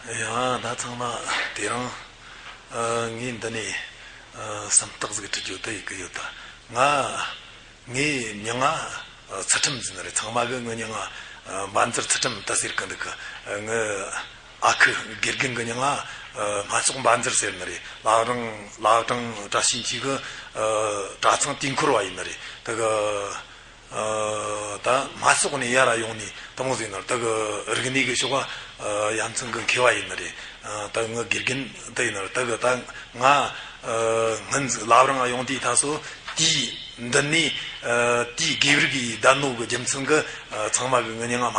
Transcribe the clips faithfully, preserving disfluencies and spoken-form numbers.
ཡང་ད་ཚང་མ་དེ་རིང་ཨ་ངས་འདི་ནས་ཨ་སེམས་ཐག་ཟིག་དྲི་རྒྱུ་དེ་ཡི་གི་ཡོད་ད། ང་ངའི་མྱིང་ང་ཨ་ཚུལ་ཁྲིམས་ཟེར་ནི་རེད། ཚང་མ་གི་ངའི་མྱིང་ང་ཨ་འབའ་འཛུར་ཚུལ་ཁྲིམས་ད་ཟེར་གི་འདུག་གི། ཨ་ངའི་ཨ་ཁུ་དགེ་རྒན་གི་མྱིང་ང་ཨ་སྨན་ཟོག་འབའ་འཛུར་ཟེར་ནི་རེད། བླ་བྲང་བླ་བྲང་བཀྲ་ཤིས་འཁྱིལ་གི་ཨ་གྲྭ་ཚང་དུས་འཁོར་བ་ཡིན་ནི་རེད། ད་གི་ཨ་ད་སྨད་ཕྱོགས་ནས་ཡར་ར་ཡོང་ནས་དེ་མོ་ཟིག་ཡིན་ནི་རེད། ད་གི་རིག་གནས་གི་ཕྱོགས་ཨ་ཡ་མཚན་གི་མཁས་པ་ཡིན་ནི་རེད། ཨ་ད་ངའི་དགེ་རྒན་དེ་ཡིན་ནི་རེད། ད་གི་ད་ང་ཨ་སྔོན་ཟིག་བླ་བྲང་ང་ཡོང་དུས་ད་སོ་དུས་འདི་ནས་ཨ་དུས་དགེ་བར་གི་བསྡད་ནོ་གི་རྒྱུ་མཚན་གི་ཨ་ཚང་མ་གི་ངའི་མྱིང་ང་མ་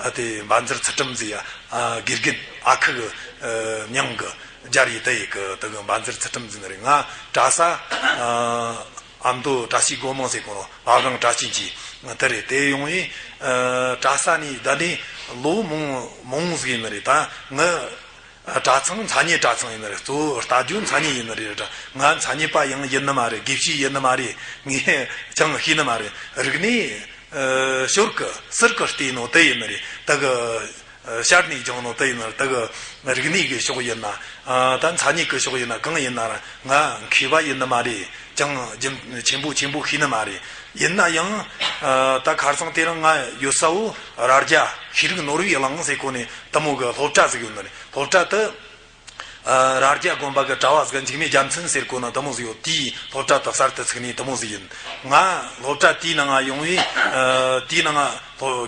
ཨ་དེ་འབའ་འཛུར་ཚུལ་ཁྲིམས་ཟེར་ཡ། ཨ་དགེ་རྒན་ཨ་ཁུ་གི་ཨ་མྱིང་གི་སྦྱར་ཡི་དེ་ཡི་གི་ད་གི་འབའ་འཛུར་ཚུལ་ཁྲིམས་ཟེར་ནི་རེད། ང་གྲྭ་ས་ཨ་ཨ་མདོ་བཀྲ་ཤིས་སྒོ་མང་ཟེར་གོ་ནོ། བླ་བྲང་བཀྲ་ཤིས་འཁྱིལ་དེ་རེད། དེ་ཡོང་ཡིན་ཨ་གྲྭ་ས་ནས་ད་ནི་ལོ་མང་མང་ཟིག་ཡིན་ནི་རེད། ད་ངའི་ཨ་གྲྭ་ཚང་མཚན་ཉིད་གྲྭ་ཚང་ཡིན་ནི་རེད། གཙོ་བོ་ལྟ་རྒྱུ་མཚན་ཉིད་ཡིན་ནི་རེད། ད་ང་མཚན་ཉིད་པ་ཡང་ཡིན་ནི་མ་རེད། དགེ་བཤེས་ཡིན་ནི་མ་རེད། ངས་ཅང་ཤེས་ནི་མ་རེད། རིག་གནས་ཨ་ཞོར་གི་ཟུར་གི་བལྟས་ནོ་དེ་ཡིན་ནི་རེད། ད་གི་ཨ་ཤར་ནས་སྦྱངས་ནོ་དེ་ཡིན་ན། ད་གི་རིག་གནས་ཀྱི་ཕྱོགས་ཡིན་ན། ཨ་ད་མཚན་ཉིད་ཀྱི་ཕྱོགས་ཡིན་ན། གང་ཡིན་ན་ར་ང་མཁས་པ་ཡིན་ནི་མ་རེད། ཅང་རྒྱུན་ཆེན་པོ་ཆེན་པོ་ཤེས་ནི་མ་རེད། ཡིན་ན་ཡང་ཨ་ད་ཁ་སང་དེ་རིང་ང་ཡོད་ས་བོ་རྭ་རྒྱ་ཤེས་རིག་ནོར་བུའི་གླིང་ཟེར་གོ་ནས་དེ་མོ་གི་སློབ་གྲྭ་ཟིག་ཡོད་ནི་རེད། སློབ་གྲྭ་དེ་ཨ་རྭ་རྒྱ་དགོན་པ་གི་གྲྭ་བ་ཟིག་འཇིགས་མེད་རྒྱལ་མཚན་ཟེར་གོ་ནི་དེ་མོ་ཟིག་ཡོད། དེའི་སློབ་གྲྭ་དེ་གསར་དུ་ཚུགས་ནི་དེ་མོ་ཟིག་ཡིན། ང་སློབ་གྲྭ་དེའི་ནང་ང་ཡོང་བའི་ཨ་དེའི་ནང་ང་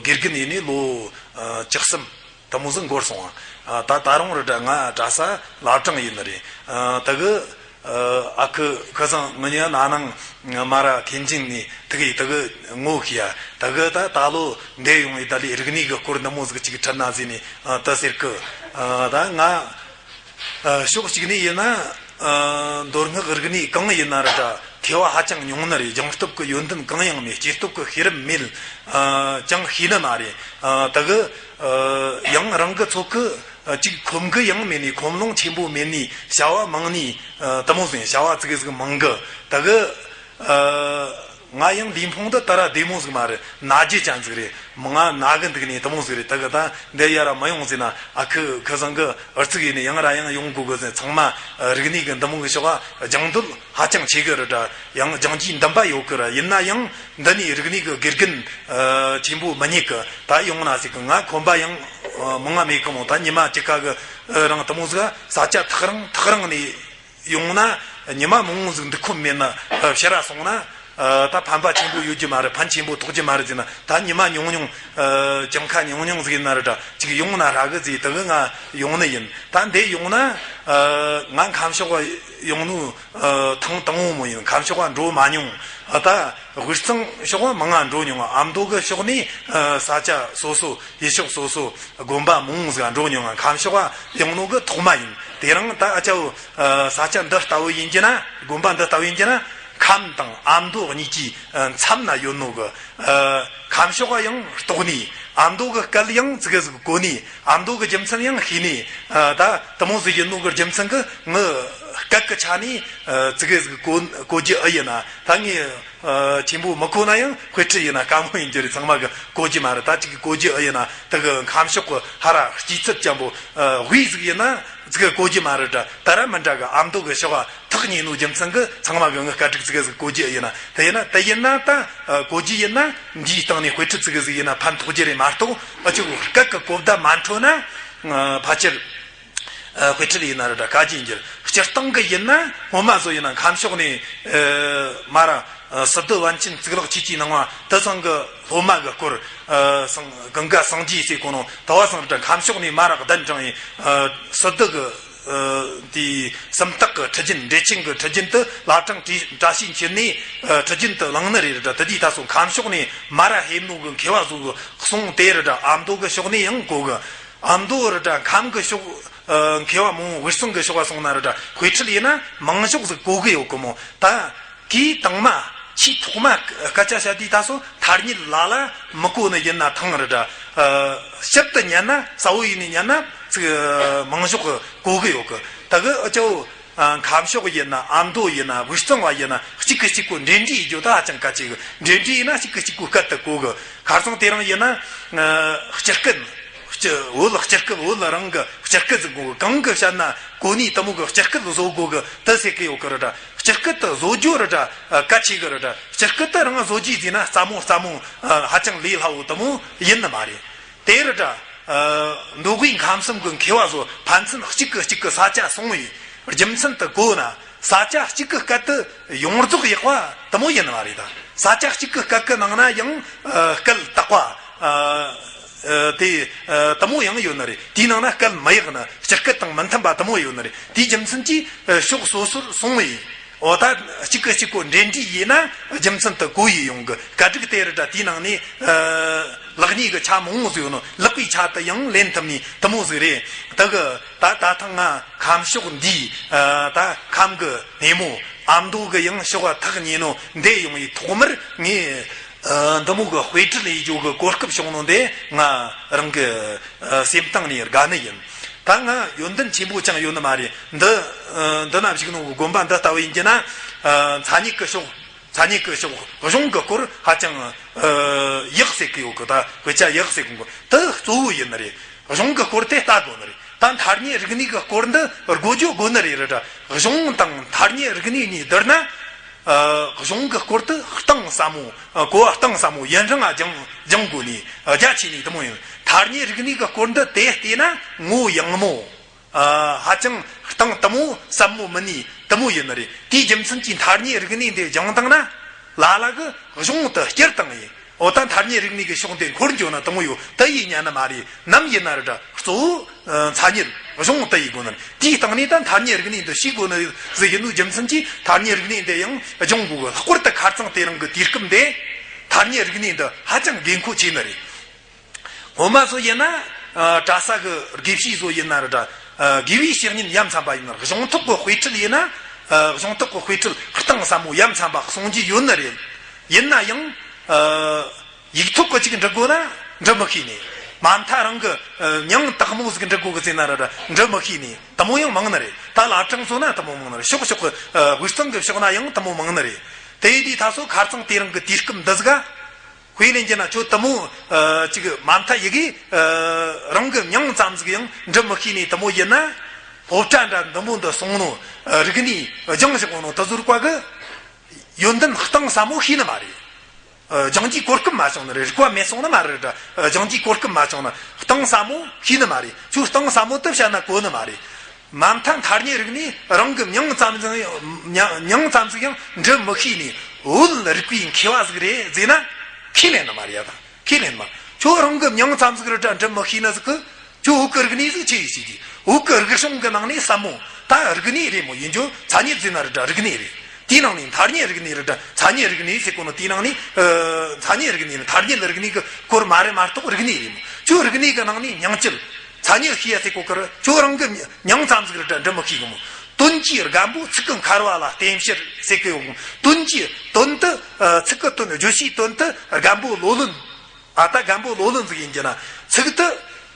དགེ་རྒན་ཡིན་ནི་ལོ་ཨ་བཅུ་གསུམ་དེ་མོ་ཟིག་འགོར་སོང་བ། ཨ་ད་ད་རུང་ར་ད་ང་གྲྭ་ས་བླ་བྲང་ཡིན་ནི་རེད། ཨ་ད་གི་ཨ་ཨ་ཁུ་ཁ་སང་ངི་ཉ་ན་ནང་མ་ར་ཐེན་ཅིང་ནས་ད་གི་ད་གི་ངོ་ཤེས་ཡ། ད་གི་ད་ད་ལོ་འདས་ཡོང་ཡི་ད་ལི་རིག་གནས་གི་སྐོར་འདི་མོ་ཟིག་ཅིག་ཁྲིད་ན་ཟེར་ནས་ཨ་ད་ཟེར་གི། ཨ་ད་ང་ཨ་ཕྱོགས་གཅིག་ནས་ཡིན་ན་ཨ་མདོ་སྔགས་རིག་གནས་གང་ཡིན་ན་ར་ད་མཁས་པ་ཧ་ཅང་ཉུང་ནི་རེད། སྦྱངས་སྟོབས་ཀྱི་ཡོན་ཏན་གང་ཡང་མེད། སྐྱེས་སྟོབས་ཀྱི་ཤེས་རབ་མེད། ཨ་ཅང་ཤེས་ནི་མ་རེད། ཨ་ད་གི་ཨ་ཡང་རང་གི་ཚོ་གི་ཨ་ཅིག་ཁོམ་གི་ཡང་མེད་ནི། ཁོམ་ལོང་ཆེན་པོ་མེད་ནི། བྱ་བ་མང་ནི། ཨ་དེ་མོ་ཟིག་བྱ་བ་ཙི་གེ་ཟིག་མང་གི། ད་གི་ཨ་ང་ཡང་ལུས་ཕུང་འདི་ད་ར་བདེ་མོ་ཟིག་མ་རེད། ན་རྒྱུ་ཅན་ཟིག་རེད། མང་ང་ན་གི་འདུག་ནི་དེ་མོ་ཟིག་རེད། ད་གི་ད་འདི་ཡ་ར་མ་ཡོང་ཟེར་ན། ཨ་ཁུ་ཁ་སང་གི་ཨར་ཚིག་ཡིན་ནི་ཡང་ར་ཡང་ཡོང་དགོས་གི་ཟེར། ཚང་མ་ཨ་རིག་གནས་གི་འདི་མོ་གི་ཕྱོགས་ཨ་སྦྱང་འདོད་ཧ་ཅང་ཆེ་གི་རེད་ད། ཡང་སྦྱང་རྒྱུའི་འདུན་པ་ཡོད་གི་ར། ཡིན་ན་ཡང་འདི་ནས་རིག་གནས་གི་དགེ་རྒན་ཨ་ཆེན་པོ་མི་རྙེད་གི། ད་ཡོང་ན་ཟེར་གི། ང་ཁོམ་པ་ཡང་ཨ་མང་ང་མེད་གི་མོ། ད་ཉི་མ་གཅིག་ཁ་གི་ཨ་རང་དེ་མོ་ཟིག་ས་ཆ་ཐག་རིང་ཐག་རིང་ནས་ཡོང་ན་ཉི་མ་མང་བོ་ཟིག་འདུག་ཁོམ་མེད་ན། ཨ་ཕྱིར་ར་སོང་ན་ཨ་ད་ཕན་པ་ཆེན་པོ་ཡོད་རྒྱུ་མ་རེད། ཕན་ཆེན་པོ་ཐོགས་རྒྱུ་མ་རེད་ཟེར་ན། ད་ཉི་མ་ཉུང་ཉུང་ཨ་གྱངས་ཁ་ཉུང་ཉུང་ཟིག་ཡིན་ན་ར་ད་ཅིག་ཡོང་ན་ཧྲ་གི་ཟེར། ད་གི་ང་ཡོང་ནི་ཡིན། ད་འདི་ཡོང་ན་ཨ་ང་ཁམས་ཕྱོགས་ཡོང་ནོ་ཨ་ཐེངས་དང་བོ་མོ་ཡིན། ཁམས་ཕྱོགས་འགྲོ་མ་མྱོང་། ཨ་ད་དབུས་གཙང་ཕྱོགས་མང་ང་འགྲོ་མྱོང་། ཨ་མདོ་གི་ཕྱོགས་ནས་ཨ་ས་ཆ་སོ་སོ་ཡུལ་ཕྱོགས་སོ་སོ་དགོན་པ་མང་བོ་ཟིག་འགྲོ་མྱོང་། ང་ཁམས་ཕྱོགས་ཡོང་ནོ་གི་ཐོག་མ་ཡིན། དེ་རིང་ད་ཨ་ཅའོ་ཨ་ས་ཆ་འདི་ལྟ་བུ་ཡིན་གྱི་ན། དགོན་པ་འདི་ལྟ་བུ་ཡིན་གྱི་ན། ཁམས་དང་ཨ་མདོ་གཉིས་ཀྱི་ཨ་མཚམས་ན་ཡོད་ནོ་གི་ཨ་ཁམས་ཕྱོགས་ཡང་རྟོགས་ནས། ཨ་མདོ་གི་སྐད་ཡང་ཙི་གེ་ཟིག་གོ་ནས། ཨ་མདོ་གི་རྒྱུ་མཚན་ཡང་ཤེས་ནས། ཨ་ད་དེ་མོ་ཟིག་ཡིན་ནོ་གི་རྒྱུ་མཚན་གི་ངི་སྐད་གི་ཆ་ནས་ཨ་ཙི་གེ་ཟིག་གོ་གོ་རྒྱུ་ཨེ་ཡིན་ན། ད་ངས་ཨ་ཆེན་པོ་མི་གོ་ན་ཡང་དཔེ་ཁྲིད་ཡིན་ན་དཀའ་མོ་ཡིན་རྒྱུ་རེད། ཚང་མ་གི་གོ་རྒྱུ་མ་རེད། ད་ཅིག་གི་གོ་རྒྱུ་ཨེ་ཡིན་ན། ད་གི་ཁམས་ཕྱོགས་གི་ཧ་ར་སྐྱེས་ཚུལ་ཅན་པོ་ཨ་དབུས་ཟིག་ཡིན་ན་ཙི་གེ་གོ་རྒྱུ་མ་རེད། ད་ད་ར་མི་འདྲ་གི། ཨ་མདོ་གི་ཕྱོགས་ཐག་ཉེ་ནོ་རྒྱུ་མཚན་གི་ཚང་མ་གི་ངི་སྐད་རིགས་ཙི་གེ་ཟིག་གོ་རྒྱུ་ཨེ་ཡིན་ན། དེ་ཡིན་ན་དེ་ཡིན་ན་ད་ཨ་གོ་རྒྱུ་ཡིན་ན་འདིའི་སྟེང་ནས་དཔེ་ཁྲིད་ཙི་གེ་ཟིག་ཡིན་ན་ཕན་ཐོགས་རྒྱུ་རེད་མ་གཏོགས། ཨ་ཅིག་སྐད་གི་གོ་བརྡ་མ་འཕྲོད་ན་ཨ་ཕལ་ཆེར་ཨ་དཔེ་ཁྲིད་ཡིན་ན་ར་ད་དཀའ་རྒྱུ་ཡིན་རྒྱུ་རེད། སྤྱིར་བཏང་གི་ཡིན་ན་སྔོན་མ་བཟོ་ཡིན་ན་ཁམས་ཕྱོགས་ནས་ཨ་མ་ར་ཨ་སི་ཏུ་པཎ་ཆེན་གཙུག་ལག་ཆོས་ཀྱི་སྣང་བ་དེ་ཚང་གི་སློབ་མ་གི་སྐོར་ཨ་སངས་གངྒཱ་སངས་རྒྱས་ཟེར་གོ་ནོ་དེ་བ་ཚང་ར་ད་ཁམས་ཕྱོགས་ནས་མ་ར་གདན་དྲངས་ཡིན། ཨ་སི་ཏུ་གི་ཨ་དེའི་སུམ་རྟགས་ཀྱི་ཁྲིད་རྒྱུན། འགྲེལ་ཆེན་གྱི་ཁྲིད་རྒྱུན་དེ་བླ་བྲང་བཀྲ་བཀྲ་ཤིས་འཁྱིལ་ནས་ཨ་ཁྲིད་རྒྱུན་དེ་བླངས་ནི་རེད། ར་ད་དེ་དུས་ད་སོ་ཁམས་ཕྱོགས་ནས་མ་ར་ཕེབས་ནོ་གི་མཁས་པ་ཚོ་གི་གསུང་དེ་ར་ད་ཨ་མདོ་གི་ཕྱོགས་ནས་ཡང་གོ་གི། ཨ་མདོ་ར་ད་ཁམས་གི་ཕྱོགས་ཨ་མཁས་པ་མང་བོ་དབུས་གཙང་གི་ཕྱོགས་ལ་སོང་ན་ར་ད་དཔེ་ཁྲིད་ཡིན་ན་མང་ཕྱོགས་ཟིག་གོ་གི་ཡོད་གི་མོ། ད་དེའི་དང་མ་ཆེས་ཐོག་མ་སྐད་ཆ་བཤད་དུས་ད་སོ་ཐ་སྙད་ལ་ལ་མི་གོ་ནི་ཡིན་ན་ཐང་ར་ད། ཨ་ཞིབ་ཏུ་ཉན་ན་གསལ་བོ་ཡིན་ནི་ཉན་ན་ཙི་གེ་མང་ཕྱོགས་གོ་གི་ཡོད་གི། ད་གི་ཨ་ཅོ་ཨ་ཁམས་ཕྱོགས་ཡིན་ན། ཨ་མདོ་ཡིན་ན། དབུས་གཙང་བ་ཡིན་ན། གཅིག་གི་གཅིག་གོ་འབྲེལ་འདྲིས་ཡེད་རྒྱུ་ད་ཧ་ཅང་གལ་ཆེ་གི། འབྲེལ་འདྲིས་ཡིན་ན་གཅིག་གི་གཅིག་གོ་སྐད་དུ་གོ་གི། ཁ་སང་དེ་རིང་ཡིན་ན་ཨ་སྤྱི་སྐད། སྤྱི་བོད་སྤྱི་སྐད་བོད་རང་གི་ སྤྱི་སྐད་ཟིག་དགོས་གི། གང་གི་བཤད་ན་གོ་ནི་དེ་མོ་གི་སྤྱི་སྐད་བཟོ་དགོས་གི་དེ་ཟེར་གི་ཡོད་གི་རེད་ད། སྤྱི་སྐད་དེ་བཟོ་རྒྱུ་རེད་ད། ཨ། གལ་ཆེ་གི་རེད་ད། སྤྱི་སྐད་དེ་རང་བཟོ་རྒྱུ་ཟེར་ན་སླ་མོ་སླ་མོ། ཨ། ཧ་ཅང་ལས་སླ་བོ་དེ་མོ་ཡིན་ནི་མ་རེད། དེ་རེད་ད། ཨ། མདོ་དབུས་ཁམས་གསུམ་གི་མཁས་པ་ཚོ་ཕན་ཚུན་གཅིག་གིས་གཅིག་གི་ས་ཆ་སྲུང་བའི་རྒྱུ་མཚན་དེ་གོ་ན། ས་ཆ་གཅིག་གི་སྐད་དེ་ཡོངས་རྫོགས་ཡག་པ་དེ་མོ་ཡིན་ནི་མ་རེད་ད། ས་ཆ་གཅིག་གི་སྐད་གི་ནང་ན་ཡང་། ཨ། སྐད་དག་པ། ཨ། ཨ། དེ། ཨ། དེ་མོ་ཡང་ཡོད་ནི་རེད། དེའི་ནང་ན་སྐད་མི་ཡག་ནི། སྤྱི་སྐད་དང་མི་མཐུན་པ་དེ་མོ་ཡོད་ནི་རེད། དེའི་རྒྱུ་མཚན་གྱིས། ཨ། ཕྱོགས་སོ་སོར་སོང་བས། འོ་ད་གཅིག་གིས་གཅིག་གོ་འབྲེལ་འདྲིས་ཡིན་ན་རྒྱུ་མཚན་དེ་གོ་ཡི་ཡོང་གི། སྐད་རིགས་དེ་རེད་ད། དེའི་ནང་ནས། ཨ། ལེགས་ཉེས་ཀྱི་ཆ་མང་བོ་ཟིག་ཡོད་ནོ། ལེགས་པའི་ཆ་དེ་ཡང་ལེན་ཐུབ་ནི་དེ་མོ་ཟིག་རེད། དེ་གི་ད་ད་ཐེངས་ང་ཁམས་ཕྱོགས་འདིའི། ཨ། ད་ཁམས་གི་སྣེ་མོ་ཨ་མདོ་གི་ཡང་ཕྱོགས་ཐག་ཉེ་ནོ་འདི་ཡོང་བའི་ཐོག་མར་ངས། ཨ། འདི་མོ་གི་དཔེ་ཁྲིད་ལས་རྒྱུ་གི་གོ་སྐབས་བྱུང་ནོ་འདི་ང་རང་གི། ཨ། སེམས་གཏིང་ནས་དགའ་ནི་ཡིན། ད་ང་ཡོན་ཏན་ཆེན་པོ་ཅང་ཡོད་ནི་མ་རེད། འདི། ཨ། འདི་ན་བཞུགས་ནོ་གི་དགོན་པ་འདི་ལྟ་བུ་ཡིན་གྱི་ན། ཨ། མཚན་ཉིད་ཀྱི་ཕྱོགས། མཚན་ཉིད་ཀྱི་ཕྱོགས་གཞུང་གི་སྐོར་ཧ་ཅང་། ཨ། ཡག་ཟེར་གི་ཡོད་གི། ད་དཔེ་ཆ་ཡག་ཟེར་གི་འགོ་དེ་གཙོ་བོ་ཡིན་ནི་རེད། གཞུང་གི་སྐོར་དེ་ལྟ་དགོས་ནི་རེད། ད་མཐར་གཉིས་རིག་གནས་ཀྱི་སྐོར་འདི་དགོས་རྒྱུ་དགོས་ནི་རེད་རེད་ད། གཞུང་དང་མཐར་གཉིས་རིག་གནས་གཉིས་བསྡུར་ན། ཨ། གཞུང་གི་སྐོར་དེ་གཏིང་ཟབ་མོ། ཨ། གོ་བ་གཏིང་ཟབ་མོ་ཡུན་རིང་ང་སྦྱང་སྦྱང་དགོས་ནི། ཨ། རྒྱ་ཆེ་ནི་དེ་མོ་ཡིན། མཐར་གཉིས་རིག་གནས་ཀྱི་སྐོར་འདི་དེ་བལྟས་ན་ངོ་ཡངས་མོ། ཨ། ཧ་ཅང་གཏིང་དེ་མོ་ཟབ་མོ་མིན་ནི་དེ་མོ་ཡིན་ནི་རེད། དེའི་རྒྱུ་མཚན་གྱིས་མཐར་གཉིས་རིག་གནས་འདི་སྦྱང་བཏང་ན་ལ་ལ་གི་གཞུང་དེ་བསྐྱུར་བཏང་ཡིན། འོ་ད་མཐར་གཉིས་རིག་གནས་ཀྱི་ཕྱོགས་འདི་འཁོར་འགྱོ་ན་དེ་མོ་ཡོད་དེ་ཡིན་ཉན་ནི་མ་རེད། ནམ་ཡིན་ན་རེད་ད། གཙོ་བོ། ཨ། མཚན་ཉིད་གཞུང་དེ་ཡིན་དགོས་ནི་རེད། དེའི་སྟེང་ནས་ད་མཐར་གཉིས་རིག་གནས་འདི་ཤེས་དགོས་ནི་ཟིག་ཡིན་ནོ་རྒྱུ་མཚན་གྱིས་མཐར་གཉིས་རིག་གནས་འདི་ཡང་སྦྱང་དགོས་གི། ལྷག་པར་དུ་ཁ་རྩང་དེ་རིང་གི་དུས་སྐབས་འདི་མཐར་གཉིས་རིག་གནས་འདི་ཧ་ཅང་དགོས་མཁོ་ཆེ་ནི་རེད། སྔོན་མ་ཚོ་ཡིན་ན། ཨ། གྲྭ་ས་གི་དགེ་བཤེས་ཚོ་ཡིན་ན་རེད་ད། ཨ། དགེ་བའི་བཤེས་གཉེན་ཡ་མཚན་པ་ཡིན་ན། གཞུང་ཐོག་གི་དཔེ་ཁྲིད་ཡིན་ན། ཨ། གཞུང་ཐོག་གི་དཔེ་ཁྲིད་གཏིང་ཟབ་མོ་ཡ་མཚན་པ་གསུང་རྒྱུ་ཡོད་ནི་རེད། ཡིན་ན་ཡང་། ཨ། ཡིག་ཐོག་གི་ཅིག་འབྲི་དགོས་ན་འབྲི་མི་ཤེས་ནི། མ་མཐའ་རང་གི། ཨ། མྱིང་དག་མོ་ཟིག་འབྲི་དགོས་གི་ཟེར་ན་རེད་ད། འབྲི་མི་ཤེས་ནི་དེ་མོ་ཡང་མང་ནི་རེད། ད་བླ་བྲང་ཚོ་ན་དེ་མོ་མང་ནི་རེད། ཕྱོགས་ཕྱོགས་གི། ཨ། དབུས་གཙང་གི་ཕྱོགས་ན་ཡང་དེ་མོ་མང་ནི་རེད། དེ་ཡིན་དུས་ད་སོ་ཁ་རྩང་དེ་རིང་གི་དུས་སྐབས་འདི་ཟིག་ག་དཔེ་ལེན་རྒྱུ་ན་ཁྱོད་དེ་མོ། ཨ། ཅིག་མ་མཐའ་ཡི་གེ། ཨ། རང་གི་མྱིང་ཙམ་ཟིག་ཡང་འབྲི་མི་ཤེས་ནི་དེ་མོ་ཡིན་ན། སློབ་གྲྭ་འདྲ་འདི་མོ་འདི་སོང་ནོ། ཨ། རིག་གནས་སྦྱང་བཞག་ནོ་དེ་ཚོ་རིག་པ་གི་ཡོན་ཏན་གཏིང་ཟབ་མོ་ཤེས་ནི་མ་རེད། ཨ། སྦྱང་རྒྱུའི་གོ་སྐབས་མ་བྱུང་ནི་རེད། རིག་པ་མེད་སོང་ནི་མ་རེད་ད། ཨ། སྦྱང་རྒྱུའི་གོ་སྐབས་མ་བྱུང་ན་གཏིང་ཟབ་མོ་ཤེས་ནི་མ་རེད། ཁྱོད་གཏིང་ཟབ་མོ་དེ་བཤད་ན་གོ་ནི་མ་རེད། མ་མཐའ་མཐར་གཉིས་རིག་གནས་རང་གི་མྱིང་ཙམ་ཟིག་མྱིང་ཙམ་ཟིག་ཡང་འབྲི་མི་ཤེས་ནི་བོད་རིག་པའི་མཁས་པ་ཟིག་རེད་ཟེར་ན་ཁས་ལེན་ནི་མ་རེད་ཡ། ད་ཁས་ལེན་མ། ཁྱོད་རང་གི་མྱིང་ཙམ་ཟིག་རེད་ད་འབྲི་མི་ཤེས་ནི་ཟིག་གི་ཁྱོད་བོད་ཀྱི་རིག་གནས་ཟིག་ཆི་ཡིས་ཤེས་ཀྱི། བོད་ཀྱི་རིག་གཞུང་གི་ནང་ནས་ཟབ་མོ་ད་རིག་གནས་རེད་མོ། ཡིན་རྒྱུ་མཚན་ཉིད་ཟེར་ན་རེད་ད་རིག་གནས་རེད། དེའི་ནང་ནས་མཐར་གཉིས་རིག་གནས་རེད་ད། མཚན་ཉིད་རིག་གནས་ཟེར་གོ་ནོ་དེའི་ནང་ནས། ཨ། མཚན་ཉིད་རིག་གནས་ནི་མཐར་གཉིས་རིག་གནས་ཀྱི་སྐོར་མ་རེད་མ་གཏོགས་རིག་གནས་རེད་མོ། ཁྱོད་རིག་གནས་ཀྱི་ནང་ནས་མྱིང་བཅུད། མཚན་ཉིད་ཤེས་ཡ་ཟེར་གོ་གི་རེད། ཁྱོད་རང་གི་མྱིང་ཙམ་ཟིག་རེད་ད་འབྲི་མི་ཤེས་གི་མོ། དོན་གྱི་རྒན་པོ་ཚིག་གི་འཁར་བ་ལ་བརྟེན་ཕྱིར་ཟེར་གི་ཡོད་གི་མོ། དོན་གྱི་དོན་དུ། ཨ། ཚིག་གི་དོན། བརྗོད་བྱའི་དོན་དུ་རྒན་པོ་ལོ་ལོན། ཨ། ད་རྒན་པོ་ལོ་ལོན་ཟིག་ཡིན་གྱི་ན་ཚིག་དེ་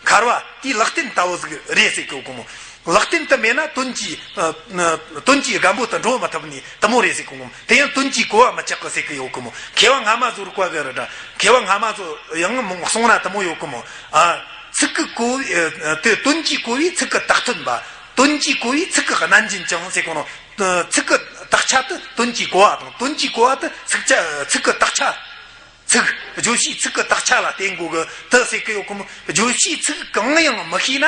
འཁར་བ་དེའི་ལག་རྟེན་ལྟ་བུ་ཟིག་རེད་ཟེར་གི་ཡོད་གི་མོ། ལག་རྟེན་དེ་མེད་ན་དོན་གྱི། ཨ། དོན་གྱི་རྒན་པོ་དེ་འགྲོ་མི་ཐུབ་ནི་དེ་མོ་རེད་ཟེར་གི་ཡོད་གི་མོ། དེ་ཡང་དོན་གྱིས་གོ་བ་མི་ཆགས་གི་ཟེར་གི་ཡོད་གི་མོ། མཁས་པ་སྔ་མ་ཚོ་རིག་པ་གི་རེད་ད། མཁས་པ་སྔ་མ་ཚོ་ཡང་མོ་གསུང་ན་དེ་མོ་ཡོད་གི་མོ། ཨ། ཚིག་གི་གོ་བའི། ཨ། དེ་དོན་གྱིས་གོ་བའི་ཚིག་གི་དག་ཐོན་པ། དོན་གྱིས་གོ་བའི་ཚིག་གི་རྣམ་འབྱིན་ཅིང་ཟེར་གོ་ནོ། ཨ། ཚིག་གི་དག་ཆ་དེ་དོན་གྱིས་གོ་བ་དང་། དོན་གྱིས་གོ་བ་དེ་ཚིག་ཆ། ཚིག་གི་དག་ཆ། ཚིག་བརྗོད་བྱའི་ཚིག་གི་དག་ཆ་ལ་བརྟེན་དགོས་གི་དེ་ཟེར་གི་ཡོད་གི་མོ། བརྗོད་བྱའི་ཚིག་གང་ཡང་མི་ཤེས་ན།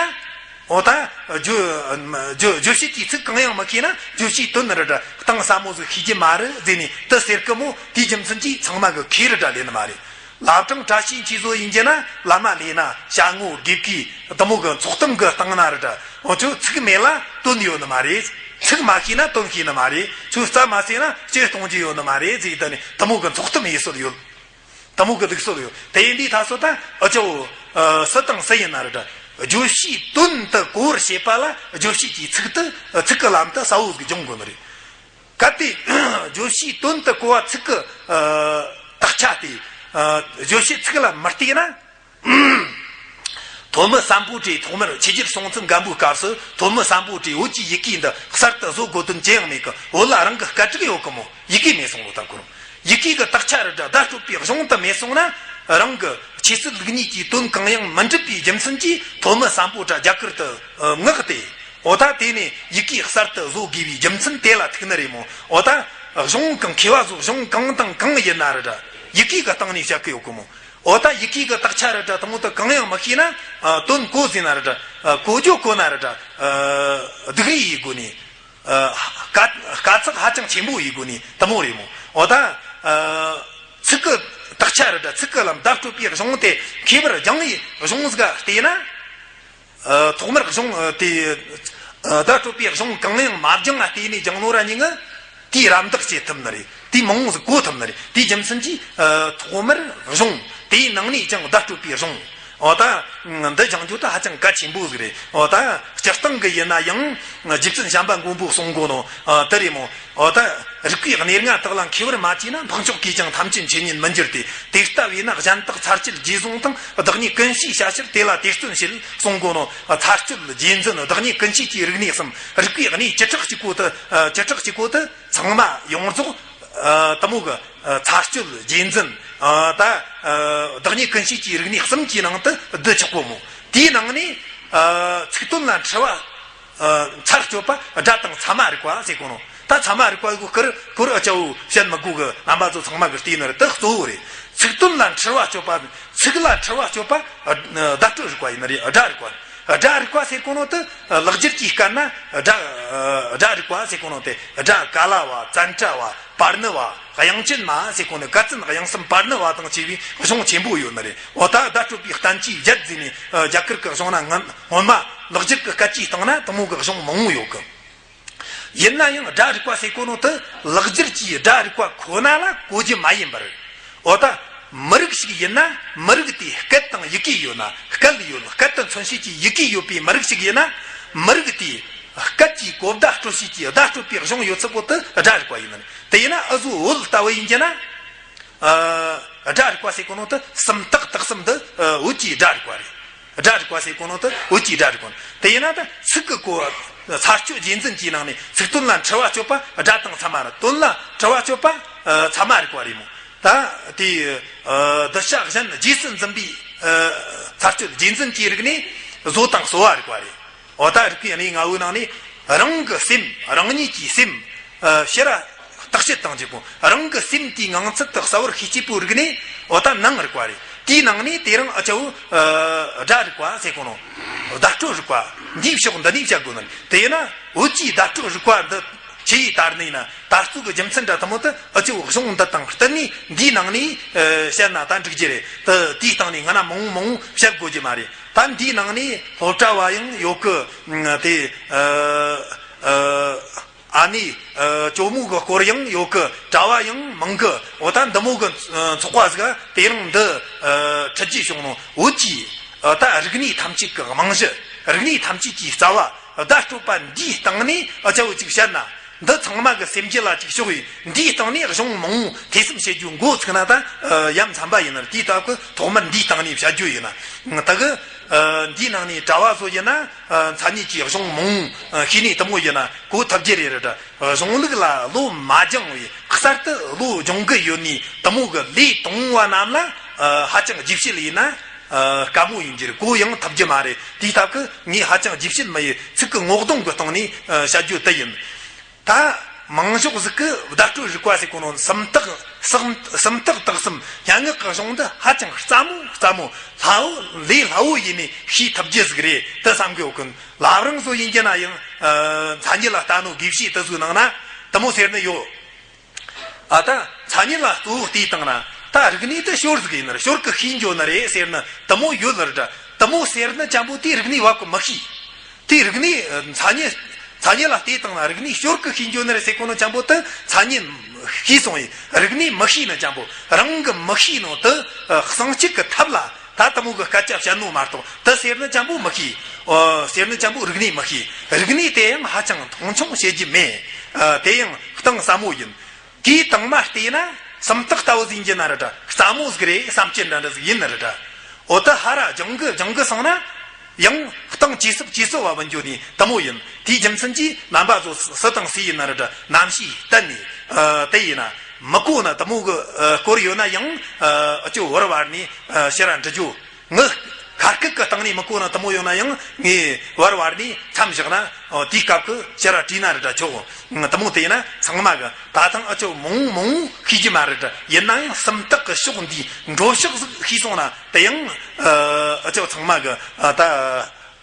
འོ་ད་བརྗོད་བརྗོད་བརྗོད་བྱེད་ཀྱི་ཚིག་གང་ཡང་མི་ཤེས་ན་བརྗོད་བྱའི་དོན་རེ་འདྲ་གཏིང་ཟབ་མོ་ཟིག་ཤེས་ཀྱི་མ་རེད་ཟེར་ནས་དེ་ཟེར་གི་མོ། དེའི་རྒྱུ་མཚན་གྱིས་ཚང་མ་གི་ཁས་རེ་འདྲ་ལེན་ནི་མ་རེད། བླ་བྲང་བཀྲ་ཤིས་འཁྱིལ་ཚོ་ཡིན་གྱི་ན་བླ་མ་ལས་ན་ཞྭ་དངོས་དགེ་བཀའི་དེ་མོ་གི་ཚོགས་གཏམ་གི་སྟེང་ན་རེ་འདྲ། འོ་ཁྱོད་ཚིག་མེད་ལ་དོན་ཡོད་ནི་མ་རེད། ཚིག་མ་ཤེས་ན་དོན་ཤེས་ནི་མ་རེད། ཁྱོད་རྩ་མ་ཟེར་ན་སྤྱི་གཏོང་རྒྱུ་ཡོད་ནི་མ་རེད་ཟེར། ད་ནི་དེ་མོ་གི་ཚོགས་གཏམ་ཡེ་སྲོལ་ཡོད། དེ་མོ་གི་ལུགས་སྲོལ་ཡོད། དེ་ཡིན་དུས་ད་སོ་ད་ཨ་ཅོ། ཨ། སུ་དང་སུ་ཡིན་ན་རེ་འདྲ། བརྗོད་བྱའི་དོན་དུ་གོ་བར་བྱེད་པ་ལ་བརྗོད་བྱེད་ཀྱི་ཚིག་དེ་ཚིག་གི་ལམ་དུ་གསལ་བོ་ཟིག་སྦྱོང་དགོས་ནི་རེད། གལ་ཏེ་བརྗོད་བྱའི་དོན་དུ་གོ་བ་ཚིག་གི། ཨ། དག་ཆ་དེ། ཨ། བརྗོད་བྱེད་ཚིག་ལ་མི་བལྟས་ན། ཐོན་མི་སམ་བྷོ་ཊས་ཐོག་མར་ཆོས་རྒྱལ་སྲོང་བཙན་སྒམ་པོའི་སྐབས་སུ་ཐོན་མི་སམ་བྷོ་ཊས་བོད་ཀྱི་ཡི་གེ་འདི་གསར་དུ་བཟོ་དགོས་དོན་ཅི་ཡང་མེད་གི། བོད་ལ་རང་གི་སྐད་རིགས་ཡོད་གི་མོ། ཡི་གེ་མེད་སོང་ལོ། ད་ཁོ་རང་ཡི་གེ་གི་དག་ཆ་རེ་འདྲ་བརྡ་སྤྲོད་པའི་གཞུང་དེ་མེད་སོང་ན། རང་གི་ ཆོས་སྲིད་ལུགས་གཉིས་ཀྱི་དོན་གང་ཡང་མི་འགྲུབ་པའི་རྒྱུ་མཚན་གྱིས་ཐོན་མི་སམ་བྷོ་ཊ་རྒྱ་གར་དུ་མངགས་ཏེ། འོ་ད་དེ་ནས་ཡི་གེ་གསར་དུ་བཟོ་དགོས་པའི་རྒྱུ་མཚན་དེ་ལ་ཐུག་ནི་རེད་མོ། འོ་ད་གཞུང་གང་མཁས་པ་ཚོ་གཞུང་གང་དང་གང་ཡིན་ན་རེད་ད་ར་ཡི་གེ་གི་སྟེང་ནས་བཤད་གི་ཡོད་གི་མོ། འོ་ད་ཡི་གེ་གི་དག་ཆ་རེད་ད་ར་དེ་མོ་དེ་གང་ཡང་མི་ཤེས་ན་དོན་གོ་ཟིན་ན་རེད་ད་ར་གོ་རྒྱུ་གོ་ན་རེད་ད་ར་སྡུག་རུས་ཡི་སྒོ་ནས། དཀའ་དཀའ་ཚེགས་ཧ་ཅང་ཆེན་པོ་ཡི་སྒོ་ནས་དེ་མོ་རེད་མོ། འོ་ད་ཚིག་གི་དག་ཆ་རེད་ད་ཚིག་གི་ལམ་བརྡ་སྤྲོད་པའི་གཞུང་དེ་མཁས་པར་སྦྱངས་པའི་གཞུང་ཟིག་ག་བལྟས་ན། ཐོག་མར་གཞུང་དེ་བརྡ་སྤྲོད་པའི་གཞུང་གང་ཡང་མ་སྦྱངས་ལ་བལྟས་ནས་སྦྱངས་ནོ་ར་ཉིད་ངི་དེའི་རམ་འདེགས་བྱེད་ཐུབ་ནི་རེད། དེའི་མང་བོ་ཟིག་གོ་ཐུབ་ནི་རེད། དེའི་རྒྱུ་མཚན་གྱིས་ཐོག་མར་གཞུང་དེའི་ནང་ནས་ཀྱང་བརྡ་སྤྲོད་པའི་གཞུང་། འོ་ད། འདི་སྦྱང་རྒྱུ་ད་ཧ་ཅང་གལ་ཆེན་པོ་ཟིག་རེད། འོ་ད་སྤྱིར་བཏང་གི་ཡིན་ན་ཡང་རྗེ་བཙུན་བྱམས་པ་མགོན་པོ་གསུང་གོ་ནོ་དེ་རེད་མོ། འོ་ད་རིག་པའི་གནས་ལྔ་དག་ལ་མཁས་པར་མ་བྱས་ན། འཕགས་མཆོག་གིས་ཀྱང་ཐམས་ཅད་མཁྱེན་ཉིད་མི་འགྱུར་ཏེ། དེ་ལྟ་བས་ན་གཞན་དག་ཚར་གཅོད་རྗེས་བཟུང་དང་། བདག་ཉིད་ཀུན་ཤེས་བྱ་ཕྱིར་དེ་ལ་དེ་བརྩོན་བྱེད། གསུང་གོ་ནོ། ཚར་གཅོད་རྗེས་འཛིན་བདག་ཉིད་ཀུན་ཤེས་ཀྱི་རིག་གནས་གསུམ། རིག་པའི་གནས་བཅུ་ཕྲག་གཅིག་པོ་དེ་བཅུ་ཕྲག་གཅིག་པོ་དེ། ཚང་མ་ཡོངས་རྫོགས་དེ་མོ་གི་ཚར་གཅོད་རྗེས་འཛིན་ད་བདག་ཉིད་ཀུན་ཤེས་ཀྱི་རིག་གནས་གསུམ་གྱི་ནང་དུ་བསྡུ་ཆོག་གོ་མོ། དེའི་ནང་ནས་ཚིག་དོན་ལ་འཁྲུལ་བ་ཚར་གཅོད་པ་སྒྲ་དང་ཚད་མ་རིག་པ་ཟེར་གོ་ནོ། ད་ཚད་མ་རིག་པ་གི་སྐོར་སྐོར་ཨ་ཅའོ་བཤད་མི་དགོས་གི། རྣམ་པ་ཚོ་ཚང་མ་གི་བལྟས་ནི་རེད། དེ་གཙོ་བོ་རེད། ཚིག་དོན་ལ་འཁྲུལ་བ་གཅོད་པ། ཚིག་ལ་འཁྲུལ་བ་གཅོད་པ་བརྡ་སྤྲོད་རིག་པ་ཡིན་ནི་རེད། སྒྲ་རིག་པ། སྒྲ་རིག་པ་ཟེར་གོ་ནོ་དེ་ལེགས་སྦྱར་གྱིས་བཀར་ན་སྒྲ་སྒྲ་རིག་པ་ཟེར་གོ་ནོ་དེ་སྒྲ་ཀ་ལ་བ་ཙན་ཏྲ་བ་པར་ཎི་བ་དབྱངས་ཅན་མ་ཟེར་གོ་ནོ་ཀ་ཙན་དབྱངས་གསུམ་པར་ཎི་བ་དང་བཅས་པའི་གཞུང་ཆེན་པོ་ཡོད་ནི་རེད། འོ་ད་བརྡ་སྤྲོད་པའི་བསྟན་བཅོས་བརྒྱད་ཟེར་ནས་རྒྱ་གར་གྱི་གཞུང་ན་སྔོན་སྔོན་མ་ལེགས་སྦྱར་གྱི་སྐད་ཆའི་སྟེང་ན་དེ་མོ་གི་གཞུང་མང་བོ་ཡོད་གི། ཡིན་ན་ཡང་སྒྲ་རིག་པ་ཟེར་གོ་ནོ་དེ་ལེགས་སྦྱར་གྱི་སྒྲ་རིག་པ་ཁོ་ན་ལ་གོ་རྒྱུ་མ་ཡིན་པར། འོ་ད་མི་རིགས་ཤིག་ཡིན་ན་མི་རིགས་དེའི་སྐད་དང་ཡི་གེ་ཡོད་ན། སྐད་ཡོད་སྐད་དུ་མཚོན་བྱེད་ཀྱི་ཡི་གེ་ཡོད་པའི་མི་རིགས་ཤིག་ཡིན་ན། མི་རིགས་དེའི་སྐད་ཀྱི་གོ་བརྡ་སྤྲོད་བྱེད་ཀྱི་བརྡ་སྤྲོད་པའི་གཞུང་ཡོད་ཚད་པོ་དེ་སྒྲ་རིག་པ་ཡིན་ནི། དེ་ཡིན་ན་འུ་ཟོ་བོད་ལྟ་བུ་ཡིན་གྱི་ན། སྒྲ་རིག་པ་ཟེར་གོ་ནོ་དེ་སུམ་རྟགས་དག་གསུམ་འདི་བོད་ཀྱི་སྒྲ་རིག་པ་རེད། སྒྲ་རིག་པ་ཟེར་གོ་ནོ་དེ་བོད་ཀྱི་སྒྲ་རིག་པ། དེ་ཡིན་ན་ད་ཚིག་གི་གོ་ཚར་གཅོད་རྗེས་འཛིན་གྱི་ནང་ནས་ཚིག་དོན་ལ་འཁྲུལ་བ་གཅོད་པ་སྒྲ་དང་ཚད་མ་རེད། དོན་ལ་འཁྲུལ་བ་གཅོད་པ་ཚད་མ་རིག་པ་རེད་མོ། ད་དེ་གདུལ་བྱ་གཞན་རྗེས་སུ་འཛིན་པའི་ཚར་གཅོད་རྗེས་འཛིན་གྱི་རིག་གནས་བཟོ་དང་གསོ་བ་རིག་པ་རེད། འོ་ད་རིག་པའི་གནས་ལྔ་བོའི་ནང་ནས་རང་གི་སེམས་རང་ཉིད་ཀྱི་སེམས་ཕྱིར་བརྟག་དཔྱད་གཏང་རྒྱུ་གོ། རང་གི་སེམས་དེའི་ངང་ཚུལ་དེ་གསལ་བོར་ཤེས་བྱེད་པོའི་རིག་གནས་འོ་ད་ནང་རིག་པ་རེད། དེའི་ནང་ནས་དེ་རང་ཨ་ཅའོ་སྒྲ་རིག་པ་ཟེར་གོ་ནོ། བརྡ་སྤྲོད་རིག་པ། འདིའི་ཕྱོགས་འདི་ནས་བཤད་དགོས་ནི། དེ་ཡིན་ན་བོད་ཀྱི་བརྡ་སྤྲོད་རིག་པ་འདི་ཆི་ཡིས་དར་ནི་ཡིན་ན། དར་ཚུལ་གྱི་རྒྱུ་མཚན་འདྲ་དེ་མོ་དེ་ཨ་ཅའོ་གཞུང་འདི་དང་བསྟུན་ནས་འདིའི་ནང་ནས་བཤད་ན་ད་འགྲིག་རྒྱུ་རེད། དེ་དེའི་སྟེང་ནས་ང་ན་མང་བོ་མང་བོ་བཤད་དགོས་རྒྱུ་མ་རེད། ད་འདིའི་ནང་ནས་སློབ་གྲྭ་བ་ཡང་ཡོད་གི། དེ་ཨ་ནི་ཨ་ཇོ་མོ་གི་སྐོར་ཡང་ཡོད་གི། གྲྭ་བ་ཡང་མང་གི། འོ་ད་འདི་མོ་གི་ཚོགས་པ་ཟིག་དེ་རིང་འདི་ཁྲིད་རྒྱུ་བྱུང་ནོ། བོད་ཀྱི་ད་རིག་གནས་ཐམས་ཅད་ཀྱི་རྨང་གཞི། རིག་གནས་ཐམས་ཅད་ཀྱི་རྩ་བ་བརྡ་སྤྲོད་པ་འདིའི་སྟེང་ནས་ཨ་ཅའོ་ཅིག་བཤད་ན། འདི་ཚང་མ་གི་སེམས་རྒྱུད་ལ་ཅིག་ཞོག་ཡིན། འདིའི་སྟེང་ནས་གཞུང་མང་བོ་ཐོས་བསམ་བྱེད་རྒྱུ་འགོ་ཚུགས་ན་ད་ཡ་མཚན་པ་ཡིན་ནི། དེའི་སྟབས་ཀྱིས་ཐོག་མར་འདིའི་སྟེང་ནས་བཤད་རྒྱུ་ཡིན་ན། ད་གི་འདིའི་ནང་ནས་གྲྭ་བ་ཚོ་ཡིན་ན་མཚན་ཉིད་ཀྱི་གཞུང་མང་བོ་ཤེས་ནས་དེ་མོ་ཡིན་ན་གོ་ཐུབ་རྒྱུ་རེད་རེད། གཞུང་ལུགས་ལ་བློ་མ་སྦྱངས་པའི་གསར་དུ་བློ་སྦྱོང་གི་ཡོད་ནི་དེ་མོ་གི་ལས་དང་བ་རྣམས་ལ་ཧ་ཅང་རྗེས་བཤད་ཡིན་ན། དཀའ་མོ་ཡིན་རྒྱུ་རེད། གོ་ཡང་ཐུབ་རྒྱུ་མ་རེད། དེའི་སྟབས་ཀྱིས་ངས་ཧ་ཅང་རྗེས་བཤད་མི་ཡེད། ཚིག་གི་ངོ་གདོང་གི་སྟེང་ནས་བཤད་རྒྱུ་དེ་ཡིན། ད་མང་ཤོས་ཟིག་གིས་བརྡ་སྤྲོད་རིག་པ་ཟེར་གོ་ནོ་སུམ་རྟགས་སུམ་སུམ་རྟགས་དག་གསུམ་སྙན་ངག་གི་གཞུང་འདི་ཧ་ཅང་སླ་མོ་སླ་མོ་སླ་བོ་ལས་སླ་བོ་ཡིན་ནས་ཤེས་ཐུབ་རྒྱུ་ཟིག་རེད་དེ་བསམ་གི་ཡོད་གི། བླ་བྲང་ཚོ་ཡིན་རྒྱུ་ན་ཡང་མཚན་ཉིད་ལ་ལྟ་ནོ་དགེ་བཤེས་དེ་ཚོའི་ནང་ན་དེ་མོ་ཟེར་ནི་ཡོད། ཨ་ད་མཚན་ཉིད་ལ་གཙོ་བོ་བལྟས་བཏང་ན་ད་རིག་གནས་དེ་ཞོར་ཟིག་ཡིན་ནི་རེད། ཞོར་གི་ཤེས་འགྱོ་ནི་རེད་ཟེར་ནི་དེ་མོ་ཡོད་ལ་རེད། དེ་མོ་ཟེར་ནི་ཅན་པོ་དེ་རིག་གནས་བབ་གི་མི་ཤེས། དེ་རིག་གནས་མཚན་ཉིད་མཚན་ཉིད་ལ་བལྟས་བཏང་ན་རིག་གནས་ཞོར་གི་ཤེས་འགྱོ་ནི་རེད་ཟེར་གོ་ནོ་ཅན་པོ་དེ་མཚན་ཉིད་ཤེས་སོང་ཡིན། རིག་གནས་མི་ཤེས་ནི་ཅན་པོ་རང་གི་མི་ཤེས་ནོ་དེ་གསང་གཅིག་གི་ཐབས་ལ་ད་དེ་མོ་གི་སྐད་ཆ་བཤད་ནོ་མ་གཏོགས་དེ་ཟེར་ནི་ཅན་པོ་མི་ཤེས། ཨོ་ཟེར་ནི་ཅན་པོ་རིག་གནས་མི་ཤེས། རིག་གནས་དེ་ཡང་ཧ་ཅང་མཐོང་ཆུང་བྱེད་རྒྱུ་མེད། ཨ་དེ་ཡང་གཏིང་ཟབ་མོ་ཡིན། དེའི་སྟེང་མ་བལྟས་ན་སུམ་རྟགས་ལྟ་བུ་ཟིག་ཡིན་གྱི་ན་ར་འདྲ། སླ་མོ་ཟིག་རེད་བསམ་རྒྱུ་འདྲ་འདྲ་ཟིག་ཡིན་ན་ར་འདྲ། འོ་ད་ཧ་ར་སྦྱང་གི་སྦྱང་གི་སོང་ན་ཡང་གཏིང་ཇེ་ཟབ་ཇེ་ཟབ་བ་བུད་འགྱོ་ནི་དེ་མོ་ཡིན། དེའི་རྒྱུ་མཚན་གྱིས་རྣམ་པ་ཚོ་སུ་དང་སུ་ཡིན་ན་ར་འདྲ་རྣམ་ཤེས་གཏད་ནས་ཨ་དེ་ཡིན་ན། མི་གོ་ན་དེ་མོ་གི་ཨ་སྐོར་ཡོད་ན་ཡང་ཨ་ཨ་ཅོ་བར་བར་ནས་ཨ་ཕྱིར་ར་འགྲོ་རྒྱུ། ངི་ཁ་སྐད་གི་སྟེང་ནས་མི་གོ་ན་དེ་མོ་ཡོད་ན་ཡང་ངས་བར་བར་ནས་མཚམས་བཞག་ན་ཨ་དེའི་སྐབས་ཀྱི་ཕྱིར་ར་བྲིས་ན་རེ་འདྲ་ཆོག་དེ་མོ་དེ་ཡིན་ན་ཚང་མ་གི་ད་ཐེངས་ཨ་ཅོ་མང་མང་ཤེས་ཀྱི་མ་རེད་འདྲ། ཡིན་ན་ཡང་སུམ་རྟགས་གི་ཕྱོགས་འདིའི་འགྲོ་ཕྱོགས་ཟིག་ཤེས་སོང་ན་དེ་ཡང་ཨ་ཨ་ཅོ་ཚང་མ་གི་ཨ་ད།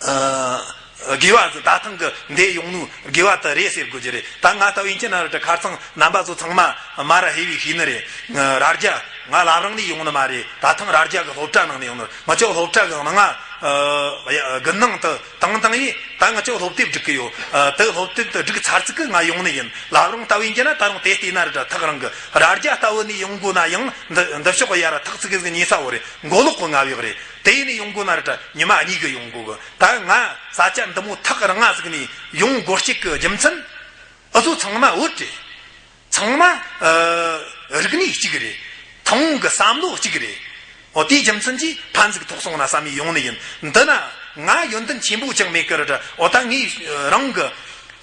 ཨ་དགེ་བ་ཟིག་ད་ཐེངས་གི་འདི་ཡོང་ནོ་དགེ་བ་དེ་རེད་ཟེར་དགོས་ཀྱི་རེད། ད་ང་ལྟ་བུ་ཡིན་གྱི་ན་རེད། ཁ་རྩང་རྣམ་པ་ཚོ་ཚང་མ་མ་ར་ཧེ་བི་ཤེས་ནི་རེད། ང་རྭ་རྒྱ་ང་བླ་བྲང་ནས་ཡོང་ནི་མ་རེད། ད་ཐེངས་རྭ་རྒྱ་གི་སློབ་གྲྭ་ནང་ནས་ཡོང་ནི་རེད། ང་ཚོ་སློབ་གྲྭ་གི་ནང་ང་ཨ་དགུན་ནང་དུ་དང་དང་ཡིན། ད་ང་ཚོ་སློབ་དེབ་སྒྲིག་གི་ཡོད། ཨ་དེ་སློབ་དེབ་དེ་སྒྲིག་ཚར་ཚིག་གི་ང་ཡོང་ནི་ཡིན། བླ་བྲང་ལྟ་བུ་ཡིན་གྱི་ན་ད་རུང་དེ་བལྟས་ན་རེད། ད་ཐག་རིང་གི་རྭ་རྒྱ་ལྟ་བུ་ནས་ཡོང་དགོས་ན་ཡང་འདི་འདི་ཕྱོགས་གི་ཡ་ར་ཐག་ཚིག་གི་ཉེ་ས་བོ་རེད། མགོ་ལོག་གི་ང་བ་རེད། དེ་ནས་ཡོང་དགོས་ན་རེད། ཉི་མ་གཉིས་གི་ཡོང་དགོས་གི། ད་ང་ས་ཆ་འདི་མོ་ཐག་རིང་ང་ཟིག་ནས་ཡོང་དགོས་རྐྱེན་གི་རྒྱུ་མཚན། ཨུ་ཚོ་ཚང་མ་བོད་རེད། ཚང་མ་ཨ་རིག་གནས་གཅིག་རེད། མཐོང་གི་བསམ་བློ་གཅིག་རེད། འོ་དེའི་རྒྱུ་མཚན་གྱིས་ཕན་ཟིག་ཐོགས་སོང་ན་བསམ་ནས་ཡོང་ནི་ཡིན། འདི་ན་ང་ཡོན་ཏན་ཆེན་པོ་ཅང་མེད་ཀི་རེད། འོ་ད་ངས་རང་གི་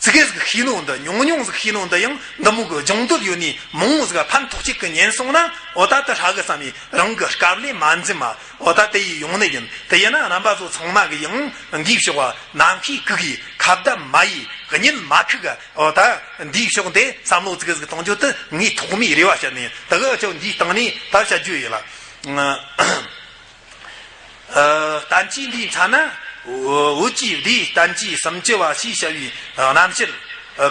ཙི་གེ་ཟིག་ཤེས་ནོ་འདི། ཉུང་ཉུང་ཟིག་ཤེས་ནོ་འདི་ཡང་འདི་མོ་གི་སྦྱོང་འདོད་ཡོད་ནི་མང་བོ་ཟིག་ཕན་ཐོགས་ཅིག་གི་ཉན་སོང་ན། འོ་ད་དེ་ཧྲ་གི་བསམ་ནས་རང་གི་དཀའ་ལས་མ་འཛེམ་མ། འོ་ད་དེ་ཡིས་ཡོང་ནི་ཡིན། དེ་ཡིན་ན་རྣམ་པ་ཚོ་ཚང་མ་གི་ཡང་འདིའི་ཕྱོགས་བ་ནམ་མཁའི་གུག་གི་ཁ་བརྡ་མ་ཡིས་གཉིད་མ་ཁུག་ག་འོ་ད་འདིའི་ཕྱོགས་འདི་བསམ་བློ་ཙི་གེ་ཟིག་གཏོང་རྒྱུ་དེ་ངའི་ཐོག་མའི་རེ་བ་བཤད་ནི་ཡིན། དེ་གི་ཨ་ཅོ་འདིའི་སྟེང་ནས་ད་བཤད་རྒྱུ་ཡིན་ལ། ཨ་བསྟན་བཅོས་འདིའི་མཚན་ན། འོ་བོད་ཀྱི་སྡེའི་བསྟན་བཅོས་སུམ་ཅུ་པ་ཞེས་བྱ་བའི་རྣམ་བཤད་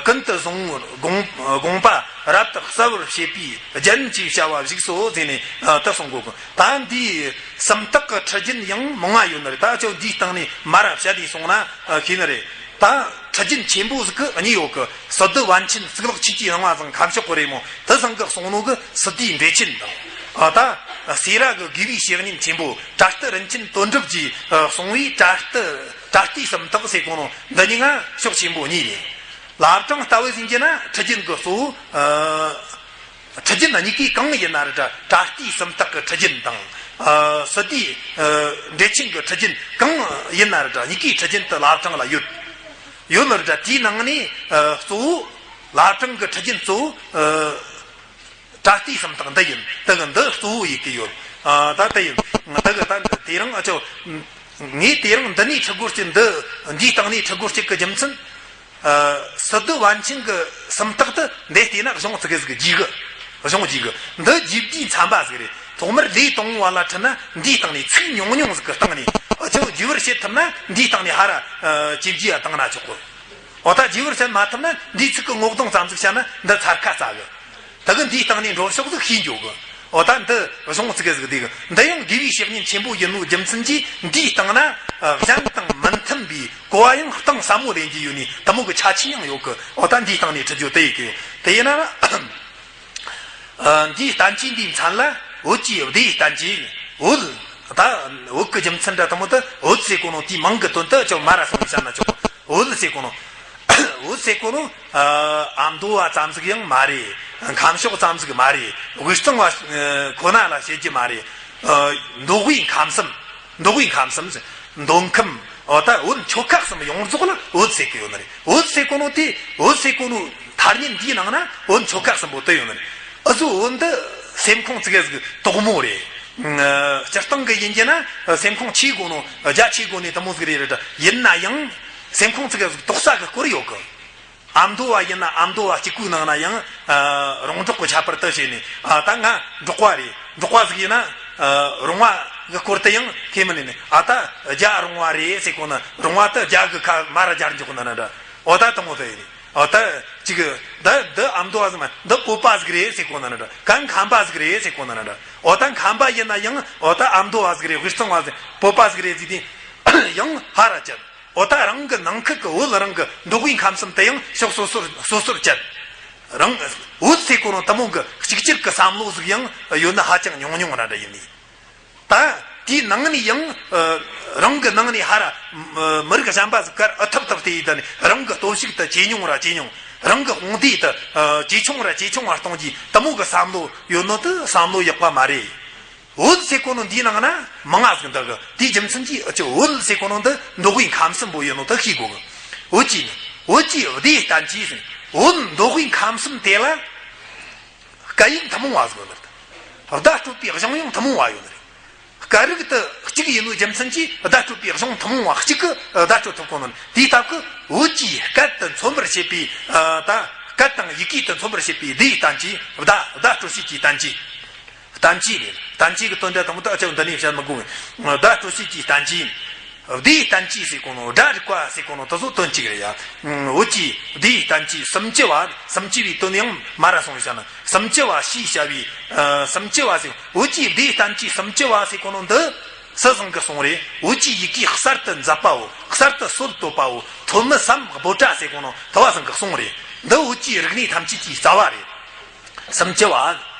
ཀུན་ཏུ་བཟང་བོར་དགོངས་དགོངས་པ་རབ་ཏུ་གསལ་བར་བྱེད་པའི་རྒྱན་ཅེས་བྱ་བ་བཞུགས་སོ་ཟེར་ནས་ད་གསུང་གོ། ད་འདིའི་སུམ་རྟགས་ཀྱི་ཁྲིད་རྒྱུན་ཡང་མང་ང་ཡོད་ནི་རེད། ད་ཅོ་འདིའི་སྟེང་ནས་མ་ར་བཤད་དེ་སོང་ན་ཤེས་ནི་རེད། ད་ཁྲིད་རྒྱུན་ཆེན་པོ་ཟིག་གི་གཉིས་ཡོད་གི། སི་ཏུ་པཎ་ཆེན་གཙུག་ལག་ཆོས་ཀྱི་གླིང་པ་ཚང་ཁམས་ཕྱོགས་གི་རེད་མོ། དེ་ཚང་གི་གསུང་ནོ་གི་སི་ཏུའི་འགྲེལ་ཆེན་དང་། ཨ་ད་སེ་ར་གི་དགེ་བའི་བཤེས་གཉེན་ཆེན་པོ་བྲ་སྟི་རིན་ཆེན་དོན་གྲུབ་ཀྱིས་གསུང་བའི་བྲ་སྟི་བྲ་སྟིའི་སུམ་རྟགས་ཟེར་གོ་ནོ་འདི་གཉིས་ང་ཕྱོགས་ཆེན་པོ་གཉིས་རེད། བླ་བྲང་ལྟ་བུ་ཟིན་གྱི་ན་ཁྲིད་རྒྱུན་གི་གཙོ་བོ་ཨ། ཁྲིད་རྒྱུན་གཉིས་ཀའི་གང་ཡིན་ན་རེད། བྲ་སྟིའི་སུམ་རྟགས་ཀྱི་ཁྲིད་རྒྱུན་དང་། ཨ་སི་ཏུའི་ཨ་འགྲེལ་ཆེན་གྱི་ཁྲིད་རྒྱུན་གང་ཡིན་ན་རེད། གཉིས་ཀའི་ཁྲིད་རྒྱུན་དུ་བླ་བྲང་ལ་ཡོད། ཡོད་ལ་རེད། དེའི་ནང་ནས་ཨ་གཙོ་བོ་བླ་བྲང་གི་ཁྲིད་རྒྱུན་གཙོ་བོ་ཨ་བྲ་སྟིའི་སུམ་རྟགས་འདི་ཡིན། དེ་གི་འདི་གཙོ་བོ་ཡིན་གི་ཡོད། ཨ་ད་དེ་ཡིན། དེ་གི་ད་དེ་རིང་ཨ་ཅོ། ངས་དེ་རིང་འདི་ནས་ཁྲིད་དགོས་རྐྱེན། འདི་འདིའི་སྟེང་ནས་ཁྲིད་དགོས་རྐྱེན་གྱི་རྒྱུ་མཚན། ཨ་སི་ཏུ་པཎ་ཆེན་གྱི་སུམ་རྟགས་དེ་འདི་བལྟས་ན་གཞུང་ཙི་གེ་ཟིག་རྒྱས་གི། གཞུང་རྒྱས་གི། འདི་རྒྱས་པའི་མཚན་པ་ཟིག་རེད། ཐོག་མར་ལེའུ་དང་པོ་བ་ལ་ཁྲིད་ན་འདིའི་སྟེང་ནས་ཚིག་ཉུང་ཉུང་ཟིག་གི་སྟེང་ནས་ཨ་ཅོ་རྒྱས་པར་བཤད་ཐུབ་ན་འདིའི་སྟེང་ནས་ཧ་ར་ཨ་ཇེ་རྒྱས་ཡ་བཏང་ན་ཆོག་གི། འོ་ད་རྒྱས་པར་བཤད་མ་ཐུབ་ན་འདིའི་ཚིག་གི་ངོ་གདོང་ཙམ་ཟིག་བཤད་ན་འདི་ཚར་ཁ་ཚ་གི། ད་གི་འདིའི་སྟེང་ནས་འགྲོ་ཕྱོགས་ཟིག་ཤེས་འགྱོ་གི། འོ་ད་འདི་གཞུང་ཙི་གེ་ཟིག་བསྡུས་གི། འདི་ཡང་དགེ་བའི་བཤེས་གཉེན་ཆེན་པོ་ཡིན་ནོ་རྒྱུ་མཚན་གྱིས་འདིའི་སྟེང་ན་ཨ་གཞན་དང་མི་མཐུན་པའི་གོ་བ་ཡང་གཏིང་ཟབ་མོ་ལེན་གྱི་ཡོད་ནི་དེ་མོ་གི་ཁྱད་ཆོས་ཡང་ཡོད་གི། འོ་ད་འདིའི་སྟེང་ནས་ཁྲིད་རྒྱུ་དེ་ཡིན་གི། དེ་ཡིན་ན་ཨ་འདིའི་བསྟན་བཅོས་འདིའི་མཚན་ལ་བོད་ཀྱི་སྡེའི་བསྟན་བཅོས། བོད་ད་བོད་ཀྱི་རྒྱུ་མཚན་འདྲ་དེ་མོ་དེ་བོད་ཟེར་གོ་ནོ་དེའི་མིང་གི་དོན་དེ་ཅོ་མ་ར་སོང་བཤད་ན་ཆོག་གི། བོད་ཟེར་གོ་ནོ། བོད་ཟེར་གོ་ནོ། ཨ་ཨ་མདོ་བ་ཙམ་ཟིག་ཡང་མ་རེད། ཁམས་ཕྱོགས་ཙམ་ཟིག་མ་རེད། དབུས་གཙང་བ་ཁོ་ན་ལ་བཤད་རྒྱུ་མ་རེད། ཨ་མདོ་དབུས་ཁམས་གསུམ། མདོ་དབུས་ཁམས་གསུམ་ཟེར། མདོ་ཁམས། འོ་ད་བོད་ཆོལ་ཁ་གསུམ་ཡོངས་རྫོགས་ལ་བོད་ཟེར་གི་ཡོད་ནི་རེད། བོད་ཟེར་གོ་ནོ་དེ་བོད་ཟེར་གོ་ནོ་ཐ་སྙད་འདིའི་ནང་ན་བོད་ཆོལ་ཁ་གསུམ་པོ་དེ་ཡོད་ནི་རེད། ཨ་ཟོ་བོད་འདི་སེམས་ཁོང་ཙི་གེ་ཟིག་དོག་མོ་རེད། སྤྱིར་བཏང་གི་ཡིན་གྱི་ན་སེམས་ཁོང་ཆེ་གོ་ནོ་རྒྱ་ཆེ་གོ་ནི་དེ་མོ་ཟིག་རེད་རེད། ཡིན་ན་ཡང་སེམས་ཁོང་ཙི་གེ་ཟིག་དོག་ས་གི་སྐོར་ཡོད་གི། ཨ་མདོ་བ་ཡིན་ན་ཨ་མདོ་བ་གཅིག་པུའི་ནང་ན་ཡང་ཨ་རོང་འབྲོག་གི་ཁྱད་པར་དུ་བྱས་ནས། ཨ་ད་ང་འབྲོག་པ་རེད། འབྲོག་པ་ཟིག་ཡིན་ན་ཨ་རོང་བ་གི་སྐོར་དུ་ཡང་ཁས་མི་ལེན་ནས། ཨ་ད་རྒྱ་རོང་བ་རེད་ཟེར་གོ་ན་རོང་བ་དུ་རྒྱ་གི་ཁ་མ་ར་རྒྱར་འཇོག་ན་ན་འདྲ། འོ་ད་དང་པོ་དུ་ཡིན། འོ་ད་ཅིག་འདི་འདི་ཨ་མདོ་བ་ཟིག་མ་འདི་བོད་པ་ཟིག་རེད་ཟེར་གོ་ན་ན་འདྲ། གན་ཁམས་པ་ཟིག་རེད་ཟེར་གོ་ན་ན་འདྲ། འོ་ད་ཁམས་པ་ཡིན་ན་ཡང་འོ་ད་ཨ་མདོ་བ་ཟིག་རེད། དབུས་གཙང་བ་ཟིག་བོད་པ་ཟིག་རེད་ཟེར་དུས་ཡང་ཧ་ར་ཅན། འོ་ད་རང་གི་ནང་ཁུལ་གི་བོད་རང་གི་མདོ་དབུས་ཁམས་གསུམ་དེ་ཡང་ཕྱོགས་སོ་སོར་སོ་སོར་བཅད། རང་བོད་ཟེར་གོ་ནོ་དེ་མོ་གི་གཅིག་གྱུར་གི་བསམ་བློ་ཟིག་ཡང་ཡོད་ན་ཧ་ཅང་ཉུང་ཉུང་ར་འདྲ་ཡིན་ནི། ད་དེའི་ནང་ནས་ཡང་རང་གི་ནང་ནས་ཧ་ར་མི་རིགས་གཞན་པ་ཟིག་གར་ཨ་ཐབ་ཐབ་དེ་ཡིན་ད་ནི་རང་གི་སྟོབས་ཤུགས་དེ་ཇེ་ཉུང་ར་ཇེ་ཉུང་། རང་གི་དཔུང་སྡེ་དེ་ཇེ་ཆུང་ར་ཇེ་ཆུང་བ་གཏོང་རྒྱུའི་དེ་མོ་གི་བསམ་བློ་ཡོད་ནོ་དེ་བསམ་བློ་ཡག་པ་མ་རེད། བོད་ཟེར་གོ་ནོ་འདིའི་ནང་ན་མང་ང་ཟིག་འདུག་གི། དེའི་རྒྱུ་མཚན་གྱིས་ཨ་ཅོ་བོད་ཟེར་གོ་ནོ་འདི་མདོ་དབུས་ཁམས་གསུམ་པོ་ཡིན་ནོ་ད་ཤེས་དགོས་གི། བོད་ཀྱི་ནི་བོད་ཀྱི་སྡེ་བསྟན་བཅོས་ཟེར། བོད་མདོ་དབུས་ཁམས་གསུམ་དེ་ལ་ སྐད་ཡིག་ཐུན་མོང་བ་ཟིག་ཡོད་ནི་རེད། བརྡ་སྤྲོད་པའི་གཞུང་ཡང་ཐུན་མོང་བ་ཡོད་ནི་རེད། སྐད་རིགས་དེ་གཅིག་ཡིན་ནོ་རྒྱུ་མཚན་གྱིས་བརྡ་སྤྲོད་པའི་གཞུང་ཐུན་མོང་བ་གཅིག་གིས་བརྡ་སྤྲོད་ཐུབ་གོ་ནི། དེའི་སྟབས་ཀྱིས་བོད་ཀྱི་སྐད་དུ་མཚོན་པར་བྱེད་པའི་ད་སྐད་དང་ཡི་གེ་དུ་མཚོན་པར་བྱེད་པའི་བརྡའི་བསྟན་བཅོས། བརྡ་བརྡ་སྤྲོད་བྱེད་ཀྱི་བསྟན་བཅོས། བསྟན་བཅོས་རེད། བསྟན་བཅོས་ཀྱི་དོན་དེ་དང་པོ་དག་ཅིག་འདི་ནས་བཤད་མི་དགོས། བརྡ་སྤྲོད་བྱེད་ཀྱི་བསྟན་བཅོས། བརྡའི་བསྟན་བཅོས་ཟེར་གོ་ནོ། སྒྲ་རིག་པ་ཟེར་གོ་ནོ་དེ་ཚོ་དོན་གཅིག་རེད་ཡ། བོད་ཀྱི་བརྡའི་བསྟན་བཅོས་སུམ་ཅུ་བ། སུམ་ཅུ་བའི་དོན་ཡང་མ་ར་སོང་བཤད་ན། སུམ་ཅུ་བ་ཞེས་བྱ་བའི་ཨ་སུམ་ཅུ་བ་ཟེར། བོད་ཀྱི་བརྡའི་བསྟན་བཅོས་སུམ་ཅུ་བ་ཟེར་གོ་ནོ་འདི་སུ་ཟིག་གིས་གསུངས་རེད། བོད་ཀྱི་ཡི་གེ་གསར་དུ་མཛད་པའོ། གསར་དུ་སྲོལ་བཏོད་པའོ། ཐོན་མི་སམ་བྷོ་ཊ་ཟེར་གོ་ནོ་དེ་བ་ཟིག་གིས་གསུངས་རེད། འདི་བོད་ཀྱི་རིག་གནས་ཐམས་ཅད་ཀྱི་རྩ་བ་རེད། སུམ་ཅུ་བ།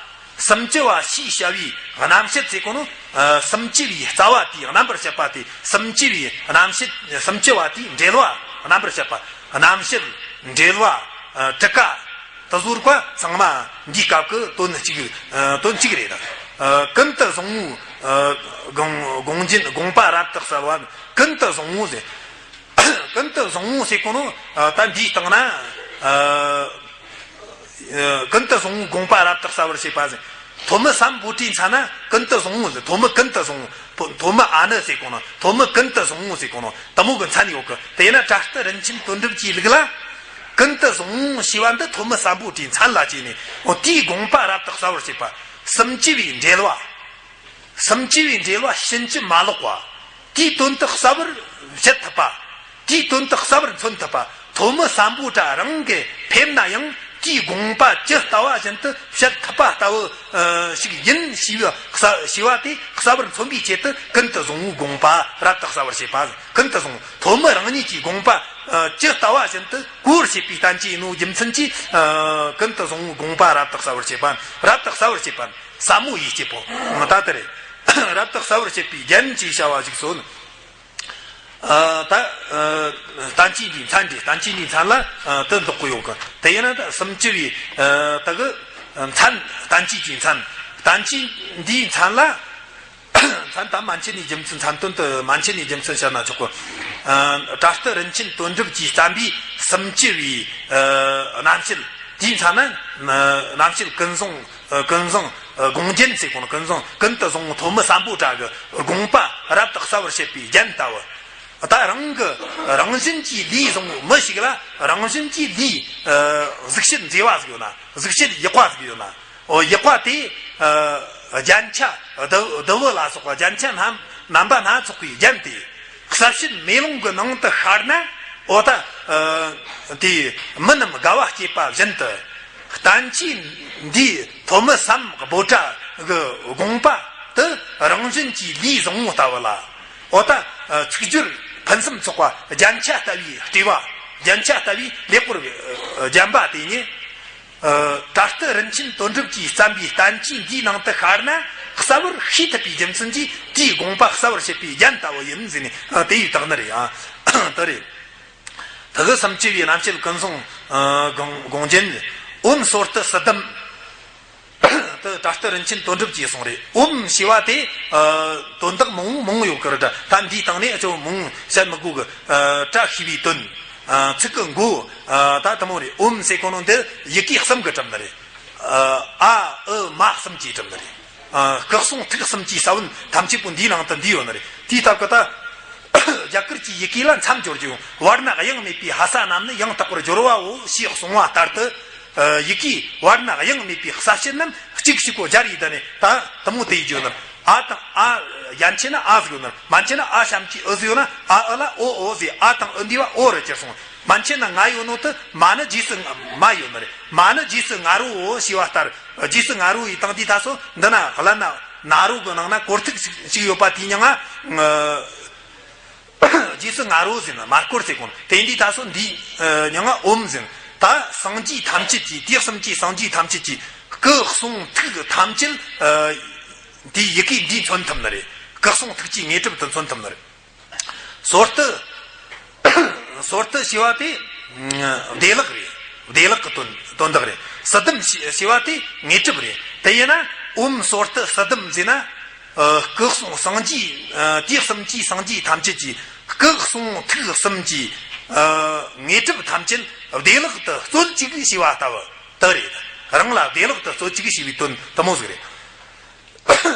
སུམ་ཅུ་བ་ཞེས་བྱ་བའི་རྣམ་བཤད་ཟེར་གོ་ནོ། ཨ་སུམ་ཅུ་བའི་རྩ་བ་དེ་རྣམ་པར་བཤད་པ་དེ། སུམ་ཅུ་བའི་རྣམ་བཤད། སུམ་ཅུ་བ་དེའི་འགྲེལ་བ་རྣམ་པར་བཤད་པ། རྣམ་བཤད། འགྲེལ་བ། ཨ་དྲུག་ཀ་དེ་ཚོ་རིགས་པ་ཚང་མ་འདིའི་སྐབས་ཀྱི་དོན་གཅིག་ཨ་དོན་གཅིག་རེད། ཨ་ཀུན་ཏུ་བཟང་བོའི་ཨ་དགོངས་དགོངས་རྒྱན། དགོངས་པ་རབ་ཏུ་གསལ་བ། ཀུན་ཏུ་བཟང་བོ་ཟེར། ཀུན་ཏུ་བཟང་བོ་ཟེར་གོ་ནོ། ཨ་ད་འདིའི་སྟེང་ན་ཨ་ཨ་ཀུན་ཏུ་བཟང་བོའི་དགོངས་པ་རབ་ཏུ་གསལ་བར་བྱེད་པ་ཟེར། ཐོན་མི་སམ་བྷོ་ཊའི་མཚན་ན་ཀུན་ཏུ་བཟང་བོ་ཟེར། ཐོན་མི་ཀུན་ཏུ་བཟང་བོ། ཐོན་མི་ཨ་ནི་ཟེར་གོ་ནོ། ཐོན་མི་ཀུན་ཏུ་བཟང་བོ་ཟེར་གོ་ནོ་དེ་མོ་གི་མཚན་ཡོད་གི། དེས་ན་བྲག་ཏུ་རིན་ཆེན་དོན་གྲུབ་ཀྱི་ལུགས་ལ་ཀུན་ཏུ་བཟང་བོ་ཞེས་པ་འདི་ཐོན་མི་སམ་བྷོ་ཊའི་མཚན་ལ་བྱས་ནས། འོ་དེའི་དགོངས་པ་རབ་ཏུ་གསལ་བར་བྱེད་པ། སུམ་ཅུ་བའི་འགྲེལ་བ། སུམ་ཅུ་བའི་འགྲེལ་བ་ཕྱིན་ཅི་མ་ལོག་པ། དེའི་དོན་དུ་གསལ་བར་བྱེད་ཐུབ་པ། དེའི་དོན་དུ་གསལ་བར་མཚོན་ཐུབ་པ། ཐོན་མི་སམ་བྷོ་ཊ་རང་གིས་ཕེབས་ན་ཡང་དེའི་དགོངས་པ་ཇི་ལྟ་བ་བཞིན་དུ་བཤད་ཐུབ་པ་ལྟ་བུ་ཨ་ཞིག་ཡིན་ཞེས་པ། ཞེས་པ་དེ་གསལ་བར་མཚོན་པའི་ཆེད་དུ་ཀུན་ཏུ་བཟང་བོའི་དགོངས་པ་རབ་ཏུ་གསལ་བར་བྱེད་པ། ཀུན་ཏུ་བཟང་བོ་ཐོན་མི་རང་ཉིད་ཀྱི་དགོངས་པ་ཨ་ཇི་ལྟ་བ་བཞིན་དུ་གོ་བར་བྱེད་པའི་བསྟན་བཅོས་ཡིན་ནོ་རྒྱུ་མཚན་གྱིས། ཨ་ཀུན་ཏུ་བཟང་བོའི་དགོངས་པ་རབ་ཏུ་གསལ་བར་བྱེད་པ། རབ་ཏུ་གསལ་བར་བྱེད་པ། ཟབ་མོ་ཡིད་ཀྱི་པོ། ད་ལྟ་རེད། རབ་ཏུ་གསལ་བར་བྱེད་པའི་རྒྱན་ཅེས་བྱ་བ་ཞིག་གསོལ། ཨ་ད་ཨ་བསྟན་བཅོས་འདིའི་མཚན་རེད། བསྟན་བཅོས་འདིའི་མཚན་ལ་ཨ་དེ་འདོགས་གི་ཡོད་གི། དེ་ཡིན་ན་ད་སུམ་ཅུ་བའི་ཨ་དེ་གི་མཚན། བསྟན་བཅོས་ཀྱི་མཚན། བསྟན་བཅོས་འདིའི་མཚན་ལ། མཚན་དང་མན་ཆད་ནས་རྒྱུ་མཚན། མཚན་དོན་དུ་མན་ཆད་ནས་རྒྱུ་མཚན་བཤད་ན་ཆོག་གི། ཨ་བྲག་ཏུ་རིན་ཆེན་དོན་གྲུབ་ཀྱིས་བརྩམས་པའི་སུམ་ཅུ་བའི་ཨ་རྣམ་བཤད། དེའི་མཚན་ན་ཨ་རྣམ་བཤད་ཀུན་བཟང་། ཨ་ཀུན་བཟང་ཨ་དགོངས་རྒྱན་ཟེར་གོ་ནོ། ཀུན་བཟང་། ཀུན་ཏུ་བཟང་བོ་ཐོན་མི་སམ་བྷོ་ཊ་གི་དགོངས་པ་རབ་ཏུ་གསལ་བར་བྱེད་པའི་རྒྱན་ལྟ་བུ། ད་རང་གི་རང་བཞིན་གྱིས་ལུས་བཟང་བོ་མི་ཞིག་ལ་རང་བཞིན་གྱིས་ལུས་ཨ་གཟུགས་བྱད་མཛེས་པ་ཟིག་ཡོད་ན། གཟུགས་བྱད་ཡག་པ་ཟིག་ཡོད་ན། འོ་ཡག་པ་དེ་ཨ་རྒྱན་ཆ་བདུ་བདུ་བུ་ལ་སོགས་པ་རྒྱན་ཆ་རྣམ་རྣམ་པ་སྣ་ཚོགས་པའི་རྒྱན་དེ་གསལ་བྱེད་མེ་ལོང་གི་ནང་དུ་ཤར་ན། འོ་ད་ཨ་དེ་མི་རྣམས་དགའ་བ་སྐྱེད་པ་བཞིན་དུ། བསྟན་བཅོས་འདིའི་ཐོན་མི་སམ་བྷོ་ཊ་གི་དགོངས་པ་དེ་རང་བཞིན་གྱིས་ལུས་བཟང་བོ་ལྟ་བུ་ལ། འོ་ད་ཨ་ཚིག་སྦྱོར་ཕུན་སུམ་ཚོགས་པ། རྒྱན་ཆ་ལྟ་བུའི་སྤྲོས་པ། རྒྱན་ཆ་ལྟ་བུའི་ལེགས་པོར་ཨ་བརྒྱན་པ་དེ་ཉིད། ཨ་བྲག་ཏུ་རིན་ཆེན་དོན་གྲུབ་ཀྱིས་བརྩམས་པའི་བསྟན་བཅོས་འདིའི་ནང་དུ་ཤར་ན་གསལ་བོར་ཤེས་ཐུབ་པའི་རྒྱུ་མཚན་གྱིས་དེའི་དགོངས་པ་གསལ་བར་བྱེད་པའི་རྒྱན་ལྟ་བུ་ཡིན་ཟེར་ནས། ཨ་དེ་ཡི་དག་ནི་རེད། ཨ་དེ་རེད། དེ་གི་སུམ་ཅུ་པའི་རྣམ་བཤད་ཀུན་བཟང་ཨ་དགོངས་དགོངས་རྒྱན། ཨོཾ་སོར་ཏུ་སིདྡྷཾ། དེ་བྲག་ཏུ་རིན་ཆེན་དོན་གྲུབ་ཀྱིས་གསུངས་རེད། ཨོཾ་ཞེས་པ་དེ་ཨ་དོན་དག་མང་མང་ཡོད་ཀི་རེད། ད་འདིའི་སྟེང་ནས་ཨ་ཅོ་མང་བཤད་མི་དགོས་གི། ཨ་བཀྲ་ཤིས་པའི་དོན། ཨ་ཚིག་གི་མགོ་ཨ་ད་དེ་མོ་རེད། ཨོཾ་ཟེར་གོ་ནོ་འདི་ཡི་གེ་གསུམ་གིས་གྲུབ་ནི་རེད། ཨ་ཨ་ཨི་མ་གསུམ་གྱིས་གྲུབ་ནི་རེད། ཨ་སྐུ་གསུང་ཐུགས་གསུམ་གྱི་ས་བོན་ཐམས་ཅད་པོ་འདིའི་ནང་དུ་འདུས་ཡོད་ནི་རེད། དེའི་སྟབས་ཀྱིས་ད་རྒྱ་གར་གྱི་ཡི་གེ་ལ་མཚམས་སྦྱོར་རྒྱུ་ཡོང་། བར་ན་དབྱིངས་མེད་པའི་ཧ་ས་རྣམས་ནི་ཡང་དག་པར་སྦྱོར་བའོ་ཞེས་གསུངས་པ་ལྟར་དུ། ཨ་ཡི་གེའི་བར་ན་དབྱིངས་མེད་པའི་གསལ་བྱེད་རྣམས་གཅིག་གཅིག་གོ་སྦྱར་ཡི་ད་ནི་ད་དེ་མོ་དེ་ཡི་བརྗོད་ནི། ཨ་དང་ཨ། ཡན་ཆད་ན་ཨ་ཟིག་ཡོད་ན། མན་ཆད་ན་ཨ་ཞབས་ཀྱུ་ཨི་ཟིག་ཡོད་ན། ཨ་ཨི་ལ་ཨོ་ཨོ་ཟེར། ཨ་དང་ཨི་འདུས་པ་ཨོ་རུ་གྱུར་སོང་། མན་ཆད་ན་ང་ཡོད་ནོ་དེ་མ་ནི་རྗེས་སུ་མ་ཡོད་ནི་རེད། མ་ནི་རྗེས་སུ་ང་རོ་ཨོ་ཞེས་པ་ལྟར། རྗེས་སུ་ང་རོ་ཡི་དང་དེའི་ད་སོ་འདི་ན་ལ་ན་ན་རོ་གི་ནང་ན་སྐོར་ཐིག་ཞིག་ཞིག་ཡོད་པ་དེའི་མྱིང་ང་། རྗེས་སུ་ང་རོ་ཟེར་ན་མར་སྐོར་ཟེར་གོ་ནོ། དེ་འདི་ད་སོ་འདི་ཨ་མྱིང་ང་ཨོཾ་ཟེར། ད་སངས་རྒྱས་ཐམས་ཅད་ཀྱི། དུས་གསུམ་གྱི་སངས་རྒྱས་ཐམས་ཅད་ཀྱི་སྐུ་གསུང་ཐུགས་ཐམས་ཅད་ཨ་འདི་ཡི་གེ་འདིས་མཚོན་ཐུབ་ནི་རེད། སྐུ་གསུང་ཐུགས་ཀྱི་དངོས་གྲུབ་དེ་མཚོན་ཐུབ་ནི་རེད། སོར་ཏུ། སོར་ཏུ་ཞེས་པ་དེ་བདེ་བླག་རེད། བདེ་བླག་གི་དོན་དོན་དག་རེད། སིདྡྷཾ་ཞེས་པ་དེ་དངོས་གྲུབ་རེད། དེ་ཡིན་ན་ཨོཾ་སོར་ཏུ་སིདྡྷཾ་ཟེར་ན། ཨ་སྐུ་གསུང་སངས་རྒྱས། ཨ་དུས་གསུམ་གྱི་སངས་རྒྱས་ཐམས་ཅད་ཀྱི་སྐུ་གསུང་ཐུགས་གསུམ་གྱི་ཨ་དངོས་གྲུབ་ཐམས་ཅད་བདེ་བླག་ཏུ་སྩོལ་ཅིག་ཞེས་པ་ལྟ་བུ་དེ་རེད། རང་ལ་བདེ་བླག་ཏུ་རྩོད་གཅིག་ཞེས་པའི་དོན་དེ་མོ་ཟིག་རེད།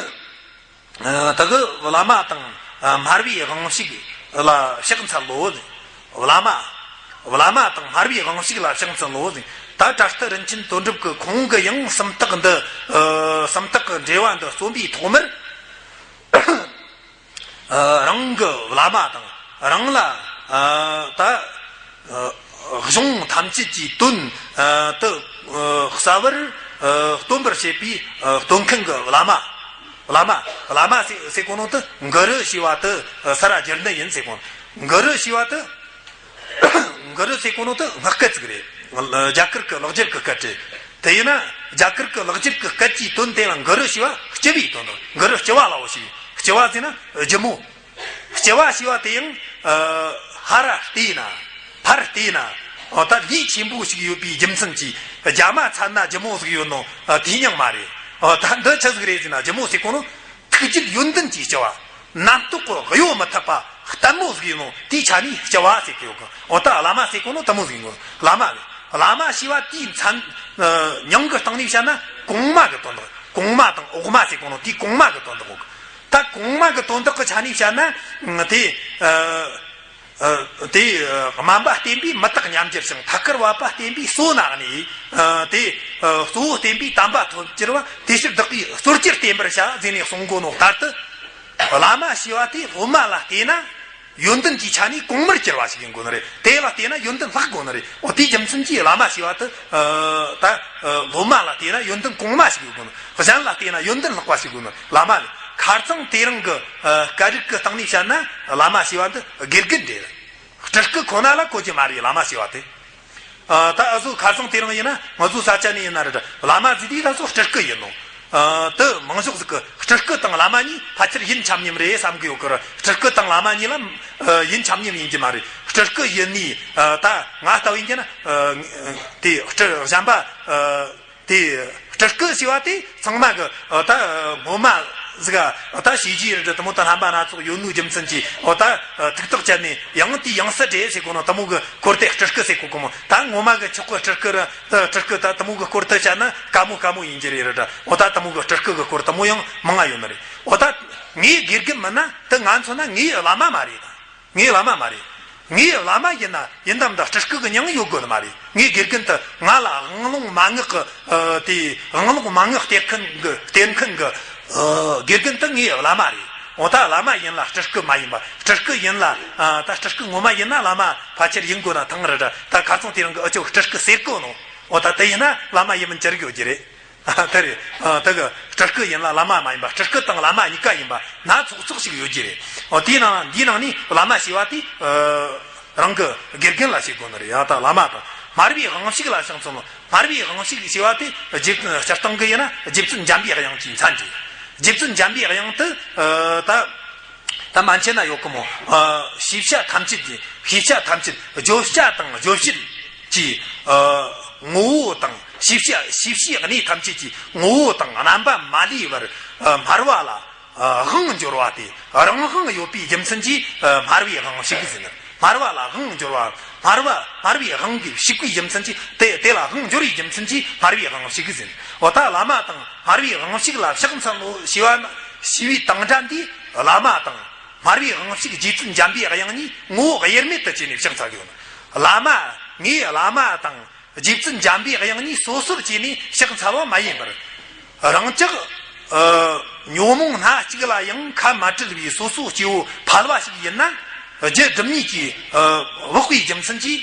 ད་གི་བླ་མ་དང་སྨྲ་བའི་དབང་ཕྱུག་ལ་ཕྱག་འཚལ་ལོ། བླ་མ། བླ་མ་དང་སྨྲ་བའི་དབང་ཕྱུག་ལ་ཕྱག་འཚལ་ལོ། ད་བྲག་ཏུ་རིན་ཆེན་དོན་གྲུབ་ཀྱི་ཁོང་གི་ཡང་སུམ་རྟགས་འདི། སུམ་རྟགས་ཀྱི་འགྲེལ་བ་འདི་རྩོམ་པའི་ཐོག་མར། རང་གི་བླ་མ་དང་རང་ལ་ད་གཞུང་ཐམས་ཅད་ཀྱི་དོན་དུ་གསལ་བར་སྟོན་པར་བྱེད་པའི་སྟོན་མཁན་གྱི་བླ་མ། བླ་མ། བླ་མ་ཟེར་ཟེར་གོ་ནོ་དེ་གུ་རུ་ཞེས་པ་དེ་ས་ར་སྒྱུར་ནི་ཡིན་ཟེར་གོ་ནོ། གུ་རུ་ཞེས་པ་དེ། གུ་རུ་ཟེར་གོ་ནོ་དེ་སྔགས་སྐད་ཅིག་རེད། རྒྱ་གར་གྱི་ལེགས་སྦྱར་གྱི་སྐད་རེད། དེ་ཡིན་ན་རྒྱ་གར་གྱི་ལེགས་སྦྱར་གྱི་སྐད་ཀྱི་དོན་དེ་ལ་གུ་རུ་ཞེས་པ་སྤྱི་བའི་དོན་དང་། གུ་རུ་སྤྱི་བ་ལ་འོ་ཞེས། སྤྱི་བ་ཟེར་ན་ལྗིད་མོ། སྤྱི་བ་ཞེས་པ་དེ་ཡང་ཧ་ར་བལྟས་ན། ཕར་བལྟས་ན། འོ་ད་ལུས་ཆེན་པོ་ཞིག་ཡོད་པའི་རྒྱུ་མཚན་གྱིས་རྒྱ་མ་ཚ་ན་ལྗིད་མོ་ཟིག་ཡོད་ནོ་དེའི་མྱིང་མ་རེད། འོ་ད་འདི་ཆི་ཟིག་རེད་ཟེར་ན་ལྗིད་མོ་ཟེར་གོ་ནོ། ཐུགས་རྒྱུད་ཡོན་ཏན་གྱི་སྤྱི་བ། རྣམ་རྟོག་གི་གཡོ་མི་ཐེབས་པ་ལྟད་མོ་ཟིག་ཡིན་ནོ་དེའི་ཆ་ནས་སྤྱི་བ་ཟེར་གི་ཡོད་གི། འོ་ད་བླ་མ་ཟེར་གོ་ནོ་དེ་མོ་ཟིག་ཡིན་གོ། བླ་མ་རེད། བླ་མ་ཞེས་པ་དེའི་མཚན། མྱིང་གི་སྟེང་ནས་བཤད་ན་གོང་མ་གི་དོན་དག་གོང་མ་དང་འོག་མ་ཟེར་གོ་ནོ་དེའི་གོང་མ་གི་དོན་དག་གོ། ད་གོང་མ་གི་དོན་དག་གི་ཆ་ནས་བཤད་ན་དེ། དེ་སྨན་པ་བསྟེན་པས་མི་རྟག་ཉམས་འགྱུར་ཞིང་། ཐད་ཀར་བབ་པ་བསྟེན་པས་གསོ་ན་གནས། དེ་གཙོ་བོ་བསྟེན་པས་དམ་པ་ཐོབ་གྱུར་པ། དེ་ཕྱིར་བདག་གིས་གཙོ་གྱུར་བསྟེན་པར་བྱ་ཟེར་ནས་གསུང་གོ་ནོ་ལྟར་དུ། བླ་མ་ཞེས་པ་དེ་སློབ་མ་ལ་བལྟས་ན་ཡོན་ཏན་གྱི་ཆ་ནས་གོང་མར་གྱུར་པ་ཞིག་ཡིན་དགོས་ནི་རེད། དེ་ལ་བལྟས་ན་ཡོན་ཏན་ལྷག་དགོས་ནི་རེད། འོ་དེའི་རྒྱུ་མཚན་གྱིས་བླ་མ་ཞེས་པ་དེ་ད་སློབ་མ་ལ་བལྟས་ན་ཡོན་ཏན་གོང་མ་ཞིག་ཡོད་དགོས་ནི། གཞན་ལ་བལྟས་ན་ཡོན་ཏན་ལྷག་པ་ཞིག་དགོས་ནི་བླ་མ་རེད། ཁ་རྩང་དེ་རིང་གི་སྐད་རིགས་ཀྱི་སྟེང་ནས་བཤད་ན་བླ་མ་ཞེས་པ་འདི་དགེ་རྒན་རེད། སྤྲུལ་སྐུ་ཁོ་ན་ལ་གོ་རྒྱུ་མ་རེད། བླ་མ་ཞེས་པ་དེ། ཨ། ད་འུ་ཚོ་ཁ་སང་དེ་རིང་ཡིན་ན་ང་ཚོ་ས་ཆ་ནས་ཡིན་ན་རེད། བླ་མ་ཟེར་དུས་ད་ཚོ་སྤྲུལ་སྐུ་ཡིན་ནོ། ཨ། དེ་མང་ཤོས་ཟིག་གི་སྤྲུལ་སྐུ་དང་བླ་མ་གཉིས་ཕལ་ཆེར་ཡིན་ཆ་མཉམ་རེད་བསམ་གི་ཡོད་གི་ར། སྤྲུལ་སྐུ་དང་བླ་མ་གཉིས་ལ་ཡིན་ཆ་མཉམ་ཡིན་གྱི་མ་རེད། སྤྲུལ་སྐུ་ཡིན་ནི། ཨ། ད་ང་ལྟ་བུ་ཡིན་གྱི་ན། ཨ། དེ་སྤྲུལ་གཞན་པ། ཨ། དེ་སྤྲུལ་སྐུ་ཞེས་པ་དེ་ཚང་མ་གི། ཨ། ད་ངོ་མ་ཟིག་ག་ད་བྱས་རྗེས་རེད་དེ་མོ་ད་རྣམ་པ་སྣ་ཚོགས་ཡོད་ནོའི་རྒྱུ་མཚན་གྱིས། འོ་ད་ཐུགས་ཐག་བཅད་ནས་ཡང་དེའི་ཡང་སྲིད་རེད་ཟེར་གོ་ནོ་དེ་མོ་གི་སྐོར་དེ་སྤྲུལ་སྐུ་ཟེར་གོ་གི་མོ། ད་ངོ་མ་གི་མཆོག་གི་སྤྲུལ་སྐུ་ར་ད་སྤྲུལ་སྐུ་ད་དེ་མོ་གི་སྐོར་དེ་བཤད་ན་དཀའ་མོ་དཀའ་མོ་ཡིན་གྱི་རེད་ར། འོ་ད་དེ་མོ་གི་སྤྲུལ་སྐུ་གི་སྐོར་དེ་མོ་ཡང་མང་ང་ཡོད་ནི་རེད། འོ་ད་ངའི་དགེ་རྒན་མིན་ན་དེ་ང་མཚོན་ན་ངའི་བླ་མ་མ་རེད་ད། ངའི་བླ་མ་མ་རེད། ངའི་བླ་མ་ཡིན་ན་ཡིན་དམ་ད་སྤྲུལ་སྐུ་གི་མྱིང་ཡོད་དགོས་ནི་མ་རེད། ངའི་དགེ་རྒན་དེ་ང་ལ་དབང་ལུང་མན་ངག་གི། ཨ། དེ་དབང་ལུང་མན་ངག་སྟེར་མཁན་གི་སྟེར་མཁན་གི། ཨ། དགེ་རྒན་དེ་ངའི་བླ་མ་རེད། འོ་ད་བླ་མ་ཡིན་ལ་སྤྲུལ་སྐུ་མ་ཡིན་པ། སྤྲུལ་སྐུ་ཡིན་ལ། ཨ། ད་སྤྲུལ་སྐུ་ངོ་མ་ཡིན་ན་བླ་མ་ཕལ་ཆེར་ཡིན་དགོས་ན་ཐང་རེད་ད། ད་ཁ་སང་དེ་རིང་གི་ཨ་ཅོ་སྤྲུལ་སྐུ་ཟེར་གོ་ནོ། འོ་ད་དེ་ཡིན་ན་བླ་མ་ཡིན་མིན་ཅི་རིགས་ཡོད་ཀྱི་རེད། ཨ། དེ་རེད། ཨ། དེ་གི་སྤྲུལ་སྐུ་ཡིན་ལ་བླ་མ་མ་ཡིན་པ། སྤྲུལ་སྐུ་དང་བླ་མ་གཉིས་ཀ་ཡིན་པ་སྣ་ཚོགས་ཚོགས་ཤིག་ཡོད་ཀྱི་རེད། འོ་དེའི་ནང་འདིའི་ནང་ནས་བླ་མ་ཞེས་པ་དེ། ཨ། རང་གི་དགེ་རྒན་ལ་བྱེད་དགོས་ནི་རེད། ཡང་ད་བླ་མ་དང་སྨྲ་བའི་དབང་ཕྱུག་ལ་ཕྱག་འཚལ་ལོ། སྨྲ་བའི་དབང་ཕྱུག་ཞེས་པ་དེ་རྗེ་བཙུན། སྤྱིར་བཏང་གི་ཡིན་ན་རྗེ་བཙུན་འཇམ་པའི་དབྱངས་ཀྱི་མཚན་རེད། རྗེ་བཙུན་འཇམ་པའི་དབྱངས་དེ། ཨ། ད་ད་མན་ཆད་ན་ཡོད་གི་མོ། ཨ། ཤེས་བྱ་ཐམས་ཅད་ཀྱི། ཤེས་བྱ་ཐམས་ཅད། བརྗོད་བྱ་དང་རྗོད་བྱེད་ཀྱི། ཨ། ངོ་བོ་དང་། ཤེས་བྱ། ཤེས་བྱའི་གནས་ཐམས་ཅད་ཀྱི་ངོ་བོ་དང་རྣམ་པ་མ་ལུས་པར། ཨ། སྨྲ་བ་ལ། ཨ། དབང་འབྱོར་བ་དེ་རང་དབང་ཡོད་པའི་རྒྱུ་མཚན་གྱིས། ཨ། སྨྲ་བའི་དབང་ཕྱུག་ཟེར་ནི། སྨྲ་བ་ལ་དབང་འབྱོར་བ། སྨྲ་བ། སྨྲ་བའི་དབང་གིས་ཕྱུག་པའི་རྒྱུ་མཚན་གྱིས། དེ་དེ་ལ་དབང་འབྱོར་བའི་རྒྱུ་མཚན་གྱིས་སྨྲ་བའི་དབང་ཕྱུག་ཟེར་ནི། འོ་ད་བླ་མ་དང་སྨྲ་བའི་དབང་ཕྱུག་ལ་ཕྱག་འཚལ་ལོ་ཞེས་པ་ཞེས་པའི་དང་སྒྲ་འདིས་བླ་མ་དང་སྨྲ་བའི་དབང་ཕྱུག་རྗེ་བཙུན་འཇམ་པའི་དབྱངས་གཉིས་ངོ་བོ་དབྱེར་མེད་དུ་བྱས་ནས་ཕྱག་འཚལ་གི་ཡོད། བླ་མ། ངའི་བླ་མ་དང་རྗེ་བཙུན་འཇམ་པའི་དབྱངས་གཉིས་སོ་སོར་བྱས་ནས་ཕྱག་འཚལ་བ་མ་ཡིན་པར། རང་ཅག་ཨ། ཉོན་མོངས་སྣ་གཅིག་ལ་ཡང་ཁ་མ་བྲལ་བའི་སོ་སོའི་སྐྱེ་བོ་ཕལ་བ་ཞིག་ཡིན་ན། རྒྱུ་སྒྲིབ་གཉིས་ཀྱིས། ཨ། དབུག་པའི་རྒྱུ་མཚན་གྱིས།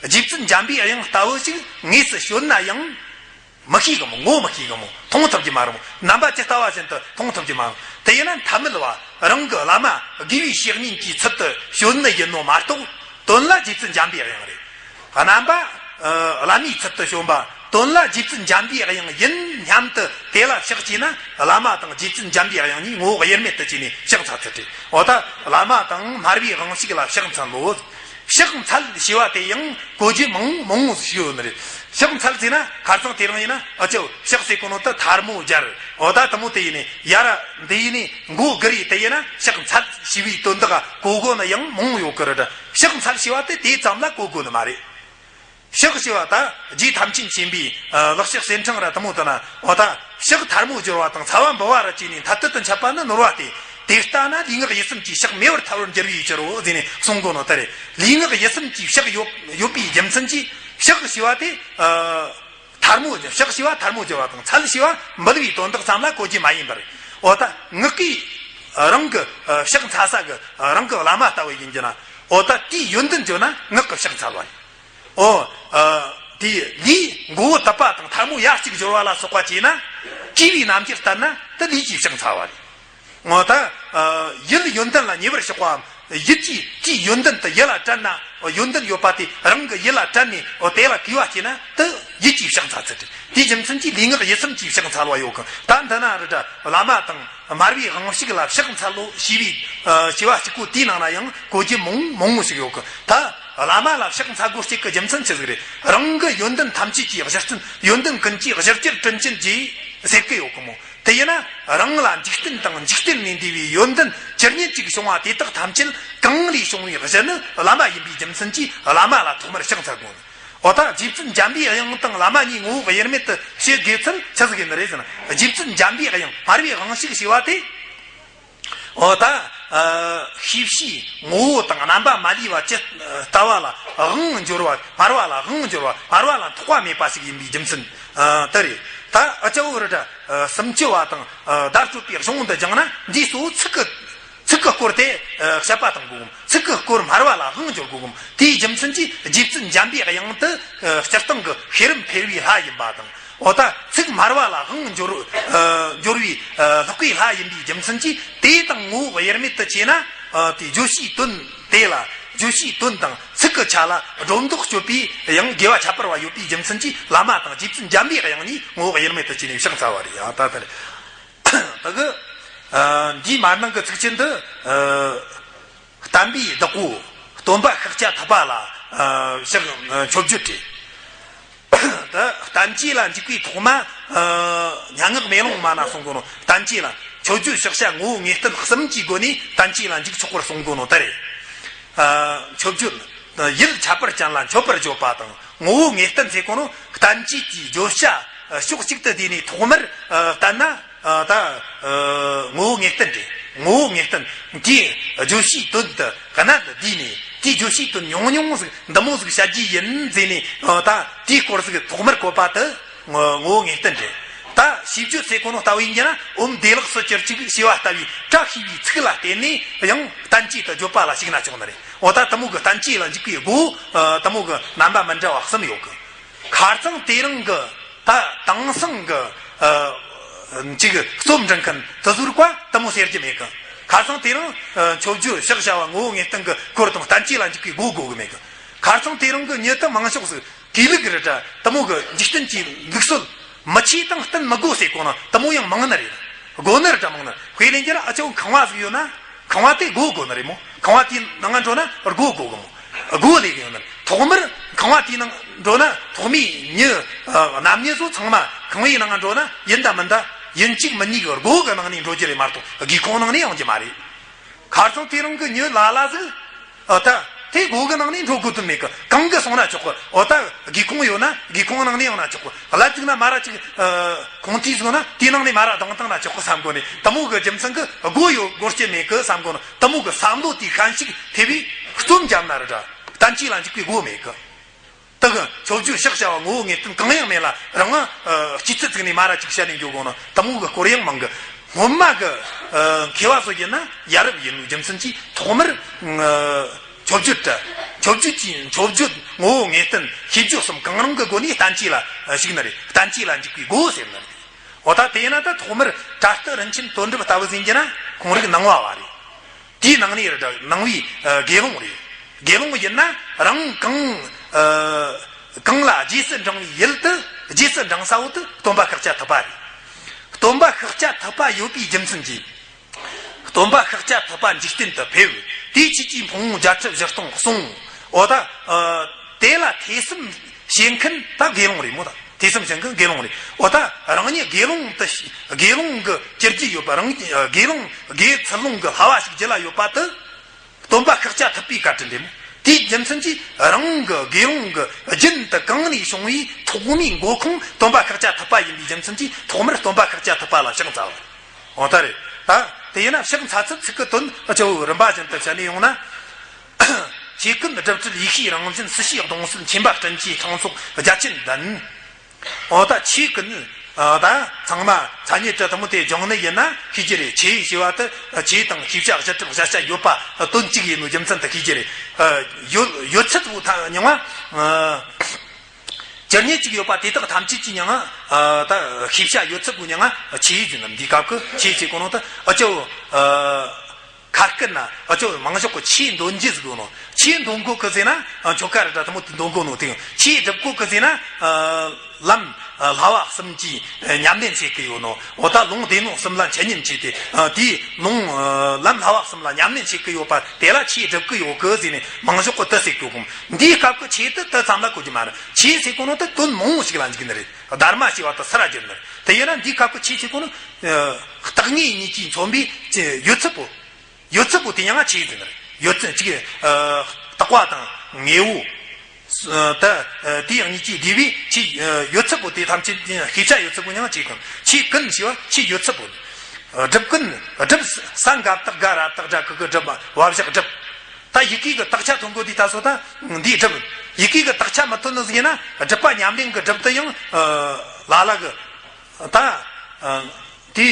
རྗེ་བཙུན་འཇམ་པའི་དབྱངས་ལྟ་བུ་ཞིག་དངོས་སུ་བྱོན་ན་ཡང་། མི་ཤེས་གི་མོ། ངོ་མི་ཤེས་གི་མོ། མཐོང་ཐུབ་ཀྱི་མ་རེད་མོ། རྣམ་པ་ཇི་ལྟ་བ་བཞིན་དུ་མཐོང་ཐུབ་ཀྱི་མ་རེད། དེ་ཡིན་ན་ཐ་མལ་བ་རང་གི་བླ་མ་དགེ་བའི་བཤེས་གཉེན་གྱི་ཚུལ་དུ་བྱོན་ནི་ཡིན་ནོ་མ་གཏོགས། དོན་ལ་རྗེ་བཙུན་འཇམ་པའི་དབྱངས་རེད། རྣམ་པ། ཨ། བླ་མའི་ཚུལ་དུ་བྱོན་པ། དོན་ལ་རྗེ་བཙུན་འཇམ་པའི་དབྱངས་ཡིན་སྙམ་དུ་དེ་ལ་ཕྱག་བྱས་ན། བླ་མ་དང་རྗེ་བཙུན་འཇམ་པའི་དབྱངས་གཉིས་ངོ་བོ་དབྱེར་མེད་དུ་བྱས་ནས་ཕྱག་འཚལ་ཚུལ་རེད། འོ་ད་བླ་མ་དང་སྨྲ་བའི་དབང་ཕྱུག་ལ་ཕྱག་འཚལ་ལོ། ཕྱག་འཚལ་ཞེས་པ་དེ་ཡང་གོ་རྒྱུ་མང་མང་བོ་ཞིག་ཡོད་ནི་རེད། ཕྱག་འཚལ་ཟེར་ན་ཁ་སང་དེ་རིང་ཡིན་ན་ཨ་ཅོ་ཕྱག་ཟེར་གོ་ནོ་ད་ཐལ་མོ་སྦྱར། འོ་ད་དེ་མོ་དེ་ཡིན་ནི་ཡར་འདི་ཡིན་ནི་མགོ་སྒུར་ཡི་དེ་ཡིན་ན་ཕྱག་འཚལ་ཞེས་པའི་དོན་དག་གོ་དགོས་ནི་ཡང་མང་ཡོད་གི་རེད། ཕྱག་འཚལ་ཞེས་པ་དེ་དེ་ཙམ་ལ་གོ་དགོས་ནི་མ་རེད། ཕྱག་བྱས་པ་དང་རྗེས་ཐམས་ཅད་མཁྱེན་པའི་ལེགས་བཤད་གསེར་ཕྲེང་ར་དུ་མོ་དུ་ན་འོ་ད་ཕྱག་ཐལ་མོ་སྦྱོར་བ་དང་ཚ་བ་འབུལ་བ་ར་བཅས་ནས་མཐར་ཐུག་ཏུ་འཆད་པ་ནི་ནོར་བ་སྟེ། དེ་ལྟ་ན་ལུས་ངག་ཡིད་གསུམ་གྱི་ཕྱག་མེད་པར་ཐལ་བར་འགྱུར་བའི་ཕྱིར་རོ་ཟེར་ནས་གསུང་གོ་ནོ་ལྟར། ལུས་ངག་ཡིད་གསུམ་གྱི་ཕྱག་ཡོད་ཡོད་པའི་རྒྱུ་མཚན་གྱིས་ཕྱག་བྱས་པ་དེ་ཐལ་མོ་ཕྱག་བྱས་པ་ཐལ་མོ་སྦྱོར་བ་དང་ཚལ་བྱས་པ་འབུལ་བའི་དོན་དག་ཙམ་ལ་གོ་རྒྱུ་མ་ཡིན་པར། འོ་ད་ངག་གིས་རང་གི་ཕྱག་འཚལ་ས་གི་རང་གི་བླ་མ་ལྟ་བུ་ཡིན་གྱི་ན། འོ་ད་དེའི་ཡོན་ཏན་བརྗོད་ན་ངག་གི་ཕྱག་འཚལ་བ་ཡིན། ཨོ། ཨ། དེ་ལུས་མགོ་བོ་དུད་པ་དང་ཐལ་མོ་ཡ་གཅིག་སྦྱོར་བ་ལ་སོགས་པ་བྱས་ན། གུས་པའི་རྣམ་འགྱུར་ལྟར་ན་དེ་ལུས་ཀྱི་ཕྱག་འཚལ་བ་རེད། ངོ་ད། ཨ། ཡིད་ཡོན་ཏན་ལ་ཉེ་བར་གཤེགས་པའམ། ཡིད་ཀྱི་དེའི་ཡོན་ཏན་དེ་ཡིད་ལ་དྲན་ན། ཡོན་ཏན་ཡོད་པ་དེ་རང་གི་ཡིད་ལ་དྲན་ནས། ཨོ། དེ་ལ་གུས་པ་བསྐྱེད་ན་དེ་ཡིད་ཀྱི་ཕྱག་འཚལ་ཚུལ་རེད། དེའི་རྒྱུ་མཚན་གྱིས་ལུས་ངག་ཡིད་གསུམ་གྱི་ཕྱག་འཚལ་བ་ཡོད་གི། ད་འདི་ན་རི་འདྲ་བླ་མ་དང་། མར་པའི་དབང་ཕྱུག་ལ་ཕྱག་འཚལ་ལོ་ཞེས་པའི་ཨ་བྱ་བ་གཅིག་པོ་དེའི་ནང་ན་ཡང་གོ་རྒྱུ་མང་མང་བོ་ཞིག་ཡོད་གི། ད་བླ་མ་ལ་ཕྱག་འཚལ་དགོས་རྒྱུ་གི་རྒྱུ་མཚན་ཅི་ཟིག་རེད། རང་གི་ཡོན་ཏན་ཐམས་ཅད་ཀྱི་གཞི་རྟེན། ཡོན་ཏན་ཀུན་གྱི་གཞི་རྒྱུ་དྲིན་ཅན་རྗེ་ཟེར་གི་ཡོད་གི་མོ། དེ་ཡིན་ན་རང་ལ་འཇིག་རྟེན་དང་འཇིག་རྟེན་ལས་འདས་པའི་ཡོན་ཏན་ཇི་སྙེད་ཅིག་བྱུང་བ་དེ་དག་ཐམས་ཅད་གང་ལས་བྱུང་བའི་གཞི་ནི་བླ་མ་ཡིན་པའི་རྒྱུ་མཚན་གྱིས་བླ་མ་ལ་ཐོག་མར་ཕྱག་འཚལ་དགོས། འོ་ད་རྗེ་བཙུན་འཇམ་པའི་དབྱངས་དང་བླ་མ་གཉིས་ངོ་བོ་དབྱེར་མེད་དུ་བྱེད་དགོས་ཚུལ་ཆི་ཟིག་ཡིན་ནི་རེད་ཟེར་ན། རྗེ་བཙུན་འཇམ་པའི་དབྱངས་མར་པའི་དབང་ཕྱུག་ཞེས་པ་དེ། འོ་ད། ཨ། ཤེས་བྱའི་ངོ་བོ་དང་རྣམ་པ་མ་ལུས་པ་ཇི་ལྟ་བ་ལ་དབང་འབྱོར་བ། སྨྲ་བ་ལ་དབང་འབྱོར་བ། སྨྲ་བ་ལ་ཐོགས་པ་མེད་པ་ཞིག་ཡིན་པའི་རྒྱུ་མཚན། ཨ། དེ་རེད། ད་ཨ་ཅག་བོ་རི་འདྲ། ཨ། སུམ་ཅུ་པ་དང་། ཨ། བརྡ་སྤྲོད་པའི་གཞུང་འདི་སྦྱངས་ན་འདིའི་གཙོ་བོ་ཚིག་གི་ཚིག་གི་སྐོར་དེ་བཤད་པ་དང་གོ་གོམ། ཚིག་གི་སྐོར་སྨྲ་བ་ལ་དབང་འབྱོར་གོ་གོམ། དེའི་རྒྱུ་མཚན་གྱིས་རྗེ་བཙུན་འཇམ་པའི་དབྱངས་དེ་སྤྱིར་བཏང་གི་ཤེས་རབ་འཕེལ་བའི་ལྷ་ཡིན་པ་དང་། འོ་ད་ཚིག་སྨྲ་བ་ལ་དབང་འབྱོར། འབྱོར་བའི་ལྷག་པའི་ལྷ་ཡིན་པའི་རྒྱུ་མཚན་གྱིས་དེ་དང་ངོ་བོ་དབྱེར་མེད་དུ་བྱས་ན། དེ་བརྗོད་བྱའི་དོན་དེ་ལ། བརྗོད་བྱའི་དོན་དང་ཚིག་གི་ཆ་ལ་སྒྲོ་འདོགས་གཅོད་པའི་ཡང་དགེ་བ་ཁྱད་པར་བ་ཡོད་པའི་རྒྱུ་མཚན་གྱིས་བླ་མ་དང་རྗེ་བཙུན་འཇམ་པའི་དབྱངས་གཉིས་ངོ་བོ་དབྱེར་མེད་དུ་བྱས་ནས་ཕྱག་འཚལ་བ་རེད། ཡང་ད་ལྟར། ད་གི། ཨ། འདིའི་མར་ནང་གི་ཚིགས་བཅད་འདི། ཨ། བསྟན་པའི་བདག་པོ་སྟོན་པ་ཤཱཀྱ་ཐུབ་པ་ལ། ཨ། ཕྱག་ཨ། མཆོད་བརྗོད་བྲིས། ད་བསྟན་བཅོས་ལ་འཇུག་པའི་ཐོག་མ། ཨ། སྙན་ངག་མེ་ལོང་མ་ན་གསུང་གོ་ནོ། བསྟན་བཅོས་ལ་མཆོད་བརྗོད་ཕྱག་བྱ་ངོ་བོ་ངེས་གཏན་གསུམ་གྱི་སྒོ་ནས་བསྟན་བཅོས་ལ་འཇུག་ཆོག་པར་གསུང་གོ་ནོ་ད་རེད། ཨ། མཆོད་བརྗོད། ཡིད་ཁྱད་པར་ཅན་ལ་མཆོད་པར་བརྗོད་པ་དང་ངོ་བོ་ངེས་གཏན་ཟེར་གོ་ནོ། བསྟན་བཅོས་ཀྱི་བརྗོད་བྱ་ཕྱོགས་གཅིག་ཏུ་བསྡུས་ནས་ཐོག་མར་བསྟན་ན། ད་ངོ་བོ་ངེས་གཏན་རེད། ངོ་བོ་ངེས་གཏན་དེའི་བརྗོད་བྱའི་དོན་དུ་གནད་དུ་བསྡུས་ནས། དེའི་བརྗོད་བྱའི་དོན་ཉུང་ཉུང་ཟིག་འདི་མོ་ཟིག་བཤད་རྒྱུ་ཡིན་ཟེར་ནས། ད་དེའི་སྐོར་ཟིག་ཐོག་མར་བཀོད་པ་དེ་ངོ་བོ་ངེས་གཏན་རེད། ད་ཤེས་བརྗོད་ཟེར་གོ་ནོ་ལྟ་བུ་ཡིན་གྱི་ན། ཨོཾ་བདེ་ལེགས་སུ་གྱུར་ཅིག་ཞེས་པ་ལྟ་བུའི་བཀྲ་ཤིས་པའི་ཚིག་ལ་བརྟེན་ནས་ཡང་བསྟན་བཅོས་དེ་བརྗོད་པ་ལ་ཞུགས་ན་ཆོག་ནི་རེད། འོ་ད་དེ་མོ་གི་བསྟན་བཅོས་ལ་འཇུག་པའི་སྒོ་དེ་མོ་གི་རྣམ་པ་མི་འདྲ་བ་གསུམ་ཡོད་གི། ཁ་རྩང་དེ་རིང་གི་ད་དེང་སང་གི་ཨ་ཅིག་རྩོམ་འབྲི་མཁན་དེ་ཚོར་བཀའ་དེ་མོ་ཟེར་རྒྱུ་མེད་གི། ཁ་རྩང་དེ་རིང་ཨ་མཆོད་བརྗོད་ཕྱག་བྱ་བ་ངོ་བོ་ངེས་གཏན་གི་སྐོར་དང་བསྟན་བཅོས་ལ་འཇུག་པའི་སྒོ་དགོས་གི་མེད་གི། ཁ་རྩང་དེ་རིང་གི་མྱི་དེ་མང་ཤོས་ཟིག་དགེ་ལུགས་རེད་དྲ། དེ་མོ་གི་འཇིག་རྟེན་གྱི་ལུགས་སྲོལ་མི་ཆོས་དང་བསྟུན་མི་དགོས་ཟེར་གོ་ན་དེ་མོ་ཡང་མང་ནི་རེད། དགོས་ནི་རེད་དྲ་མང་ནི། དཔེ་ལེན་རྒྱུ་ན་ཨ་ཅོ་ཁང་བ་ཟིག་ཡོད་ན། ཁང་བ་དེ་སྒོ་དགོས་ནི་རེད་མོ། ཁང་བ་དེའི་ནང་ང་འགྲོ་ན་སྒོ་དགོས་གི་མོ། སྒོ་ལས་གི་ཡོད་ནི་རེད། ཐོག་མར་ཁང་བ་དེའི་ནང་འགྲོ་ན་ཐོག་མའི་མྱི་ཨ་རྣམ་གཉིས་ཚོ་ཚང་མ་ཁང་བའི་ནང་ང་འགྲོ་ན་ཡིན་ད་མིན་ད་ཡིན་གཅིག་མིན་གཉིས་གི་སྒོ་གི་ནང་ནས་འགྲོ་རྒྱུ་རེད་མ་གཏོགས་སྒེའུ་ཁུང་ནང་ནས་ཡོང་རྒྱུ་མ་རེད། ཁ་རྩང་དེ་རིང་གི་མྱི་ལ་ལ་ཟིག་ཨ་ད་དེ་སྒོ་གི་ནང་ནས་འགྲོ་དགོས་དོན་མེད་གི། གང་གི་སོང་ན་ཆོག་གི། འོ་ད་སྒེའུ་ཁུང་ཡོད་ན་སྒེའུ་ཁུང་ནང་ནས་ཡོང་ན་ཆོག་གི། གླ་བཙུགས་ན་མ་ར་ཅིག་ཨ་ཁོང་དེའི་སོང་ན་དེའི་ནང་ནས་མ་ར་ལྡང་བཏང་ན་ཆོག་གི་བསམ་གོ་ནས། དེ་མོ་གི་རྒྱུ་མཚན་གི་སྒོ་ཡོད་དགོས་རྒྱུ་མེད་གི་བསམ་གོ་ནས། དེ་མོ་གི་བསམ་བློ་དེ་ཤན་ཞིག་ཐེབས་བས་རྩོམ་བརྒྱབ་ན་ར་འདྲ། བསྟན་བཅོས་ལ་འཇུག་པའི་སྒོ་མེད་གི། ད་གི་མཆོད་བརྗོད་ཕྱག་བྱ་བ་ངོ་བོ་ངེས་གཏན་གང་ཡང་མེད་ལ་རང་ཨ་སྐྱེས་ཚུལ་བཙུགས་ནས་མ་ར་ཅིག་བཤད་ནས་འགྱོ་དགོས་ན་དེ་མོ་གི་སྐོར་ཡང་མང་གི། སྔོན་མ་གི་ཨ་མཁས་པ་ཚོ་ཡིན་ན་ཡ་རབས་ཡིན་ནོ་རྒྱུ་མཚན་གྱིས་ཐོག་མར་ཨ་མཆོད་བརྗོད་དྲ། མཆོད་བརྗོད་ཀྱི་མཆོད་བརྗོད་ངོ་བོ་ངེས་གཏན་ཤེས་བརྗོད་གསུམ་གང་རུང་གི་སྒོ་ནས་བསྟན་བཅོས་ལ་ཞུགས་ནི་རེད། བསྟན་བཅོས་ལ་འཇུག་པའི་སྒོ་ཟེར་ནི་རེད། འོ་ད་དེ་ཡིན་ན་ད་ཐོག་མར་བྲ་སྟི་རིན་ཆེན་དོན་གྲུབ་ལྟ་བུ་ཟིན་གྱི་ན་ཁོང་རིགས་ནང་བ་བ་རེད། དེའི་ནང་ནས་རེད་དྲ་ནང་བའི་ཨ་དགེ་སློང་རེད། དགེ་སློང་ཡིན་ན་རང་གང་ཨ་གང་ལ་རྗེས་སུ་འབྲང་བའི་ཡུལ་དུ་རྗེས་སུ་འབྲང་ས་བོ་དུ་སྟོན་པ་ཤཱཀྱ་ཐུབ་པ་རེད། སྟོན་པ་ཤཱཀྱ་ཐུབ་པ་ཡོད་པའི་རྒྱུ་མཚན་གྱིས། སྟོན་པ་ཤཱཀྱ་ཐུབ་པ་འཇིག་རྟེན་དུ་ཕེབས། དེའི་ཆོས་ཀྱི་ཕུང་པོ་བརྒྱད་ཁྲི་བཞི་སྟོང་གསུངས། འོ་ད་ཨ་དེ་ལ་ཐོས་བསམ་བྱེད་མཁན་ད་དགེ་སློང་རེད་མོ། ད་ཐོས་བསམ་བྱེད་མཁན་དགེ་སློང་རེད། འོ་ད་རང་ཉིད་དགེ་སློང་དུ་དགེ་སློང་གི་གྱུར་རྒྱུ་ཡོད་པ། རང་ཉིད་དགེ་སློང་དགེ་ཚུལ་སློང་གི་ལྷ་བ་ཞིག་རྒྱུད་ལ་ཡོད་པ་དུ། སྟོན་པ་ཤཱཀྱ་ཐུབ་པའི་བཀའ་དྲིན་རེད་མོ། དེའི་རྒྱུ་མཚན་གྱིས་རང་གི་དགེ་སློང་གི་རྒྱུན་དུ་གང་ནས་བྱུང་བའི་ཐོག་མའི་འགོ་ཁུངས་སྟོན་པ་ཤཱཀྱ་ཐུབ་པ་ཡིན་པའི་རྒྱུ་མཚན་གྱིས་ཐོག་མར་སྟོན་པ་ཤཱཀྱ་ཐུབ་པ་ལ་ཕྱག་འཚལ་བ། འོ་ད་རེད། ད་དེ་ཡིན་ན་ཕྱག་འཚལ་ཚུལ་ཚིག་གི་དོན་གཙོ་བོ་རིམ་པ་བཞིན་དུ་བཤད་ནས་ཡོང་ན། ཆོས་ཀུན་སྒྲུབ་བྱེད་ཡེ་ཤེས་རང་བཞིན། སྲིད་ཞིའི་གདུང་སེལ་མཁྱེན་པ་སྤྲིན་གྱི་ཕྲེང་ཚོགས་རྒྱ་ཆེན་ལྡན། འོ་ད་ཆོས་ཀུན། ཨ། ད་ཚང་མ་མཚན་ཉིད་དེ་དང་པོ་དེ་སྦྱོང་ནི་ཡིན་ན་ཤེས་ཀྱི་རེད། ཆོས་ཞེས་པ་དེ་ཆོས་དང་ཤེས་བྱ་བྱེད་སྒྲུབ་བྱ་བྱ་ཡོད་པ་དོན་གཅིག་ཡིན་ནོ་རྒྱུ་མཚན་དེ་ཤེས་ཀྱི་རེད། ཨ། ཡོད་ཡོད་ཚད་པོ་ད་མྱང་བ། ཨ། ཇི་སྙེད་ཅིག་ཡོད་པ་དེ་དག་ཐམས་ཅད་ཀྱི་མྱང་ང་། ཨ། ད་ཤེས་བྱ་ཡོད་ཚད་པོ་མྱང་ང་ཆོས་ཟེར་ནི། འདིའི་སྐབས་ཀྱི་ཆོས་ཟེར་གོ་ནོ་དེ་ཨ་ཅོ། ཨ། ཁ་སྐད་ན་ཨ་ཅོ་མང་ཤོས་ཀྱི་ཆོས་འདོན་རྒྱུ་ཟེར་གོ་ནོ། ཆོས་འདོན་གོ་གི་ཟེར་ན་ཆོ་ག་ར་འདྲ་དེ་མོ་དེ་འདོན་གོ་ནོ་དེ། ཆོས་སྒྲུབ་གོ་གི་ཟེར་ན། ཨ། ལམ། ཨ། བསླབ་པ་གསུམ་གྱི་ཉམས་ལེན་བྱེད་ཀྱི་ཡོད་ནོ། འོ་ད་ལུང་སྡེ་སྣོད་གསུམ་ལ་འཆད་ཉན་བྱས་ཏེ། ཨ། དེའི་ལུང་། ཨ། ལམ་བསླབ་པ་གསུམ་ལ་ཉམས་ལེན་བྱེད་ཀྱི་ཡོད་པ་དེ་ལ་ཆོས་སྒྲུབ་ཀྱི་ཡོད་གི་ཟེར་ནས་མང་ཤོས་ཀྱི་དེ་ཟེར་གོ་གི། འདིའི་སྐབས་ཀྱི་ཆོས་དེ་དེ་ཙམ་ལ་གོ་རྒྱུ་མ་རེད། ཆོས་ཟེར་གོ་ནོ་དེ་དོན་མང་བོ་ཞིག་ལ་འཇུག་ནི་རེད། དྷརྨ་ཞེས་པ་དེ་སར་བསྒྱུར་ནི་རེད། དེ་ཡིན་ན་འདིའི་སྐབས་ཀྱི་ཆོས་ཟེར་གོ་ནོ། ཨ། རྟག་ངེས་གཉིས་ཀྱིས་མཚོན་པའི་ཡོད་ཚད་པོ། ཡོད་ཚད་པོ་དེ་ཡང་ཆོས་ཟེར་ནི་རེད། ཡོད་ཚད་གཅིག་ཨ། རྟག་པ་དང་དངོས་པོ། ཨ། ད་དེ་ཡང་གཉིས་ཀྱིས་བསྡུས་པའི་ཆོས། ཨ། ཡོད་ཚད་པོ་དེ་ཐམས་ཅད་ཤེས་བྱ་ཡོད་ཚད་པོ་ཡང་ཆོས་ཀུན། ཆོས་ཀུན་ཞེས་པ་ཆོས་ཡོད་ཚད་པོ། ཨ། སྒྲུབ་ཀུན། སྒྲུབ། ས་འགག་བཏགས་སྒ་ར་བཏགས་སྒྲ་གི་གུ་སྒྲུབ། བ་བཞག་སྒྲུབ། ད་ཡི་གེ་གི་དག་ཆ་ཐོན་གོ་དུས་ད་སོ་ད་འདིའི་སྒྲུབ། ཡི་གེ་གི་དག་ཆ་མི་ཐོན་ནི་ཟིག་ཡིན་ན་སྒྲུབ་པ་ཉམས་ལེན་གི་སྒྲུབ་དེ་ཡང་། ཨ། ལ་ལ་གི། ད། ཨ། དེ།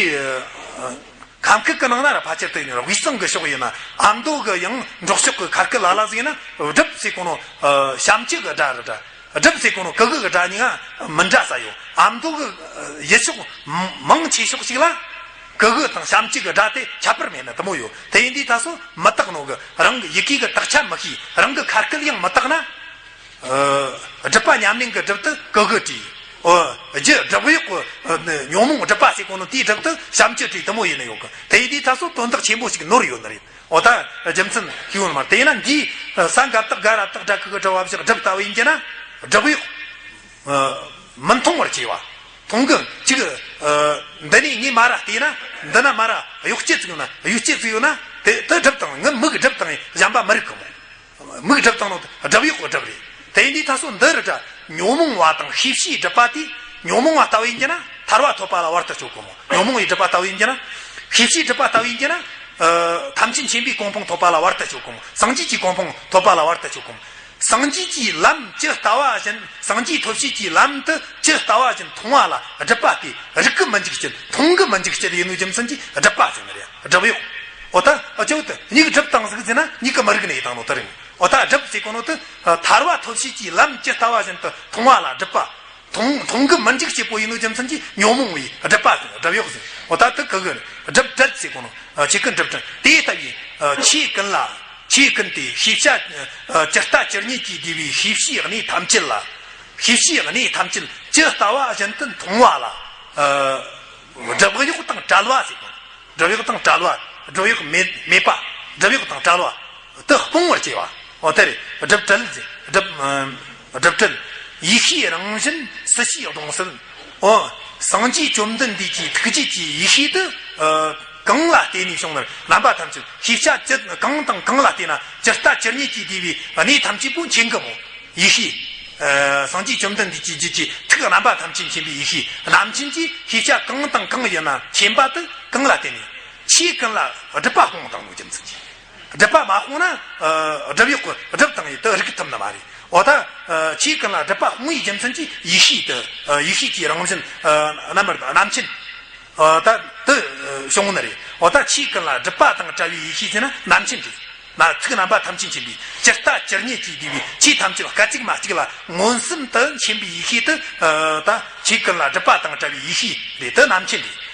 ཨ། ཁ་སྐད་ཀྱི་ནང་ན་ར་ཕལ་ཆེར་དེ་ཡིན། དབུས་གཙང་གི་ཕྱོགས་ཡིན་ན་ཨ་མདོ་གི་ཡང་འབྲོག་ཕྱོགས་ཀྱི་ཁ་སྐད་ལ་ལ་ཟིག་ཡིན་ན་སྒྲུབ་ཟེར་གོ་ནོ། ཨ། བྱམས་སྐྱེ་གི་སྒྲ་རེད་དྲ། སྒྲུབ་ཟེར་གོ་ནོ་གི་གུ་གི་སྒྲ་གཉིས་ཀ་མི་འདྲ་ས་ཡོད། ཨ་མདོ་གི། ཨ། ཡུལ་ཕྱོགས་མང་ཆེ་ཤོས་ཤིག་ལ་གི་གུ་དང་བྱམས་སྐྱེ་གི་སྒྲ་དེ་ཁྱད་པར་མེད་ནི་དེ་མོ་ཡོད། དེ་ཡིན་དུས་ད་སོ་མི་རྟག་ནོ་གི། རང་གི་ཡི་གེ་གི་དག་ཆ་མི་ཤེས། རང་གི་ཁ་སྐད་ཡང་མི་རྟག་ན། ཨ། སྒྲུབ་པ་ཉམས་ལེན་གྱི་སྒྲུབ་དེ་གི་གུ་བྲིས། ཨོ། རྒྱུ་སྒྲུབ་ཡོག་གི། ཨ། ཉོན་མོངས་སྒྲུབ་པ་ཟེར་གོ་ནོ་དེའི་སྒྲུབ་དེ་བྱམས་སྐྱེ་བྲིས་དེ་མོ་ཡིན་ནི་ཡོད་གི། དེ་ཡིན་དུས་ད་སོ་དོན་དག་ཆེན་པོ་ཞིག་ནོར་ཡོད་ནི་རེད། ཨོ་ད་རྒྱུ་མཚན་ཤེས་ཡོད་ནི་མ་རེད། དེ་ཡིན་ན་འདིའི་ས་འགག་བཏགས་སྒ་ར་བཏགས་སྒྲ་གི་གུ་སྒྲུབ། བ་བཞག་སྒྲུབ་ལྟ་བུ་ཡིན་གྱི་ན་སྒྲུབ་ཡོག་ཨ། མི་མཐོང་བར་བྱས་པ། མཐོང་གི་ཅིག་ཨ། འདི་ནས་ངས་མ་ར་བལྟས་ན་འདི་ན་མ་ར་གཡོག་སྐྱེ་ཙིག་ཡོད་ན། གཡོག་སྐྱེ་ཙིག་ཡོད་ན་དེ་དེ་སྒྲུབ་དང་། ངི་མིག་སྒྲུབ་དང་གཞན་པ་མི་རིག་གི་མོ། མིག་སྒྲིབ་བཏང་ནོ་སྒྲིབ་གཡོག་གི་སྒྲིབ་རེད། དེ་ཡིན་དུས་ད་སོ་འདི་རུ་འདྲ་ཉོན་མོངས་པ་དང་ཤེས་བྱའི་སྒྲིབ་པ་དེ། ཉོན་མོངས་པ་ལྟ་བུ་ཡིན་གྱི་ན་ཐར་པ་ཐོབ་པ་ལ་བར་དུ་གཅོད་དགོས་མོ། ཉོན་མོངས་པའི་སྒྲིབ་པ་ལྟ་བུ་ཡིན་གྱི་ན། ཤེས་བྱའི་སྒྲིབ་པ་ལྟ་བུ་ཡིན་གྱི་ན། ཨ། ཐམས་ཅད་མཁྱེན་པའི་གོ་འཕང་ཐོབ་པ་ལ་བར་དུ་གཅོད་དགོས་མོ། སངས་རྒྱས་ཀྱི་གོ་འཕང་ཐོབ་པ་ལ་བར་དུ་གཅོད་དགོས་མོ། སངས་རྒྱས་ཀྱི་ལམ་ཇི་ལྟ་བ་བཞིན། སངས་རྒྱས་ཐོབ་བྱེད་ཀྱི་ལམ་དུ་ཇི་ལྟ་བ་བཞིན་མཐོང་བ་ལ་སྒྲིབ་པ་དེ་རིག་གི་མི་འཇུག་བྱེད། མཐོང་གི་མི་འཇུག་བྱེད་ཡིན་ནོ་རྒྱུ་མཚན་གྱིས་སྒྲིབ་པ་ཟེར་ནི་རེད། སྒྲིབ་གཡོག་ཨོ་ད་ཨ་ཅོ་དེ་མྱིག་སྒྲིབ་བཏང་ཟིག་ཟེར་ན་མྱིག་གིས་མི་རིག་ནས་བཏང་ནོ་དེ་རེད། ཨོ་ད་སྒྲིབ་ཟེར་གོ་ནོ་དེ་ཐར་པ་ཐོབ་བྱེད་ཀྱི་ལམ་ཇི་ལྟ་བ་བཞིན་དུ་མཐོང་བ་ལ་སྒྲིབ་པ། མཐོང་མཐོང་གི་མི་འཇུག་བྱེད་པོ་ཡིན་ནོ་རྒྱུ་མཚན་གྱིས་ཉོན་མོངས་པའི་སྒྲིབ་པ་ཟེར། སྒྲིབ་གཡོག་ཟེར། ཨོ་ད་དེ་གི་གི་སྒྲིབ་བྲལ་ཟེར་གོ་ནོ། ཨ། ཆོས་ཀུན་སྒྲིབ་བྲལ་དེ་ལྟ་བུའི། ཨ། ཆོས་ཀུན་ལ། ཆོས་ཀུན་ཏེ་ཤེས་བྱ། ཨ། ཇི་ལྟ་ཇི་སྙེད་ཀྱིས་བསྡུས་པའི་ཤེས་བྱའི་གནས་ཐམས་ཅད་ལ། ཤེས་བྱའི་གནས་ཐམས་ཅད་ཇི་ལྟ་བ་བཞིན་དུ་མཐོང་བ་ལ། ཨ། སྒྲིབ་གཡོག་དང་བྲལ་བ་ཟེར་གོ། སྒྲིབ་གཡོག་དང་བྲལ་བ། སྒྲིབ་གཡོག་མེད་མེད་པ། སྒྲིབ་གཡོག་དང་བྲལ་བ། དེ་སྤོང་བར་བྱེད་པ། འོ་དེ་རེད། སྒྲིབ་བྲལ་ཟེར། སྒྲིབ། ཨ། སྒྲིབ་བྲལ། ཡེ་ཤེས་རང་བཞིན་སྲིད་ཞིའི་གདུང་སེལ། འོ། སངས་རྒྱས་བཅོམ་ལྡན་འདས་ཀྱི་ཐུགས་རྗེ་གི་ཡེ་ཤེས་དེ། ཨ། གང་ལ་བརྟེན་ནས་བྱུང་ནས་རྣམ་པ་ཐམས་ཅད། ཤེས་བྱ་ཅི་གང་དང་གང་ལ་བརྟེན་ན་ཇི་ལྟ་ཇི་སྙེད་ཀྱིས་བསྡུས་པའི་གནས་ཐམས་ཅད་པོ་མཁྱེན་གི་མོ། ཡེ་ཤེས། ཨ། སངས་རྒྱས་བཅོམ་ལྡན་འདས་ཀྱི་རྒྱུད་ཀྱི་ཐུགས་རྣམ་པ་ཐམས་ཅད་མཁྱེན་པའི་ཡེ་ཤེས་རྣམ་མཁྱེན་གྱིས་ཤེས་བྱ་གང་དང་གང་ཡིན་ན་མཁྱེན་པ་དེ་གང་ལ་བརྟེན་ནས། ཆོས་ཀུན་ལ་སྒྲིབ་པ་སྤོང་བཏང་ནོ་རྒྱུ་མཚན་གྱིས། སྒྲིབ་པ་མ་སྤོང་ན། ཨ། སྒྲིབ་གཡོག་གི་སྒྲིབ་བཏང་ཡིན་དུ་རིག་ཐུབ་ནི་མ་རེད། འོ་ད། ཨ། ཆོས་ཀུན་ལ་སྒྲིབ་པ་སྤོང་བའི་རྒྱུ་མཚན་གྱིས་ཡེ་ཤེས་དེ། ཨ། ཡེ་ཤེས་ཀྱི་རང་བཞིན། ཨ། རྣམ་པར་རྣམ་མཁྱེན། ཨ། ད་དེ་བྱུང་ནི་རེད། འོ་ད་ཆོས་ཀུན་ལ་སྒྲིབ་པ་དང་བྲལ་བའི་ཡེ་ཤེས་ཟེར་ན་རྣམ་མཁྱེན་རེད། མ་ཐུགས་རྣམ་པ་ཐམས་ཅད་མཁྱེན་པའི་ཇི་ལྟ་ཇི་སྙེད་ཀྱིས་བསྡུས་པའི་ཆོས་ཐམས་ཅད་སྐད་ཅིག་མ་གཅིག་ལ་མངོན་སུམ་དུ་མཁྱེན་པའི་ཡེ་ཤེས་དེ། ཨ། ད་ཆོས་ཀུན་ལ་སྒྲིབ་པ་དང་བྲལ་བའི་ཡེ་ཤེས་རེད། དེ་རྣམ་མཁྱེན་རེད།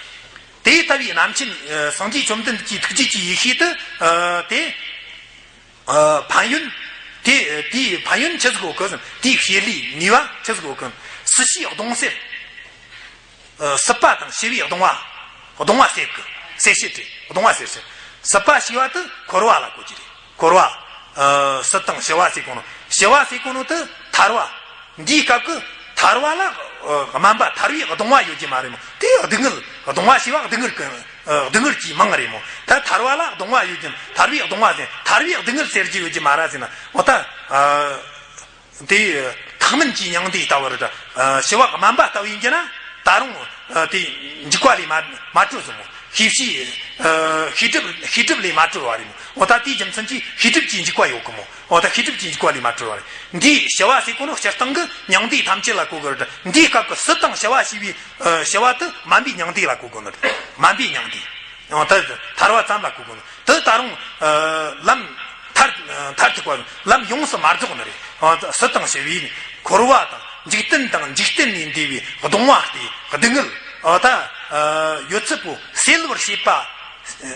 དེ་ལྟ་བུའི་རྣམ་མཁྱེན། ཨ། སངས་རྒྱས་བཅོམ་ལྡན་འདས་ཀྱི་ཐུགས་རྗེ་གི་ཡེ་ཤེས་དེ། ཨ། དེ། ཨ། ཕན་ཡོན། དེ་དེའི་ཕན་ཡོན་ཆི་ཟིག་གོ་གི་ཟེར། དེའི་བྱེད་ལས་ནུས་པ་ཆི་ཟིག་གོ་གི། སྲིད་ཞིའི་གདུང་སེལ། ཨ། སྲིད་པ་དང་ཞི་བའི་གདུང་བ། གདུང་བ་སེལ་གི། སེལ་བྱེད་དེ་གདུང་བ་སེལ་ཟེར། སྲིད་པ་ཞི་བ་དེ་འཁོར་བ་ལ་གོ་རྒྱུ་རེད། འཁོར་བ། ཨ། སྲིད་དང་ཞི་བ་ཟེར་གོ་ནོ། ཞི་བ་ཟེར་གོ་ནོ་དེ་ཐར་བ། འདིའི་སྐབས་ཀྱི་ཐར་བ་ལ། ཨ། དམན་པ་ཐར་བའི་གདུང་བ་ཡོད་ཀྱི་མ་རེད་མོ། དེ་སྡུག་བསྔལ། གདུང་བ་ཞི་བ་སྡུག་བསྔལ་གྱི། སྡུག་བསྔལ་གྱི་མིང་རེད་མོ། ད་ཐར་བ་ལ་གདུང་བ་ཡོད་ཀྱང་ཐར་བའི་གདུང་བ་ཟེར། ཐར་བའི་སྡུག་བསྔལ་ཟེར་གྱི་ཡོད་ཀྱི་མ་རེད་ཟེར་ན། འོ་ད། དེ་ཐེག་དམན་གྱི་མྱང་འདས་ལྟ་བུར། ཞི་བ་དམན་པ་ལྟ་བུ་ཡིན་གྱི་ན། ད་རུང་དེ་འཇིགས་པ་ལས་མ་མ་གྲོལ་ཟེར་མོ། ཤེས་བྱའི་ཤེས་སྒྲིབ་ཤེས་སྒྲིབ་ལས་མ་གྲོལ་བ་རེད་མོ། འོ་ད་དེའི་རྒྱུ་མཚན་གྱིས་ཤེས་སྒྲིབ་ཀྱི་འཇིགས་པ་ཡོད་གི་མོ། འོ་ད་ཤེས་སྒྲིབ་ཀྱི་འཇིགས་པ་ལས་མ་གྲོལ་བ་རེད། འདིའི་ཞི་བ་ཟེར་གོ་ནོ་སྤྱིར་བཏང་གི་མྱང་འདས་ཐམས་ཅད་ལ་གོ་དགོས་རེད། འདིའི་སྐབས་ཀྱི་སྲིད་དང་ཞི་བ་ཞེས་པའི་ཞི་བ་དེ་དམན་པའི་མྱང་འདས་ལ་གོ་དགོས་ནི་རེད། དམན་པའི་མྱང་འདས། ཡང་ད་ཐར་བ་ཙམ་ལ་གོ་དགོས་ནི། དེ་ད་རུང་ལམ་མཐར་མཐར་ཐུག་པ་ལམ་ཡོངས་སུ་མ་རྫོགས་ནི་རེད། སྲིད་དང་ཞི་བའི་འཁོར་བ་དང་འཇིག་རྟེན་དང་འཇིག་རྟེན་ལས་འདས་པའི་གདུང་བ་སྟེ་སྡུག་བསྔལ་ད་ཡོད་ཚད་པོ་སེལ་བར་བྱེད་པ།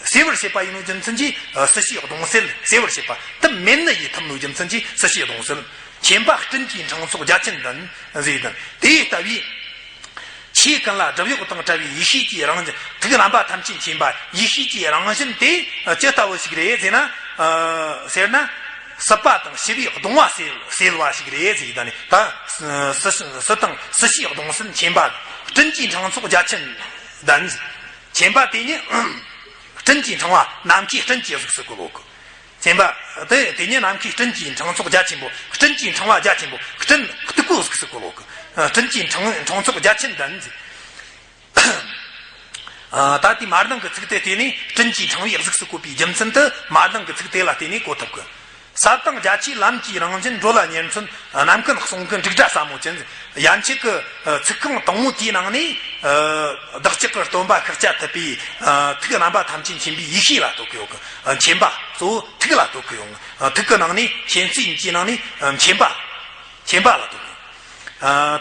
སེལ་བར་བྱེད་པ་ཡིན་ནོ་རྒྱུ་མཚན་གྱིས་སྲིད་ཞིའི་གདུང་སེལ་སེལ་བར་བྱེད་པ་དེ་མེད་ནི་ཡི་ཐུབ་ནོ་རྒྱུ་མཚན་གྱིས་སྲིད་ཞིའི་གདུང་སེལ། མཁྱེན་པ་སྤྲིན་གྱི་ཕྲེང་ཚོགས་བརྒྱ་བྱིན་ལྡན་ཟེར་དང་། དེ་ལྟ་བུའི་ཆོས་ཀུན་ལ་སྒྲིབ་གཡོགས་དང་བྲལ་བའི་ཡེ་ཤེས་ཀྱི་རང་བཞིན་ཐུགས་རྣམ་པ་ཐམས་ཅད་མཁྱེན་པ་ཡེ་ཤེས་ཀྱི་རང་བཞིན་དེ་ཅི་ལྟ་བུ་ཞིག་རེད་ཟེར་ན། ཟེར་ན། སྲིད་པ་དང་ཞི་བའི་གདུང་བ་སེལ་སེལ་བ་ཞིག་རེད་ཟེར་དང་ནི། ད་སྲིད་དང་སྲིད་ཞིའི་གདུང་སེལ་མཁྱེན་པ་སྤྲིན་གྱི་ཕྲེང་ཚོགས་བརྒྱ་བྱིན་ལྡན། མཁྱེན་པ་དེ་ཉིད་སྤྲིན་གྱི་ཕྲེང་བ་ནམ་མཁའི་སྤྲིན་གྱི་གཟུགས་སུ་བཀོད་ཡོད་གི། མཁྱེན་པ་དེ་དེ་ཉིད་ནམ་མཁའི་སྤྲིན་གྱི་ཕྲེང་ཚོགས་རྒྱ་ཆེན་པོ། སྤྲིན་གྱི་ཕྲེང་བ་རྒྱ་ཆེན་པོ། སྤྲིན་སྟུག་པོའི་གཟུགས་སུ་བཀོད་ཡོད་གི། སྤྲིན་གྱི་ཕྲེང་ཕྲེང་ཚོགས་བརྒྱ་བྱིན་ལྡན་ཟེར། ད་དེ་མར་ལྡང་གི་ཚིག་དེ་བལྟས་ནས་སྤྲིན་གྱི་ཕྲེང་བའི་གཟུགས་སུ་བཀོད་པའི་རྒྱུ་མཚན་དེ་མར་ལྡང་གི་ཚིག་དེ་ལ་བལྟས་ནས་གོ་ཐུབ་གི། ཟབ་དང་རྒྱ་ཆེའི་ལམ་གྱི་རང་བཞིན་འགྲོ་ལ་ཉེར་མཚོན། རྣམ་ཀུན་གསུང་གི་འབྲུག་སྒྲ་ཟབ་མོ་ཅན། ཡན་ཆད་ཀྱི་ཚིག་རྐང་དང་པོ་དེའི་ནང་ནས་བདག་ཅག་གི་སྟོན་པ་ཤཱཀྱ་ཐུབ་པའི་ཐུགས་རྣམ་པ་ཐམས་ཅད་མཁྱེན་པའི་ཡེ་ཤེས་ལ་ཐུག་གི་ཡོད་གི། མཁྱེན་པ་གཙོ་བོ་ཐུགས་ལ་ཐུག་གི་ཡོད། ཐུགས་ཀྱི་ནང་ནས་མཁྱེན་བརྩེ་གཉིས་ཀྱི་ནང་ནས་མཁྱེན་པ། མཁྱེན་པ་ལ་ཐུག་གི།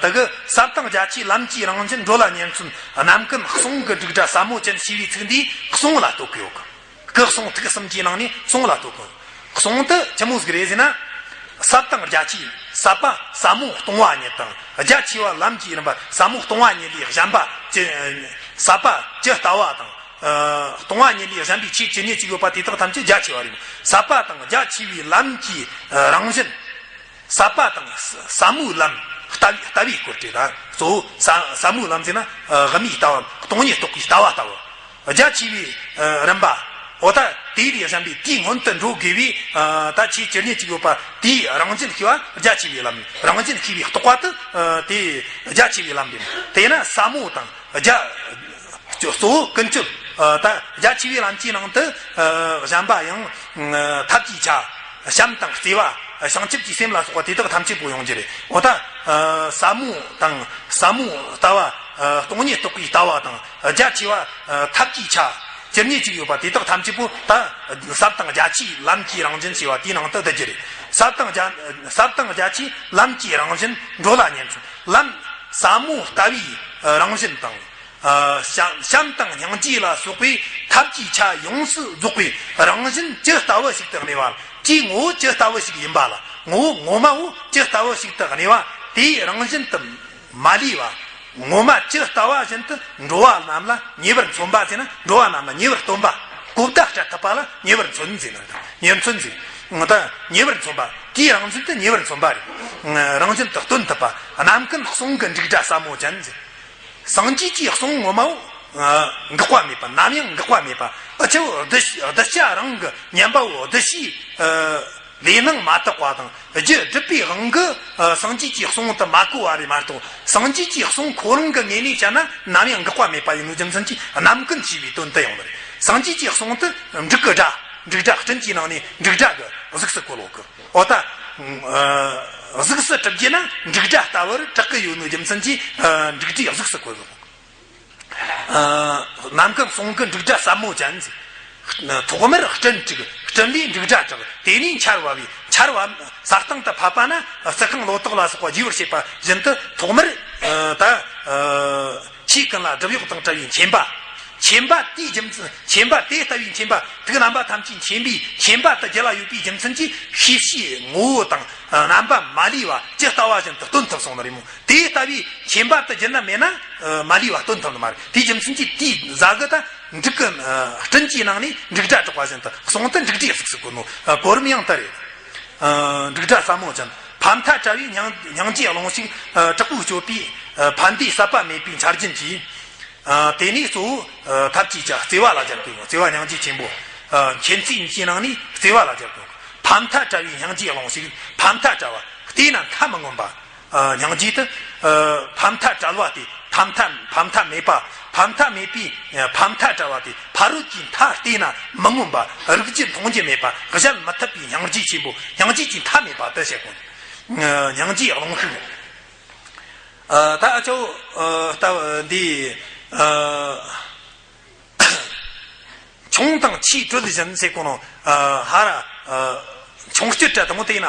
ད་གི་ཟབ་དང་རྒྱ་ཆེའི་ལམ་གྱི་རང་བཞིན་འགྲོ་ལ་ཉེར་མཚོན། རྣམ་ཀུན་གསུང་གི་འབྲུག་སྒྲ་ཟབ་མོ་ཅན་ཞེས་པའི་ཚིག་འདིས་གསུང་ལ་ཐུག་གི་ཡོད་གི། སྐུ་གསུང་ཐུགས་གསུམ་གྱི་ནང་ནས་གསུང་ལ་ཐུག་གི། གསུང་དེ་ཆི་མོ་ཟིག་རེད་ཟེར་ན། ཟབ་དང་རྒྱ་ཆེའི་ཟབ་པ་ཟབ་མོ་སྟོང་པ་ཉིད་དང་། རྒྱ་ཆེ་བ་ལམ་གྱི་རིམ་པ་ཟབ་མོ་སྟོང་པ་ཉིད་ལས་གཞན་པ་ཅི། ཟབ་པ་ཇི་ལྟ་བ་དང་། སྟོང་པ་ཉིད་ལས་གཞན་པའི་ཆོས་ཇི་སྙེད་ཅིག་ཡོད་པ་དེ་དག་ཐམས་ཅད་རྒྱ་ཆེ་བ་རེད། ཟབ་པ་དང་རྒྱ་ཆེ་བའི་ལམ་གྱི་རང་བཞིན། ཟབ་པ་དང་ཟབ་མོའི་ལམ་ལྟ་བའི་ལྟ་བའི་སྐོར་བྲིས་དང་། གཙོ་བོ་ཟབ་མོའི་ལམ་ཟེར་ན་དབུ་མའི་ལྟ་བ། སྟོང་ཉིད་རྟོགས་པའི་ལྟ་བ་ལྟ་བུ། རྒྱ་ཆེ་བའི་རིམ་པ། འོ་ད་དེ་ལས་གཞན་པའི་དེའི་སྔོན་དུ་འགྲོ་དགོས་པའི་ད་ཆོས་ཇི་སྙེད་ཅིག་ཡོད་པ་དེའི་རང་བཞིན་ཤེས་པ་རྒྱ་ཆེ་བའི་ལམ། རང་བཞིན་ཤེས་པའི་རྟོགས་པ་དེ་དེ་རྒྱ་ཆེ་བའི་ལམ་ཡིན། དེས་ན་ཟབ་མོ་དང་རྒྱ། གཙོ་བོ་ཀུན་སྤྱོད། ད་རྒྱ་ཆེ་བའི་ལམ་གྱི་ནང་དུ་གཞན་པ་ཡང་ཐབས་ཀྱི་ཆ། བྱམས་དང་བརྩེ་བ། བྱང་ཆུབ་ཀྱི་སེམས་ལ་སོགས་པ་དེ་དག་ཐམས་ཅད་པོ་ཡོང་རྒྱུ་རེད། འོ་ད་ཟབ་མོ་དང་ཟབ་མོའི་ལྟ་བ། སྟོང་ཉིད་རྟོགས་པའི་ལྟ་བ་དང་རྒྱ་ཆེ་བ་ཐབས་ཀྱི་ཆ། ཇི་སྙེད་ཅིག་ཡོད་པ་དེ་དག་ཐམས་ཅད་པོ་ད་ཟབ་དང་རྒྱ་ཆེའི་ལམ་གྱི་རང་བཞིན་ཞེས་པ་དེའི་ནང་དུ་བསྡུ་རྒྱུ་རེད། ཟབ་དང་རྒྱ་ཟབ་དང་རྒྱ་ཆེའི་ལམ་གྱི་རང་བཞིན་འགྲོ་ལ་ཉེར་མཚོན། ལམ་ཟབ་མོ་ལྟ་བུའི་རང་བཞིན་དང་། བྱམས་བྱམས་དང་སྙིང་རྗེ་ལ་སོགས་པའི་ཐབས་ཀྱི་ཆ་ཡོངས་སུ་རྫོགས་པའི་རང་བཞིན་ཇི་ལྟ་བུ་ཞིག་ཏུ་གནས་པ། དེའི་ངོ་བོ་ཇི་ལྟ་བུ་ཞིག་ཡིན་པ་ལ། ངོ་བོ་ངོ་མ་བོ་ཇི་ལྟ་བུ་ཞིག་ཏུ་གནས་པ། དེའི་རང་བཞིན་དུ་མ་ལུས་པ། ངོ་མ་ཇི་ལྟ་བ་བཞིན་དུ་འགྲོ་བ་རྣམས་ལ་ཉེ་བར་མཚོན་པ་ཟེར་ན། འགྲོ་བ་རྣམས་ལ་ཉེ་བར་སྟོན་པ། གོ་བརྡ་སྤྲད་ཐུབ་པ་ལ་ཉེ་བར་མཚོན་ཟེར་ན། ཉེར་མཚོན་ཟེར། ད་ཉེ་བར་མཚོན་པ། དེའི་རང་བཞིན་དུ་ཉེ་བར་མཚོན་པ་རེད། རང་བཞིན་དུ་སྟོན་ཐུབ་པ། རྣམ་ཀུན་གསུང་གི་འབྲུག་སྒྲ་ཟབ་མོ་ཅན་ཟེར། སངས་རྒྱས་ཀྱི་གསུང་ངོ་མ་བོ། འགག་པ་མེད་པ། ནམ་ཡང་འགག་པ་མེད་པ། འུ་ཆོ་གདུལ་གདུལ་བྱ་རང་གི་ཉན་པ་བོ་གདུལ་བྱའི་ལས་སྣང་མ་དག་པ་དང་རྒྱུ་སྒྲིབ་པའི་དབང་གིས་སངས་རྒྱས་ཀྱི་གསུང་དུ་མ་གོ་བ་རེད་མ་གཏོགས། སངས་རྒྱས་ཀྱི་གསུང་ཁོ་རང་གི་ངོས་ནས་བཤད་ན་ནམ་ཡང་འགག་པ་མེད་པ་ཡིན་ནོ་རྒྱུ་མཚན་གྱིས་རྣམ་ཀུན་ཞེས་པའི་དོན་དུ་ཡོང་བ་རེད། སངས་རྒྱས་ཀྱི་གསུང་དུ་འབྲུག་གི་སྒྲ། འབྲུག་སྒྲ། སྤྲིན་གྱི་ནང་ནས་འབྲུག་སྒྲ་གི་གཟུགས་སུ་བཀོད་ཡོད་གི། འོ་ད། གཟུགས་སུ་གྲུབ་རྒྱུ་ན་འབྲུག་སྒྲ་ལྟ་བུར་གྲགས་ཀྱི་ཡོད་ནོ་རྒྱུ་མཚན་གྱིས་འབྲུག་སྒྲའི་གཟུགས་སུ་བཀོད་ཡོད། ནམ་མཁའ་གསུང་གི་འབྲུག་སྒྲ་ཟབ་མོ་ཅན། ཐོག་མར་སྤྲིན་དྲུག། སྤྲིན་ལས་འབྲུག་སྒྲ་གྲགས། དེ་ནས་ཆར་བབས་པས། ཆར་བབས་ས་སྟེང་དུ་ཕབ་པ་ན་རྩི་ཤིང་ལོ་ཏོག་ལ་སོགས་པ་རྒྱས་པར་བྱེད་པ་བཞིན་དུ། ཐོག་མར་ད། ཆོས་ཀུན་ལ་སྒྲིབ་གཡོགས་དང་བྲལ་བའི་མཁྱེན་པ། མཁྱེན་པ་དེའི་རྒྱུ་མཚན། མཁྱེན་པ་དེ་ལྟ་བུའི་མཁྱེན་པ། ཐུགས་རྣམ་པ་ཐམས་ཅད་མཁྱེན་པའི་མཁྱེན་པ་དེ་རྒྱུད་ལ་ཡོད་པའི་རྒྱུ་མཚན་གྱིས་ཤེས་བྱའི་ངོ་བོ་དང་རྣམ་པ་མ་ལུས་པ་ཇི་ལྟ་བ་བཞིན་དུ་སྟོན་ཐུབ་སོང་ནི་རེད་མོ། དེ་ལྟ་བུའི་མཁྱེན་པ་དེ་རྒྱུད་ན་མེད་ན་མ་ལུས་པ་སྟོན་ཐུབ་ནི་མ་རེད། དེའི་རྒྱུ་མཚན་གྱིས་དེའི་གཟའ་གི་ད་འབྲུག་གི་སྤྲིན་གྱི་ནང་ནས་འབྲུག་སྒྲ་གྲགས་པ་བཞིན་དུ་གསུང་དུ་འབྲུག་སྒྲའི་གཟུགས་སུ་བཀོད་ནོ། གོ་རིམ་ཡང་དེ་རེད། འབྲུག་སྒྲ་ཟབ་མོ་ཅན། ཕ་མཐའ་བྲལ་བའི་སྙིང་སྙིང་རྗེའི་རླུང་ཞིག་དྲག་པོས་སྤྱོད་པའི་ཕན་བདེའི་ཟད་པ་མེད་པའི་འཆར་རྒྱུན་གྱིས། ཨ། དེ་ནས་གཙོ་བོ་ཨ་ཐབས་ཀྱིས་བྱ་བརྩེ་བ་ལ་སྦྱར་དགོས། བརྩེ་བ་སྙིང་རྗེ་ཆེན་པོ། ཨ། མཁྱེན་བརྩེ་གཉིས་ཀྱི་ནང་ནས་བརྩེ་བ་ལ་སྦྱར་དགོས། ཕ་མཐའ་བྲལ་བའི་སྙིང་རྗེ་ཀློང་ཞིག་ཕ་མཐའ་བྲལ་བ། བལྟས་ན་མཐའ་མི་མངོན་པ། ཨ། སྙིང་རྗེ་དེ། ཨ། ཕ་མཐའ་བྲལ་བ་དེ། ཕ་མཐའ། ཕ་མཐའ་མེད་པ། ཕ་མཐའ་མེད་པའི། ཨ། ཕ་མཐའ་བྲལ་བ་དེ། ཕ་རོལ་གྱི་མཐའ་བལྟས་ན་མི་མངོན་པ། རིག་རྒྱུ་མཐོང་རྒྱུ་མེད་པ། གཞལ་མི་ཐུབ་པའི་སྙིང་རྗེ་ཆེན་པོ། སྙིང་རྗེ་གྱི་མཐའ་མེད་པ་དེ་བཤད་དགོས། ཨ། སྙིང་རྗེ་ཀློང་ཞིག་ཨ། ད་ཨ་ཅོ། ཨ། ད་འདི། ཨ། ཆུང་དང་ཆེས་གྲོལ་བཞིན་ཟེར་གོ་ནོ། ཨ། ཧ་ར། ཨ། ཆུང་སྐྱོད་དྲ་དང་པོ་དེ་ན་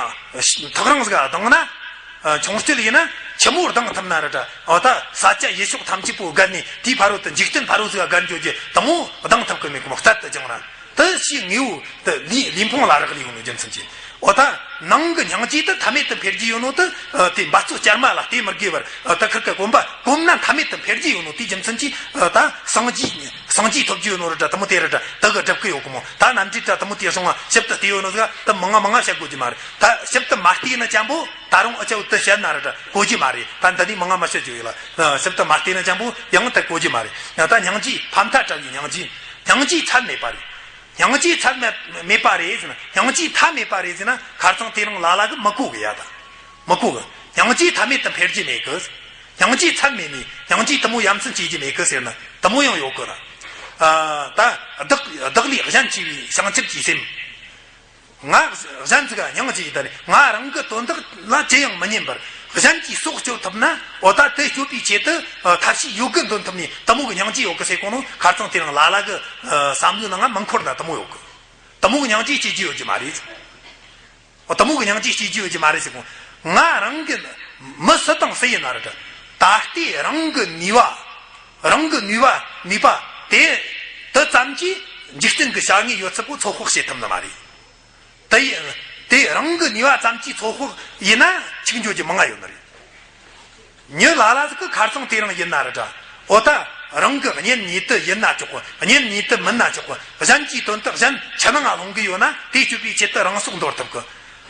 ཐག་རིང་ཟིག་གདང་ན། ཨ། ཆུང་སྐྱོད་ཡིན་ན་ཆི་མོ་གདང་ཐུབ་ན་ར་འདྲ། འོ་ད་ས་ཆ་ཡུལ་ཕྱོགས་ཐམས་ཅད་པོ་བརྒལ་ནས་དེའི་ཕ་རོལ་ཏུ་འཇིག་རྟེན་ཕ་རོལ་ཟིག་བརྒལ་འགྱོ་རྒྱུ་དང་པོ་གདང་ཐུབ་གི་མེད་གོ་ནོ། རྩལ་དུ་སྦྱངས་ན། དེ་ཞིག་དངོས་པོ་དེ་ལུས་ལུས་ཕུང་ལ་རག་ལས་ཡོང་ནོ་རྒྱུ་མཚན་གྱིས། འོ་ད་ནང་གི་སྙིང་རྗེ་དེ་མཐའ་མེད་དུ་འཕེལ་རྒྱུ་ཡོད་ནོ་དེ། ཨ། དེ་འབད་རྩོལ་བསྐྱར་མ་ལ་བལྟས་མི་དགོས་པར། ཨ། དེ་ཁིར་གི་གོམས་པ་གོམས་ན་མཐའ་མེད་དུ་འཕེལ་རྒྱུ་ཡོད་ནོ་དེའི་རྒྱུ་མཚན་གྱིས། ཨ། ད་སངས་རྒྱས་སངས་རྒྱས་ཐོབ་རྒྱུ་ཡོད་ནོ་ར་འདྲ་དེ་མོ་དེ་ར་འདྲ་དེ་གི་སྒྲུབ་གི་ཡོད་གི་མོ། ད་རྣམ་འགྲེལ་དྲ་དེ་མོ་དེ་སོང་བ་ཞིབ་ཏུ་བལྟས་ཡོད་ནོ་ཟིག་དེ་མང་ང་མང་ང་བཤད་དགོས་རྒྱུ་མ་རེད། ད་ཞིབ་ཏུ་མ་བལྟས་ན་ཅང་པོ་ད་རུང་ཨ་ཅོ་དེ་བཤད་ན་ར་འདྲ་གོ་རྒྱུ་མ་རེད། ད་འདི་ནས་མང་ང་མ་བཤད་རྒྱུ་ཡོད་ལ། ཞིབ་ཏུ་མ་བལྟས་ན་ཅང་པོ་ཡང་དེ་གོ་རྒྱུ་མ་རེད། ད་སྙིང་རྗེ་ཕ་མཐའ་བྲལ་བའི་སྙིང་རྗེ། སྙིང་རྗེ་ཚད་མེད་པ་རེད། སྙིང་རྗེ་ཚད་མེད་མེད་པ་རེད་ཟེར་ན། སྙིང་རྗེ་མཐའ་མེད་པ་རེད་ཟེར་ན། ཁ་རྩང་དེ་རིང་ལ་ལ་གི་མི་གོ་གི་ཡ། ད་མི་གོ་གི། སྙིང་རྗེ་མཐའ་མེད་དུ་འཕེལ་རྒྱུ་མེད་གི། སྙིང་རྗེ་ཚད་མེད་ནས་སྙིང་རྗེ་དེ་མོ་ཡ་མཚན་སྐྱེ་རྒྱུ་མེད་གི་ཟེར་ན་དེ་མོ་ཡང་ཡོད་གི་ར། ཨ། ད་བདག་བདག་ལས་གཞན་ཆེ་བའི་བྱང་ཆུབ་ཀྱི་སེམས། ང་གཞན་ཟིག་ག་སྙིང་རྗེ་ཡི་ད་ནི་ང་རང་གི་དོན་དག་ལ་ཅི་ཡང་མི་སྙན་པར་གཞན་གྱི་སྲོག་གཅོད་ཐུབ་ན། འོ་ད་དེ་གཅོད་པའི་ཆེད་དུ། ཨ། ཐབས་ཤེས་ཡོད་གི་འདོན་ཐུབ་ནི་དེ་མོ་གི་སྙིང་རྗེ་ཡོད་གི་ཟེར་གོ་ནོ། ཁ་རྩང་དེ་རིང་ལ་ལ་གི། ཨ། བསམ་བློའི་ནང་ང་མི་འཁོར་ན་དེ་མོ་ཡོད་གི། དེ་མོ་གི་སྙིང་རྗེ་སྐྱེ་རྒྱུ་ཡོད་རྒྱུ་མ་རེད། འོ། དེ་མོ་གི་སྙིང་རྗེ་སྐྱེ་རྒྱུ་ཡོད་རྒྱུ་མ་རེད་ཟེར་གོ། ང་རང་གི་མི་སུ་དང་སུ་ཡིན་ན་ར་འདྲ། ད་ལྟའི་རང་གི་ནུས་པ། རང་གི་ནུས་པ་ནུས་པ་དེ་དེ་ཙམ་གྱིས་འཇིག་རྟེན་གྱི་བྱ་དངོས་ཡོད་ཚད་པོ་ཚོད་དཔག་བྱེད་ཐུབ་ནི་མ་རེད། དེ་ཡི་དེ་རང་གི་ནུས་པ་ཙམ་གྱིས་ཚོད་དཔག་ཡིན་ན་འཆུག་འགྱོ་རྒྱུ་མང་ང་ཡོད་ནི་རེད། མྱི་ལ་ལ་ཟིག་གི་ཁ་རྩང་དེ་རིང་ཡིན་ན་ར་འདྲ། འོ་ད་རང་གི་གཉེན་ཉེ་དུ་ཡིན་ན་ཆོག་གི། གཉེན་ཉེ་དུ་མིན་ན་ཆོག་གི། གཞན་གྱི་དོན་དག་གཞན་ཕྱི་ནང་ང་ལྷུང་གི་ཡོད་ན་དེ་གཅོད་པའི་ཆེད་དུ་རང་སྲོག་འདོར་ཐུབ་གི།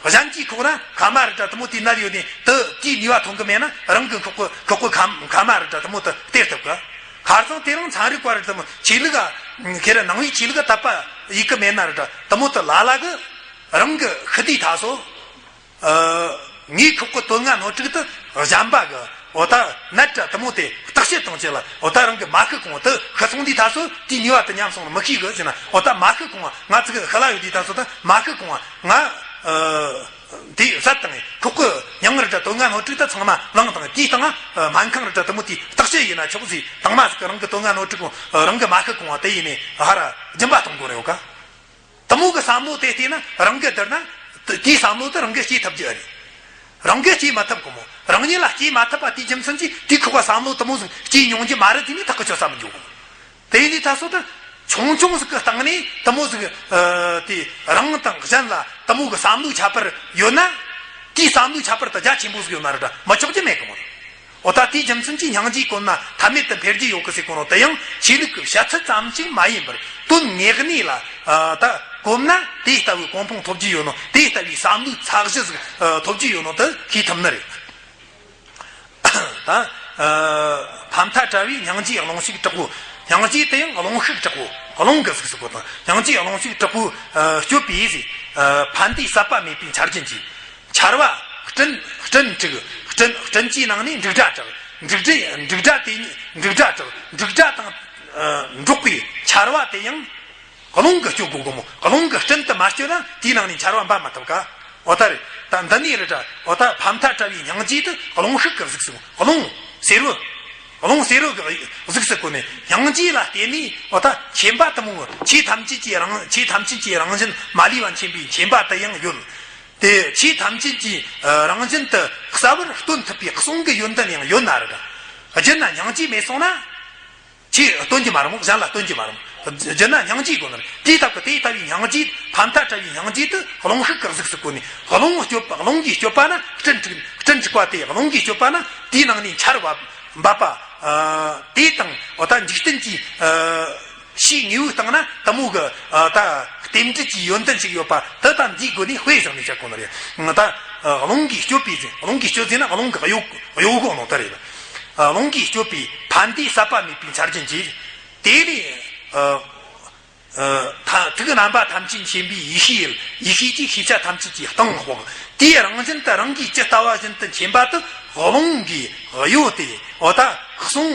གཞན་གྱི་ཁོག་ན་ཁ་མ་ར་འདྲ་དེ་མོ་དེ་ནད་ཡོད་ནས་དེ་དེའི་ནུས་པ་ཐོན་གི་མེད་ན་རང་གི་ཁོག་གི་ཁོག་གི་ཁ་ཁ་མ་ར་འདྲ་དེ་མོ་དེ་སྟེར་ཐུབ་གི། ཁ་རྩང་དེ་རིང་ཚན་རིག་པ་ར་དེ་མོ་ཆོས་ལུགས་ཨ་ཁེ་ར་ནང་བའི་ཆོས་ལུགས་ཨ་དད་པ་ཡེད་གི་མེད་ན་ར་འདྲ་དེ་མོ་དེ་ལ་ལ་གི་རང་གི་ཤི་དུས་ད་སོ། ཨ། ངའི་ཁོག་གི་དོན་ལྔ་སྣོད་དྲུག་དེ་གཞན་པ་གི། འོ་ད་ནད་དྲ་དེ་མོ་དེ་བརྟག་དཔྱད་བཏང་ཆེད་ལ། འོ་ད་རང་གི་མ་ཤི་གོང་དེ་ཤི་སོང་དུས་ད་སོ་དེའི་ནུས་པ་དེ་ཉམས་སོང་ན་མི་ཤེས་གི་ཟེར་ན། འོ་ད་མ་ཤི་གོང་ང་ཚིག་ཤི་ལ་ཡོད་དུས་ད་སོ་ད་མ་ཤི་གོང་ང་། ཨ། དེ་བསད་བཏང་ངས་ཁོག་གི་མྱིང་ར་འདྲ་དོན་ལྔ་སྣོད་དྲུག་དེ་ཚང་མ་བླངས་བཏང་། དེའི་སྟེང་ང་སྨན་ཁང་ར་འདྲ་དེ་མོ་དེ་བརྟག་དཔྱད་ཡེད་ན་ཆོག་ཟེར། དང་མ་ཟིག་གི་རང་གི་དོན་ལྔ་སྣོད་དྲུག་གོང་རང་གི་མ་ཤི་གོང་ང་དེ་ཡིན་ནས་ཧ་ར་སྦྱིན་པ་གཏོང་དགོས་རེད། འོ་ཀ། དེ་མོ་གི་བསམ་བློ་དེ་བལྟས་ན་རང་གི་བསྡུར་ན་དེའི་བསམ་བློ་དེ་རང་གིས་སྐྱེ་ཐུབ་རྒྱུ་རེད། རང་གིས་སྐྱེ་མ་ཐུབ་གི་མོ། རང་ཉིད་ལ་སྐྱེ་མ་ཐུབ་པ་དེའི་རྒྱུ་མཚན་གྱིས་དེའི་ཁོག་ག་བསམ་བློ་དེ་མོ་ཟིག་སྐྱེ་མྱོང་རྒྱུ་མ་རེད་ཟེར་ནས་ཐག་གི་ཆོད་ས་མི་འཇོག་གི། དེ་ཡིན་དུས་ད་སོ་དེ་ཆུང་ཆུང་ཟིག་གི་སྟེང་ནས་དེ་མོ་ཟིག་ཨ་དེ་རང་དང་གཞན་ལ་དེ་མོ་གི་བསམ་བློའི་ཁྱད་པར་ཡོད་ན། དེའི་བསམ་བློའི་ཁྱད་པར་དེ་རྒྱ་ཆེན་པོ་ཟིག་ཡོད་ན་ར་འདྲ་མི་ཆོག་རྒྱུ་མེད་གི་མོ། འོ་ད་དེའི་རྒྱུ་མཚན་གྱིས་སྙིང་རྗེ་གོམས་ན་མཐའ་མེད་དུ་འཕེལ་རྒྱུ་ཡོད་གི་ཟེར་གོ་ནོ་དེ་ཡང་ཆོས་ལུགས་ཀྱི་བཤད་ཚུལ་ཙམ་ཞིག་མ་ཡིན་པར་དོན་དངོས་གནས་ལ། ཨ། ད་གོམས་ན་དེ་ལྟ་བུའི་གོ་འཕང་ཐོབ་རྒྱུ་ཡོད་ནོ། དེ་ལྟ་བུའི་བསམ་བློའི་ཚད་གཞི་ཟིག་ཨ། ཐོབ་རྒྱུ་ཡོད་ནོ་དེ་ཤེས་ཐུབ་ནི་རེད། ད། ཨ། ཕ་མཐའ་བྲལ་བའི་སྙིང་རྗེ་ཀློང་ཞིག་དྲག་པོ། སྙིང་རྗེ་དེ་ཡང་ཀློང་ཞིག་དྲག་པོ། ཀློང་གི་གཟུགས་སུ་བཀོད་དང་། སྙིང་རྗེ་ཀློང་ཞིག་དྲག་པོ། ཨ། སྤྱོད་པའི་ཟེར། ཨ། ཕན་བདེའི་ཟད་པ་མེད་པའི་འཆར་ཅན་གྱི། འཆར་བ། སྤྲིན། སྤྲིན་དྲུག་སྤྲིན། སྤྲིན་གྱི་ནང་ནས་འབྲུག་སྒྲ་གྲགས། འབྲུག་སྒྲ། འབྲུག་སྒྲ་དེ་ཉིད། འབྲུག་སྒྲ་གྲགས། འབྲུག་སྒྲ་དང་། ཨ། འགྲོགས་པའི་འཆར་བ་དེ་ཡང་། རླུང་གིས་སྐྱོད་དགོས་གོ་མོ། རླུང་གིས་སྤྲིན་དེ་མ་སྐྱོད་ན་དེའི་ནང་ནས་འཆར་བ་འབབ་མ་ཐུབ་ཀ། འོ་ད་རེད། ད་འདི་ནས་རེད་དྲ། འོ་ད་ཕ་མཐའ་བྲལ་བའི་སྙིང་རྗེ་དེ་རླུང་ཤུགས་ཀྱི་གཟུགས་སུ། རླུང་། བསེ་རུ། རླུང་བསེ་རུ་གི་གཟུགས་སུ་བཀོད་ནས་སྙིང་རྗེ་ལ་བརྟེན་ནས། འོ་ད་མཁྱེན་པ་དེ་མོ་ཆོས་ཐམས་ཅད་ཀྱི་རང་། ཆོས་ཐམས་ཅད་ཀྱི་རང་བཞིན་མ་ལུས་པ་མཁྱེན་པའི་མཁྱེན་པ་དེ་ཡང་ཡོད། དེ་ཆོས་ཐམས་ཅད་ཀྱི་རང་བཞིན་དེ་གསལ་བར་སྟོན་ཐུབ་པའི་གསུང་གི་ཡོན་ཏན་ཡང་ཡོད་ན་རེད་དྲ། བརྒྱུད་ན་སྙིང་རྗེ་མེད་སོང་ན། ཆོས་སྟོན་གྱི་མ་རེད་མོ། གཞན་ལ་སྟོན་གྱི་མ་རེད་མོ། བརྒྱུད་ན་སྙིང་རྗེའི་སྒོ་ནས། དེ་ལྟ་བུ། དེ་ལྟ་བུའི་སྙིང་རྗེ། ཕ་མཐའ་བྲལ་བའི་སྙིང་རྗེ་དེ་རླུང་ཤུགས་ཀྱི་གཟུགས་སུ་བཀོད་ནས། རླུང་སྐྱོད་པ། རླུང་གིས་སྐྱོད་པ་ན་སྤྲིན་འཁྲིགས། སྤྲིན་འཁྲིགས་པ་དེ། རླུང་གིས་སྐྱོད་པ་ན་དེའི་ནང་ནས་འཆར་བ་འབབ་པ། ཨ། དེ་དང་། འོ་ད་འཇིག་རྟེན་གྱི། ཨ། ཕྱིའི་དངོས་པོའི་སྟེང་ན་དེ་མོ་གི། ཨ། ད་རྟེན་འབྲེལ་གྱི་ཡོན་ཏན་ཞིག་ཡོད་པ་དེ་ད་འདིའི་སྒོ་ནས་དཔེ་བཞག་ནས་བཤད་དགོས་ནི་རེད། ད། ཨ། རླུང་གིས་སྐྱོད་པའི་ཟེར། རླུང་གིས་སྐྱོད་ཟེར་ན་རླུང་གི་གཡོ། གཡོ་འགུལ་ནོ་དེ་རེད། རླུང་གིས་བསྐྱོད་པའི་ཕན་བདེའི་ཟད་པ་མེད་པའི་ཆར་རྒྱུན་གྱིས། དེ་ལས་ཐ་ཐུག་རྣམ་པ་ཐམས་ཅད་མཁྱེན་པའི་ཡེ་ཤེས་ཡུལ། ཡེ་ཤེས་ཀྱི་ཤེས་བྱ་ཐམས་ཅད་ཀྱི་སྟེང་དཔོག་དེའི་རང་བཞིན་དུ་རང་གིས་ཇི་ལྟ་བ་བཞིན་དུ་མཁྱེན་པ་དེ་རླུང་གི་གཡོ་སྟེ། འོ་ད་གསུང་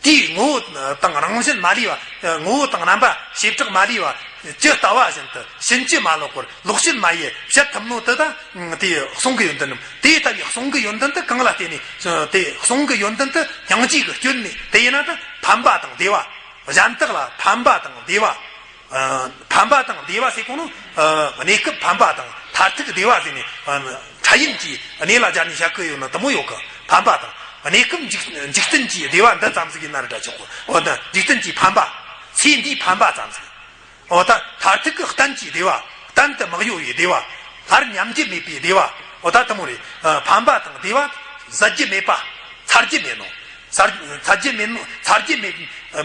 དེའི་ངོ་བོ་དང་རང་བཞིན་མ་ལུས་པ། ངོ་བོ་དང་རྣམ་པ་བྱེ་བྲག་མ་ལུས་པ་ཇི་ལྟ་བ་བཞིན་དུ་ཕྱིན་ཅི་མ་ལོག་པར་ལོག་བཤད་མ་ཡེ་བཤད་ཐུབ་ནོ་དེ་དང་། དེའི་གསུང་གི་ཡོན་ཏན་རྣམས། དེ་ལྟ་བུའི་གསུང་གི་ཡོན་ཏན་དེ་གང་ལ་བརྟེན་ནས། དེ་གསུང་གི་ཡོན་ཏན་དེ་སྙིང་རྗེ་གི་སྐྱོན་ནས། དེ་ཡིན་ན་ད་ཕན་པ་དང་བདེ་བ། གཞན་དག་ལ་ཕན་པ་དང་བདེ་བ། ཕན་པ་དང་བདེ་བ་ཟེར་གོ་ནོ། གནས་སྐབས་ཕན་པ་དང་མཐར་ཐུག་བདེ་བ་ཟེར་ནས་ཕྲད་ཡིན་གྱི་གནས་ལ་སྦྱར་ནས་བཤད་གི་ཡོད་ན་དེ་མོ་ཡོད་གི། ཕན་པ་དང་གནས་སྐབས་འཇིག་འཇིག་རྟེན་གྱི་བདེ་བ་འདི་ཙམ་ཟིག་ཡིན་ན་ར་འདྲ་ཆོག་གི། འོ་ན་འཇིག་རྟེན་གྱི་ཕན་པ། ཚེ་འདིའི་ཕན་པ་ཙམ་ཟིག་འོ་ད་མཐར་ཐུག་གི་གཏན་གྱི་བདེ་བ། གཏན་དུ་མི་གཡོ་བའི་བདེ་བ། སླར་མཉམ་རྒྱུ་མེད་པའི་བདེ་བ། འོ་ད་དེ་མོ་རེད། ཕན་པ་དང་བདེ་བ་ཟད་རྒྱུ་མེད་པ། ཚར་རྒྱུ་མེད་ནོ། ཚར་ཚར་རྒྱུ་མེད་ནོ། ཚར་རྒྱུ་མེད་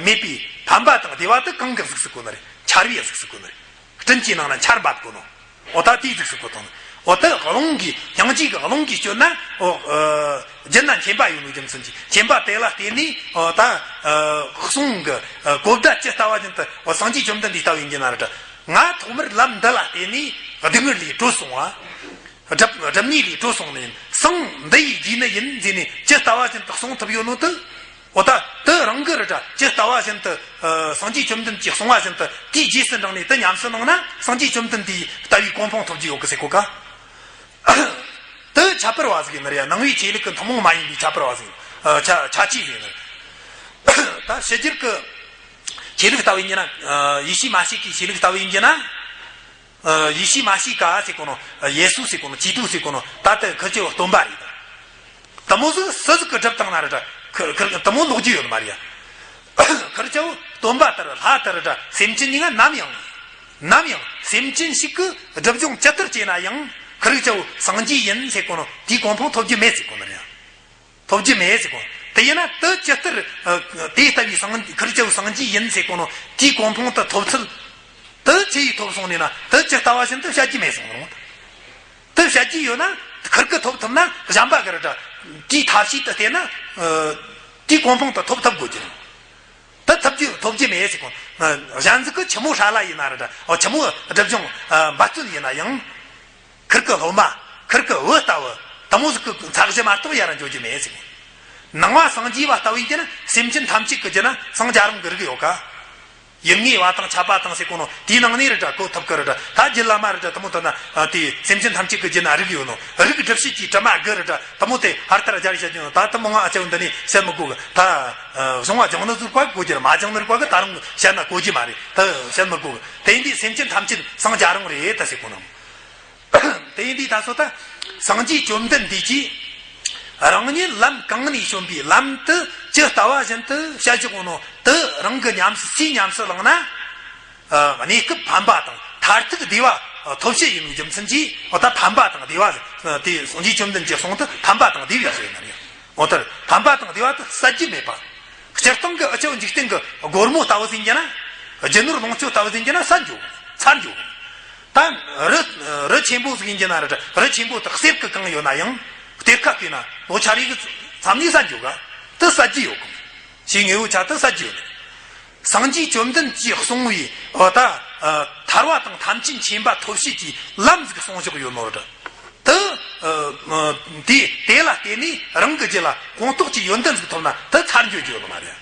མེད་པའི་ཕན་པ་དང་བདེ་བ་དེ་གང་གི་གཟུགས་སུ་གོ་ནི་རེད། ཆར་བའི་གཟུགས་སུ་གོ་ནི་རེད། སྤྲིན་གྱི་ནང་ན་ཆར་འབབ་གོ་ནོ། འོ་ད་དེའི་གཟུགས་སུ་གོ་དང་། འོ་ད་རླུང་གིས་སྙིང་རྗེ་གི་རླུང་གིས་བསྐྱོད་ན། འོ་རྒྱུད་ན་མཁྱེན་པ་ཡོད་ནོ་རྒྱུ་མཚན་གྱིས། མཁྱེན་པ་དེ་ལ་བརྟེན་ནས། འོ་ད་གསུང་གི་གོ་བརྡ་ཇི་ལྟ་བ་བཞིན་དུ། འོ་སངས་རྒྱས་བཅོམ་ལྡན་འདས་ལྟ་བུ་ཡིན་གྱི་ན་ར་འདྲ། ང་ཐོག་མར་ལམ་འདི་ལ་བརྟེན་ནས་སྡུག་བསྔལ་ལས་གྲོལ་སོང་བ། སྒྲུབ་སྒྲུབ་གནས་ལས་གྲོལ་སོང་ནས། སངས་འདི་ཡི་རྗེས་ནི་ཡིན་ཟེར་ནས་ཇི་ལྟ་བ་བཞིན་དུ་གསུང་ཐུབ་ཡོད་ནོ་དེ། འོ་ད་དེ་རང་གི་ར་འདྲ་ཇི་ལྟ་བ་བཞིན་དུ། སངས་རྒྱས་བཅོམ་ལྡན་གྱིས་གསུང་བ་བཞིན་དུ་དེའི་རྗེས་སུ་འབྲངས་ནས་དེ་ཉམས་སུ་བླངས་ན། སངས་རྒྱས་བཅོམ་ལྡན་འདས་ལྟ་བུའི་གོ་འཕང་ཐོབ་རྒྱུ་ཡོད་གི་ཟེར་གོ་ག་དེ་ཁྱད་པར་བ་ཟིག་ཡིན་ནི་རེད། ནང་པའི་ཆོས་ལུགས་ཀྱི་ཐུན་མོང་མ་ཡིན་པའི་ཁྱད་པར་བ་ཟིག་ཡིན། ཁྱད་ཁྱད་ཆོས་ཟིག་ཡིན་ནི་རེད། ད་ཕྱི་རྒྱལ་གྱི་ཆོས་ལུགས་ལྟ་བུ་ཡིན་གྱི་ན། ཡེ་ཤུ་མ་ཤི་ཀའི་ཆོས་ལུགས་ལྟ་བུ་ཡིན་གྱི་ན། ཡེ་ཤུ་མ་ཤི་ཀ་ཟེར་གོ་ནོ། ཡེ་སུ་ཟེར་གོ་ནོ། ཇི་ཏུ་ཟེར་གོ་ནོ། ད་ལྟ་ཁི་ཆོ་སྟོན་པ་རེད། དེ་མོ་ཟིག་སུ་ཟིག་གི་སྒྲུབ་སྟངས་ན་ར་འདྲ། ཁི་ཁི་དེ་མོ་ལོག་རྒྱུ་ཡོད་མ་རེད་ཡ། ཁི་ཆོ་སྟོན་པ་ལྟར་ལྷ་ལྟར་འདྲ། སེམས་ཅན་ཡིན་ན་ནམ་ཡང་། ནམ་ཡང་སེམས་ཅན་ཞིག་གི་སྒྲིབ་སྦྱོང་ཇི་ལྟར་བྱས་ན་ཡང་། ཁི་ཆོ་སངས་རྒྱས་ཡིན་ཟེར་གོ་ནོ། དེའི་གོ་འཕང་ཐོབ་རྒྱུ་མེད་ཟེར་གོ་ནི་རེད་ཡ། ཐོབ་རྒྱུ་མེད་ཟེར་གོ། དེ་ཡིན་ན་དེ་ཇི་ལྟར། དེ་ལྟ་བུའི་སངས་ཁི་ཆོ་སངས་རྒྱས་ཡིན་ཟེར་གོ་ནོ། དེའི་གོ་འཕང་དེ་ཐོབ་ཚུལ་དེ་ཆི་ཡིས་ཐོབ་སོང་ནས་ན། དེ་ཇི་ལྟ་བ་བཞིན་དུ་བཤད་རྒྱུ་མེད་སོང་ནོ། དེ་བཤད་རྒྱུ་ཡོད་ན་ཁིར་གི་ཐོབ་ཐུབ་ན། གཞན་པ་གི་ར་འདྲ་དེའི་ཐབས་ཤེས་དེ་བལྟས་ན། དེའི་གོ་འཕང་དེ་ཐོབ་ཐུབ་དགོས་ཀྱི་རེད། དེ་ཐོབ་རྒྱུ་ཐོབ་རྒྱུ་མེད་ཟེར་གོ། གཞན་ཟིག་གི་ཆི་མོ་ཧྲ་ལ་ཡིན་ན་ར་འདྲ། ཨོ་ཆི་མོ་སྒྲིབ་སྦྱོང་འབད་བརྩོན་ཡིན་ན་ཡང་། ཁིར་གི་སློབ་མ། ཁིར་གི་བུ་ལྟ་བུ། དེ་མོ་ཟིག་གི་ཚད་གཞི་མ་གཏོགས་ཡར་འགྲོ་རྒྱུ་མེད་ཟེར་གོ། ནང་པ་སངས་རྒྱས་པ་ལྟ་བུ་ཡིན་གྱི་ན། སེམས་ཅན་ཐམས་ཅད་ཀྱི་རྒྱུད་ན་སངས་རྒྱ་རུང་གི་རིགས་ཡོད་ག་ཡུལ་ངེས་པ་དང་ཁྱབ་པ་དང་ཟེར་གོ་ནོ། དེའི་ནང་ནས་ར་འདྲ་གོ་ཐུབ་གི་ར་འདྲ། ད་རྒྱུད་བླ་མ་ར་འདྲ་དེ་མོ་ཐོན་ན། དེ་སེམས་ཅན་ཐམས་ཅད་ཀྱི་རྒྱུད་ན་རིགས་ཡོད་ནོ། རིགས་སྒྲུབ་བྱེད་ཀྱི་དྲི་མ་དགུ་ར་འདྲ་དེ་མོ་དེ་ཧར་ལྟར་སྦྱར་བྱ་རྒྱུ་ནོ། ད་དེ་མོ་ང་ཨ་ཅག་འདི་ནས་བཤད་མི་དགོས་གི། ད་གཞུང་བ་སྦྱང་ནི་ཟིག་གོ་གོ་རྒྱུ་ར། མ་སྦྱང་ནི་ར་གོ་གི། ད་རུང་བཤད་ན་གོ་རྒྱུ་མ་རེད། ད་བཤད་མི་དགོས་གི། དེ་ཡིན་དུས་སེམས་ཅན་ཐམས་ཅད་སངས་རྒྱ་རུང་རེད་ད་ཟེར་གོ་ནོ། དེ་ཡིན་དུས་ད་སོ་ད་སངས་རྒྱས་བཅོམ་ལྡན་འདས་ཀྱིས་རང་ཉིད་ལམ་གང་ནས་བྱོན་པའི་ལམ་དེ་ཇི་ལྟ་བ་བཞིན་དུ་བཤད་བཞག་གོ་ནོ། དེ་རང་གི་ཉམས་སུ་སུས་ཉམས་སུ་བླངས་ན། གནས་སྐབས་ཕན་པ་དང་མཐར་ཐུག་བདེ་བ་ཐོབ་བྱེད་ཡིན་པའི་རྒྱུ་མཚན་གྱིས། འོ་ད་ཕན་པ་དང་བདེ་བ་ཟེར། དེ་སངས་རྒྱས་བཅོམ་ལྡན་འདས་ཀྱི་གསུང་དེ་ཕན་པ་དང་བདེ་བའི་ཕྱིར་ཡིན་ནི་རེད། འོ་ད་ཕན་པ་དང་བདེ་བ་དེ་ཟད་རྒྱུ་མེད་པ། སྤྱིར་བཏང་གི་ཨ་ཅོ་འཇིག་རྟེན་གྱི་སྒོར་མོ་ལྟ་བུ་ཟིག་ཡིན་གྱི་ན། རྒྱུ་ནོར་ལོངས་སྤྱོད་ལྟ་བུ་ཟིག་ཡིན་གྱི་ན་ཟད་འགྲོ། ཚར་འགྲོ། ད་རི་རི་ཆེན་པོ་ཟིག་ཡིན་གྱི་ན་ར། རི་ཆེན་པོ་དེ་གསེར་གྱིས་གང་ཡོད་ན་ཡང་། གཏེར་ཁ་བལྟས་ན་ལོ་ཆ་རེ་གི་མཚམས་ནས་ཟད་འགྲོ་ག་དེ་ཟད་རྒྱུ་ཡོད་གི། ཞེས་དངོས་པོའི་ཆ་དེ་ཟད་རྒྱུ་ཡོད། སངས་རྒྱས་བཅོམ་ལྡན་འདས་ཀྱིས་གསུངས་པའི། འོ་ད་ཐར་བ་དང་ཐམས་ཅད་མཁྱེན་པ་ཐོབ་བྱེད་ཀྱི་ལམ་ཟིག་གསུངས་བཞག་ཡོད་ནོ་ར། དེ་དེ་དེ་ལ་བརྟེན་ནས་རང་གི་རྒྱུད་ལ་གོང་ཐོག་གི་ཡོན་ཏན་ཟིག་ཐོབ་ན་དེ་ཚར་འགྱོ་རྒྱུ་ཡོད་ནི་མ་རེད།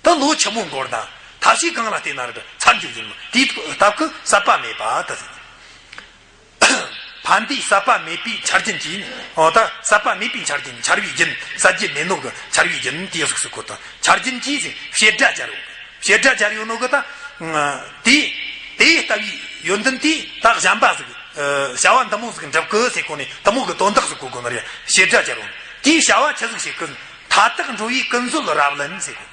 དེ་ལོ་ཆི་མོ་འགོར་དང་ཐབས་ཤེས་གང་ལ་བརྟེན་ན་ར་ཚར་འགྱོ་རྒྱུ་ཡོད་ནི། དེའི་སྟབས་ཀྱིས་ཟད་པ་མེད་པ་དེ་ཟེར། ཕན་བདེའི་ཟད་པ་མེད་པའི་ཆར་རྒྱུན་གྱིས། འོ་ད་ཟད་པ་མེད་པའི་ཆར་རྒྱུན། ཆར་བའི་རྒྱུན། ཟད་རྒྱུ་མེད་ནོ་གི་ཆར་བའི་རྒྱུན་དེའི་གཟུགས་སུ་བཀོད་དང་། ཆར་རྒྱུན་གྱིས་ཟེར་བྱེད་སྒྲ་སྦྱར་ཡོད། བྱེད་སྒྲ་སྦྱར་ཡོད་ནོ་གི་ད། དེ་དེ་ལྟ་བུའི་ཡོན་ཏན་དེ་ད་གཞན་པ་ཟིག་བྱ་བ་འདི་མོ་ཟིག་འགྲུབ་གི་ཟེར་གོ་ནས་དེ་མོ་གི་དོན་དག་ཟིག་གོ་དགོས་ནི་རེད། བྱེད་སྒྲ་སྦྱར་ཡོད། དེའི་བྱ་བ་ཆི་ཟིག་བྱེད་གི། མཐའ་དག་འགྲོ་བའི་ཀུན་རྫོབ་རབ་བརླན་ཟེར་གོ།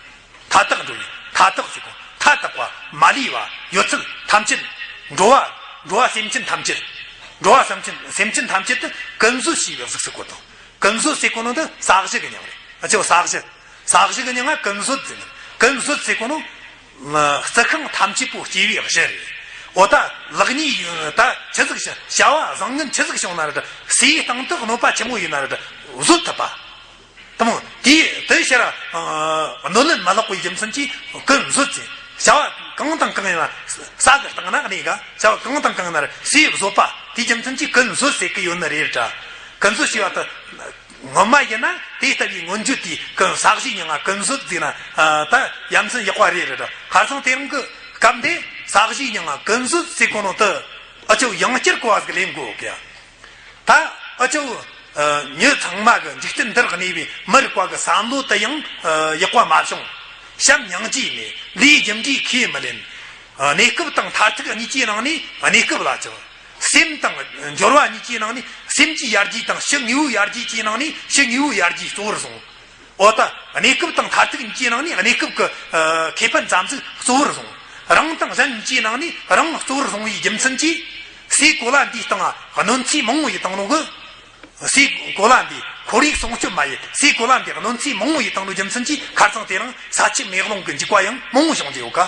མཐའ་དག་འགྲོ་བའི། མཐའ་དག་ཟེར་གོ། མཐའ་དག་པ། མ་ལུས་པ། ཡོད་ཚད་ཐམས་ཅད། འགྲོ་བ། འགྲོ་བ་སེམས་ཅན་ཐམས་ཅད། འགྲོ་བ་སེམས་ཅན་སེམས་ཅན་ཐམས་ཅད་དེ་ཀུན་རྫོབ་ཞེས་པའི་གཟུགས་སུ་བཀོད་དང་། ཀུན་རྫོབ་ཟེར་གོ་ནོ་འདི་ས་གཞི་གི་མྱིང་རེད། ཨ་ཅོ་ས་གཞི། ས་གཞི་གི་མྱིང་ང་ཀུན་རྫོབ་ཟེར་ནི། ཀུན་རྫོབ་ཟེར་གོ་ནོ། རྩི་ཤིང་ཐམས་ཅད་པོ་སྐྱེ་བའི་གཞི་རེད། འོ་ད་ལེགས་ཉེས་ད་ཆི་ཟིག་བྱ་བྱ་བ་བཟང་ངན་ཆི་ཟིག་བྱུང་ན་ར་འདྲ། སའི་སྟེང་དུ་གནོད་པ་ཆི་མོ་ཡིན་ན་ར་འདྲ་བཟོད་ཐུབ་པ། དེ་མོ་དེའི་ ཕྱིར་གནོད་ལན་མ་ལོག་པའི་རྒྱུ་མཚན་གྱིས་ཀུན་བཟོད་ཟེར། བྱ་བ་གང་དང་གང་ཡིན་ན་ས་གི་སྟེང་ན་གནས་ཀ་བྱ་བ་གང་དང་གང་ཡིན་ན་སའི་བཟོད་པ་དེའི་རྒྱུ་མཚན་གྱིས་ཀུན་བཟོད་ཟེར་གི་ཡོད་ནི་རེད་དྲ། ཀུན་བཟོད་ཞེས་པ་དེ། ངོ་མ་ཡིན་ན་དེ་ལྟ་བུའི་མངོན་བརྗོད་དེའི་ཀུན་ས་གཞིའི་མྱིང་ང་ཀུན་བཟོད་ཟེར་ན་ད་ཡ་མཚན་ཡག་པ་རེད་རེད། ཁ་སང་དེ་རིང་གི་སྐབས་འདི་ས་གཞིའི་མྱིང་ང་ཀུན་བཟོད་ཟེར་གོ་ནོ་དེ་ཨ་ཅོ་ཡང་བསྐྱར་གོ་བ་ཟིག་ལེན་དགོས་གི། ད་ཨ་ཅོ་མྱི་ཚང་མ་གི་འཇིག་རྟེན་འདིར་གནས་པའི་མི་རིགས་པ་གི་བསམ་བློ་དེ་ཡང་ཡག་པ་མ་བྱུང་། བྱམས་སྙིང་རྗེ་མེད། ལས་རྒྱུ་འབྲས་ཁས་མི་ལེན། གནས་སྐབས་དང་མཐར་ཐུག་གཉིས་ཀྱི་ནང་ནས་གནས་སྐབས་ལ་བྱང་། སེམས་དང་སྦྱོར་བ་གཉིས་ཀྱི་ནང་ནས་སེམས་ཀྱི་ཡར་རྒྱས་དང་ཕྱི་དངོས་པོའི་ཡར་རྒྱས་ཀྱི་ནང་ནས་ཕྱི་དངོས་པོའི་ཡར་རྒྱས་གཙོ་བོར་བཟུང་། འོ་ད་གནས་སྐབས་དང་མཐར་ཐུག་གཉིས་ཀྱི་ནང་ནས་གནས་སྐབས་ཀྱི་ཁེ་ཕན་ཙམ་ཟིག་གཙོ་བོར་བཟུང་། རང་དང་གཞན་གཉིས་ཀྱི་ནང་ནས་རང་གཙོ་བོར་བཟུང་བའི་རྒྱུ་མཚན་གྱིས་སའི་གོ་ལ་འདིའི་སྟེང་གནོད་འཚེ་མང་བོ་ཡི་བཏང་ནོ་གི། སའི་གོ་ལ་འདི་ཁོར་ཡུག་སྲུང་སྐྱོབ་མ་ཡིན་སའི་གོ་ལ་འདི་གནོད་འཚེ་མང་བོ་ཡི་བཏང་ནོ་རྒྱུ་མཚན་གྱིས་ཁ་རྩང་དེ་རིང་ས་ཆུ་མེ་རླུང་གི་འཇིགས་པ་ཡང་མང་བོ་བྱུང་རྒྱུ་ཡོད་ཀ།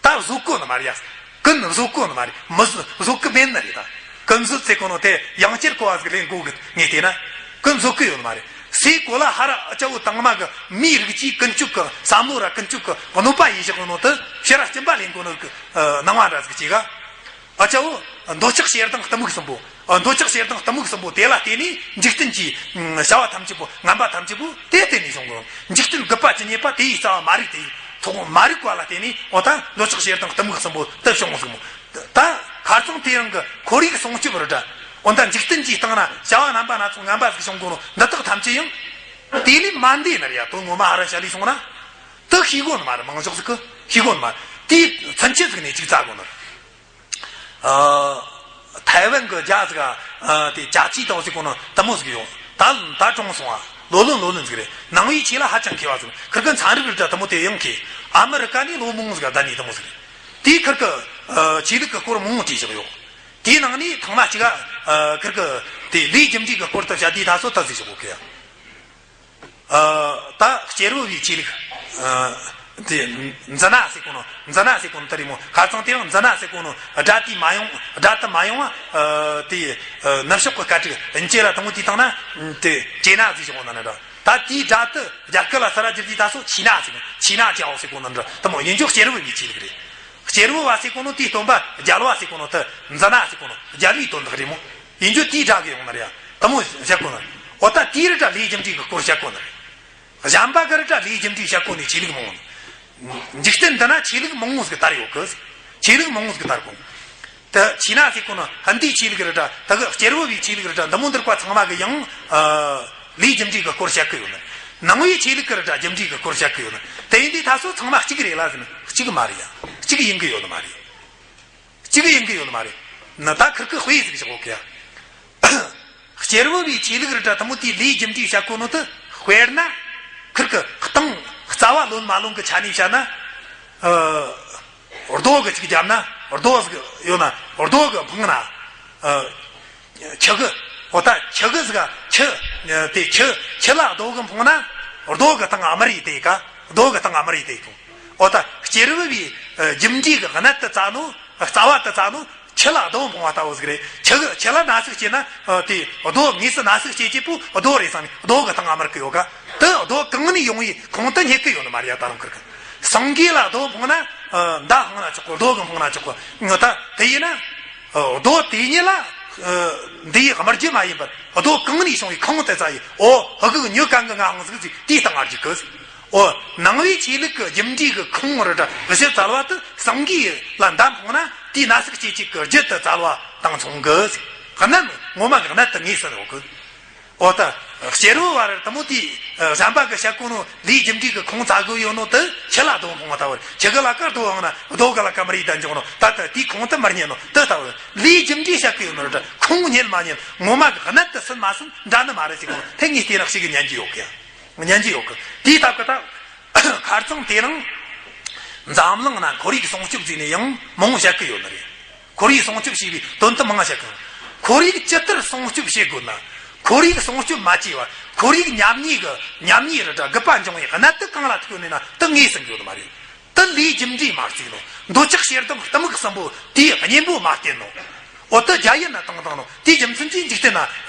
ད་བཟོད་གོ་ནི་མ་རེད་ཡ། ཀུན་བཟོད་གོ་ནི་མ་རེད། མི་བཟོད་བཟོད་གི་མེད་ནི་རེད་ད། ཀུན་བཟོད་ཟེར་གོ་ནོ་དེ་ཡང་བསྐྱར་གོ་བ་ཟིག་ལེན་དགོས་གི་ངས་བལྟས་ན། ཀུན་བཟོད་གི་ཡོད་ནི་མ་རེད། སའི་གོ་ལ་ཧ་ར་ཨ་ཅག་བོ་དང་མ་གི་མིའི་རིགས་ཀྱིས་ཀུན་སྤྱོད་གི་བསམ་བློ་ར་ཀུན་སྤྱོད་གི་གནོད་པ་ཡིན་བཞག་གི་ནོ་དེ་ཕྱི་ར་སྐྱིན་པ་ལེན་གོ་ནོ་གི་སྣང་བ་འདྲ་ཟིག་བྱེད་ག། ཨ་ཅག་བོ། འདོད་ཆགས་ཞེ་སྡང་གཏི་མུག་གསུམ་པོ། འདོད་ཆགས་ཞེ་སྡང་གཏི་མུག་གསུམ་པོ་དེ་ལ་བརྟེན་ནས་འཇིག་རྟེན་གྱི་བྱ་བ་ཐམས་ཅད་པོ་ངན་པ་ཐམས་ཅད་པོ་དེ་བརྟེན་ནས་བྱུང་གི། འཇིག་རྟེན་རྒུད་པ་ཇི་སྙེད་པ་དེ་ཡི་རྩ་བ་མ་རིག་དེ་ཡི་ཐོག་མ་རིག་པ་ལ་བརྟེན་ནས་འོ་ད་འདོད་ཆགས་ཞེ་སྡང་གཏི་མུག་གསུམ་པོ་དེ་བྱུང་ཟིག་མོ། ད་ཁ་རྩང་དེ་རིང་གི་ཁོར་ཡུག་སྲུང་སྐྱོབ་རེད་དྲ། འོ་ད་འཇིག་རྟེན་གྱི་སྟེང་ན་བྱ་བ་རྣམ་པ་སྣ་ཚོགས་ངན་པ་ཟིག་བྱུང་གོ་ནོ་འདི་དག་ཐམས་ཅད་ཡང་དེ་ལས་མ་འདས་ནར་ཡ་དོན་ངོ་མ་ཧ་ར་ཤ་ལས་སོང་ན། དེ་ཤེས་གོ་ནི་མ་རེད། མང་ཚོགས་ཟིག་གི་ཤེས་གོ་ནི་མ་རེད། དེའི་མཚོན་ཆ་ཟིག་ནས་ཅིག་བཙལ་གོ་ནི་རེད། ཨ། ཐའེ་ཝན་གི་རྒྱ་ཟིག་ཨ། དེ་རྒྱ་ཆེའི་ཏང་ཟིག་གོ་ནི་དེ་མོ་ཟིག་ཡོད། ད་ད་གྲོངས་སོང་ཨ། ལོ་ལོན་ལོ་ལོན་ཟིག་རེད། ནང་པའི་ཆོས་ལ་ཧ་ཅང་མཁས་པ་ཟིག་ཁིར་གི་ཚན་རིག་རིག་གྲྭ་དེ་མོ་དེ་ཡང་མཁས། ཨ་མི་རི་ཀ་ནས་ལོ་མང་ཟིག་བསྡད་ནས་དེ་མོ་ཟིག་རེད། དེས་ཁིར་གི་ཨ། ཆོས་ལུགས་གི་སྐོར་མང་བོ་བྲིས་བཞག་ཡོད། དེའི་ནང་ནས་ཐེངས་མ་གཅིག་ཨ། ཁིར་གི་དེ་ལས་རྒྱུ་འབྲས་གི་སྐོར་དུ་བཤད་དུས་ད་སོ་ད་ཟིག་བཞག་གོ་གི་ཡ། ཨ། ད་སྐྱེ་རུ་བའི་ཆོས་ལུགས། ཨ། དེ་འཛི་ན་ཟེར་གོ་ནོ་འཛི་ན་ཟེར་གོ་ནོ་ད་རེད་མོ། ཁ་རྩང་དེ་རིང་འཛི་ན་ཟེར་གོ་ནོ་དགྲ་དེ་མ་ཡོང་དགྲ་དེ་མ་ཡོང་བ། ཨ། དེ་ཨ། ནུབ་ཕྱོགས་ཀྱི་སྐད་ཅིག་ཨིན་ཇི་ལ་དང་པོ་དེ་བཏང་ན་དེ་ཅེ་ན་ཟེར་གོ་ནོ་ན་འདྲ། ད་དེའི་དགྲ་དེ་རྒྱ་སྐད་ལ་ས་ར་བསྒྱུར་དུས་ད་སོ་ཆི་ན་ཟེར་གོ་ཆི་ན་ཅའོ་ཟེར་གོ་ནོ་འདྲ་དེ་མོ་ཡིན་རྒྱུ་སྐྱེ་རུ་བའི་ཆོས་ལུགས་རེད། སྐྱེ་རུ་བ་ཟེར་གོ་ནོ་དེའི་སྟོན་པ་རྒྱལ་བ་ཟེར་གོ་ནོ་དེ་འཛི་ན་ཟེར་གོ་ནོ་རྒྱལ་བའི་དོན་དག་རེད་མོ། ཡིན་རྒྱུ་དེའི་དགྲ་གི་ཡོང་ན་རེད་ཡ། དེ་མོ་བཤད་གོ་ནི་རེད། འོ་ད་དེའི་རི་དྲ་ལས་རྒྱུ་འབྲས་ཀྱི་སྐོར་བཤད་གོ་ནི་རེད། གཞན་པ་གི་རི་དྲ་ལས་རྒྱུ་འབྲས་བཤད་གོ་ནི་ཆོས་ལུགས་མང་བོ། འཇིག་རྟེན་འདི་ན་ཆོས་ལུགས་མང་བོ་ཟིག་དར་ཡོད་གི། ཆོས་ལུགས་མང་བོ་ཟིག་དར་གོ། ད་ཆི་ན་ཟེར་གོ་ནི་ཧིན་དིའི་ཆོས་ལུགས་རི་དྲ་ད་གི་སྐྱེ་རུ་བའི་ཆོས་ལུགས་རི་དྲ་འདི་མོ་འདིར་བ་ཚང་མ་གི་ཡང་ཨ། ལས་རྒྱུ་འབྲས་ཀྱི་སྐོར་བཤད་གི་ཡོད་ནི། ནང་པའི་ཆོས་ལུགས་ཀྱི་རི་དྲ་རྒྱུ་འབྲས་ཀྱི་སྐོར་བཤད་གི་ཡོད་ནི། དེ་ཡིན་དུས་ད་སོ་ཚང་མ་གཅིག་རེད་ལ་ཟེར་ན་གཅིག་མ་རེད་ཡ། གཅིག་ཡིན་གི་ཡོད་ནི་མ་རེད། གཅིག་ཡིན་གི་ཡོད་ནི་མ་རེད། ན་ད་ཁིར་ཁི་དཔེ་ཟིག་བཞག་གོ་གི་ཡ། སྐྱེ་རུ་བའི་ཆོས་ལུགས་རི་དྲ་དེ་མོ་དེའི་ལས་རྒྱུ་འབྲས་བཤད་གོ་ནོ་དེ་དཔེར་ན་ཁིར་གི་སྟེང་རྩ་བ་ལོན་མ་ལོན་གི་ཆ་ནས་བཤད་ན། ཨ། རྡོ་གི་ཅིག་བརྒྱབ་ན་རྡོ་ཟིག་ཡོད་ན་རྡོ་གི་འཕངས་ན། ཨ། ཁྱི་གི། འོ་ད་ཁྱི་གི་ཟིག་ཁྱི། དེ་ཁྱི་ཁྱི་ལ་རྡོ་གི་འཕངས་ན་རྡོ་གི་སྟེང་ཨ་མར་ཡི་དེ་ཀ་རྡོ་གི་སྟེང་ཨ་མར་ཡི་དེ་ཀ་འོ་ད་སྐྱེ་རུ་བའི་རྒྱུ་འབྲས་གི་གནད་དུ་བཙལ་ནོ། རྩ་བ་དུ་བཙལ་ནོ་ཁྱི་ལ་རྡོ་འཕངས་པ་ལྟ་བུ་ཟིག་རེད། ཁྱི་གི་ཁྱི་ལ་ན་ཟུག་སྐྱེས་ན་དེ་རྡོ་དངོས་སུ་ན་ཟུག་སྐྱེས་ཀྱི་པོ་རྡོ་རེད་བསམ་ནས་རྡོ་གི་སྟེང་ཨ་མར་གི་ཡོད་ག་དེ་རྡོ་གང་ནས་ཡོང་བའི་ཁུངས་དེ་རྙེད་གི་ཡོད་ནི་མ་རེད་ཡ། ད་རུང་ཁིར་གི་སེང་གེ་ལ་རྡོ་འཕངས་ན་མདའ་འཕངས་ན་ཆོག་གོ་རྡོ་གི་འཕངས་ན་ཆོག་གོ་ངོ་ད་དེ་ཡིན་ན། རྡོ་དེ་ཉིད་ལ། འདི་ཡི་དམར་རྒྱུ་མ་ཡིན་པར་རྡོ་གང་ནས་བྱུང་བའི་ཁུངས་དེ་ཙ་ཡིས་འོ་ཧུ་གུ་ཉོ་གང་གི་ང་ཧང་ཟིག་ཅིག་དེའི་སྟེང་ང་རྒྱུག་གི་ཟིག་འོ་ནང་པའི་ཆོས་ལུགས་ཀྱི་རྒྱུ་འབྲས་ཀྱི་ཁུངས་རི་དྲ་གཞི་བཙལ་བ་དེ་སེང་གེ་ལ་མདའ་འཕངས་ན་དེའི་ན་ཟུག་སྐྱེ་གཅིག་གི་རྒྱུ་དེ་བཙལ་བ་དང་མཚུངས་གི་ཟིག་གནད་ངོ་མ་གི་གནད་དེ་ངེས་ཟིན་ཡོད་གི་འོ་ད། སྐྱེ་རུ་བ་རེད་དེ་མོ་དེ། གཞན་པ་གི་བཤད་གོ་ནོ་ལས་རྒྱུ་འབྲས་ཀྱི་ཁུངས་བཙལ་གི་ཡོད་ནོ་དེ་ཁྱི་ལ་རྡོ་འཕངས་པ་ལྟ་བུ་རེད། ཁྱི་གི་ལ་ཀ་རྡོ་འཕངས་ན་རྡོ་གི་ལ་ཀ་མར་ཡི་ད་འཇོག་ནོ་ད་ལྟ་དེའི་ཁུངས་དེ་མར་རྙེད་ནོ་དེ་ལྟ་བུ་རེད། ལས་རྒྱུ་འབྲས་བཤད་གི་ཡོད་ནོ་རེད། ཁུངས་རྙེད་མ་རྙེད་ངོ་མ་གི་གནད་དེ་ཟིན་མ་ཟིན་འདྲ་ནི་མ་རེད་ཟེར་གོ་ནོ་དེ་ངས་བལྟས་ན་ཞིག་གི་ཉན་གྱི་ཡོད་གི་ཡ། ཉན་གྱི་ཡོད་གི་དེའི་སྟབས་གི་ད། ཁ་རྩང་དེ་རིང་འཛམ་གླིང་ན་ཁོར་ཡུག་སྲུང་སྐྱོབ་བརྩིས་ནས་ཡང་མང་བོ་བཤད་གི་ཡོད་ནི་རེད། ཁོར་ཡུག་སྲུང་སྐྱོབ་ཞེས་པའི་དོན་དུ་མང་བ་བཤད་གི་ཁོར་ཡུག་ཇི་ལྟར་སྲུང་སྐྱོབ་བྱེད་དགོས་ན། ཁོར་ཡུག་སྲུང་སྐྱོབ་མ་བྱས་པར་ཁོར་ཡུག་ཉམས་ཉེས་ཀྱི་ཉམས་ཉེས་རི་དྲ་རྒུད་པ་འབྱུང་བའི་གནད་དོན་གང་ལ་ཐུག་ནས་ན་དེ་ངེས་ཟིན་གི་ཡོད་ནི་མ་རེད། དེ་ལས་རྒྱུ་འབྲས་མ་བརྩིས་ནོ། འདོད་ཆགས་ཞེ་སྡང་གཏི་མུག་གསུམ་པོ་དེའི་གཉེན་པོ་མ་བསྟེན་ནོ། འོ་དེ་རྒྱ་ཡན་ན་བཏང་བཏང་ནོ་དེའི་རྒྱུ་མཚན་གྱིས་འཇིག་རྟེན་ན་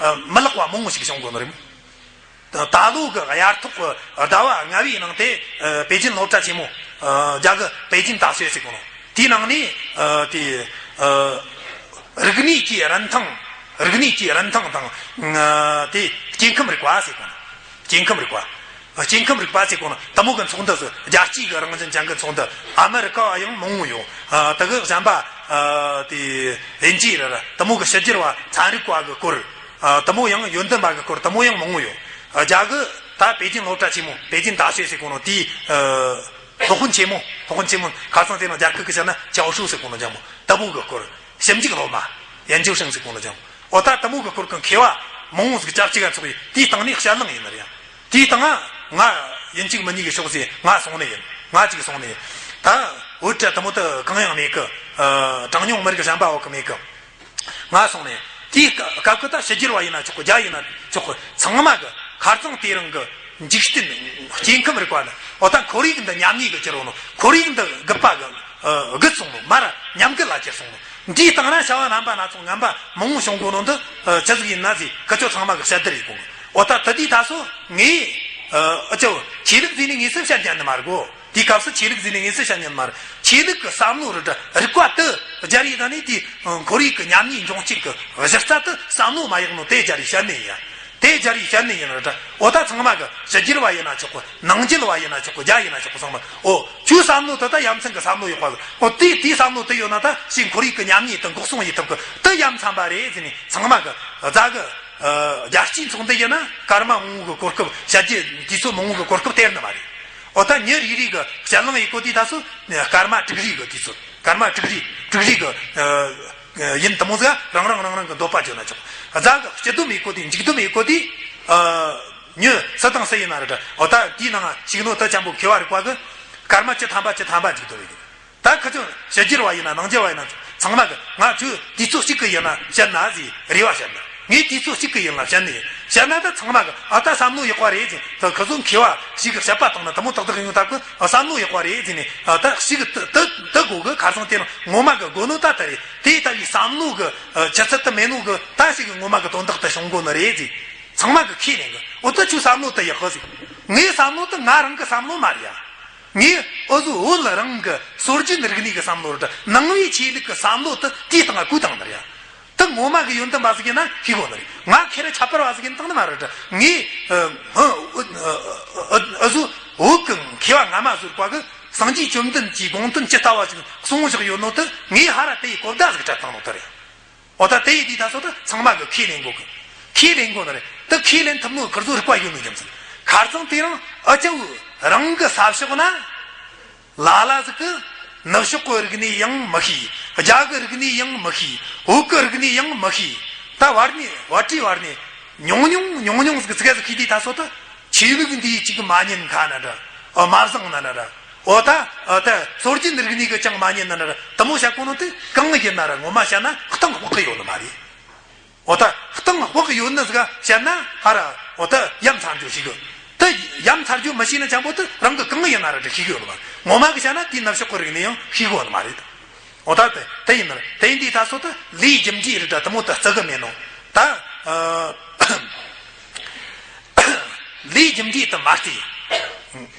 མི་ལེགས་པ་མང་བོ་ཞིག་བྱུང་དགོས་ནི་རེད། ད་ད་ལོ་གི་དབྱར་ཐོག་གི་ཟླ་བ་ལྔ་བའི་ནང་དེ་ཨ་པེ་ཅིན་སློབ་གྲྭ་ཆེན་མོ་ཨ་རྒྱ་གི་པེ་ཅིན་大学ཟེར་གོ་ནོ། དེའི་ནང་ནས་ཨ་དེ་ཨ་རིག་གནས་ཀྱི་རིན་ཐང་། རིག་གནས་ཀྱི་རིན་ཐང་དང་ཨ་དེ་སྐྱེ་ཁམས་རིག་པ་ཟེར་གོ་ནོ། སྐྱེ་ཁམས་རིག་པ། སྐྱེ་ཁམས་རིག་པ་ཟེར་གོ་ནོ། དེ་མོ་གི་ཚོགས་འདུ་ཟིག་རྒྱལ་སྤྱིའི་གི་རང་བཞིན་ཅན་གི་ཚོགས་འདུ། ཨ་མི་རི་ཀ་ཡང་མང་བོ་ཡོད། ཨ་དེ་གི་གཞན་པ་ཨ་དེ་དབྱིན་ཇི་ར་ར་དེ་མོ་གི་ཕྱི་རྒྱལ་བ་ཚན་རིག་པ་གི་སྐོར། ཨ་དེ་མོ་ཡང་ཡོན་ཏན་པ་གི་སྐོར་དེ་མོ་ཡང་མང་བོ་ཡོད། ཨ་རྒྱ་གི་ད་པེ་ཅིན་སློབ་གྲྭ་ཆེན་མོ། པེ་ཅིན་大学ཟེར་གོ་ནོ། དེའི་ཨ་སློབ་དཔོན་ཆེན་མོ། སློབ་དཔོན་ཆེན་མོ་ཁ་སང་དེ་ནང་རྒྱ་སྐད་གི་བཤད་ན་教授ཟེར་གོ་ནོ། རྒྱ་མོ་དེ་མོ་གི་སྐོར། ཞིབ་འཇུག་སློབ་མ། ཡན་ཅིའུ་ཧྲེང་ཟེར་གོ་ནོ། རྒྱ་མོ། འོ་ད་དེ་མོ་གི་སྐོར་གི་མཁས་པ་མང་བོ་ཟིག་སྐྱབས་གཅིག་ག་ཚོགས་ཡིན། དེའི་སྟེང་ནས་ཞལ་ལངས་ཡིན་ནི་རེད་ཡ། དེའི་སྟེང་ང་ཡིན་གཅིག་མིན་གཉིས་གི་ཕྱོགས་ཟིག་ང་སོང་ནི་ཡིན། ང་གཅིག་སོང་ནི་ཡིན། ད་བོད་གྲྭ་དེ་མོ་དེ་གང་ཡང་མེད་གི། ཨ་གྲངས་ཉུང་མི་རིགས་གཞན་པ་བོད་གི་མེད་གི། ང་སོང་ནས་དེའི་སྐབས་ཀྱི་ད་ཕྱི་རྒྱལ་བ་ཡིན་ན་ཆོག་གི། རྒྱ་ཡིན་ན་ཆོག་གི། ཚང་མ་གི་ཁ་རྩང་དེ་རིང་གི་འཇིག་རྟེན་སྐྱེ་ཁམས་རིག་པ་ནི། འོ་ད་ཁོར་ཡུག་འདི་ཉམས་ཉེས་གི་གྱུར་ཡོད་ནོ། ཁོར་ཡུག་འདི་རྒུད་པ་གི་ཨ་རྒུད་སོང་ནོ། མར་ཉམས་རྒུད་ལ་གྱུར་སོང་ནོ། འདིའི་སྟེང་ན་བྱ་བ་རྣམ་པ་སྣ་ཚོགས་ངན་པ་མང་བོ་བྱུང་གོ་ནོ་འདི་ཨ་ཅི་ཟིག་ཡིན་ན་ཟིག་ཁི་ཆོ་ཚང་མ་གི་བཤད་བསྡུར་ཡིན་གོ། འོ་ད་དེ་དུས་ད་སོ་ངས་ཨ་ཨ་ཅོ་ཆོས་ལུགས་ཟིག་ནས་ངས་སུ་བཤད་ཉན་ནི་མ་རེད་གོ། དེའི་སྐབས་སུ་ཆོས་ལུགས་ཟིག་ནས་ངས་སུ་བཤད་ཉན་མ་རེད། ཆོས་ལུགས་ཀྱི་བསམ་བློ་རེ་འདྲ་རིག་པ་དེ་སྦྱར་ཡི་ད་ནི་དེ་ཁོར་ཡུག་གི་ཉམས་ཉེས་འབྱུང་རྐྱེན་གྱི་གཞི་རྩ་དེ་བསམ་བློ་མ་ཡག་ནོ་དེ་སྦྱར་ཡི་བཤད་ནི་ཡིན་ཡ། དེ་སྦྱར་ཡི་བཤད་ནི་ཡིན་རེད་འདྲ། འོ་ད་ཚང་མ་གི་ཕྱི་རྒྱལ་བ་ཡིན་ན་ཆོག་གི། ནང་རྒྱལ་བ་ཡིན་ན་ཆོག་གི། རྒྱ་ཡིན་ན་ཆོག་གི། ཚང་མ་འོ་ཁྱོའི་བསམ་བློ་དེ་ད་ཡ་མཚན་གྱི་བསམ་བློ་ཡག་པ་གི། འོ་དེ་དེའི་བསམ་བློ་དེ་ཡོད་ན་ད་ཕྱིས་ཁོར་ཡུག་གི་ཉམས་ཉེས་དེ་འགོག་སྲུང་ཡི་ཐུབ་གི། དེ་ཡ་མཚན་པ་རེད་ཟེར་ནས་ཚང་མ་གི་རྫ་གི་ཨ་རྒྱལ་སྤྱིའི་ཚོགས་འདུ་ཡིན་ན་སྐར་མ་མང་བོ་གི་གོ་སྐབས། བཤད་རྒྱུ་དུས་ཚོད་མང་བོ་གི་གོ་སྐབས་སྟེར་ནི་མ་རེད། འོ་ད་མྱི་རེ་རེ་གི་ཞལ་ལངས་ཡེ་གོ་དུས་ད་སོ་སྐར་མ་དྲུག་རེ་གི་དུས་ཚོད། སྐར་མ་དྲུག་རེ་དྲུག་རེ་གི་ཨ་ཡིན་དེ་མོ་ཟིག་རང་རང་རང་རང་གི་འདོད་པ་བཅོལ་ན་ཆོག་རྫ་གི་སྤྱི་བསྡོམས་ཡེ་གོ་དུས། མཇུག་བསྡོམས་ཡེ་གོ་དུས་ཨ་མྱི་སུ་དང་སུ་ཡིན་ན་རེད་འདྲ། འོ་ད་དེའི་ནང་ཞུགས་ནོ་ད་ཅང་པོ་མཁས་པ་རིག་པ་གི་སྐར་མ་བཅུ་ཐམ་པ་བཅུ་ཐམ་པ་མཇུག་བསྡོམས་ཡེ་གི། ད་ཁི་ཆོ་ཕྱི་རྒྱལ་བ་ཡིན་ན་ནང་རྒྱལ་བ་ཡིན་ན་ཚང་མ་གི་ང་ཁྱོད་དུས་ཚོད་གཅིག་གི་ཡིན་ན་བཤད་ན་ཟེར་རེ་བ་བཤད་ན། ངས་དུས་ཚོད་གཅིག་གི་ཡིན་ན་བཤད་ནི་ཡིན། བཤད་ན་ད་ཚང་མ་གི་ཨ་ད་བསམ་བློ་ཡག་པ་རེད་ཟེར། ད་ཁི་ཚོ་མཁས་པ་ཞིག་གི་བཤད་པ་དང་ན་དེ་མོ་ཏག་ཏག་ཡོང་ཐབས་གི་ཨ་བསམ་བློ་ཡག་པ་རེད་ཟེར་ནས། ཨ་ད་ཞིག་གི་ད་ད་ད་དགོས་གི། ཁ་སང་དེ་རིང་ངོ་མ་གི་དགོས་ནོ་ད་ད་རེད། དེ་ལྟ་བུའི་བསམ་བློ་གི་ཨ་ཆུ་ཚད་དུ་མེད་ནོ་གི་ད་ཞིག་གི་ངོ་མ་གི་དོན་དག་ཏུ་བྱུང་དགོས་ནི་རེད་ཟེར། ཚང་མ་གི་ཁས་ལེན་གི། འོ་ད་ཁྱོའི་བསམ་བློ་དེ་ཡག་གི་ཟེར། ངའི་བསམ་བློ་དེ་ང་རང་གི་བསམ་བློ་མ་རེད་ཡ། ངས་འུ་ཚོ་བོད་རང་གི་སྲོལ་རྒྱུན་རིག་གནས་ཀྱི་བསམ་བློ་རེད། ནང་པའི་ཆོས་ལུགས་ཀྱི་བསམ་བློ་དེ་དེའི་སྟེང་ང་བཀོད་བཏང་ནི་རེད། དེ་ངོ་མ་གི་ཡོན་ཏན་པ་ཟིག་ཡིན་ན་ཤེས་དགོས་ནི་རེད། ང་ཁེ་རེ་ཁྱད་པར་བ་ཟིག་ཡིན་བཏང་ནི་མ་རེད། ངས་ཨ་ཨ་ཨ་ཨ་ཨ་ཨུ་ཚོ་བོད་ཀྱི་མཁས་པ་སྔ་མ་ཟུར་པ་གི་སངས་རྒྱས་བཅོམ་ལྡན་གྱིས་དགོངས་དོན་ཇི་ལྟ་བ་ཞིག་གསུངས་བཞག་ཡོད་ནོ་དེ་ངས་ཧ་ར་དེ་ཡི་གོ་བརྡ་ཟིག་སྤྲད་བཏང་ནོ་དེ་རེད། འོ་ད་དེ་ཡི་དུས་ད་སོ་ད་ཚང་མ་གི་ཁས་ལེན་དགོས་གི། ཁས་ལེན་དགོས་ནི་རེད། ད་ཁས་ལེན་ཐུབ་ནོ་ཁིར་ཚོ་རིག་པ་ཡོད་ནོ་རྒྱུ་མཚན། ཁ་རྩང་དེ་རིང་ཨ་ཅག་རང་གི་ས་ཕྱོགས་ན་ལ་ལ་ཟིག་གི་ནུབ་ཕྱོགས་གི་རིག་གནས་ཡང་མི་ཤེས། རྒྱ་གི་རིག་གནས་ཡང་མི་ཤེས། བོད་གི་རིག་གནས་ཡང་མི་ཤེས། ད་བར་ནས་བར་བྲིས་བར་ནས་ཉུང་ཉུང་ཉུང་ཉུང་ཟིག་ཚིག་ཟིག་ཤེས་དུས་ད་སོ་ད། ཆོས་ལུགས་འདིའི་གཅིག་མ་ཉན་ཁ་ན་འདྲ། ཨ་མ་བཟང་ན་ན་འདྲ། འོ་ད་ཨ་ད་སྲོལ་རྒྱུན་རིག་གནས་ཀྱི་ཅང་མ་ཉན་ན་ན་འདྲ། དེ་མོ་བཤད་གོ་ནོ་དེ་གང་ཡིན་ན་ར་ངོ་མ་བཤད་ན་གཏིང་དཔག་གི་ཡོད་ནི་མ་རེད། འོ་ད་གཏིང་དཔག་གི་ཡོད་ནི་ཟིག་བཤད་ན་ཧ་ར་འོ་ད་ཡ་མཚར་རྒྱུ་ཞིག་གི། དེ་ཡ་མཚར་རྒྱུ་མི་ཤེས་ན་ཅང་པོ་དེ་རང་གི་གང་ཡིན་ན་ར་འདྲ་ཤེས་གི་ཡོད་ནི་མ་རེད། ངོ་མ་གི་བཤད་ན་དེའི་ནུབ་ཕྱོགས་གི་རིག་གནས་ཡང་ཤེས་གི་ཡོད་ནི་མ་རེད། འོ་ད་དེ་དེ་ཡིན་ནི་རེད། དེ་ཡིན་དུས་ད་སོ་ད་ལས་རྒྱུ་འབྲས་རེད་འདྲ་དེ་མོ་ད་བརྩི་གི་མེད་ནོ། ད་ཨ་ལས་རྒྱུ་འབྲས་དེ་མ་བརྩིས།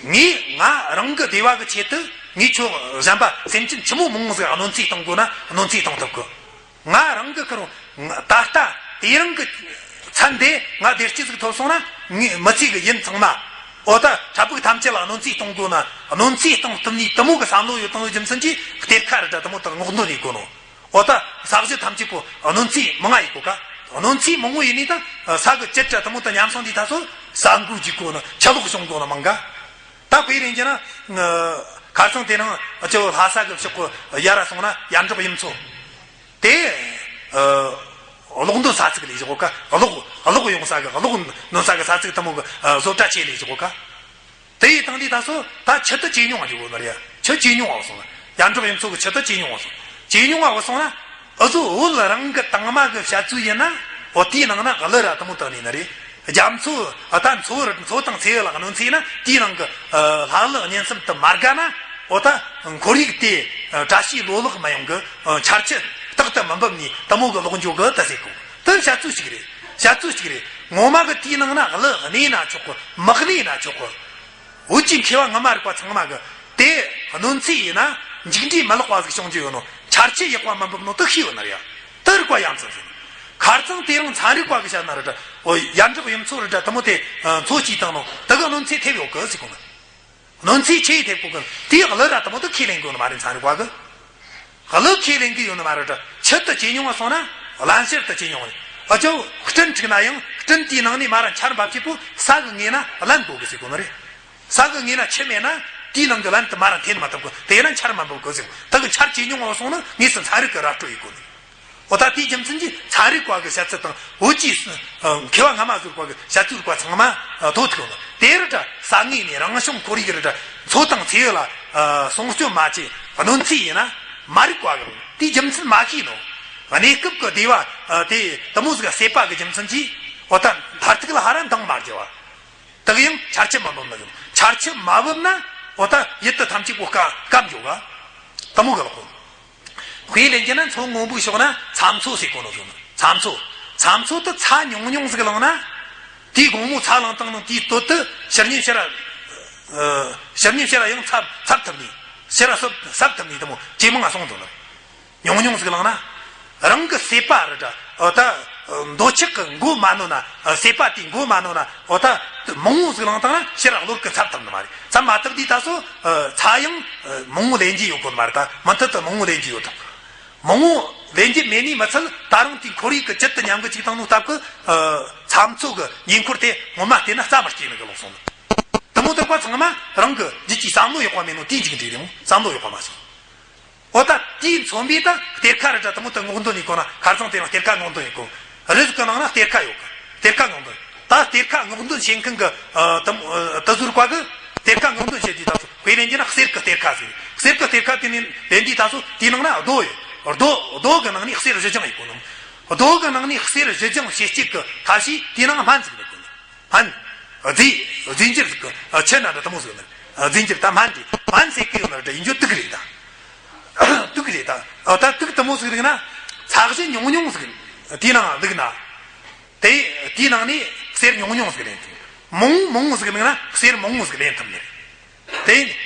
ངས་ང་རང་གི་བདེ་བ་གི་ཆེད་དུ་ངས་ཁྱོད་གཞན་པ་སེམས་ཅན་ཆི་མོ་མང་ཟིག་གནོད་འཚེ་གཏོང་དགོས་ན་གནོད་འཚེ་གཏོང་ཐུབ་གི། ང་རང་གི་ཁུར་ད་ལྟ་དེ་རིང་གི་ཚན་དེ་ང་བདེ་སྐྱིད་ཟིག་ཐོབ་སོང་ན་ངའི་མི་ཚེ་གི་ཡུན་ཚང་མ་འོ་ད་འཕྲལ་ཕུགས་ཐམས་ཅད་ལ་གནོད་འཚེ་གཏོང་དགོས་ན་གནོད་འཚེ་གཏོང་ཐུབ་ནི་དེ་མོ་གི་བསམ་བློ་ཡོད་དང་ཡོད་རྒྱུ་མཚན་གྱིས་གཏེར་ཁ་རེ་འདྲ་དེ་མོ་དག་སྔོག་འདོན་ཡེད་དགོས་ནོ། འོ་ད་ས་གཞི་ཐམས་ཅད་པོ་གནོད་འཚེ་མང་ང་ཡེད་གོ་ག། གནོད་འཚེ་མང་བོ་ཡེད་ནི་ད་ས་གི་བཅུད་དྲ་དེ་མོ་ད་ཉམས་སོང་དུས་ད་སོ་ས་འགུལ་གྱི་གོ་ནི་ཆུ་ལོག་བྱུང་གོ་ནི་མང་ག། ད་དཔེ་རེད་བྱས་ན་ཁ་སང་དེ་རིང་ཨ་ཅོ་ལྷ་ས་གི་ཕྱོགས་གི་ཡར་ར་སོང་ན་ཡར་འབྲོག་གཡུ་མཚོ། དེ་ཨ་གློག་འདོན་ས་ཚིགས་ལས་བཞག་ག། གློག་གློག་ཡོང་ས་གི་གློག་འདོན་ས་གི་ས་ཚིགས་དེ་མོ་གི་ཨ་བཟོ་གྲྭ་ཆེ་ལས་བཞག་ག། དེ་ཡི་སྟེང་དེ་ད་སོ་ད་ཆུ་དེ་ཇེ་ཉུང་བ་འགྱུར་གོ་ནི་རེད། ཆུ་ཇེ་ཉུང་བ་སོང་ན་ཡར་འབྲོག་གཡུ་མཚོ་གི་ཆུ་དེ་ཇེ་ཉུང་བ་སོང་། ཇེ་ཉུང་བ་སོང་ན་ཨུ་ཚོ་བོད་རང་གི་དྭངས་མ་གི་བཤད་ཚུལ་ཡིན་ན་འོ་དེའི་ནང་ན་གླུ་ར་དེ་མོ་དག་ནས་ནི་རེད། རྒྱ་མཚོ་ཨ་ད་མཚོ་ར་མཚོ་དང་མཚེའུ་ལ་གནོད་འཚེ་ན་དེའི་ནང་གི་ཨ་ལྷ་གླུ་གཉན་གསུམ་དེ་མ་དགའ་ན་འོ་ད་ཁོར་ཡུག་དེ་ཨ་བཀྲ་ཤིས་ལོ་ལེགས་མི་ཡོང་གི། ཨ་ཆར་ཆུ་རྟག་ཏུ་མི་འབབ་ནས་དེ་མོ་གི་ལོག་འགྱོ་གི་ད་ཟེར་གོ། དེ་བཤད་ཚུལ་ཞིག་རེད། བཤད་ཚུལ་ཞིག་རེད། ངོ་མ་གི་དེའི་ནང་ན་གླུ་གནས་ན་ཆོག་གི། མི་གནས་ན་ཆོག་གི། བོད་ཀྱི་མཁས་པ་སྔ་མ་རིག་པ་ཚང་མ་གི་དེ་གནོད་འཚེ་ཡིན་ན་མཇུག་འབྲས་མི་ལེགས་པ་ཟིག་བྱུང་རྒྱུ་ཡོད་ནོ། འཆར་ཆུ་ཡག་པ་མི་འབབ་ནོ་དེ་ཤེས་ཡོད་ན་རེད་ཡ། དེ་རིག་པ་ཡ་མཚན་ཟེར། ཁ་རྩང་དེ་རིང་ཚན་རིག་པ་གི་བཤད་ན་རེད་དྲ། འོ་ཡར་འབྲོག་གཡུ་མཚོ་རེད་དྲ། དེ་མོ་དེ་མཚོ་སྐྱེས་བཏང་ནོ་དེ་གི་གནོད་འཚེ་ཐེབས་ཡོད་གི་ཟེར་གོ་ནི། གནོད་འཚེ་ཆེ་ཐེབས་གོ་གི། དེའི་གླུ་ར་དེ་མོ་དེ་ཁས་ལེན་གི་ཡོད་ནི་མ་རེད། ཚན་རིག་པ་གི་གླུ་ཁས་ལེན་གི་ཡོད་ནི་མ་རེད་དྲ། ཆུ་དེ་ཇེ་ཉུང་བ་སོང་ན་བརླན་གཤེར་དེ་ཇེ་ཉུང་བ་རེད། ཨ་ཅོ་སྤྲིན་འཁྲིགས་ན་ཡང་སྤྲིན་དེའི་ནང་ནས་མར་ར་ཆར་འབབ་བྱེད་པོ་ས་གི་ངོས་ན་བརླན་འགྲོ་གི་ཟེར་གོ་ནི་རེད། ས་གི་ངོས་ན་ཆུ་མེད་ན་དེའི་ནང་གི་བརླན་དེ་མར་ར་འཐེན་མ་ཐུབ་གི། དེ་ན་ཆར་མ་འབབ་གི་ཟེར། ད་གི་ཆར་ཇེ་ཉུང་བ་སོང་ན་ངེས་སུ་ཚན་རིག་གི་ར་སྤྲོད་ཡེད་གོ་ནི། འོ་ད་དེའི་རྒྱུ་མཚན་གྱིས་ཚན་རིག་པ་གི་བཤད་ཚུལ་དང་བོད་ཀྱི་མཁས་པ་སྔ་མ་ཟུར་པ་གི་བཤད་ཚུལ་རིག་པ་ཚང་མ་དོ་ཐུག་ནོ། དེ་རུ་དྲ་ས་ངོས་ནས་རང་བྱུང་ཁོར་ཡུག་རུ་དྲ་མཚོ་དང་མཚེའུ་ལ་སྲུང་སྐྱོབ་མ་བྱེད་གནོད་འཚེ་ཡིན་ན་མ་རིག་པ་གི་དེའི་རྒྱུ་མཚན་མ་ཤེས་ནོ། གནས་སྐབས་ཀྱི་བདེ་བ་དེ་དེ་མོ་ཟིག་ཟད་པ་གི་རྒྱུ་མཚན་གྱིས་འོ་ད་མཐར་ཐུག་ལ་ཧ་ར་འདང་མ་རྒྱབ་བ། དག་ཡང་ཆར་ཆུ་མ་བབས་ན་ཡང་ཆར་ཆུ་མ་བབས་ན་འོ་ད་ཡུལ་དུ་ཐམས་ཅད་པོ་སྐམ་སྐམ་འགྱོ་ག། དེ་མོ་གི་ལོག་གོ། དཔེ་ལེན་རྒྱུ་ན་མཚོ་སྔོན་པོའི་ཕྱོགས་ན་ཚྭ་མཚོ་ཟེར་གོ་ནོ་བཟོ་ན། ཚྭ་མཚོ། ཚྭ་མཚོ་དུ་ཚྭ་ཉུང་ཉུང་ཟིག་བླངས་ན། དེའི་དགོང་མོ་ཚྭ་བླངས་བཏང་ནོ་དེའི་སྟོད་དུ་ཕྱི་ཉིན་ཕྱིར་ར། ཕྱི་ཉིན་ཕྱིར་ར་ཡང་ཚབ་ཚབ་ཐུབ་ནི། ཕྱིར་ར་སོབ་སབ་ཐུབ་ནི་དེ་མོ་ཇེ་མང་ང་སོང་འགྲོ་ནི། ཉུང་ཉུང་ཟིག་བླངས་ན། རང་གི་ཟད་པ་རེད་དྲ། ད་འདོད་ཆགས་ཀྱི་མགོ་མ་ནོན་ན། ཟད་པ་དེའི་མགོ་མ་ནོན་ན། འོ་ད་མང་བོ་ཟིག་བླངས་བཏང་ན་ཕྱིར་ར་གློད་གི་ཚབ་ཐུབ་ནི་མ་རེད། ཚབ་མ་ཐུབ་དུས་ད་སོ་ཚྭ་ཡང་མང་བོ་ལེན་རྒྱུ་ཡོད་གོ་ནི་མ་རེད། ད་མུ་མཐུད་དུ་མང་བོ་ལེན་རྒྱུ་ཡོད་དམ། མང་བོ་ལེན་རྒྱུ་མེད་ནི་མི་ཚད་ད་རུང་དེའི་ཁོར་ཡུག་གི་བཅུད་དུ་ཉམས་གི་ཅིག་བཏང་ནོ་སྟབས་ཀྱིས་ཚྭ་མཚོ་གི་ཉེ་འཁོར་དེ་ངོ་མ་བལྟས་ན་རྩ་མ་སྐྱེས་ནི་གི་ལོག་སོང་ནི། དེ་མོ་དེ་རིག་པ་ཚང་མ་རང་གི་རྒྱུད་ཀྱི་བསམ་བློ་ཡག་པ་མེད་ནོ་དེའི་མཇུག་འབྲས་རེད་མོ། བསམ་བློ་ཡག་པ་མ་བྱུང་། འོ་ད་དེའི་མཚོན་པས་ད་གཏེར་ཁ་རེད་དྲ། དེ་མོ་དེ་སྔོག་འདོན་ཡེད་གོ་ན། ཁ་རྩང་དེ་རིང་གཏེར་ཁ་སྔོག་འདོན་ཡེད་གོ། རི་ཟིག་གི་ནང་ན་གཏེར་ཁ་ཡོད་གི། གཏེར་ཁ་སྔོག་འདོན། ད་གཏེར་ཁ་སྔོག་འདོན་བྱེད་མཁན་གི་ཨ་དེ་དེ་ཟུར་པ་གི་གཏེར་ཁ་སྔོག་འདོན་བྱེད་དུས་ད་སོ་དཔེ་ལེན་རྒྱུ་ན་གསེར་གི་གཏེར་ཁ་ཟེར། གསེར་གི་གཏེར་ཁ་དེ་ནས་ལེན་དུས་ད་སོ་དེའི་ནང་ན་རྡོ་ཡོད། རྡོ་རྡོ་གི་ནང་ནས་གསེར་བཞི་སྦྱངས་ཡེད་གོ་ནོ། རྡོ་གི་ནང་ནས་གསེར་བཞི་སྦྱངས་བྱེད་སྤྱད་གི་ཐབས་ཤེས་དེའི་ནང་སྨན་ཟིག་མེད་གོ་ནོ། སྨན། རྫས། རྫས་འགྱུར་ཟིག་གི་ཆུ་ན་འདྲ་དེ་མོ་ཟིག་ནི། རྫས་འགྱུར་ད་སྨན་དེ་སྨན་ཟེར་གི་ཡོད་ན་འདྲ་ཡིན་རྒྱུ་དུག་རེད་ད། དུག་རེད་ད། ད་དུག་དེ་མོ་ཟིག་རིག་ན་ཚྭ་བཞི་ཉུང་ཉུང་ཟིག་དེའི་ནང་བླུགས་ན། དེ་དེའི་ནང་ནས་གསེར་ཉུང་ཉུང་ཟིག་ལེན་ཐུབ། མང་མང་ཟིག་བླངས་ན་གསེར་མང་ཟིག་ལེན་ཐུབ་ནི་རེད། དེ་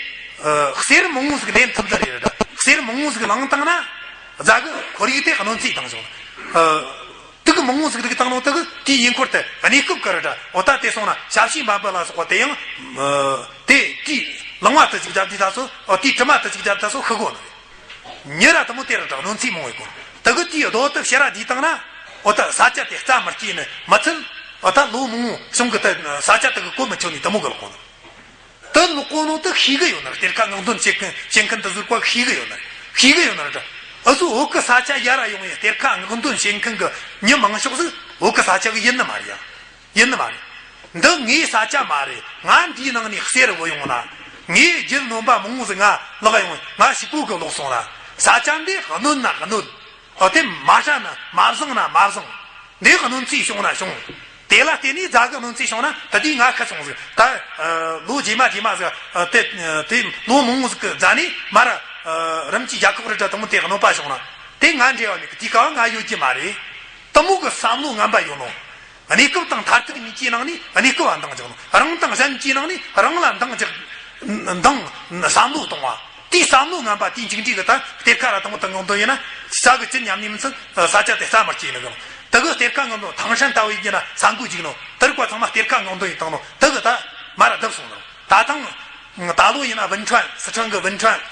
ཨ་གསེར་མང་ཟིག་ལེན་ཐུབ་ད་རེད་ར། གསེར་མང་ཟིག་བླངས་བཏང་ན་རྫ་གི་ཁོར་ཡུག་དེ་གནོད་འཚེ་བཏང་བྱུང་། ཨ་དུག་མང་ཟིག་རིག་བཏང་ནོ་དུག་དེའི་ཉེ་འཁོར་དུ་གནས་སྐབས་ཀྱི་ར་འདྲ། འོ་ད་དེ་སོང་ན་ཞབས་ཕྱི་འབབ་པ་ལ་སོགས་པ་དེ་ཡང་ཨ་དེ་དེའི་ལང་བ་དུ་ཅིག་བརྒྱབ་དུས་ད་སོ། ཨ་དེའི་དྲི་མ་དུ་ཅིག་བརྒྱབ་ད་སོ་ཤི་གོ་ནི་རེད། མྱི་ར་དེ་མོ་དེ་ར་འདྲ་གནོད་འཚེ་མང་བའི་སྐོར། དེ་གི་དེའི་རྡོ་དེ་ཕྱི་ར་བསྡུས་བཏང་ན། འོ་ད་ས་ཆ་དེ་རྩ་མི་སྐྱེས་ནི་མི་ཚད། འོ་ད་ལོ་མང་བོ་བྱུང་གི་ད་ས་ཆ་དེ་གི་གོ་མི་ཆོད་ནི་དེ་མོ་གི་ལོག་གོ་ནི། དེ་ལོག་གོ་ནོ་དེ་ཤེས་གི་ཡོད་ན་ར། གཏེར་ཁ་སྔོག་འདོན་བྱེད་མཁན་བྱེད་མཁན་དེ་ཟུར་པ་ཤེས་གི་ཡོད་ན་ར། ཤེས་གི་ཡོད་ན་ར་འདྲ། ཨ་ཟོ་བོད་གི་ས་ཆ་ཡར་ར་ཡོང་ཡི་གཏེར་ཁ་སྔོག་འདོན་བྱེད་མཁན་གི་མྱི་མང་ཤོས་ཟིག་བོད་གི་ས་ཆ་གི་ཡིན་ནི་མ་རེད་ཡ། ཡིན་ནི་མ་རེད། འདི་ངའི་ས་ཆ་མ་རེད། ང་འདིའི་ནང་ནས་གསེར་བུད་ཡོང་ན། ངའི་རྒྱུ་ནོམ་པ་མང་བོ་ཟིག་ང་ལག་ཡོང་། ང་ཞིག་པོ་གི་ལོག་སོང་ན། ས་ཆ་འདི་གནོད་ན་གནོད། འོ་དེ་མ་ཧྲ་ན་མ་བཟང་ན་མ་བཟང་། འདི་གནོད་འཚེ་བྱུང་ན་བྱུང་། དེ་ལ་བརྟེན་ནས་རྫ་གི་གནོད་འཚེ་བྱུང་ན་ད་དེ་ང་ཁ་སོང་ཟིག་ད་ལོ་རྗེས་མ་རྗེས་མ་ཟིག་དེ་དེ་ལོ་མང་བོ་ཟིག་གི་རྫ་ནས་མར་ར་རིམ་གྱིས་རྒྱལ་ཁབ་རེ་འདྲ་དེ་མོ་དེ་གནོད་པ་བྱུང་ན། དེ་ང་འབྲེལ་བ་མེད་གི། དེའི་སྐབས་ང་ཡོད་རྒྱུ་མ་རེད། དེ་མོ་གི་བསམ་བློ་ངན་པ་ཡོད་ནོ། གནས་སྐབས་དང་མཐར་ཐུག་གཉིས་ཀྱི་ནང་ནས་གནས་སྐབས་ལ་འདང་རྒྱག་ནོ། རང་དང་གཞན་གྱི་ནང་ནས་རང་ལ་འདང་རྒྱག་འདང་བསམ་བློ་གཏོང་བ། དེའི་བསམ་བློ་ངན་པ་དེའི་མཇུག་འབྲས་ཀྱི་ད་གཏེར་ཁ་ར་དང་པོ་དང་ངོ་འདོན་ཡིན་ན་ས་གི་ཅི་ཉམས་ནས་མི་ཚད་ས་ཆ་དེ་རྩ་མར་སྐྱེས་ནི་གི། དེ་གི་གཏེར་ཁ་ངོ་འདོན་ཐང་ཧྲན་ལྟ་བུ་ཡིན་གྱི་ན་ས་འགུལ་འཇིག་ནོ། དེ་རིགས་པ་ཚང་མ་གཏེར་ཁ་ངོ་འདོན་ཡིན་བཏང་ནོ། དེ་གི་ད་མར་ར་བརྡིབས་སོང་ནོ། ད་ཐང་ད་ལོ་ཡིན་ན་ཝུན་ཁྲོན། སི་ཁྲོན་གི་ཝུན་ཁྲོན།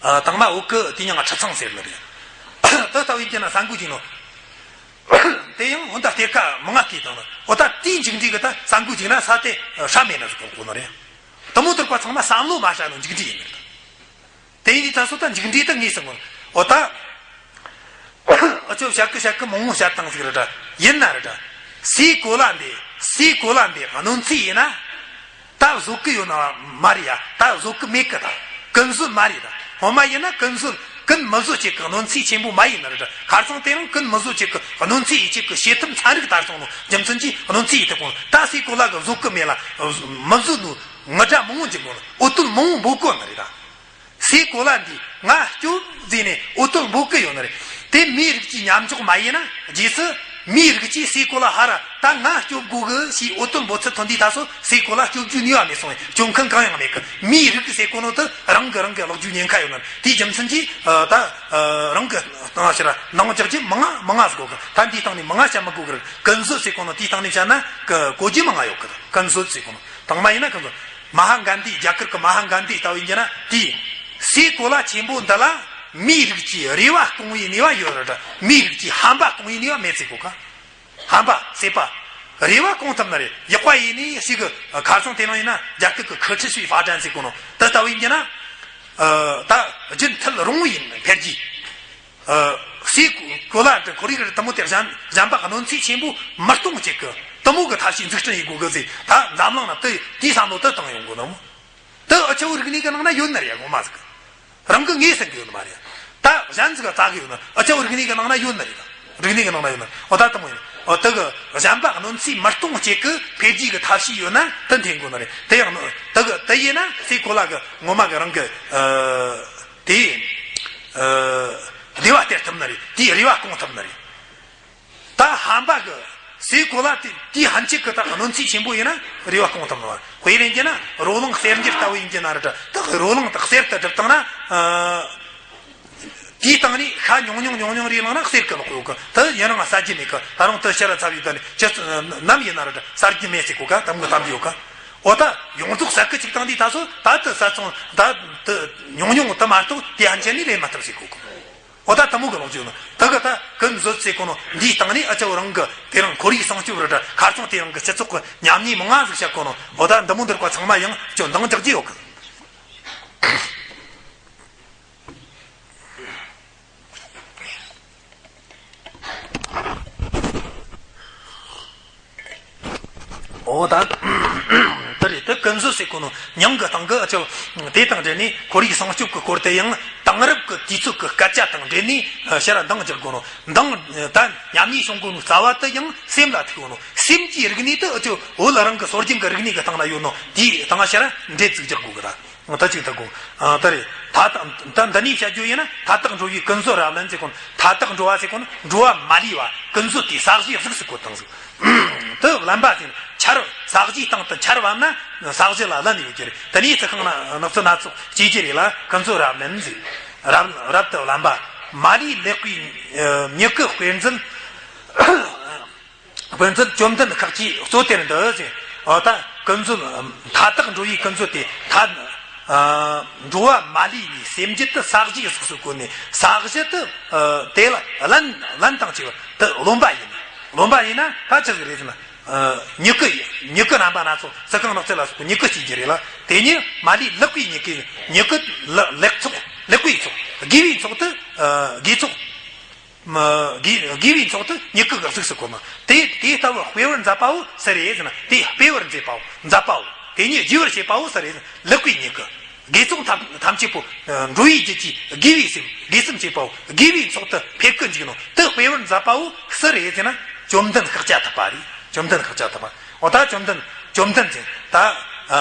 ཨ་དང་མ་བོད་གི་དེ་ཉང་ཁྲི་ཚང་ཟེར་ནི་རེད། དེ་ལྟ་བུ་ཡིན་གྱི་ན་ས་འགུལ་འཇིག་ནོ། དེ་ཡང་འོ་ད་གཏེར་ཁ་མང་ང་སྐྱེས་བཏང་ནོ། འོ་ད་དེའི་མཇུག་འབྲས་གི་ད་ས་འགུལ་འཇིག་ན་ས་དེ་སྲ་མེད་ན་ཟིག་གོ་ནོ་རེད། དེ་མོ་དེར་པ་ཚང་མ་བསམ་བློ་མ་བྱས་ནོ་མཇུག་འབྲས་ཡིན་ནི་རེད། དེ་ཡིན་དུས་ད་སོ་ད་མཇུག་འབྲས་ད་ངེས་སོང་ངོ་། འོ་ད། ཨ་ཅོ་བཤད་གི་བཤད་གི་མང་བོ་བཤད་བཏང་ཟིག་རེད་དྲ། ཡིན་ན་རེད་དྲ། སའི་གོ་ལ་འདི་སའི་གོ་ལ་འདི་གནོད་འཚེ་ཡིན་ན། ད་བཟོ་གི་ཡོད་ན་མ་རེད་ཡ། ད་བཟོ་གི་མེད་གི། ད་ཀུན་བཟོད་མ་རེད། ད་སྔོན་མ་ཡིན་ན་ཀུན་བཟོད་ཀུན་མི་བཟོད་ཅིག་གི་གནོད་འཚེ་ཆེན་པོ་མ་ཡིན་ན་རེད་དྲ། ཁ་སང་དེ་རིང་ཀུན་མི་བཟོད་ཅིག་གི་གནོད་འཚེ་ཡིན་ཅིག་གི་བྱེད་ཐབས་ཚན་རིག་དར་སོང་ནོ་རྒྱུ་མཚན་གྱིས་གནོད་འཚེ་ཡིན་ཐུབ་གོ། ད་སའི་གོ་ལ་གི་བཟོ་གི་མེད་ལ་མི་བཟོད་ནོ་ངུ་སྒྲ་མང་བོ་འཇིག་གོ། འུ་སྡུག་མང་བོ་འབོད་གོ་ནི་རེད་ད། སའི་གོ་ལ་འདི་ང་སྐྱོབ་ཟེར་ནས་འུ་སྡུག་འབོད་གི་ཡོད་ནི་རེད། དེ་མིའི་རིགས་ཀྱི་མཉམ་འཇོག་མ་ཡིན་ན་རྗེས་སུ་ མིའི་རིགས་ཀྱིས་སའི་གོ་ལ་ཧར་ར་ད་ང་སྐྱོབ་དགོས་གི་ཞེས་འོ་དོད་འབོད་ཚུལ་ཐོན་དུས་ད་སོ་སའི་གོ་ལ་སྐྱོབ་རྒྱུའི་ནུས་པ་མེད་སོང་བས་སྐྱོབ་མཁན་གང་ཡང་མེད་གི། མིའི་རིགས་ཀྱི་ཟེར་གོ་ནོ་དེ་རང་གི་རང་གི་ཀློག་རྒྱུའི་ཉེན་ཁ་ཡོད་ན། དེའི་རྒྱུ་མཚན་གྱིས་ད་རང་གི་སྟེང་ཕྱིར་ནང་རྒྱག་རྒྱུ་མང་ང་མང་ང་ཟིག་དགོས་གི། ད་འདིའི་སྟེང་ནས་མང་ང་བཤད་མི་དགོས་གི་རེད། ཀུན་བཟོད་ཟེར་གོ་ནོ་དེའི་སྟེང་ནས་བཤད་ན་གོ་རྒྱུ་མང་ང་ཡོད་གི། ཀུན་བཟོད་ཟེར་གོ་ནོ་དང་མ་ཡིན་ན་ཀུན་བཟོད། མ་ཧ་གན་དྷི། རྒྱ་གར་གྱི་མ་ཧ་གན་དྷི་ལྟ་བུ་ཡིན་རྒྱུ་ན། དེས་སའི་གོ་ལ་ཆེན་པོ་འདི་ལ་མིའི་རིགས་ཀྱི་རེ་བ་སྐོང་བའི་ནུས་པ་ཡོད་རེད། མིའི་རིགས་ཀྱི་ཧམ་པ་སྐོང་བའི་ནུས་པ་མེད་ཟེར་གོ་ག། ཧམ་པ་སྲེད་པ། རེ་བ་སྐོང་ཐུབ་ན་རེད། ཡག་པ་ཡིན་ནི་ཞིག་གི་ཁ་སང་དེ་རིང་ཡིན་ན་རྒྱ་སྐད་ཀྱི་ཁུ་ཁྲི་ཤུའི་ཧྥ་ཀྲན་ཟེར་གོ་ནོ་དེ་ལྟ་བུ་ཡིན་རྒྱུ་ན། ད་རྒྱུན་མཐུད་རུང་བ་ཡིན་འཕེལ་རྒྱས། སའི་གོ་ལ་འདི་ཁོར་ཡུག་རེད། དེ་མོ་དེ་གཞན་གཞན་པ་གནོད་འཚེ་ཆེན་པོ་མི་གཏོང་བྱེད་གི། དེ་མོ་གི་ཐབས་ཤེས་འཛུགས་སྐྲུན་ཡེད་དགོས་གི་ཟེར། ད་འཛམ་གླིང་ན་དེ་དེའི་བསམ་བློ་དེ་བཏང་ཡོང་དགོས་ནོ། དེ་ཨ་ཆའོ་རིག་གནས་ཀྱི་ནང་ན་ཡོད་ནི་རེད་ཡ། ངོ་མ་ཟིག་རང་གི་ངོས་ཟིན་གི་ཡོད་ནི་མ་རེད། ད་གཞན་ཟིག་ག་བཙལ་གི་ཡོད་ན། ཨ་ཆའོ་རིག་གནས་ཀྱི་ནང་ན་ཡོད་ནི་རེད། རིག་གནས་ཀྱི་ནང་ན་ཡོད་ནི། འོ་ད་དེ་མོ་ཡིན། འོ་དེ་གི་གཞན་པ་གནོད་འཚེ་མི་གཏོང་བྱེད་གི་འཕེལ་རྒྱས་ཀྱི་ཐབས་ཤེས་ཡོད་ན་དེ་འཐེན་དགོས་ནི་རེད། དེ་ཡང་དེ་གི་དེ་ཡིན་ན་སའི་གོ་ལ་གི་ངོ་མ་གི་རང་གི་དེ་བདེ་བ་སྟེར་ཐུབ་ནི་རེད། དེའི་རེ་བ་སྐོང་ཐུབ་ནི་རེད། ད་ཧམ་པ་གི་སའི་གོ་ལ་དེ་དེའི་ཕན་ཆད་གི་ད་གནོད་འཚེ་ཆེན་པོ་ཡིན་ན་རེ་བ་སྐོང་ཐུབ་ནི་མ་རེད། དཔེ་ལེན་རྒྱུ་ན་རོ་ལངས་གསེར་འགྱུར་ལྟ་བུ་ཡིན་རྒྱུ་ན་རེད། ད་རོ་ལངས་དེ་གསེར་དུ་སྒྲུབ་བཏང་ན། དེའི་སྟེང་ནས་ཤ་ཉུང་ཉུང་ཉུང་ཉུང་རེ་བླངས་ན་གསེར་གི་ལོག་ཡོད་གི། དེ་ཡུན་རིང་ཟ་རྒྱུ་མེད་གི། ད་རུང་དེ་ཕྱི་ར་ཚ་བའི་དེ་ནས་ཅི་ནམ་ཡིན་ན་རེད་ཟ་རྒྱུ་མེད་ཟེར་གོ་ག། དམ་གི་དམ་གི་ཡོད་ག། འོ་ད་ཡོངས་རྫོགས་ཟ་གི་ཅིག་བཏང་དུས་ད་སོ་ད་དེ་ཟ་ཚོང་ད་དེ་ཉུང་ཉུང་དེ་མ་གཏོགས་དེ་ཕན་ཆད་ནས་ལེན་མ་ཐུབ་ཟེར་གོ་གི། འོ་ད་དེ་མོ་གི་ལོག་ཅིག་ཡོད་ནོ། ད་གི་ད་ཀུན་བཟོད་ཟེར་གོ་ནོ་འདིའི་སྟེང་ནས་ཨ་ཅའོ་རང་གི་དེ་རིང་ཁོར་ཡུག་སྲུང་སྐྱོབ་རེད། ད་ཁ་སང་དེ་རིང་གི་སྤྱི་ཚོགས་ཀྱི་ཉམས་ཉེས་མང་ང་ཟིག་བཤད་གོ་ནོ། འོ་ད་འདི་མོ་འདིར་བ་ཚང་མ་ཡང་ཅོ་འདང་རྒྱག་རྒྱུ་ཡོད་གི། འོ་ད། དེ་རེད། དེ་ཀུན་བཟོད་ཟེར་གོ་ནོ་མྱིང་གི་སྟེང་གི་ཨ་ཅོ། དེ་དང་འབྲེལ་ནས་ཁོར་ཡུག་སྲུང་སྐྱོབ་ཀྱི་སྐོར་དེ་ཡང་དེང་རབས་ཀྱི་དུས་ཚོད་ཀྱི་སྐད་ཆ་དང་འབྲེལ་ནས་ཕྱིར་འདང་རྒྱག་དགོས་ནོ། འདང་ད་ཉམས་ཉེས་བྱུང་གོ་ནོ་རྩ་བ་དེ་ཡང་སེམས་ལ་ཐུག་ནོ། སེམས་ཀྱི་རིག་གནས་དེ་ཨ་ཅོ་བོད་རང་གི་སྲོལ་རྒྱུན་གྱི་རིག་གནས་ཀྱི་སྟེང་ན་ཡོད་ནོ། དེའི་སྟེང་ཕྱིར་འབྲེལ་ཚིག་རྒྱག་དགོས་གི་ད། ད་ཅིག་ད་གོ། ཨ་ད་རེད། ད་ད་འདི་ནས་བཤད་རྒྱུ་ཡིན་ན་མཐའ་དག་འགྲོ་བའི་ཀུན་བཟོད་རབ་བརླན་ཟེར་གོ་ནོ། མཐའ་དག་འགྲོ་བ་ཟེར་གོ་ནོ་འགྲོ་བ་མ་ལུས་པ་ཀུན་བཟོད་དེ་ས་གཞི་གཟུགས་སུ་བཀོད་དང་ཟིག་དེ་བརླན་པ་ཟེར་ན་ཆར་ས་གཞིའི་སྟེང་དུ་ཆར་བབས་ན་ས་གཞི་ལ་བརླན་ཡོད་ཀྱི་རེད། དེ་ནས་རྩི་ཤིང་ན་ནགས་ཚལ་སྣ་ཚོགས་སྐྱེ་རྒྱུ་རེད་ལ་ཀུན་བཟོད་རབ་བརླན་ཟེར། རབ་རབ་ཏུ་བརླན་པ་མ་ལུས་ལེགས་པའི་མྱུ་གུ་དཔེར་མཛོད། དཔེར་མཚོན་བཅོམ་ལྡན་ཤཱཀྱའི་གཙོ་དེར་འདུ་ཟེར། འོ་ད་ཀུན་བཟོད་མཐའ་དག་འགྲོ་བའི་ཀུན་བཟོད་དེ་མཐའ། འགྲོ་བ་མ་ལུས་པའི་སེམས་རྒྱུད་དུ་ས་གཞིའི་གཟུགས་སུ་བཀོད་ནས་ས་གཞི་དུ་དེ་ལ་བརླན་བརླན་དང་བཅས་པར་དུ་རློམ་པ་ཡིན། རློམ་པ་ཡིན་ན་ད་ཆི་ཟིག་རེད་ཟེར་ན། མྱུ་གུ་མྱུ་གུ་རྣམ་པ་སྣ་ཚོགས་རྩི་ཤིང་ནགས་ཚལ་ལ་སོགས་པའི་མྱུ་གུ་སྐྱེ་རྒྱུ་རེད་ལ། དེ་ཉིད་མ་ལུས་ལེགས་པའི་མྱུ་གུ་མྱུ་གུ་ལེགས་ཚོགས་ལེགས་པའི་ཚོགས་དགེ་བའི་ཚོགས་དུ་དགེ་ཚོགས། དགེ་དགེ་བའི་ཚོགས་དུ་མྱུ་གུ་གི་གཟུགས་སུ་བཀོད་མ། དེ་དེ་ལྟ་བུ་སྤེལ་བར་མཛད་པའོ་སུ་རེད་ཟེར་ན། དེ་སྤེལ་བར་མཛད་པའོ་མཛད་པའོ། དེ་ཉིད་རྒྱས་པར་བྱེད་པའོ་སུ་རེད་ཟེར་ན། ལེགས་པའི་མྱུ་གུ། དགེ་ཚོགས་ཐམས་ཐམས་ཅད་པོ་འགྲོ་བའི་རྒྱུད་ཀྱི་དགེ་བའི་སེམས་དགེ་སེམས་བྱེད་པའོ། དགེ་བའི་ཚོགས་དུ་འཕེལ་ཀུན་འཇུག་ནོ། དེ་སྤེལ་བར་མཛད་པའོ་སུ་རེད་ཟེར་ན། བཅོམ་ལྡན་ཤཱཀྱ་ཐུབ་པ་རེད། བཅོམ་ལྡན་ཤཱཀྱ་ཐུབ་པ། འོ་ད་བཅོམ་ལྡན་བཅོམ་ལྡན་ཟེར་ད།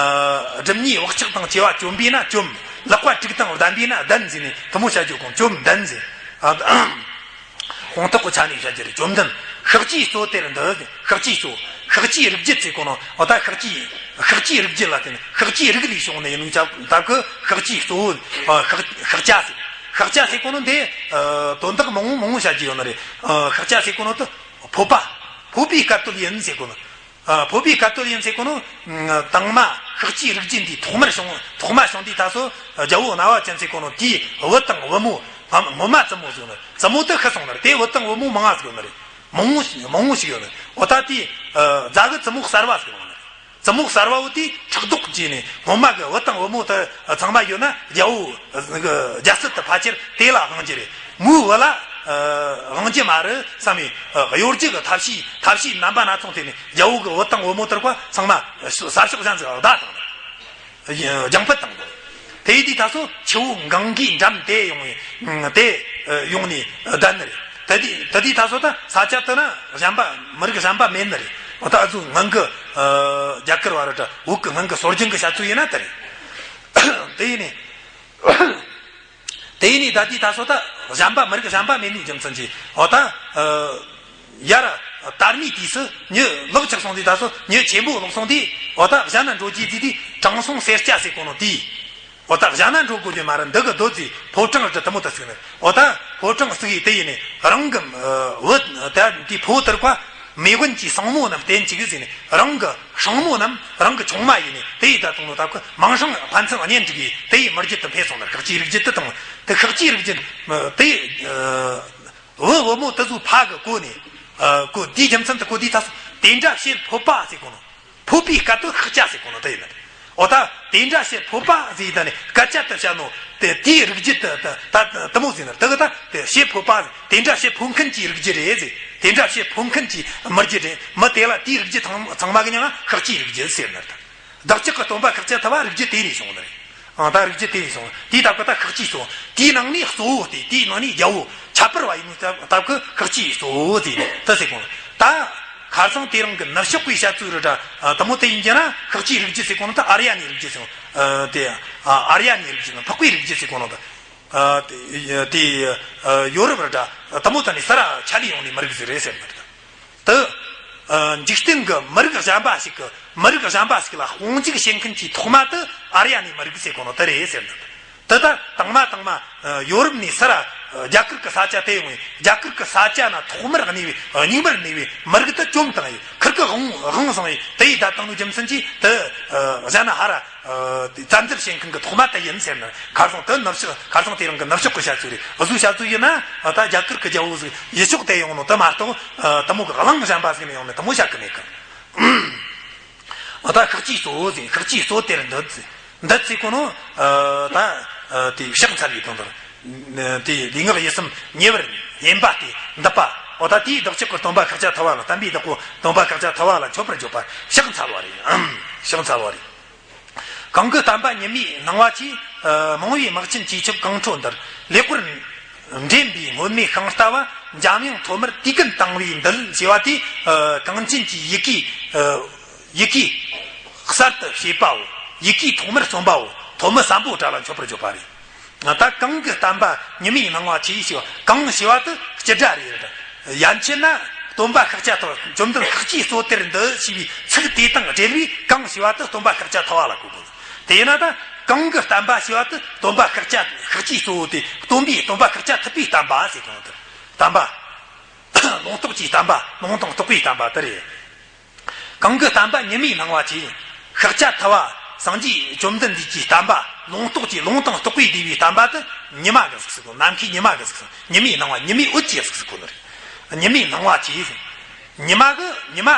སྒྲིབ་གཉིས་བག་ཆགས་དང་བཅས་པ་བཅོམ་པས་ན་བཅོམ། ལེགས་པ་དྲུག་དང་ལྡན་པས་ན་ལྡན་ཟེར་ནས་དེ་མོ་བྱ་རྒྱུ་གོ་ནོ། བཅོམ་ལྡན་ཟེར། དཔང་རྟགས་ཀྱི་ཆ་ནས་བཤད་རྒྱུ་རེད། བཅོམ་ལྡན་ཤཱཀྱའི་གཙོ་དེར་འདུ། ཤཱཀྱའི་གཙོ། ཤཱཀྱའི་རིགས་རྒྱུད་ཟེར་གོ་ནོ། འོ་ད་ཤཱཀྱའི་ཤཱཀྱའི་རིགས་རྒྱུད་ལ་བརྟེན་ཤཱཀྱའི་རིགས་ལས་བྱུང་ནས་ཡིན་ནོ། ད་གི་ཤཱཀྱའི་གཙོ་བོ་ཤཱཀྱ་ཟེར། ཤཱཀྱ་ཟེར་གོ་ནོ་འདི་དོན་དག་མང་བོ་མང་བོ་བཤད་རྒྱུ་ཡོད་ནི་རེད། ཤཱཀྱ་ཟེར་གོ་ནོ་དེ་ཕོད་པ། ཕོད་པའི་སྐད་དོད་ཡིན་ཟེར་གོ་ནོ། ཕོད་པའི་སྐད་དོད་ཡིན་ཟེར་གོ་ནོ། དང་མ་ཤཱཀྱའི་རིགས་རྒྱུད་འདི་ཐོག་མར་བྱུང་ཐོག་མ་བྱུང་དུས་ད་སོ་རྒྱལ་པོ་རྣ་བ་ཅན་ཟེར་གོ་ནོ་དེའི་བུ་དང་བུ་མོ། སྔོན་མ་བཙུན་མོ་ཟིག་ཡོད་ནི་རེད། བཙུན་མོ་དེ་ཤི་སོང་ནི་རེད། དེ་བུ་དང་བུ་མོ་མང་ང་ཟིག་ཡོད་ནི་རེད། མང་བོ་ཞིག་མང་བོ་ཞིག་ཡོད་ནི་རེད། འོ་ད་དེའི་རྫ་གི་བཙུན་མོ་གསར་བ་ཟིག་ཡོད་ནི་རེད། བཙུན་མོ་གསར་བ་བོ་དེ་ཕྲག་དོག་བྱས་ནས་སྔོན་མ་གི་བུ་དང་བུ་མོ་དེ་ཚང་མ་ཡོད་ན་རྒྱལ་པོ་རྒྱལ་སྲིད་དེ་ཕལ་ཆེར་དེ་ལ་དབང་རྒྱུ་རེད། མོའི་བུ་ལ་དབང་རྒྱུ་མ་རེད་བསམ་པའི་གཡོ་སྒྱུ་གི་ཐབས་ཤེས་ཐབས་ཤེས་རྣམ་པ་སྣ་ཚོགས་བྱས་ནས་རྒྱལ་པོ་གི་བུ་དང་བུ་མོ་དེ་རིགས་པ་ཚང་མ་ས་ཕྱོགས་གཞན་ཟིག་བདའ་བཏང་ནས། རྒྱང་ཕུད་བཏང་དགོས། དེ་ཡིན་དུས་ད་སོ་ཆུ་བོ་གངྒཱའི་འགྲམ་དེ་ཡོང་བའི་དེ་ཡོང་ནས་བསྡད་ནི་རེད། དེ་དུས་དེ་དུས་ད་སོ་ད་ས་ཆ་དེ་ན་གཞན་པ་མི་རིགས་གཞན་པ་མེད་ནི་རེད། འོ་ད་ཨ་ཚོ་སྔོན་གི་རྒྱ་གར་བ་རེད་དྲ་བོད་གི་སྔོན་གི་སྲོལ་རྒྱུན་གི་བཤད་ཚུལ་ཡིན་ན་དེ་རེད། དེ་ཡིན་ནས། དེ་ཡིན་ནས་ད་ལྟའི་ད་སོ་ད་གཞན་པ་མི་རིགས་གཞན་པ་མེད་ནུས་རྒྱུ་མཚན་གྱིས་འོ་ད་ཡར་ དར་མའི་དུས་སུ་མྱི་ལག་ཆགས་སོང་དུས། ད་སོ་མྱི་ཆེན་པོ་ལོག་སོང་དུས། འོ་ད་གཞན་ན་འགྲོ་རྒྱུ་དུས་དུས་དྲང་སྲོང་སེར་སྐྱ་ཟེར་གོ་ནོ་དེས། འོ་ད་གཞན་ན་འགྲོ་དགོས་རྒྱུ་མ་རེད། འདི་གི་རྡོ་རྗེ་ཕོ་བྲང་དུ་དུ་མོ་དུ་བརྩིགས་ནས། འོ་ད་ཕོ་བྲང་བརྩིགས་ཡས་དེ་ཡིན་ནས། རང་གི་བུ་ད་དེ་ཕོ་དར་བ་མེས་དབོན་གྱི་སྲིང་མོ་རྣམས་བསྟེན་བཅུག་ཟེར་ནས། རང་གི་སྲིང་མོ་རྣམས་རང་གི་ཆུང་མ་ཡིན་ནས། དེ་ཡི་ད་དུང་ལོ་ད་ཁོ་མིང་སྲིང་ཕན་ཚུན་གཉེན་སྒྲིག་ཡས་དེ་ཡི་མི་རྒྱུད་དུ་འཕེལ་སོང་ནས། ཤཱཀྱའི་རིགས་རྒྱུད་དུ་དང་། དེ་ཤཱཀྱའི་རིགས་རྒྱུད་དེ་བུ་བུ་མོ་དེ་ཚོའི་ཕ་གི་གོ་ནས། ཨ་གོ་དེའི་རྒྱུ་མཚན་དུ་གོ་དུས། ད་སོ་དེ་འདྲ་བྱེད་ཕོད་པ་ཟེར་གོ་ནོ། ཕོད་པའི་སྐད་དུ་ཤཱཀྱ་ཟེར་གོ་ནོ་དེ་ཡིན་ནི། འོ་ད་དེ་འདྲ་བྱེད་ཕོད་པ་ཟེར་ཡས་ད་ནི་སྐད་ཆ་དུ་བཤད་ནོ་དེ། དེའི་རིགས་རྒྱུད་དུ་ད་ད་དུ་མོ་ཟེར་ནི། དེ་གི་ད་དེ་བྱེད་ཕོད་པ། དེ་འདྲ་བྱེད་ཕོད་མཁན་གྱི་རིགས་རྒྱུད་རེད་ཟེར། དེ་འདྲ་བྱེད་ཕོད་མཁན་གྱི་མི་རྒྱུད་རེད། མི་དེ་ལ་དེའི་རིགས་རྒྱུད་ཚང་ཚང་མ་གི་མྱིང་ང་ཤཱཀྱའི་རིགས་རྒྱུད་ཟེར་ནི་ད། བདག་ཅག་གི་སྟོན་པ་ཤཱཀྱ་ཐུབ་པ་རིགས་རྒྱུད་དེ་ནས་བྱུང་ནི་རེད། ཨ་ད་རིགས་རྒྱུད་དེ་ནས་བྱུང་། དེའི་སྟབས་ཀྱིས་ད་ཤཱཀྱའི་གཙོ་བོ། དེའི་ནང་ནས་གཙོ་བོ་དེ། དེའི་ནང་ནས་རྒྱལ་པོ་ཁྱད་པར་བ་ཡིན་ནོ་སྟབས་ཀྱིས་ཤཱཀྱའི་གཙོ་བོ་དེ་ནས་དུ་ཟེར་གོ་ནོ། ད་ཁ་སང་དེ་རིང་གི་ནུབ་ཕྱོགས་པའི་བཤད་ཚུལ་རེད་ད། དུ་མོ་དེ་ཡིན་གྱི་ན་ཤཱཀྱའི་རིགས་རྒྱུད་ཟེར་གོ་ནོ་ད་ཨཱརྱ་ནའི་རིགས་རྒྱུད་ཟེར་གོ་ནོ། ཨ་དེ་ཨ་ཨཱརྱ་ནའི་རིགས་རྒྱུད་ཟེར་གོ་ནོ། འཕགས་པའི་རིགས་རྒྱུད་ཟེར་གོ་ནོ་ད། ཨ་དེ་དེ་ཨ་ཡོ་རོབ་རེད་ད། དུ་མོ་དེ་ནས་ས་ར་ཆ་ལས་ཡོང་ནས་མི་རིགས་ཟིག་རེད་ཟེར་ནི་རེད། དུ། ཨ་འཇིག་རྟེན་གྱི་མི་རིགས་གཞན་པ་ཞིག་གི་མི་རིགས་གཞན་པ་ཞིག་ལ་དཔུང་འཇུག་བྱེད་མཁན་གྱི་ཐོག་མ་དེ་ཨཱརྱ་ནའི་མི་རིགས་ཟེར་གོ་ནོ་དེ་རེད་ཟེར་འདུག་དེ་ད་དང་མ་དང་མ་ཨ་ཡོ་རོབ་ནས་ས་ར་ཨ་རྒྱ་གར་གྱི་ས་ཆ་དེ་ཡོང་བས། རྒྱ་གར་གྱི་ས་ཆ་ན་ཐོག་མར་གནས་པའི་ཨ་སྙིགས་མར་གནས་པའི་མི་རིགས་དེ་བཅོམ་བཏང་ཡས། ཁིར་གི་དབང་དབང་བཟུང་ཡས། དེ་ཡིས་ད་བཏང་ནོ་རྒྱུ་མཚན་གྱིས་དེ་ཨ་གཞན་ན་ཧ་ར། ཨ་དེ་བཙན་འཛུལ་བྱེད་མཁན་གྱི་ཐོག་མ་དེ་ཡིན་ཟེར་ནི། ཁ་སང་དེ་ནུབ་ཕྱོགས། ཁ་སང་དེ་རིང་གི་ནུབ་ཕྱོགས་ཀྱི་བཤད་ཚུལ་རེད། འུ་ཚོའི་བཤད་ཚུལ་ཡིན་ན། ཨ་ད་རྒྱ་གར་གྱི་རྒྱལ་པོ་ཟིག་ཡུལ་ཕྱོགས་དེ་ཡོང་ནོ་དེ་མ་གཏོགས། ཨ་དུ་མོ་གི་གླིང་གཞན་པ་ཟིག་ནས་ཡོང་ནས་དུ་མོ་བཤད་གི་མེད་གི། ཨ་ད་ཤཱཀྱའི་གཙོ་བོ་ཟེར། ཤཱཀྱའི་གཙོ་དེར་འདུད་ཟེར། འདུད་ཟེར་གོ་ནོ། ཨ་ད་ཨ་དེ་ཕྱག་འཚལ་བའི་དོན་དུ། དེ་ལུས་ངག་ཡིད་གསུམ་ཉེ་བར་བསྙེན་པ་སྟེ་འདུད་པ། འོ་ད་དེའི་བདག་ཅག་གི་སྟོན་པ་ཤཱཀྱ་ཐུབ་པ་ལ། བསྟན་པའི་བདག་པོ་སྟོན་པ་ཤཱཀྱ་ཐུབ་པ་ལ་མཆོད་པར་བརྗོད་པ། ཕྱག་འཚལ་བ་རེད། ཕྱག་འཚལ་བ་རེད། གང་གི་བསྟན་པ་ཉི་མའི་སྣང་བ་ཆེ། ཨ་རྨོངས་པའི་དམག་ཆེན་ཇེ་ཆེར་གང་འཕྲོ་འདིར། ལེགས་པར་འདྲེན་པའི་སྔོན་མོའི་ཤིང་རྟ་བ། འཇམ་དབྱངས་ཐོག་མར་དུས་ཀུན་དང་བའི་མདུད། ཞེས་པ་དེ་ཨ་གངས་ཅན་གྱི་ཡི་གེ། ཨ་ཡི་གེ་གསར་དུ་བྱས་པའོ། ཡི་གེ་ཐོག་མར་རྩོམ་པའོ། ཐོན་མི་སམ་བྷོ་ཊ་ལ་མཆོད་པར་བརྗོད་པ་རེད། ད་གང་གི་བསྟན་པ་ཉི་མའི་སྣང་བ་ཆེ་ཞེས་པ། གང་ཞེས་པ་དེ་སྤྱི་སྒྲ་རེད། ཡན་ཆད་ན་སྟོན་པ་ཤཱཀྱ་ཐུབ། བཅོམ་ལྡན་ཤཱཀྱའི་གཙོ་དེར་འདུད་ཞེས་པའི་ཚིག་དེ་དང་འབྲེལ་བའི་གང་ཞེས་པ་དེ་སྟོན་པ་ཤཱཀྱ་ཐུབ་པ་ལ་གོ་དགོས། དེ་ཡིན་ན་ད་གང་གི་བསྟན་པ་ཞེས་པ་དེ་སྟོན་པ་ཤཱཀྱ། ཤཱཀྱའི་གཙོ་བོ་དེ། སྟོན་པའི་སྟོན་པ་ཤཱཀྱ་ཐུབ་པའི་བསྟན་པ་ཟེར་གོ་ནོ་དེ། བསྟན་པ། ལུང་རྟོགས་ཀྱི་བསྟན་པ། ལུང་དང་རྟོགས་པའི་བསྟན་པ་དེ་རེད། གང་གི་བསྟན་པ་ཉི་མའི་སྣང་བ་ཆེ། ཤཱཀྱ་ཐུབ་པ་སངས་རྒྱས་བཅོམ་ལྡན་འདས་ཀྱི་བསྟན་པ། ལུང་རྟོགས་ཀྱི། ལུང་དང་རྟོགས་པའི་བདེ་བའི་བསྟན་པ་དེ་ཉི་མ་གི་གཟུགས་སུ་གོ། ནམ་མཁའི་ཉི་མ་གི་གཟུགས་སུ། ཉི་མའི་སྣང་བ། ཉི་མའི་འོད་ཀྱི་གཟུགས་སུ་གོ་ནི་རེད། ཉི་མའི་སྣང་བ་ཆེ། ཉི་མ་གི། ཉི་མ་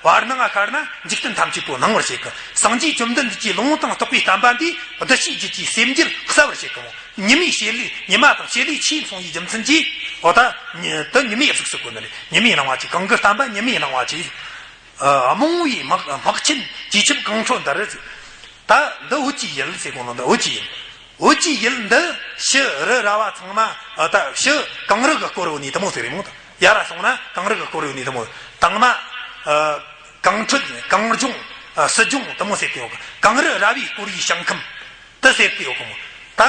བར་སྣང་ང་ཤར་ན་འཇིག་རྟེན་ཐམས་ཅད་པོ་སྣང་བར་བྱེད་ཀི། སངས་རྒྱས་བཅོམ་ལྡན་འདས་ཀྱི་ལུང་དང་རྟོགས་པའི་བསྟན་པ་འདིས་འདུ་ཤེས་རྒྱུད་ཀྱི་སེམས་རྒྱུད་གསལ་བར་བྱེད་ཀི་མོ། ཉི་མའི་བྱེད་ལས། ཉི་མ་དང་བྱེད་ལས་ཆེས་མཚུངས་པའི་རྒྱུ་མཚན་གྱིས། འོ་ད་ཉི་དེ་ཉི་མའི་གཟུགས་སུ་གོ་ནི་རེད། ཉི་མའི་སྣང་བ་ཆེ། གང་གི་བསྟན་པ་ཉི་མའི་སྣང་བ་ཆེ། ཨ་རྨོངས་པའི་དམག་དམག་ཆེན་ཇེ་ཆེར་གང་འཕྲོ་འདིར། ད་འདི་འོད་ཀྱི་ཡུལ་ཟེར་གོ་ནོ་འདི་འོད་ཀྱི་ཡུལ། འོད་ཀྱི་ཡུལ་འདི་ཕྱི་རི་ར་བ་ཚང་མ། ཨ་ད་ཕྱི་གངས་རི་གི་སྐོར་ཡོད་ནི་དུ་མོ་ཟེར་རེད་མོ། ད་ཡ་ར་སོང་ན་གངས་རི་གི་སྐོར་ཡོད་ནི་དུ་མོ། དང་མ་ཨ་གངས་ཁྲོད། གངས་ལྗོངས། ཨ་སྲིད་ལྗོངས་དུ་མོ་ཟེར་གི་ཡོད་གི། གངས་རི་ར་བས་བསྐོར་བའི་ཞིང་ཁམས་དུ་ཟེར་གི་ཡོད་གི་མོ། ད་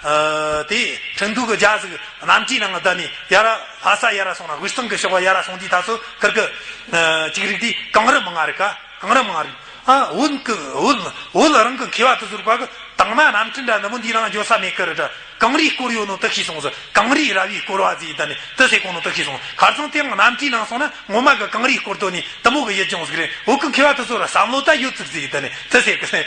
ཨ་དེ་ཁྲིན་ཏུའུ་གི་རྒྱ་ཟིག་གནམ་གྲུའི་ནང་བསྡད་ནས་ཡ་ར་ལྷ་ས་ཡ་ར་སོང་ན། དབུས་གཙང་གི་ཕྱོགས་པ་ཡ་ར་སོང་དུས་ད་ཚོ་ཁིར་གི་ཨ་ཅིག་རིག་དུས་གངས་རི་མང་ང་རིག་ག་གངས་རི་མང་ང་རིག་ཨ་བོད་གི་བོད་བོད་རང་གི་མཁས་པ་དེ་ཚོ་རིག་པ་གི། དང་མ་གནམ་གྲུ་འདྲ་འདི་མོ་འདིའི་ནང་འགྱོ་ས་མེད་གི་རེད་དྲ། གངས་རིས་བསྐོར་ཡོད་ནོ་དེ་ཤེས་སོང་ཟེར། གངས་རིས་ར་བས་བསྐོར་བ་ཟེར་ཡི་ད་ནི་དེ་ཟེར་གོ་ནོ་དེ་ཤེས་སོང་། ཁ་སང་དེ་རིང་གནམ་གྲུའི་ནང་སོང་ན་ངོ་མ་གི་གངས་རིས་བསྐོར་དོ་ནི་དེ་མོ་གི་ཡུལ་ལྗོངས་ཟིག་རེད། བོད་གི་མཁས་པ་དེ་ཚོ་ར་བསམ་བློ་ད་ཡོད་ཙིག་ཟེར་ཡི་ད་ནི་དེ་ཟེར་གི་ཟེར།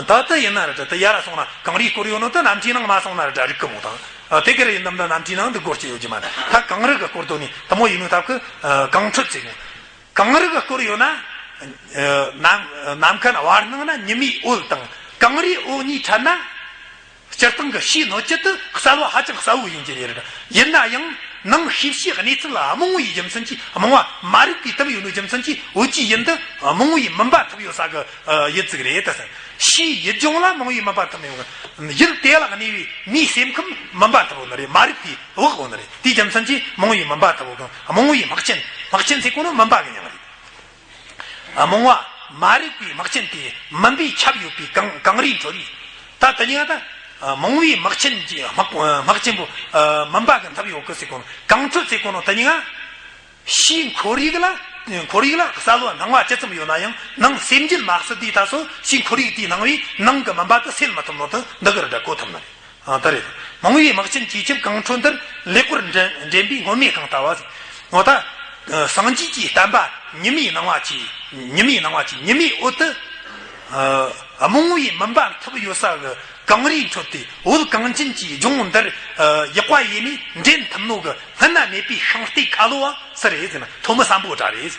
ད་ལྟ་ཡིན་ན་རེད་དྲ། དེ་ཡ་ར་སོང་ན་གངས་རིས་བསྐོར་ཡོད་ནོ་དེ་གནམ་གྲུའི་ནང་མ་སོང་ན་རེད་དྲ། རིག་གི་མོ་དང་། དེ་གི་རེད། ཡིན་ནམ་ད་གནམ་གྲུའི་ནང་འདི་སྒོར་གྱི་ཡོད་ཀྱི་མ་རེད། ད་གངས་རི་གི་བསྐོར་དོ་ནི་དེ་མོ་ཡིན་ནོ་ད་གི་གངས་ཁྲོད་ཟེར་གོ། གངས་རི་གིས་བསྐོར་ཡོད་ན། ཨ་ནམ་ནམ་མཁའ་ན་བར་སྣང་ན་ཉི་མའི་འོད་དང་གངས་རིའི་འོད་གཉིས་འཕྲད་ན། སྤྱིར་བཏང་གི་ཕྱིའི་སྣོད་བཅུད་དུ་གསལ་བ་ཧ་ཅང་གསལ་བོ་ཡིན་གྱི་རེད། ཡིན་ན་ཡང་ནང་ཤེས་བྱའི་གནས་ཚུལ་ལ་རྨོངས་པའི་རྒྱུ་མཚན་གྱིས་རྨོངས་པ་མ་རིག་པས་དུམ་ཡོད་ནོ་རྒྱུ་མཚན་གྱིས་འོད་ཀྱི་ཡུལ་འདི་རྨོངས་པས་མུན་པ་ཐུབ་ཡོད་ས་གི་ཡུལ་ཙིག་རེད་ད་ཟེར། ཕྱིའི་ཡུལ་ལྗོངས་ལ་རྨོངས་པས་མུན་པ་ཐུབ་མི་ཡོང་གི། ཡུལ་དེ་ལ་གནས་པའི་མིའི་སེམས་ཁམས་མུན་པ་ཐུབ་ཡོད་ནི་རེད། མ་རིག་པའི་འོག་ཡོད་ནི་རེད། དེའི་རྒྱུ་མཚན་གྱིས་རྨོངས་པས་མུན་པ་ཐུབ་ཡོད་གི། རྨོངས་པའི་དམག་ཆེན། དམག་ཆེན་ཟེར་གོ་ནོ་མུན་པ་གི་མྱིང་རེད། རྨོངས་པ་མ་རིག་པའི་དམག་ཆེན་དེ་མུན་པས་ཁྱབ་ཡོད་པའི་གངས་གངས་རིས་ཁྲོད་ནས། ད་དེ་ཉིད་ད་རྨོངས་པའི་དམག་ཆེན་གྱི་དམག་དམག་ཆེན་པོ་མུན་པ་གིས་འཐབ་ཡོད་གི་ཟེར་གོ་ནོ། གངས་ཁྲོད་ཟེར་གོ་ནོ་དེ་ཉིད་ ཕྱིའི་ཁོར་ཡུག་ལ་ཁོར་ཡུག་ལ་གསལ་བོ་སྣང་བ་ཇི་ཙམ་ཡོད་ན་ཡང་ནང་སེམས་རྒྱུད་མ་གསལ་དུས་ད་སོ་ཕྱིའི་ཁོར་ཡུག་དེའི་སྣང་བས་ནང་གི་མུན་པ་དེ་སེལ་མི་ཐུབ་ནོ་དེ་འདི་གི་ར་འདྲ་གོ་ཐུབ་ནི་རེད། ཨ་ད་རེད། མང་བའི་དམག་ཆེན་གྱིས་ཁྱབ་གངས་ཁྲོད་འདིར་ལེགས་པར་འདྲེན་འདྲེན་པའི་སྔོན་མེད་ཤིང་རྟ་བ། འོ་ད་སངས་རྒྱས་ཀྱི་བསྟན་པ་ཉི་མའི་སྣང་བ་གྱིས་ཉི་མའི་སྣང་བ་གྱིས་ཉི་མའི་འོད་དུ་རྨོངས་བའི་མུན་པ་འཐིབས་ཡོད་ས་གི་གངས་རིའི་ཁྲོད་དེ་བོད་གངས་ཅན་གྱི་ལྗོངས་འདིར་ཡག་པ་ཡེ་ནས་འདྲེན་ཐུབ་ནོ་གི་སྔ་ན་མེད་པའི་ཤིང་རྟའི་ཁ་ལོ་བ་སུ་རེད་ཟེར་ན་ཐོན་མི་སམ་བྷོ་ཊ་རེད།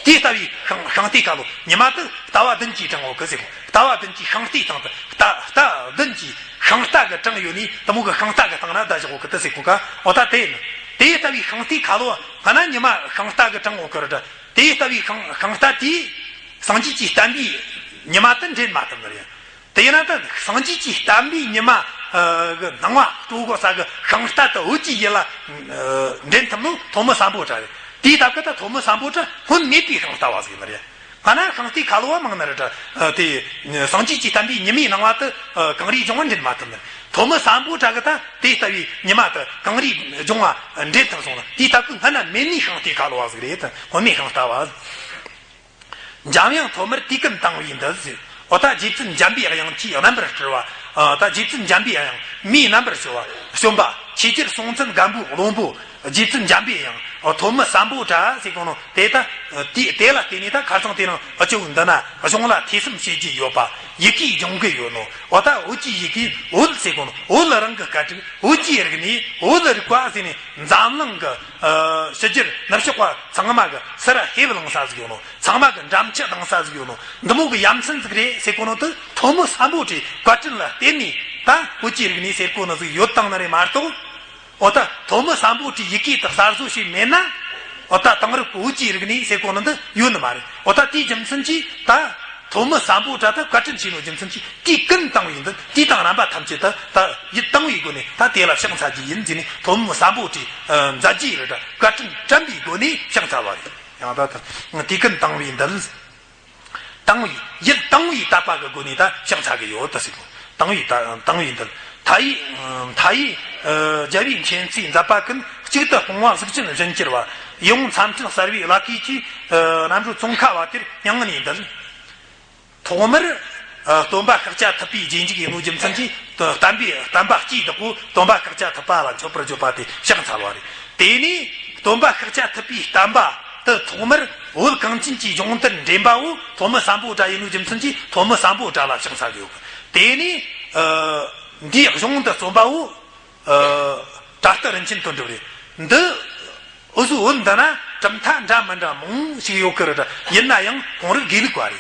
དེ་ལྟ་བུའི་ཤིང་ཤིང་རྟའི་ཁ་ལོ་ཉི་མ་དེ་ལྟ་བ་བདུན་གྱིས་དྲངས་འོ་གི་ཟེར། ལྟ་བ་བདུན་གྱིས་ཤིང་རྟའི་སྟེང་དུ་ལྟ་ལྟ་བདུན་གྱིས་ཤིང་རྟ་གི་དྲངས་ཡོད་ནས་དེ་མོ་གི་ཤིང་རྟ་གི་སྟེང་ན་བསྡད་བཞག་འོ་གི་དེ་ཟེར་གོ་ག་འོ་ད་དེ་ནི་དེ་ལྟ་བུའི་ཤིང་རྟའི་ཁ་ལོ་སྔ་ན་ཉི་མ་ཤིང་རྟ་གི་དྲངས་འོ་གི་རེད། དེ་ལྟ་བུའི་ཤིང་ཤིང་རྟ་དེས་སངས་རྒྱས་ཀྱི་བསྟན་པའི་ཉི་མ་དེ་འདྲེན་མ་ཐུབ་ནི་རེད། དེ་ཡིན་ན་ད་སངས་རྒྱས་ཀྱི་བསྟན་པའི་ཉི་མ་གི་སྣང་བ་སྤྲོ་དགོས་ས་གི་ཤིང་རྟ་དེ་འོད་ཀྱི་ཡུལ་ལ་འདྲེན་ཐུབ་ནོ་ཐོན་མི་སམ་བྷོ་ཊ་རེད། དེའི་སྟབས་ཀྱིས་ད་ཐོན་མི་སམ་བྷོ་ཊ་སྔོན་མེད་པའི་ཤིང་རྟ་བ་ཟིག་ཡིན་ནི་རེད། ང་ན་ཤིང་རྟའི་ཁ་ལོ་བ་མང་ནི་རེད་དྲ། དེ་སངས་རྒྱས་ཀྱི་བསྟན་པའི་ཉི་མའི་སྣང་བ་དེ་གངས་རིའི་ལྗོངས་ལ་འདྲེན་མ་ཐུབ་ནི། ཐོན་མི་སམ་བྷོ་ཊ་གིས་ད་དེ་ལྟ་བུའི་ཉི་མ་དེ་གངས་རིའི་ལྗོངས་ལ་འདྲེན་ཐུབ་སོང་ནི། དེའི་སྟབས་ཀྱིས་སྔ་ན་མེད་ནི་ཤིང་རྟའི་ཁ་ལོ་བ་ཟིག་རེད། སྔོན་མེད་ཤིང་རྟ་བ། འཇམ་དབྱངས་ཐོག་མར་དུས་ཀུན་དྭངས་པའི་མདུད་ཟེར། འོ་ད་རྗེ་བཙུན་འཇམ་པའི་དབྱངས་ཀྱིས་རྣམ་པར་སྤྲུལ་བ། ཨ་ད་རྗེ་བཙུན་འཇམ་པའི་དབྱངས་མིའི་རྣམ་པར་སྤྲུལ་བ་བྱོན་པ། ཆོས་རྒྱལ་སྲོང་བཙན་སྒམ་པོའི་བློན་པོ་རྗེ་བཙུན་འཇམ་པའི་དབྱངས་ཐོན་མི་སམ་བྷོ་ཊ་ཟེར་གོ་ནོ་དེ་ད་དེ་དེ་ལ་བརྟེན་ནས་ད་ཁ་སང་དེ་རིང་ཨ་ཅོ་འདི་ན་གཞུང་ལ་ཐོས་བསམ་བྱེད་རྒྱུ་ཡོད་པ་ཡི་གེ་སྦྱོང་གི་ཡོད་ནོ། འོ་ད་འོད་ཀྱི་ཡི་གེ་འོད་ཟེར་གོ་ནོ་འོད་རང་གི་སྐད་ཅིག་འོད་ཀྱི་རིག་གནས་འོད་རིག་པ་ཟེར་ནས་འཛམ་གླིང་གི་ཕྱི་རྒྱལ་ནུབ་ཕྱོགས་པ་ཚང་མ་གི་སར་ཧེབ་ལངས་ས་ཟིག་ཡོད་ནོ། ཚང་མ་གི་འགྲམ་ཆུ་ལྡང་ས་ཟིག་ཡོད་ནོ། འདི་མོ་གི་ཡ་མཚན་ཟིག་རེད་ཟེར་གོ་ནོ་དེ་ཐོན་མི་སམ་བྷོ་ཊའི་བཀའ་དྲིན་ལ་བརྟེན་ནས་ད་འོད་ཀྱི་རིག་གནས་ཟེར་གོ་ནོ་ཟིག་ཡོད་བཏང་ནི་རེད་མ་གཏོགས། འོ་ད་ཐོན་མི་སམ་བྷོ་ཊའི་ཡི་གེ་དེ་གསར་བཟོ་བྱས་མེད་ན། འོ་ད་དེང་རབས་ཀྱི་འོད་ཀྱི་རིག་གནས་ཟེར་གོ་ནོ་འདི་ཡོད་ནི་མ་རེད། འོ་ད་དེའི་རྒྱུ་མཚན་གྱིས་ད་ཐོན་མི་སམ་བྷོ་ཊ་ད་བཀའ་དྲིན་ཆེ་ནོ་རྒྱུ་མཚན་གྱིས་དུས་ཀུན་དྭངས་པའི་མདུད་དུས་དང་རྣམ་པ་ཐམས་ཅད་དུ་ད་ཡིད་དྭངས་པའི་སྒོ་ནས་ད་དེ་ལ་ཕྱག་འཚལ་རྒྱུ་ཡིན་ཟེར་ནས་ཐོན་མི་སམ་བྷོ་ཊའི་མཛད་རྗེས་རེད་ད་བཀའ་དྲིན་དྲན་པའི་སྒོ་ནས་ཕྱག་འཚལ་བ་རེད། ཡང་ད་ལྟ་དུས་ཀུན་དྭངས་པའི་མདུད། དྭངས་པའི་ཡིད་དྭངས་པའི་དད་པ་གི་སྒོ་ནས་ད་ཕྱག་འཚལ་གི་ཡོད་ད་ཟེར་གོ། དྭངས་པའི་ད་དྭངས་པའི་མདུད། མཐའ་ཡས་མཐའ་ཡས་རྒྱལ་བའི་མཁྱེན་བརྩེའི་མཛད་པ་ཀུན། གཅིག་ཏུ་སྤུངས་པ་གཟུགས་ཅན་བཞིན་གྱུར་པ། ཡིད་འོང་མཚམས་སྤྲིན་གསལ་བའི་ཀླ་ཀའི་ཆུ། རྣམ་གྲོལ་ཙོང་ཁ་བ་དེར་སྙིང་ནས་འདུད། ཐོག་མར་སྟོན་པ་ཤཱཀྱ་ཐུབ་པའི་རྗེས་འཇུག་ཡིན་ནོ་རྒྱུ་མཚན་གྱིས་བསྟན་པའི་བསྟན་པ་སྤྱིའི་བདག་པོ་སྟོན་པ་ཤཱཀྱ་ཐུབ་པ་ལ་མཆོད་པར་བརྗོད་པ་དེ་ཕྱག་འཚལ་བ་རེད། དེ་ནས་སྟོན་པ་ཤཱཀྱ་ཐུབ་པའི་བསྟན་པ་དེ་ཐོག་མར་བོད་གངས་ཅན་གྱི་ལྗོངས་འདིར་འདྲེན་པ་བོ་ཐོན་མི་སམ་བྷོ་ཊ་ཡིན་ནོ་རྒྱུ་མཚན་གྱིས་ཐོན་མི་སམ་བྷོ་ཊ་ལ་ཕྱག་འཚལ་གི་ཡོད་གི། དེ་ནས་འདིའི་གཞུང་འདི་རྩོམ་པ་བོ། ཨ། དྲ་ལྟར་རིན་ཆེན་དོན་གྲུབ་རེད། འདི་འུ་ཟོ་བོད་འདི་ན་གྲུབ་མཐའ་འདྲ་མི་འདྲ་མང་ཞིག་ཡོད་ཀི་རེད། ཡིན་ན་ཡང་ཁོང་རིགས་དགེ་ལུགས་པ་རེད།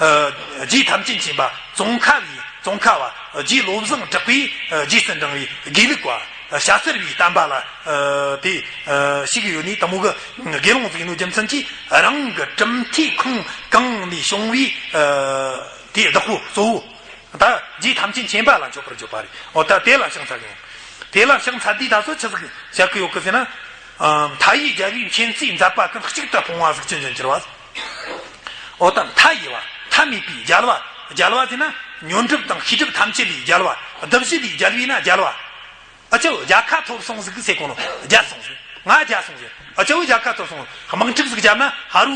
ཨ། རྗེ་ཐམས་ཅད་མཁྱེན་པ་ཙོང་ཁ་བའི་ཙོང་ཁ་བ་རྗེ་བློ་བཟང་གྲགས་པའི་རྗེས་སུ་འབྲང་བའི་དགེ་ལུགས་པ་ཤ་ཚར་བའི་བསྟན་པ་ལ་དེ་ཞིག་ཡོད་ནས་དེ་མོ་གི་དགེ་སློང་ཟིག་ཡིན་ནོ་རྒྱུ་མཚན་གྱིས་རང་གི་གྲུབ་མཐའི་ཁུངས་གང་ནས་བྱུང་བའི་དེའི་བདག་པོ་གཙོ་བོ། ད་རྗེ་ཐམས་ཅད་མཁྱེན་པ་ལ་མཆོད་པར་བརྗོད་པ་རེད། འོ་ད་དེ་ལ་ཕྱག་འཚལ་ཡོང་། དེ་ལ་ཕྱག་འཚལ་དུས་ད་གཟོད་ཆི་ཟིག་བཤད་གི་ཡོད་གི་ཟེར་ན། ཨ། མཐའ་ཡས་རྒྱལ་བའི་མཁྱེན་བརྩེའི་མཛད་པ་ཀུན། གཅིག་ཏུ་སྤུངས་པ་གཟུགས་ཅན་བཞིན་གྱུར་པ། འོ་ད་མཐའ་ཡས་པ་མཐའ་མེད་པའི་རྒྱལ་བ། རྒྱལ་བ་ཟེར་ན་ཉོན་སྒྲིབ་དང་ཤེས་སྒྲིབ་ཐམས་ཅད་ལས་རྒྱལ་བ། སྒྲིབ་བྱེད་ལས་རྒྱལ་བས་ན་རྒྱལ་བ། ཨ་ཅོ་རྒྱལ་ཁ་ཐོབ་སོང་ཟིག་ཟེར་གོ་ནོ། རྒྱལ་སོང་ཟིག་ང་རྒྱལ་སོང་ཟིག་ཨ་ཅོ་རྒྱལ་ཁ་ཐོབ་སོང་། དམག་འཁྲུག་ཟིག་བརྒྱབ་ན་ཕ་རུ་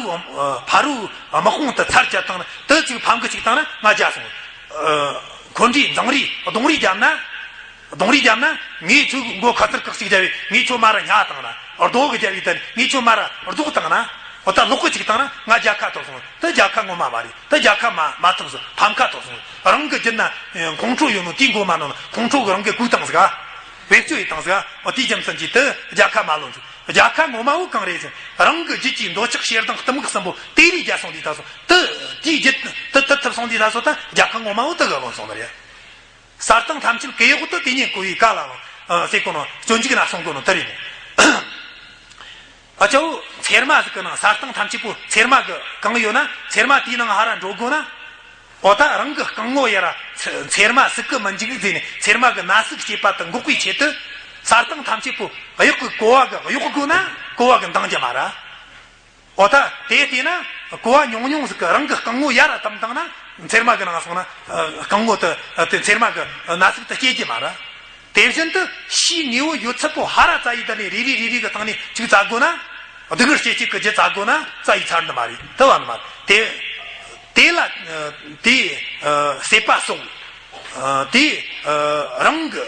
ཕ་རུ་དམག་དཔུང་དེ་ཚར་བཅད་བཏང་ན་དེ་ཅིག་ཕམ་གི་ཅིག་བཏང་ན་ང་རྒྱལ་སོང་། ཨ། འཁོན་འགྲས་འཛིང་རེས་རྡུང་རེས་བརྒྱབ་ན། རྡུང་རེས་བརྒྱབ་ན་ངས་ཁྱོད་མགོ་ཁ་ཚིར་ཁག་ཅིག་བརྒྱབ་བས་ངས་ཁྱོད་མ་ར་ཉ་བཏང་ན། རྡོ་གི་བརྒྱབ་བས་དེ་ངས་ཁྱོད་མ་ར་རྡོ་བཏང་ན། འོ་ད་ལོག་གི་ཅིག་བཏང་ན་ང་རྒྱལ་ཁ་ཐོབ་སོང་། དེ་རྒྱལ་ཁ་ངོ་མ་མ་རེད། དེ་རྒྱལ་ཁ་མ་མ་ཐོབ་སོང་། ཕམ་ཁ་ཐོབ་སོང་། རང་གི་རྒྱུད་ན་ཁོང་ཁྲོ་ཡོད་ནོ་དེའི་མགོ་མ་ནོན་ན་ཁོང་ཁྲོ་གི་རང་གི་གོས་བཏང་ཟིག་ཨ། བེད་སྤྱོད་ཡེ་བཏང་ཟིག་ཨ། འོ་དེའི་རྒྱུ་མཚན་གྱིས་དེ་རྒྱལ་ཁ་མ་ལོན་ཟིག་རྒྱལ་ཁ་ངོ་མ་བོ་གང་རེད་ཟེར། རང་གི་རྒྱུད་ཀྱི་འདོད་ཆགས་ཞེ་སྡང་གཏི་མུག་གསུམ་པོ་དེ་ལས་རྒྱལ་སོང་དུས་ད་སོང་དེ་དེའི་རྒྱུད་དེ་དེ་ཐུབ་སོང་དུས་ད་སོང་ད་རྒྱལ་ཁ་ངོ་མ་བོ་དེ་ག་ལོན་སོང་ནི་རེད། གསལ་སྟོང་ཐམས་ཅད་ཀུན་གཡོ་དེ་དེ་ཉིད་གོ་བའི་བཀའ་ལ་ལོ། ཨ། ཟེར་གོ་ནོ་སྤྱོད་འཇུག་ན་གསུང་གོ་ནོ་དེ་རེད་མོ། ཨ་ཅོ་ཚེར་མ་ཟིག་གི་ནང་གསལ་སྟོང་ཐམས་ཅད་པོ་ཚེར་མ་གི་གང་ཡོད་ན་ཚེར་མ་དེའི་ནང་ཧ་ར་འགྲོ་དགོས་ན། འོ་ད་རང་གི་རྐང་ངོ་ཡར་ཚེ་ཚེར་མ་ཟིག་གི་མི་འཇུག་ཟེར་ནས་ཚེར་མ་གི་ན་ཟུག་སྐྱེས་པ་དེ་འགོག་པའི་ཆེད་དུ་གསལ་སྟོང་ཐམས་ཅད་པོ་གཡོག་གི་གོ་བ་གི་གཡོག་དགོས་ན་གོ་བ་གི་འདང་རྒྱུ་མ་ར། འོ་ད་དེ་བལྟས་ན་གོ་བ་ཉུང་ཉུང་ཟིག་གི་རང་གི་རྐང་ངོ་ཡར་བཏང་བཏང་ན་ཚེར་མ་གི་ནང་སོང་ན་རྐང་ངོ་དེ་དེ་ཚེར་མ་གི་ན་ཟུག་དེ་སྐྱེ་རྒྱུ་མ་རེད། དེ་བཞིན་དུ་ཕྱིའི་དངོས་པོ་ཡོད་ཚད་པོ་ཧ་ར་བཙལ་ཡི་ད་ནི་རེ་རེ་རེ་རེ་གི་སྟེང་ནས་ཅིག་བཙལ་དགོས་ན། སྡུག་བསྔལ་སྐྱེ་བྱེད་ཀྱི་རྒྱུ་བཙལ་དགོས་ན་བཙལ་ཡི་ཚར་ནི་མ་རེད། དུ་བ་ནི་མ་རེད། དེ་དེ་ལ་དེ་སྲེད་པ་སོགས་དེ་རང་གི་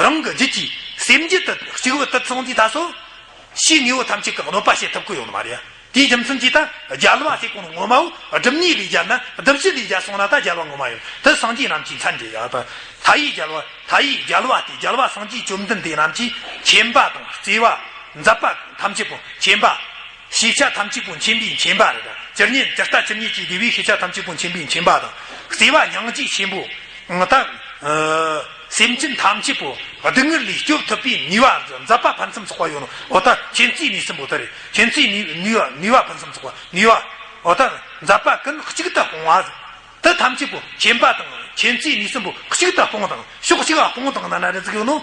རང་གི་རྒྱུད་ཀྱི་སེམས་རྒྱུད་དུ་གཅིག་པུ་དུ་སོང་དུས་ད་སོ། ཕྱིའི་དངོས་པོ་ཐམས་ཅད་ཀྱི་གནོད་པ་བྱེད་ཐུབ་ཀྱི་ཡོད་ནི་མ་རེད། དེའི་རྒྱུ་མཚན་གྱིས་ད་རྒྱལ་བ་ཟེར་གོ་ནོ་ངོ་མའོ་སྒྲུབ་གཉིས་ལས་རྒྱལ་ན། སྒྲུབ་བྱེད་ལས་རྒྱལ་སོང་ན་ད་རྒྱལ་བ་ངོ་མ་ཡིན། དེ་སངས་རྒྱས་རྣམས་ཀྱི་མཚན་རེད་ཡ། ད་མཐའ་ཡས་རྒྱལ་བ། མཐའ་ཡས་རྒྱལ་བ་སྟེ། རྒྱལ་བ་སངས་རྒྱས་བཅོམ་ལྡན་འདས་རྣམས་ཀྱི་མཁྱེན་པ་དང་བརྩེ་བ་མཛད་པ་ཐམས་ཅད་པོ། མཁྱེན་པ། ཤེས་བྱ་ཐམས་ཅད་པོ་མཁྱེན་པའི་མཁྱེན་པ་རེད། ཇི་སྙེད་ཇི་ལྟ་ཇི་སྙེད་ཀྱི་དགེ་བའི་ཤེས་བྱ་ཐམས་ཅད་པོ་མཁྱེན་པའི་མཁྱེན་པ་དང་། བརྩེ་བ་སྙིང་རྗེ་ཆེན་པོ། ད་སེམས་ཅན་ཐམས་ཅད་པོ་སྡུག་བསྔལ་ལས་སྐྱོབ་ཐུབ་པའི་ནུས་པ་མཛད་པ་ཕུན་སུམ་ཚོགས་པ་ཡོད་ནོ། འོ་ད་མཁྱེན་བརྩེའི་ནུས་གསུམ་པོ་དེ་རེད། མཁྱེན་བརྩེའི་ནུས་ནུས་པ་ནུས་པ་ཕུན་སུམ་ཚོགས་པ་ནུས་པ། འོ་ད་མཛད་པ་ཀུན་གཅིག་ཏུ་སྤོང་བ། དེ་ཐམས་ཅད་པོ་མཁྱེན་པ་དང་མཁྱེན་བརྩེའི་ནུས་གསུམ་པོ་གཅིག་ཏུ་སྤོང་དང་ཕྱོགས་གཅིག་ལ་སྤོང་དང་ན་ན་རེ་ཟིག་ཡོད་ནོ།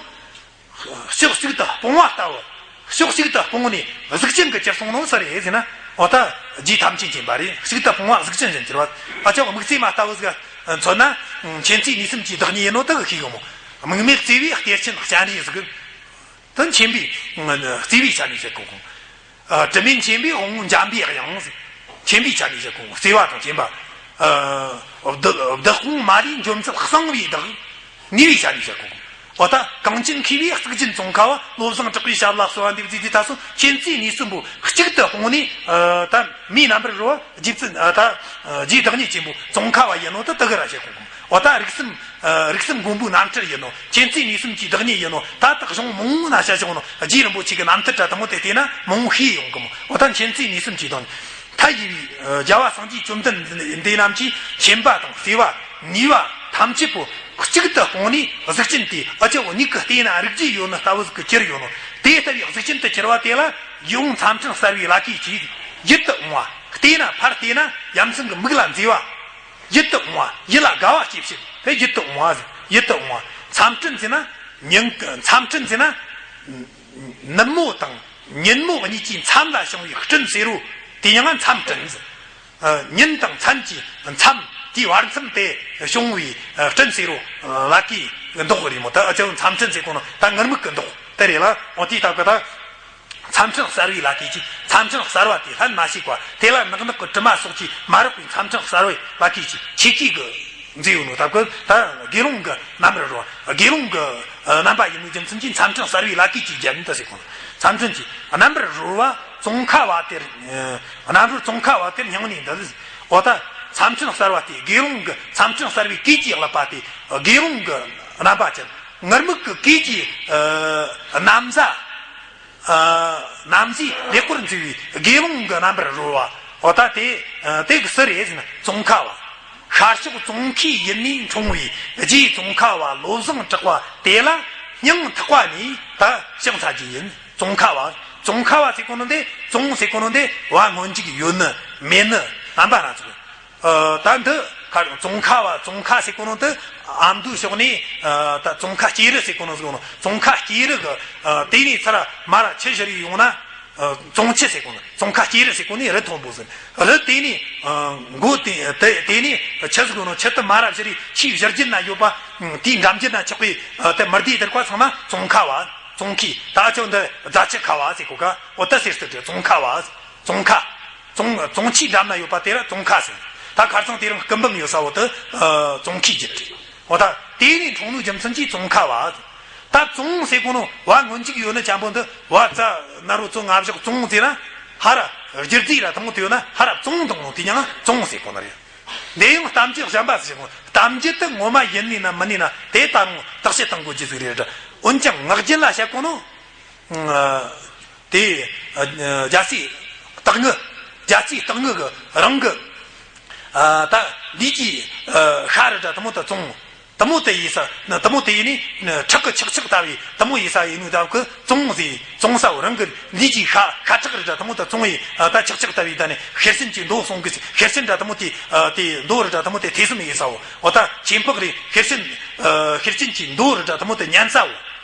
ཕྱོགས་གཅིག་ཏུ་སྤོང་བ་ལྟ་བུ། ཕྱོགས་གཅིག་ཏུ་སྤོང་ནས་གཟུགས་ཅན་གྱི་གྱུར་སོང་ནོ་ས་རེད་ཟེར་ན། འོ་ད་རྗེ་ཐམས་ཅད་མཁྱེན་པ་རེད། གཅིག་ཏུ་སྤོང་བ་གཟུགས་ཅན་གྱི་གྱུར་བ། ཨ་ཅག་དམིགས་བརྩེ་མ་ལྟ་བུ་ཟིག་མཚོན་ན། མཁྱེན་བརྩེའི་ནུས་གསུམ་གྱི་བདག་ཉིད་ཡིན་ནོ་དེ་གི་ཤེས་གི་མོ། དམིགས་མེད་བརྩེ་བའི་གཏེར་ཆེན་སྤྱན་རས་གཟིགས། དེ་མཁྱེན་པའི་བརྩེ་བའི་ཆ་ནས་བཤད་གོ་གོ། ཨ། དྲི་མེད་མཁྱེན་པའི་དབང་པོ་འཇམ་པའི་དབྱངས། མཁྱེན་པའི་ཆ་ནས་བཤད་གོ། བརྩེ་བ་དང་མཁྱེན་པ། ཨ། བདག་བདག་དབང་མ་ལུས་འཇོམས་མཛད་གསང་བའི་བདག་ནུས་པའི་ཆ་ནས་བཤད་གོ། འོ་ད་གངས་ཅན་མཁས་པའི་གཙུག་རྒྱན་ཙོང་ཁ་བ། བློ་བཟང་གྲགས་པའི་ཞབས་ལ་གསོལ་བ་འདེབས་མཛད་དེ། ད་སོ་མཁྱེན་བརྩེའི་ནུས་གསུམ་པོ་གཅིག་ཏུ་སྤུངས་ནས། ཨ། ད་མིའི་རྣམ་པར་རོལ་བ་རྗེ་བཙུན། ཨ། ད་རྗེ་བདག་ཉིད་ཆེན་པོ་ཙོང་ཁ་བ་ཡིན་ནོ་ད་དེ་གི་ར་བཤད་གོ། འོ་ད་རིགས་གསུམ། ཨ། རིགས་གསུམ་མགོན་པོའི་རྣམ་སྤྲུལ་ཡིན་ནོ། མཁྱེན་བརྩེའི་ནུས་གསུམ་གྱི་བདག་ཉིད་ཡིན་ནོ། ད་དག་གཞུང་མང་ང་ན་བཤད་བྱུང་ནོ། རྗེ་རིན་པོ་ཆེ་གི་རྣམ་ཐར་ར་དེ་མོ་དེ་བལྟས་ན་མང་ཤེས་ཡོང་གི་མོ། འོ་ད་མཁྱེན་བརྩེའི་ནུས་གསུམ་གྱི་བདག་ཉིད། མཐའ་ཡས་པའི་རྒྱལ་བ་སངས་རྒྱས་བཅོམ་ལྡན་འདས་རྣམས་ཀྱི་མཁྱེན་པ་དང་བརྩེ་བ་ནུས་པ་ཐམས་ཅད་པོ་གཅིག་ཏུ་སྤུངས་ནས། གཟུགས་ཅན་དེ་ཨ་ཅག་མིག་གིས་བལྟས་ན་རིག་རྒྱུ་ཡོད་ནི་ལྟ་བུ་ཟིག་གི་གྱུར་ཡོད་ནོ། དེ་ལྟ་བུའི་གཟུགས་ཅན་དུ་གྱུར་བ་དེ་ལ་ཡིད་འོང་མཚམས་སྤྲིན་གསལ་བའི་ལ་ཁའི་ཆེད། ཡིད་དུ་འོང་བ། བལྟས་ན་ཕར་བལྟས་ན་ཡ་མཚན་གྱི་མིག་ལ་མཛེས་པ། ཡིད་དུ་འོང་བ། ཡིད་ལ་དགའ་བ་སྐྱེ་བྱེད་དེ་ཡིད་དུ་འོང་བ་ཟེར། ཡིད་དུ་འོང་བ། མཚམས་སྤྲིན་ཟེར་ན་ཉིན། མཚམས་སྤྲིན་ཟེར་ན་ནུབ་མོ་དང་ཉིན་མོ་གཉིས་ཀྱི་མཚམས་ལ་བྱུང་བའི་སྤྲིན་སེར་པོ་དེ་ཡང་མཚམས་སྤྲིན་ཟེར། ཨ། ཉིན་དང་མཚན་གྱི་མཚམས་དེའི་བར་མཚམས་དེ་བྱུང་བའི་སྤྲིན་སེར་པོ་ལ་ཁའི་མདོག་རེད་མོ། ད་ཨ་ཅག་མཚམས་སྤྲིན་ཟེར་གོ་ནོ་ད་ངུར་སྨྲིག་གི་མདོག་དེ་རེད་ལ། འོ་དེའི་སྟབས་ཀྱིས་ད། མཚམས་སྤྲིན་གསལ་བའི་ལ་ཁའི་ཆེད། མཚམས་སྤྲིན་གསལ་བ་དེ་ལྷན་མ་ཞུགས་པ། དེ་ལ་ནག་ནག་གི་དྲི་མ་སོགས་ཀྱིས་མ་རེག་པའི་མཚམས་སྤྲིན་གསལ་བའི་ལ་ཁའི་ཆེད། ཆེ་ཆེ་གི་མཛེས་ཡོད་ནོ། ད་ཀོ་ད་དགེ་སློང་གི་རྣམ་པར་རོལ་བ། དགེ་སློང་གི་རྣམ་པ་ཡིན་ནོ་རྒྱུ་མཚན་གྱིས་མཚམས་སྤྲིན་གསལ་བའི་ལ་ཁའི་ཆེད་རྒྱན་དུ་ཟེར་གོ། མཚམས་སྤྲིན་གྱི་རྣམ་པར་རོལ་བ་ཙོང་ཁ་བ་དེར། རྣམ་རོལ་ཙོང་ཁ་བ་དེར་སྙིང་ནས་འདུད། འོ་ད་མཚམས་སྤྲིན་གསལ་བ་དེ། དགེ་སློང་གི་མཚམས་སྤྲིན་གསལ་བའི་གོས་ཀྱིས་བརླབས་པ་དེ། དགེ་སློང་གི་རྣམ་པ་ཅན། ངུར་སྨྲིག་གི་གོས་ཀྱིས། ཨ། ན་བཟའ། ཨ། ན་བཟའི་ལེགས་པོར་མཛེས་པའི་དགེ་སློང་གི་རྣམ་པར་རོལ་བ། འོ་ད་དེ། ཨ། དེ་གི་སུ་རེད་ཟེར་ན་ཙོང་ཁ་བ། ཤར་ཕྱོགས་ཙོང་ཁའི་ཡུལ་ནས་འཁྲུངས་པའི་རྗེ་ཙོང་ཁ་བ་བློ་བཟང་གྲགས་པ་དེ་ལ་སྙིང་ཐག་པ་ནས་ད་ཕྱག་འཚལ་རྒྱུ་ཡིན། ཙོང་ཁ་བ། ཙོང་ཁ་བ་ཟེར་གོ་ནོ་འདི། ཙོང་ཟེར་གོ་ནོ་འདི་བ་སྔོན་འཇུག་ཡོད་ནི་མེད་ནི་རྣམ་པ་སྣ་ཚོགས། ཨ། ད་འདི་ཁ་ཙོང་ཁ་བ། ཙོང་ཁ་ཟེར་གོ་ནོ་འདི་ཨ་མདོའི་ཕྱོགས་ནས། ཨ། ད་ཙོང་ཁ་སྐྱེས་རི་ཟེར་གོ་ནོ་ཟེར་གོ་ནོ། ཙོང་ཁ་སྐྱེས་རི་གི། ཨ། དེ་ནས་ཚུར་མར་ཆུ་བཞུར་ཡོང་ན། ཨ། ཙོང་ཆུ་ཟེར་གོ་ནོ། ཙོང་ཁ་སྐྱེས་རི་ཟེར་གོ་ནི་རི་མཐོན་པོ་ཟེར། རི་དེ་ནས། ཨ། མགོ་དེ་དེ་དེ་ནས་ཆུ་ཟེར་གོ་ནོ། ཆུ་དེ་མར་བཞུར་རི་ཆུའི་བཞུར་རྒྱུད་ན་ཡོད་པ། དེའི་འགྲམ་རྒྱུད་ན་ཆགས་པའི། ཨ། དེ་མི་སྡེ་དེར་ཀ་ཚང་མ་ཙོང་ཁ་བ། ཙོང་ཁའི། ད་ཨ་ཅོ་འདི་རྫ་ཆུ་ཁ་བ་ཟེར་གོ་ཀ། འོ་ད་ཟེར་སྲིད་དེ་ཙོང་ཁ་བ། ཙོང་ཁ། ཙོང་ཙོང་ཆུའི་འགྲམ་ན་ཡོད་པ་དེ་ལ་ཙོང་ཁ་ཟེར། ད་ཁ་རྩང་དེ་རིང་སྐུ་འབུམ་ཡོད་ས་བོ་དེ། ཨ། ཙོང་ཁའི་རྒྱུད་རེད། འོ་ད་དེ་ནས་འཁྲུངས་ནོ་རྒྱུ་མཚན་གྱིས་ཙོང་ཁ་བ། ད་ཙོང་ཟེར་གོ་ནོ་བ་སྔོན་འཇུག་ཡོད་ནི་ཅན་པོ་འདི། བ་ཙ་ན་རོ་ཙོ་ང་བཞག་ཙོང་ཟེར་ན་ཧ་ར་སྒྱུར་རྩིས་ར་དང་པོ་དེ་ཡོད་ན་ཧ་ར་བཙོང་དང་ནོ་དེ་ཡང་ཙོང་ཟེར་གོ་ནི་རེད། འདི་ཡང་གཏམ་རྒྱུད་གཞན་པ་ཟེར་གོ། གཏམ་རྒྱུད་དེ་ངོ་མ་ཡིན་ནི་ན་མིན་ནི་ན་དེ་ད་རུང་བརྟག་དཔྱད་གཏང་དགོས་རྒྱུ་ཟིག་རེད། འོན་ཀྱང་ངག་རྒྱུན་ལ་བཤད་གོ་ནོ། ཨ། དེ། ཨ། རྒྱལ་སྲས་སྟག་སྔོན། རྒྱལ་སྲས་སྟག་སྔོན་གྱི་རང་གི། ཨ། ད་ལུས་ཀྱི། ཨ། ཤ་རི་འདྲ་དེ་མོ་དེ་བཙོང་། དེ་མོ་དེ་ཡིན་ས། དེ་མོ་དེ་ཡིན་ནི་ཁྲག་གི་ཆག་ཆག་ལྟ་བུའི་དེ་མོ་ཡིན་ས་ཡིན་ནོ་ད་གི་བཙོང་ཟེར། བཙོང་ས་བོ་རང་གི་ལུས་ཀྱི་ཤ་ཤ་ཁྲག་རི་འདྲ་དེ་མོ་དེ་བཙོང་བའི། ཨ། ད་ཆག་ཆག་ལྟ་བུའི་ད་ནི་ཤེར་ཕྱིན་གྱི་མདོ་གསུང་གི། ཤེར་ཕྱིན་འདྲ་དེ་མོ་དེ། ཨ། དེ་མདོ་རི་འདྲ་དེ་མོ་དེ་ཐོས་བསམ་ཡིན་ས་བོ། འོ་ད་ཁྱད་འཕགས་རི་ཤེར་ཕྱིན། ཨ། ཤེར་ཕྱིན་གྱི་མདོ་རི་འདྲ་དེ་མོ་དེ་ཉན་ས་བོ།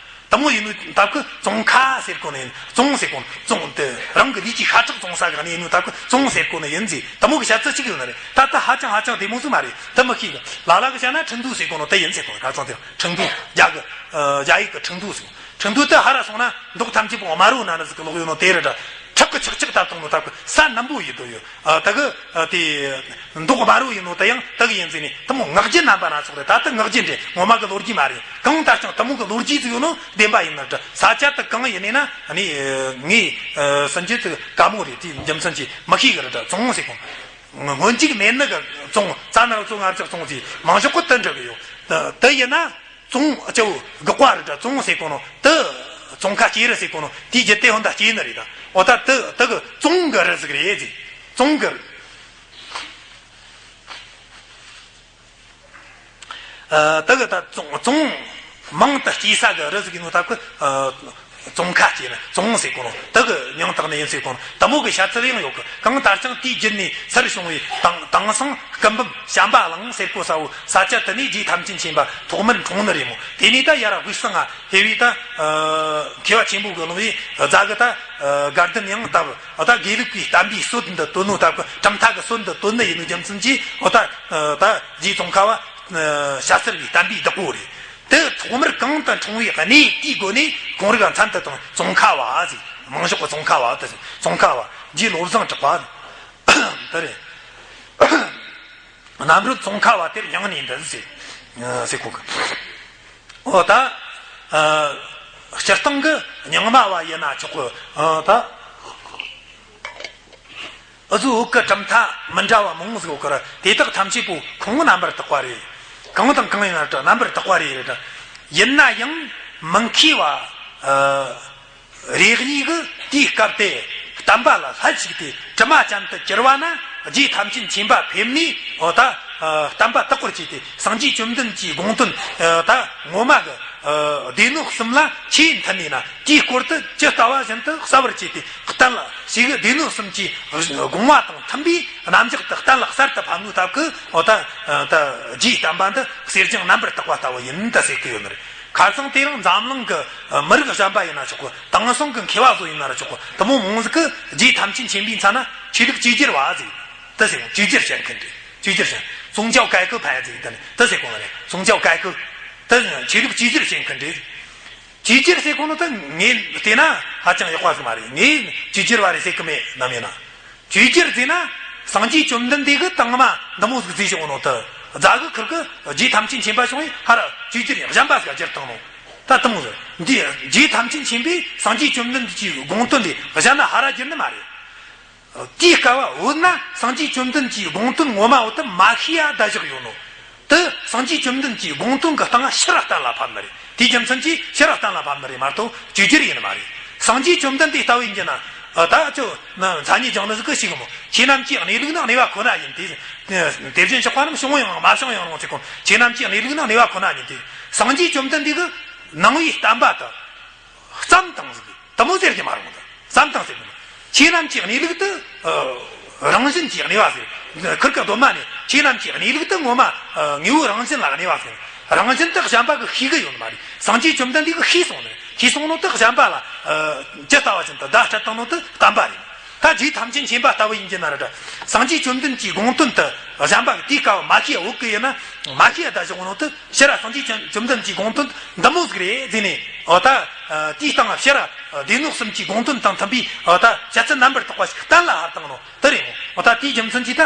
དེ་མོ་ཡིན་ནོ་ད་གི་ཙོང་ཁ་ཟེར་གོ་ནི་ཡིན། ཙོང་ཟེར་གོ་ནི། ཙོང་དེ་རང་གི་ལུས་ཀྱི་ཤ་ཁྲག་བཙོང་ས་ག་ནས་ཡིན་ནོ་ད་གི་ཙོང་ཟེར་གོ་ནི་ཡིན་ཟེར། དེ་མོ་གི་བཤད་ཚུལ་གཅིག་ཡོད་ནི་རེད། ད་ལྟ་ཧ་ཅང་ཧ་ཅང་བདེ་མོ་ཟིག་མ་རེད། དེ་མི་ཤེས་གི། ལ་ལ་གི་བཤད་ན་ཁྲིན་ཏུའུ་ཟེར་གོ་ནོ་དེ་ཡིན་ཟེར་གོ་ནི། ཁ་སང་དེ་ཁྲིན་ཏུའུ་རྒྱ་གི། ཨ། རྒྱ་ཡིག་གི་ཁྲིན་ཏུའུ་ཟེར། ཁྲིན་ཏུའུ་དེ་ཧ་ར་སོང་ན་མདོག་ཐམས་ཅད་པོ་དམར་པོ་ན་ནི་ཟིག་གི་ལོག་ཡོད་ནོ་དེ་རེད་ད། ཁྲག་གི་ཆག་ཆག་ལྟ་བཏང་ནོ་ལྟ་བུ་ས་རྣམ་པོ་ཡིན་དོ་ཡོད། ཨ་ད་གི་ཨ་དེ་མདོག་དམར་བོ་ཡིན་ནོ་ད་ཡང་ད་གི་ཡིན་ཟེར་ནས་དེ་མོ་ངག་རྒྱུན་རྣམ་པ་སྣ་ཚོགས་རེད། ད་ལྟ་ངག་རྒྱུན་རེད། ངོ་མ་གི་ལོ་རྒྱུས་མ་རེད། གང་ལྟར་ཀྱང་དེ་མོ་གི་ལོ་རྒྱུས་ཟིག་ཡོད་ནོ་བདེན་པ་ཡིན་ན་འདྲ། ས་ཆ་དེ་གང་ཡིན་ནས་ན་ནི་ངས་ཨ་སུན་འབྱིན་དེ་དཀའ་མོ་རེད། དེ་རྒྱུ་མཚན་གྱིས་མི་ཤེས་གི་རེད་འདྲ། བཙོང་ཟེར་གོ། སྔོན་འཇུག་མེད་ནི་གི་བཙོང་། རྩ་ནར་བཙོང་། ངར་ཅག་བཙོང་ཟེར་མང་ཤོག་གི་དེ་འདྲ་གི་ཡོད། དེ་ཡིན་ན། བཙོང་ཨ་ཅོ་དགག་པ་རེད་འདྲ། བཙོང་ཟེར་གོ་ནོ་དེ་བཙོང་ཁ་སྐྱེས་རེད་ཟེར་གོ་ནོ་དེའི་རྒྱུ་དེ་ཧོན་ད་སྐྱེས་ནི་རེད་ད། འོ་ད་དེ་དེ་གི་བཙོང་གི་རི་ཟིག་རེད་ཟེར། བཙོང་གི་རི། ཨ་དེ་གི་ད་བཙོང་བཙོང་མང་དུ་སྐྱེས་ས་གི་རི་ཟིག་ཡིན་ནོ་ད་གི་ཨ་བཙོང་ཁ་སྐྱེས་ནི་བཙོང་ཟེར་གོ་ནོ་དེ་གི་མྱིང་བཏགས་ནི་ཡིན་ཟེར་གོ་ནོ་དེ་མོ་གི་བཤད་ཚུལ་ཡང་ཡོད་གི། གང་ལྟར་ཀྱང་དེའི་རྒྱུད་ནས་ཚུར་བྱུང་བའི་དེང་དེང་སང་སྐུ་འབུམ་བྱམས་པ་གླིང་ཟེར་གོ་ས་བོ་ས་ཆ་དེ་ནས་རྗེ་ཐམས་ཅད་མཁྱེན་པ་ཐོག་མར་འཁྲུངས་ནི་རེད་མོ། དེ་ནས་ད་ཡར་དབུས་གཙང་ང་ཕེབས་པའི་ད་ཨ་མཁས་པ་ཆེན་པོ་གི་ལུང་བའི་རྫ་གི་ད་ཨ་དགའ་ལྡན་ཡང་ད་ཨ་ད་དགེ་ལུགས་པའི་བསྟན་པའི་སྲོལ་འདི་བཏོད་ནོ་ད་གྲུབ་མཐའ་གི་སྲོལ་འདི་བཏོད་ནི་ཡིན་ནོ་རྒྱུ་མཚན་གྱིས་ཨོ་ད་ཨ་ད་རྗེ་ཙོང་ཁ་བ་ཨ་ཤ་ཟར་བའི་བསྟན་པའི་བདག་པོ་རེད། དེ་ཐོག་མར་གང་དུ་འཁྲུངས་པའི་གནས་དེའི་སྒོ་ནས་ཁོང་རིགས་མཚན་དུ་དང་ཙོང་ཁ་བ་ཟེར། མང་ཤོག་གི་ཙོང་ཁ་བ་དེ་ཙོང་ཁ་བ་རྗེ་བློ་བཟང་གྲགས་པ་དེ་རེད། གནམ་རུ་ཙོང་ཁ་བ་དེར་མྱང་ནས་འདི་ཟེར་ཟེར་གོ་གི། འོ་ད་ཨ་སྤྱིར་བཏང་གི་རྙིང་མ་བ་ཡིན་ན་ཆོག་གི། ཨ་ད། འུ་ཚོའི་བོད་ཀྱི་གྲུབ་མཐའ་མི་འདྲ་བ་མང་པོ་ཟིག་ཡོད་ཀྱི་རེད། དེ་དག་ཐམས་ཅད་པོ་ཁོང་རྣམ་པར་དག་པ་རེད། གང་དང་གང་ཡིན་ན་རེད། རྣམ་པར་དག་པ་རེད་རེད། ཡིན་ན་ཡང་མི་མཁས་པ་ཨ་རེ་གཉིས་ཀྱིས་དེའི་སྐབས་དེ་བསྟན་པ་ལ་ལྷད་ཞུགས་ཏེ་དྲི་མ་ཅན་དུ་གྱུར་པ་ན། རྗེ་ཐམས་ཅད་མཁྱེན་པ་ཕེབས་ནས་འོ་ད་ཨ་བསྟན་པ་དག་པར་བྱས་ཏེ་སངས་རྒྱས་བཅོམ་ལྡན་གྱི་དགོངས་དོན་ཨ་ད་ངོ་མ་གི་ཨ་སྡེ་སྣོད་གསུམ་ལ་ཆོས་མཐུན་ནས་ན། དེའི་སྐོར་དུ་ཇི་ལྟ་བ་བཞིན་དུ་གསལ་བར་བྱས་ཏེ་གཏན་ལ་ཞིག་སྡེ་སྣོད་གསུམ་གྱི་དགོངས་པ་དང་མཐུན་པའི་རྣམ་གཞག་ཏུ་གཏན་ལ་གསར་དུ་ཕབ་ནོ་སྟབས་ཀྱིས་འོ་ད་ད་རྗེའི་བསྟན་པ་འདི་གསེར་སྦྱངས་རྣམ་པར་དག་པ་ལྟ་བུ་ཡིན་ད་ཟེར་གི་ཡོད་ནི་རེད། ཁ་སང་དེ་རིང་འཛམ་གླིང་གི་མི་རིགས་གཞན་པ་ཡིན་ན་ཆོག་གི། དེང་སང་གི་མཁས་པ་ཚོ་ཡིན་ན་ར་ཆོག་གི། དེ་མོ་མང་ཟིག་གིས་རྗེ་ཐམས་ཅད་མཁྱེན་པའི་མཚན་ན་ཆོས་ལུགས་གཅིག་གྱུར་བ་ཟེར་ད་ཟེར། གཅིག་གྱུར་བྱེད་མཁན་རེད། གཅིག་གྱུར་བྱེད། 宗教改革派 ཟེར་ད་ནི་ད་ཟེར་གོ་ནི་རེད། 宗教改革 ད་ཆོས་ལུགས་གཅིག་གྱུར་བྱེད་མཁན་རེད། གཅིག་གྱུར་ཟེར་གོ་ནོ་ད་ངས་བལྟས་ན་ཧ་ཅང་ཡག་པ་ཟིག་མ་རེད། ངས་གཅིག་གྱུར་བ་རེད་ཟེར་གི་མེད་ནམ་ཡིན་ན། གཅིག་གྱུར་ཟེར་ན་སངས་རྒྱས་བཅོམ་ལྡན་འདས་ཀྱིས་དང་མ་འདི་མོ་ཟིག་བཟོས་བྱུང་ནོ་ད། རྫ་གི་ཁུར་གི་རྗེ་ཐམས་ཅད་མཁྱེན་པ་བྱུང་བས་ཧ་ར་གཅིག་གྱུར་ཡང་གཞན་པ་ཟིག་བསྒྱུར་བཏང་ནོ། ད་དེ་མོ་ཟིག་འདི་རྗེ་ཐམས་ཅད་མཁྱེན་པས་སངས་རྒྱས་བཅོམ་ལྡན་འདས་ཀྱི་དགོངས་དོན་དེ་གཞན་ན་ཧ་ར་བསྒྱུར་ནི་མ་རེད། དེའི་སྐབས་བོད་ན་སངས་རྒྱས་བཅོམ་ལྡན་གྱི་དགོངས་དོན་ངོ་མ་བོ་དེ་མ་ཤེས་ཡ་བསྡད་བཞག་ཡོད་ནོ། དེ་སངས་རྒྱས་བཅོམ་ལྡན་གྱི་དགོངས་དོན་གྱི་སྟེང་ཕྱིར་གཏན་ལ་ཕབ་ནི་རེད། དེའི་རྒྱུ་མཚན་གྱིས་ཕྱིར་གཏན་ལ་ཕབ་ནི་རེད་མ་གཏོགས་གཅིག་གྱུར་ཡིན་ནི་མ་རེད། སངས་རྒྱས་བཅོམ་ལྡན་འདས་ལྟ་བུ་ཡིན་གྱི་ན་ད་ཅོ་ན་མཚན་ཉིད་སྦྱང་ནི་ཟིག་གི་ཞིག་མོ། ཁྱེད་རྣམས་ཀྱི་གནས་ལུགས་ནི་གནས་པ་ཁོ་ན་ཡིན་ཏེ། དེ་བཞིན་གཤེགས་པ་རྣམས་བྱུང་ཡང་མ་བྱུང་ཡང་རུང་ཚེ་ཁོ་ཁྱེད་རྣམས་ཀྱི་གནས་ལུགས་ནི་གནས་པ་ཁོ་ན་ཡིན་ཏེ། སངས་རྒྱས་བཅོམ་ལྡན་འདས་ཀྱི་ནང་པའི་བསྟན་པ་དེ་བརྩམས་བཏང་ཟིག་དེ་མོ་ཟེར་གྱི་མ་རུང་། ད་བསམ་བཏང་ཟེར་གྱི་མ། ཁྱེད་རྣམས་ཀྱི་གནས་ལུགས་དེ་ཨ་རང་བཞིན་གྱིས་གནས་པ་ཟེར། ཁུར་ཀ་གདོད་མ་ནས་ཁྱེད་རྣམས་ཀྱི་གནས་ལུགས་དེ་ངོ་མ་ཨ་དངོས་པོ་རང་བཞིན་ལ་གནས་པ་ཟེར། རང་བཞིན་དེ་གཞན་པ་གིས་ཤེས་གི་ཡོད་ནི་མ་རེད། སངས་རྒྱས་བཅོམ་ལྡན་འདས་ཀྱིས་ཤེས་སོང་ནས། ཤེས་སོང་ནོ་དེ་གཞན་པ་ལ་ཨ་ཇི་ལྟ་བ་བཞིན་དུ་བརྡ་སྤྲད་བཏང་ནོ་དེ་བསྟན་པ་རེད། ད་རྗེ་ཐམས་ཅད་མཁྱེན་པ་ལྟ་བུ་ཡིན་གྱི་ན་ར་འདྲ། སངས་རྒྱས་བཅོམ་ལྡན་གྱི་དགོངས་དོན་དེ་གཞན་པ་གིས་དེའི་སྐབས་མ་ཤེས་འོག་གི་ཡིན་ན། མ་ཤེས་ད་བཞག་ནོ་དེ་ཕྱིར་སངས་རྒྱས་བཅོམ་ལྡན་གྱི་དགོངས་དོན་འདི་མོ་ཟིག་རེད་ཟེར་ནས། འོ་ད་དེའི་སྟེང་ཕྱིར་སྡེ་སྣོད་གསུམ་གྱི་དགོངས་དོན་དང་མཐུན་པའི་འོ་ད་བཤད་ཚུལ་རྣམ་པར་དག་པ་ཞིག་གཏན་ལ་ཕབ་བཏང་ནོ་དེ་རེད་མོ། འོ་ད་དེའི་རྒྱུ་མཚན་གྱིས་ད་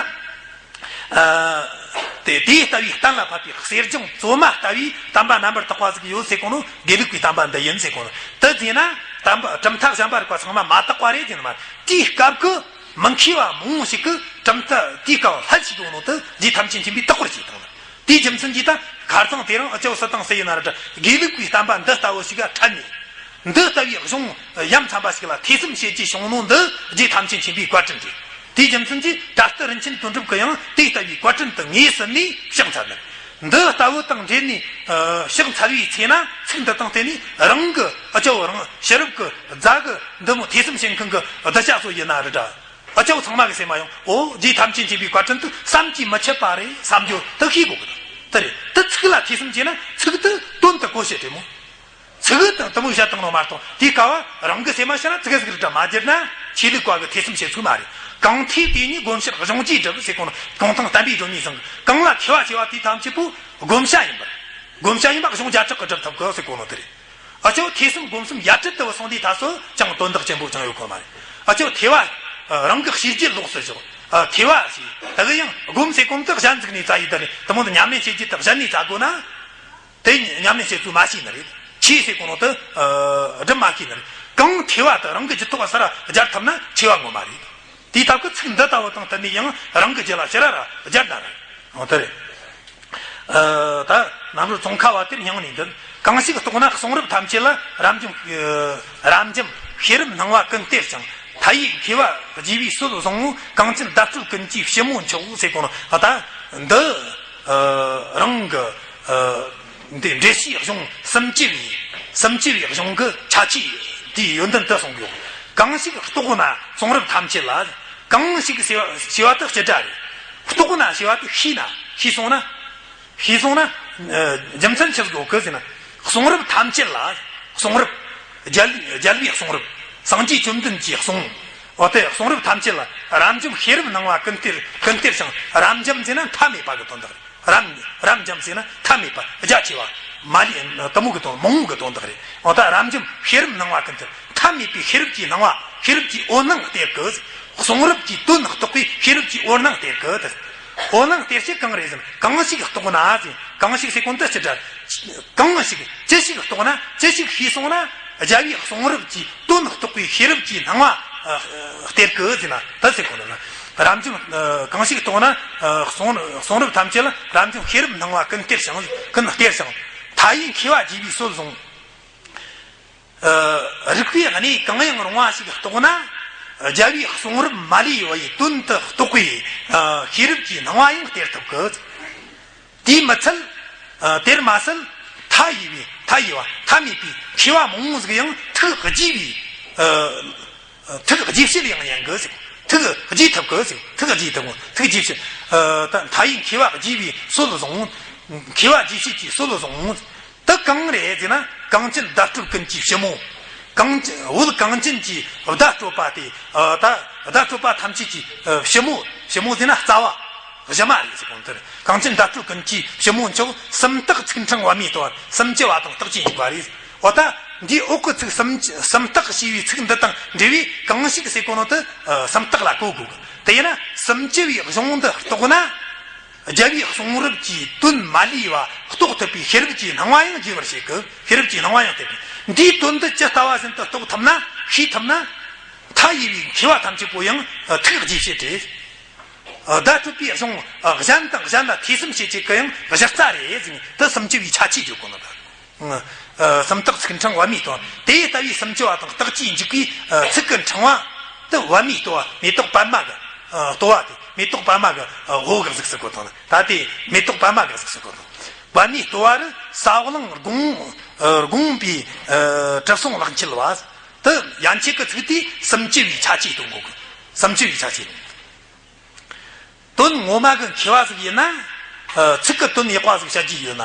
དེ་དེ་ལྟ་བུའི་གཏན་ལ་ཕབ་པའི་གསེར་སྦྱངས་བཙོ་མ་ལྟ་བུའི་བསྟན་པ་རྣམ་པར་དག་པ་ཟིག་ཡོད་ཟེར་གོ་ནོ། དགེ་ལུགས་པའི་བསྟན་པ་འདི་ཡིན་ཟེར་གོ་ནོ་དེ་ཟེར་ན། བསྟན་པ་གྲུབ་མཐའ་གཞན་པ་རིགས་པ་ཚང་མ་མ་དག་པ་རེད་ཟེར་ནི་མ། དེའི་སྐབས་ཀྱི་མི་མཁས་པ་མང་པོ་ཞིག་གིས་གྲུབ་མཐའ་དེའི་སྐབས་ལྷད་ཞིག་ཡོང་ནོ་དེ་རྗེ་ཐམས་ཅད་མཁྱེན་པས་དག་པར་བྱས་བཏང་ནི། དེའི་རྒྱུ་མཚན་གྱིས་ད་ཁ་རྩང་དེ་རིང་ཨ་ཅོ་སི་དང་སི་ཡིན་ན་ར་འདྲ། དགེ་ལུགས་པའི་བསྟན་པ་འདི་ལྟ་བུ་ཞིག་ག་ཕྲན་ནས། འདི་ལྟ་བུའི་གཞུང་ཡ་མཚན་པ་ཞིག་ལ་ཐོས་བསམ་བྱེད་རྒྱུ་བྱུང་ནོ་འདི་རྗེ་ཐམས་ཅད་མཁྱེན་པའི་བཀའ་དྲིན་རེད། དེའི་རྒྱུ་མཚན་གྱིས་གྲྭ་སྟོད་རིན་ཆེན་དོན་གྲུབ་ཀྱིས་ཡང་དེ་ལྟ་བུའི་བཀའ་དྲིན་དེ་ངེས་ཟིན་ནས་ཕྱག་འཚལ་ནི། འདི་ལྟ་བུ་དང་འབྲེལ་ནས་ཕྱག་འཚལ་བའི་ཚེ་ན་ཚིག་འདི་དང་བརྟེན་ནས་རང་གི་ཨ་ཅོ་རང་ཕྱི་རབས་ཀྱི་རྫ་གི་འདི་མོ་ཐོས་བསམ་བྱེད་མཁན་གྱི་གདུལ་བྱ་ཚོ་ཡིན་ན་ར་འདྲ། ཨ་ཅོ་ཚང་མ་གི་སེམས་མ་ཡོང་། འོ་རྗེ་ཐམས་ཅད་མཁྱེན་པའི་བཀའ་དྲིན་དེ་བསམ་གྱིས་མི་ཁྱབ་པ་རེད་བསམ་རྒྱུ་དེ་ཤེས་དགོས་གི། དེ་རེད། དེ་ཚིག་ལ་ཐོས་བསམ་བྱས་ན་ཚིག་དེ་དོན་དེ་གོ་ཤེས་རེད་མོ། ཚིག་དེ་དེ་མོ་བཤད་བཏང་ནོ་མ་གཏོགས་དེའི་སྐབས་རང་གི་སེམས་མ་ཤར་ན་ཚིག་ཟིག་རེ་འདྲ་མ་བསྒྱུར་ན་ཆོས་ལུགས་པ་གི་ཐོས་བསམ་བྱེད་ཚུལ་མ་རེད། གང་ཐོས་དེ་ཉིད་སྒོམ་ཕྱིར་གཞུང་བརྒྱུད་སྒྲུབ་ཟེར་གོ་ནོ་གུང་ཐང་བསྟན་པའི་སྒྲོན་མེ་ཚང་གིས། གང་ལ་མཁས་པ་ཆེ་བ་དེ་ཐམས་ཅད་པོ་བསྒོམ་བྱ་ཡིན་པར། བསྒོམ་བྱ་ཡིན་པ་གཞུང་བརྒྱ་ཕྲག་གིས་སྒྲུབ་ཐུབ་གི་ཟེར་གོ་ནོ་དེ་རེད། ཨ་ཅོ་ཐོས་བསམ་སྒོམ་གསུམ་ཡ་བྲལ་དུ་སོང་དུས་ད་སོ་ཅང་དོན་དག་ཆེན་པོ་ཅང་ཡོད་ཁོ་མ་རེད། ཨ་ཅོ་ཐེ་བ་རང་གི་ཤེས་རྒྱུད་ལོགས་སུ་ཞོག་ཨ་ཐེ་བ་ཞེས་དེ་གི་ཡང་སྒོམ་ཟེར་གོ་ནོ་དེ་གཞན་ཟིག་ནས་བཙལ་ཡི་ད་ནི་དེ་མོ་དེ་ཉམས་ལེན་བྱེད་རྒྱུ་དེ་གཞན་ནས་བཙལ་དགོས་ན། དེ་ཉམས་ལེན་བྱེད་ཚུལ་མ་ཤེས་ནི་རེད། ཆོས་ཟེར་གོ་ནོ་དེ་སྒྲུབ་མ་ཤེས་ནི་རེད། གང་ཐེ་བ་དེ་རང་གི་རྒྱུད་ཐོག་ས་ར་སྦྱར་ཐུབ་ན་ཆེ་བ་ངོ་མ་རེད། དེའི་སྟབས་ཀྱིས་ཚིག་འདི་ལྟ་བུ་དང་བསྟུན་ནས་ཡང་རང་གི་རྒྱུད་ལ་ཕྱི་ར་ར་སྦྱར་ན་ར། འོ་དེ་རེད། ཨ་ད་རྣམ་རོལ་ཙོང་ཁ་བ་དེར་སྙིང་ནས་འདུད། གང་ཞིག་རྟོགས་ན་གསུང་རབ་ཐམས་ཅད་ལ་རབ་འབྱམས། ཨ་རབ་འབྱམས་ཤེས་རབ་སྣང་བ་ཀུན་སྟེར་ཞིང་། མཐའ་ཡས་མཁས་པ་རྒྱས་པའི་སྲོལ་བཟང་ངོ་། གངས་ཅན་བརྡ་སྤྲོད་ཀུན་གྱི་ཕྱི་མོ་མཆོག་ཟེར་གོ་ནོ། ཨ་ད་འདི་ཨ་རང་གི་ཨ་འདི་འགྲེལ་བཤད་གཞུང་སུམ་ཅུ་པའི་སུམ་ཅུ་པའི་གཞུང་གི་ཁྱད་ཆོས་དེའི་ཡོན་ཏན་དེ་གསུང་གི་ཡོད། གང་ཞིག་རྟོགས་ན་གསུང་རབ་ཐམས་ཅད་ལ། གང་ཞིག་ཞེས་པ་ཞེས་པ་དེ་སྤྱི་སྒྲ་རེད། རྟོགས་ན་ཞེས་པ་དེ་ཤེས་ན། ཤེས་སོང་ན། ཤེས་སོང་ན། ཨ་རྒྱུ་མཚན་ཆི་ཟིག་ཡོད་གི་ཟེར་ན། གསུང་རབ་ཐམས་ཅད་ལ། གསུང་རབ། རྒྱལ་རྒྱལ་བའི་གསུང་རབ། སངས་རྒྱས་བཅོམ་ལྡན་གྱི་གསུང་། འོ་དེ་གསུང་རབ་ཐམས་ཅད་ལ་རབ་འབྱམས་ཤེས་རབ་སྣང་བ་ཀུན་སྟེར་ཀུན་སྟེར་ཞིང་། རབ་འབྱམས་ཟེར་ན་མཐའ་མེད་པ་གི་དོན་དག་རེད། རབ་རབ་འབྱམས་ཟེར་ན་མཐའ་མེད་པ་རྒྱ་ཆེ་བ། མ་ལུས་དེ་མོ་གི་དོན་མང་བོ་གི་དོན་དག་རེད། འོ་ད་རབ་འབྱམས་ཤེས་རབ་སྣང་བ་ཀུན་སྟེར། མཐའ་མེད་པའི་ཤེས་རབ་ཀྱི་སྣང་བ། ཤེས་རབ་ཀྱི་འོད་སྣང་སྟེར་གི། གསུང་རབ་ཀྱི་དོན་རྟོགས་པའི་ཤེས་རབ་ཀྱི་འོད་སྣང་སྟེར་གི། འོད་སྣང་སྟེར་བྱེད་གང་རེད་ཟེར་ན། གང་ཞིག་རྟོགས་ན་ཟེར། གང་ཞིག་ཟེར་གོ་ནོ་དེ་སྤྱི་སྒྲ། གང་ཞིག་ཅི་ཞིག་རྟོགས་ན། ཅི་ཞིག་ཤེས་སོང་ན། རྒྱལ་བའི་གསུང་རབ་ཀྱི་དོན་རྟོགས་པའི་ཤེས་རབ་ཀྱི་སྣང་བ་སྟེར་གི་ཟེར་ན་དེ་ཟེར་གོ་ནོ། རབ་འབྱམས་གང་ཞིག་རྟོགས་ན། གསུང་གསུང་རབ་ཐམས་ཅད་ལ་རབ་འབྱམས་ཤེས་རབ་སྣང་བ་ཀུན་སྟེར་ཞིང་། ཀུན་སྟེར་ཞིང་། མཐའ་ཡས་མཁས་པ་རྒྱས་པའི་སྲོལ་བཟང་། ཨ་རིག་པའི་གནས་གང་ཡང་རུང་བ་ཞིག་རྟོགས་ན། རྒྱལ་བའི་གསུང་རབ་མ་ལུས་པའི་དོན་དུ་རྟོགས་པའི་ཨ་ཤེས་རབ་ཀྱི་སྣང་བ་ཡང་སྟེར་ཐུབ་གི། དེས་མི་ཚད། ཨ་དེར་མ་ཟད། མཐའ་ཡས་པའི་མཐའ་ཡས་པ་མཐའ་མེད་པའི་མཁས་པ་མང་བོ་ཟིག་ཡང་ཐུགས་དགྱེས་པའི་ཨ་ཐུགས་དགྱེས་བྱེད་ཡང་ཉན་གི་ཟེར། ཐུགས་དགྱེས་ཐུབ་གི་ཟེར། ཐུགས་དགྱེས་ཐུབ་གི། ཐུགས་དགྱེས་བྱེད། ཨ་ད་མཐའ་ཡས་མཁས་པ་རྒྱས་པའི་སྲོལ་བཟང་། མཁས་པ་རྒྱས་བྱེད་ཀྱི་སྲོལ་བཟང་། དེ་གང་རེད་ཟེར་ན། གངས་ཅན་བརྡ་སྤྲོད་ཀུན་གྱི་ཕྱི་མོ། གངས་ཅན་བོད་གངས་ཅན་གྱི་བརྡ་སྤྲོད་པ་དེ། ཨ་ད་བརྡ་སྤྲོད་པ་ཐམས་ཅད་ཀྱི་ཨ་ཕྱི་མོ། ཕྱི་མོ་ཟེར་ན་རྩ་བ། གཞི་མ་རེད་ཟེར་གོ་ནོ་དེ་རེད། གངས་ཅན་བརྡ་སྤྲོད་ཀུན་གྱི་ཕྱི་མོ་མཆོག། སུམ་རྟགས་ཚིག་ཕྲེང་པདྨའི་ལྟོ་བ། སུམ་ཅུ་པ་དང་རྟགས་ཀྱི་འཇུག་པ་རེད། འོ་ད་འདིའི་འོག་གི་ཚིག་སུམ་སུམ་རྟགས་ཞེས་པའི་ཚིག་འདི་དང་འབྲེལ་བའི་གང་ཞིག་ཟེར་གོ་ནོ་དེ་ཨ་སུམ་རྟགས་ལ་གོ་དགོས་གི། དེ་ཡིན་ན་སུམ་ཅུ་པའི་གཞུང་འདི་རྟོགས་ན། རྒྱལ་བའི་གསུང་རབ་ཀྱི་དོན་མ་ལུས་པ་རྟོགས་ཐུབ་པའི་ཤེས་རབ་ཀྱི་སྣང་བ་ཡང་རྒྱས་པར་བྱེད་དགོས། ཤེས་རབ་ཀྱི་སྣང་བ་ཡང་སྟེར་དགོས། འདིའི་དོན་འདི་ཇི་ལྟ་བ་བཞིན་དུ་རྟོགས་ཐུབ་ན། ཤེས་ཐུབ་ན། མཐའ་ཡས་པའི་མཁས་པ་ཐམས་ཅད་པོ་ཡང་ཐུགས་དགྱེས་བྱེད་དེ། བརྡ་སྤྲོད་པའི་གཞུང་གཞན་དང་གཞན་ལ་ཐོས་བསམ་བྱེད་བྱེད་ཀྱི་ཡང་གཞི་རྩ་རེད་ཟེར་ནས། དེ་སུམ་ཅུ་པའི་ཁྱད་ཆོས་བརྗོད་གོ་ནོ་ད། ཨ་སུམ་རྟགས་ཚིག་ཕྲེང་པདྨའི་ལྟོ་བ། དེ་ལྟ་བུའི་སུམ་ཅུ་པ་དང་རྟགས་ཀྱི་འཇུག་པའི་ཨ་ཚིག་གི་ཕྲེང་བ་དེ་པདྨའི་ལྟོ་བ། མེ་ཏོག་པདྨ་གི་ཨ་ལྟོ་བ་དེ། མེ་ཏོག་པདྨ་གི་ཨ་འོད་གི་གཟུགས་སུ་བཀོད་དང་། ད་དེ་མེ་ཏོག་པདྨ་གི་གཟུགས་སུ་བཀོད་དང་། པདྨའི་ལྟོ་བ་རུ་ས་བོན་དགུང་ཨ་དགུང་པའི་ཨ་གྲིབ་སོང་ལག་མཆིལ་བ། དེ་ཡན་ཆད་ཀྱི་ཚིག་དེ་སུམ་ཅུ་པའི་ཁྱད་ཆོས་སྟོན་གོ་གི། སུམ་ཅུ་པའི་ཁྱད་ཆོས། དོན་ངོ་མ་གི་མཁས་པ་ཟིག་ཡིན་ན། ཨ་ཚིག་གི་དོན་ཡག་པ་ཟིག་བཤད་རྒྱུ་ཡོད་ན།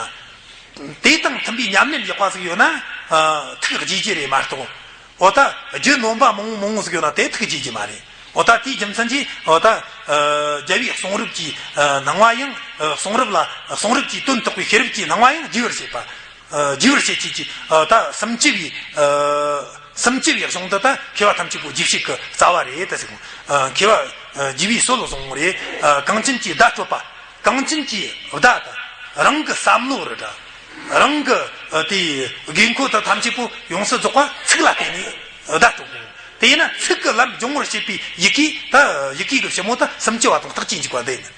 དེ་དང་མཐུན་པའི་ཉམས་ལེན་ཡག་པ་ཟིག་ཡོད་ན། ཨ་ཐུགས་དགྱེས་རྒྱུ་རེད་མ་གཏོགས། འོ་ད་རྒྱུ་ནོམ་པ་མང་བོ་མང་བོ་ཟིག་ཡོད་ན་དེ་ཐུགས་དགྱེས་རྒྱུ་མ་རེད། འོ་ད་དེའི་རྒྱུ་མཚན་གྱིས་འོ་ད་ཨ་རྒྱལ་བའི་གསུང་རབ་ཀྱི་ཨ་སྣང་བ་ཡང་། ཨ་གསུང་རབ་ལ། གསུང་རབ་ཀྱི་དོན་རྟོགས་པའི་ཤེས་རབ་ཀྱི་སྣང་བ་ཡང་རྒྱས་པར་བྱེད་པ། ཨ་རྒྱས་པར་བྱེད་བྱེད་ཀྱི་ཨ་ད་སུམ་ཅུ་པའི་ཨ་སུམ་ཅུ་པའི་གཞུང་འདི་ད་མཁས་པ་ཐམས་ཅད་པོ་རྒྱས་བཤད་ཀྱི་རྩ་བ་རེད་ད་ཟེར་གོ། ཨ་མཁས་པ་ཨ་རྒྱས་པའི་སྲོལ་བཟང་རེད། ཨ་གངས་ཅན་གྱི་བརྡ་སྤྲོད་པ། གངས་ཅན་གྱི་བརྡ་དང་རང་གི་བསམ་བློ་རེད་ད། རང་གི་ཨ་དེའི་དགོས་མཁོ་དང་ཐམས་ཅད་པོ་ཡོངས་སུ་རྫོགས་པ་ཚིག་ལ་བརྟེན་ནས་བརྡ་སྤྲོད་དགོས། དེ་ཡིན་ན་ཚིག་གི་ལམ་སྦྱོང་བར་བྱེད་པའི་ཡི་གེ་ད། ཡི་གེ་གི་ཕྱི་མོ་ད་སུམ་ཅུ་པ་དང་རྟགས་ཀྱི་འཇུག་པ་འདི་ཡིན།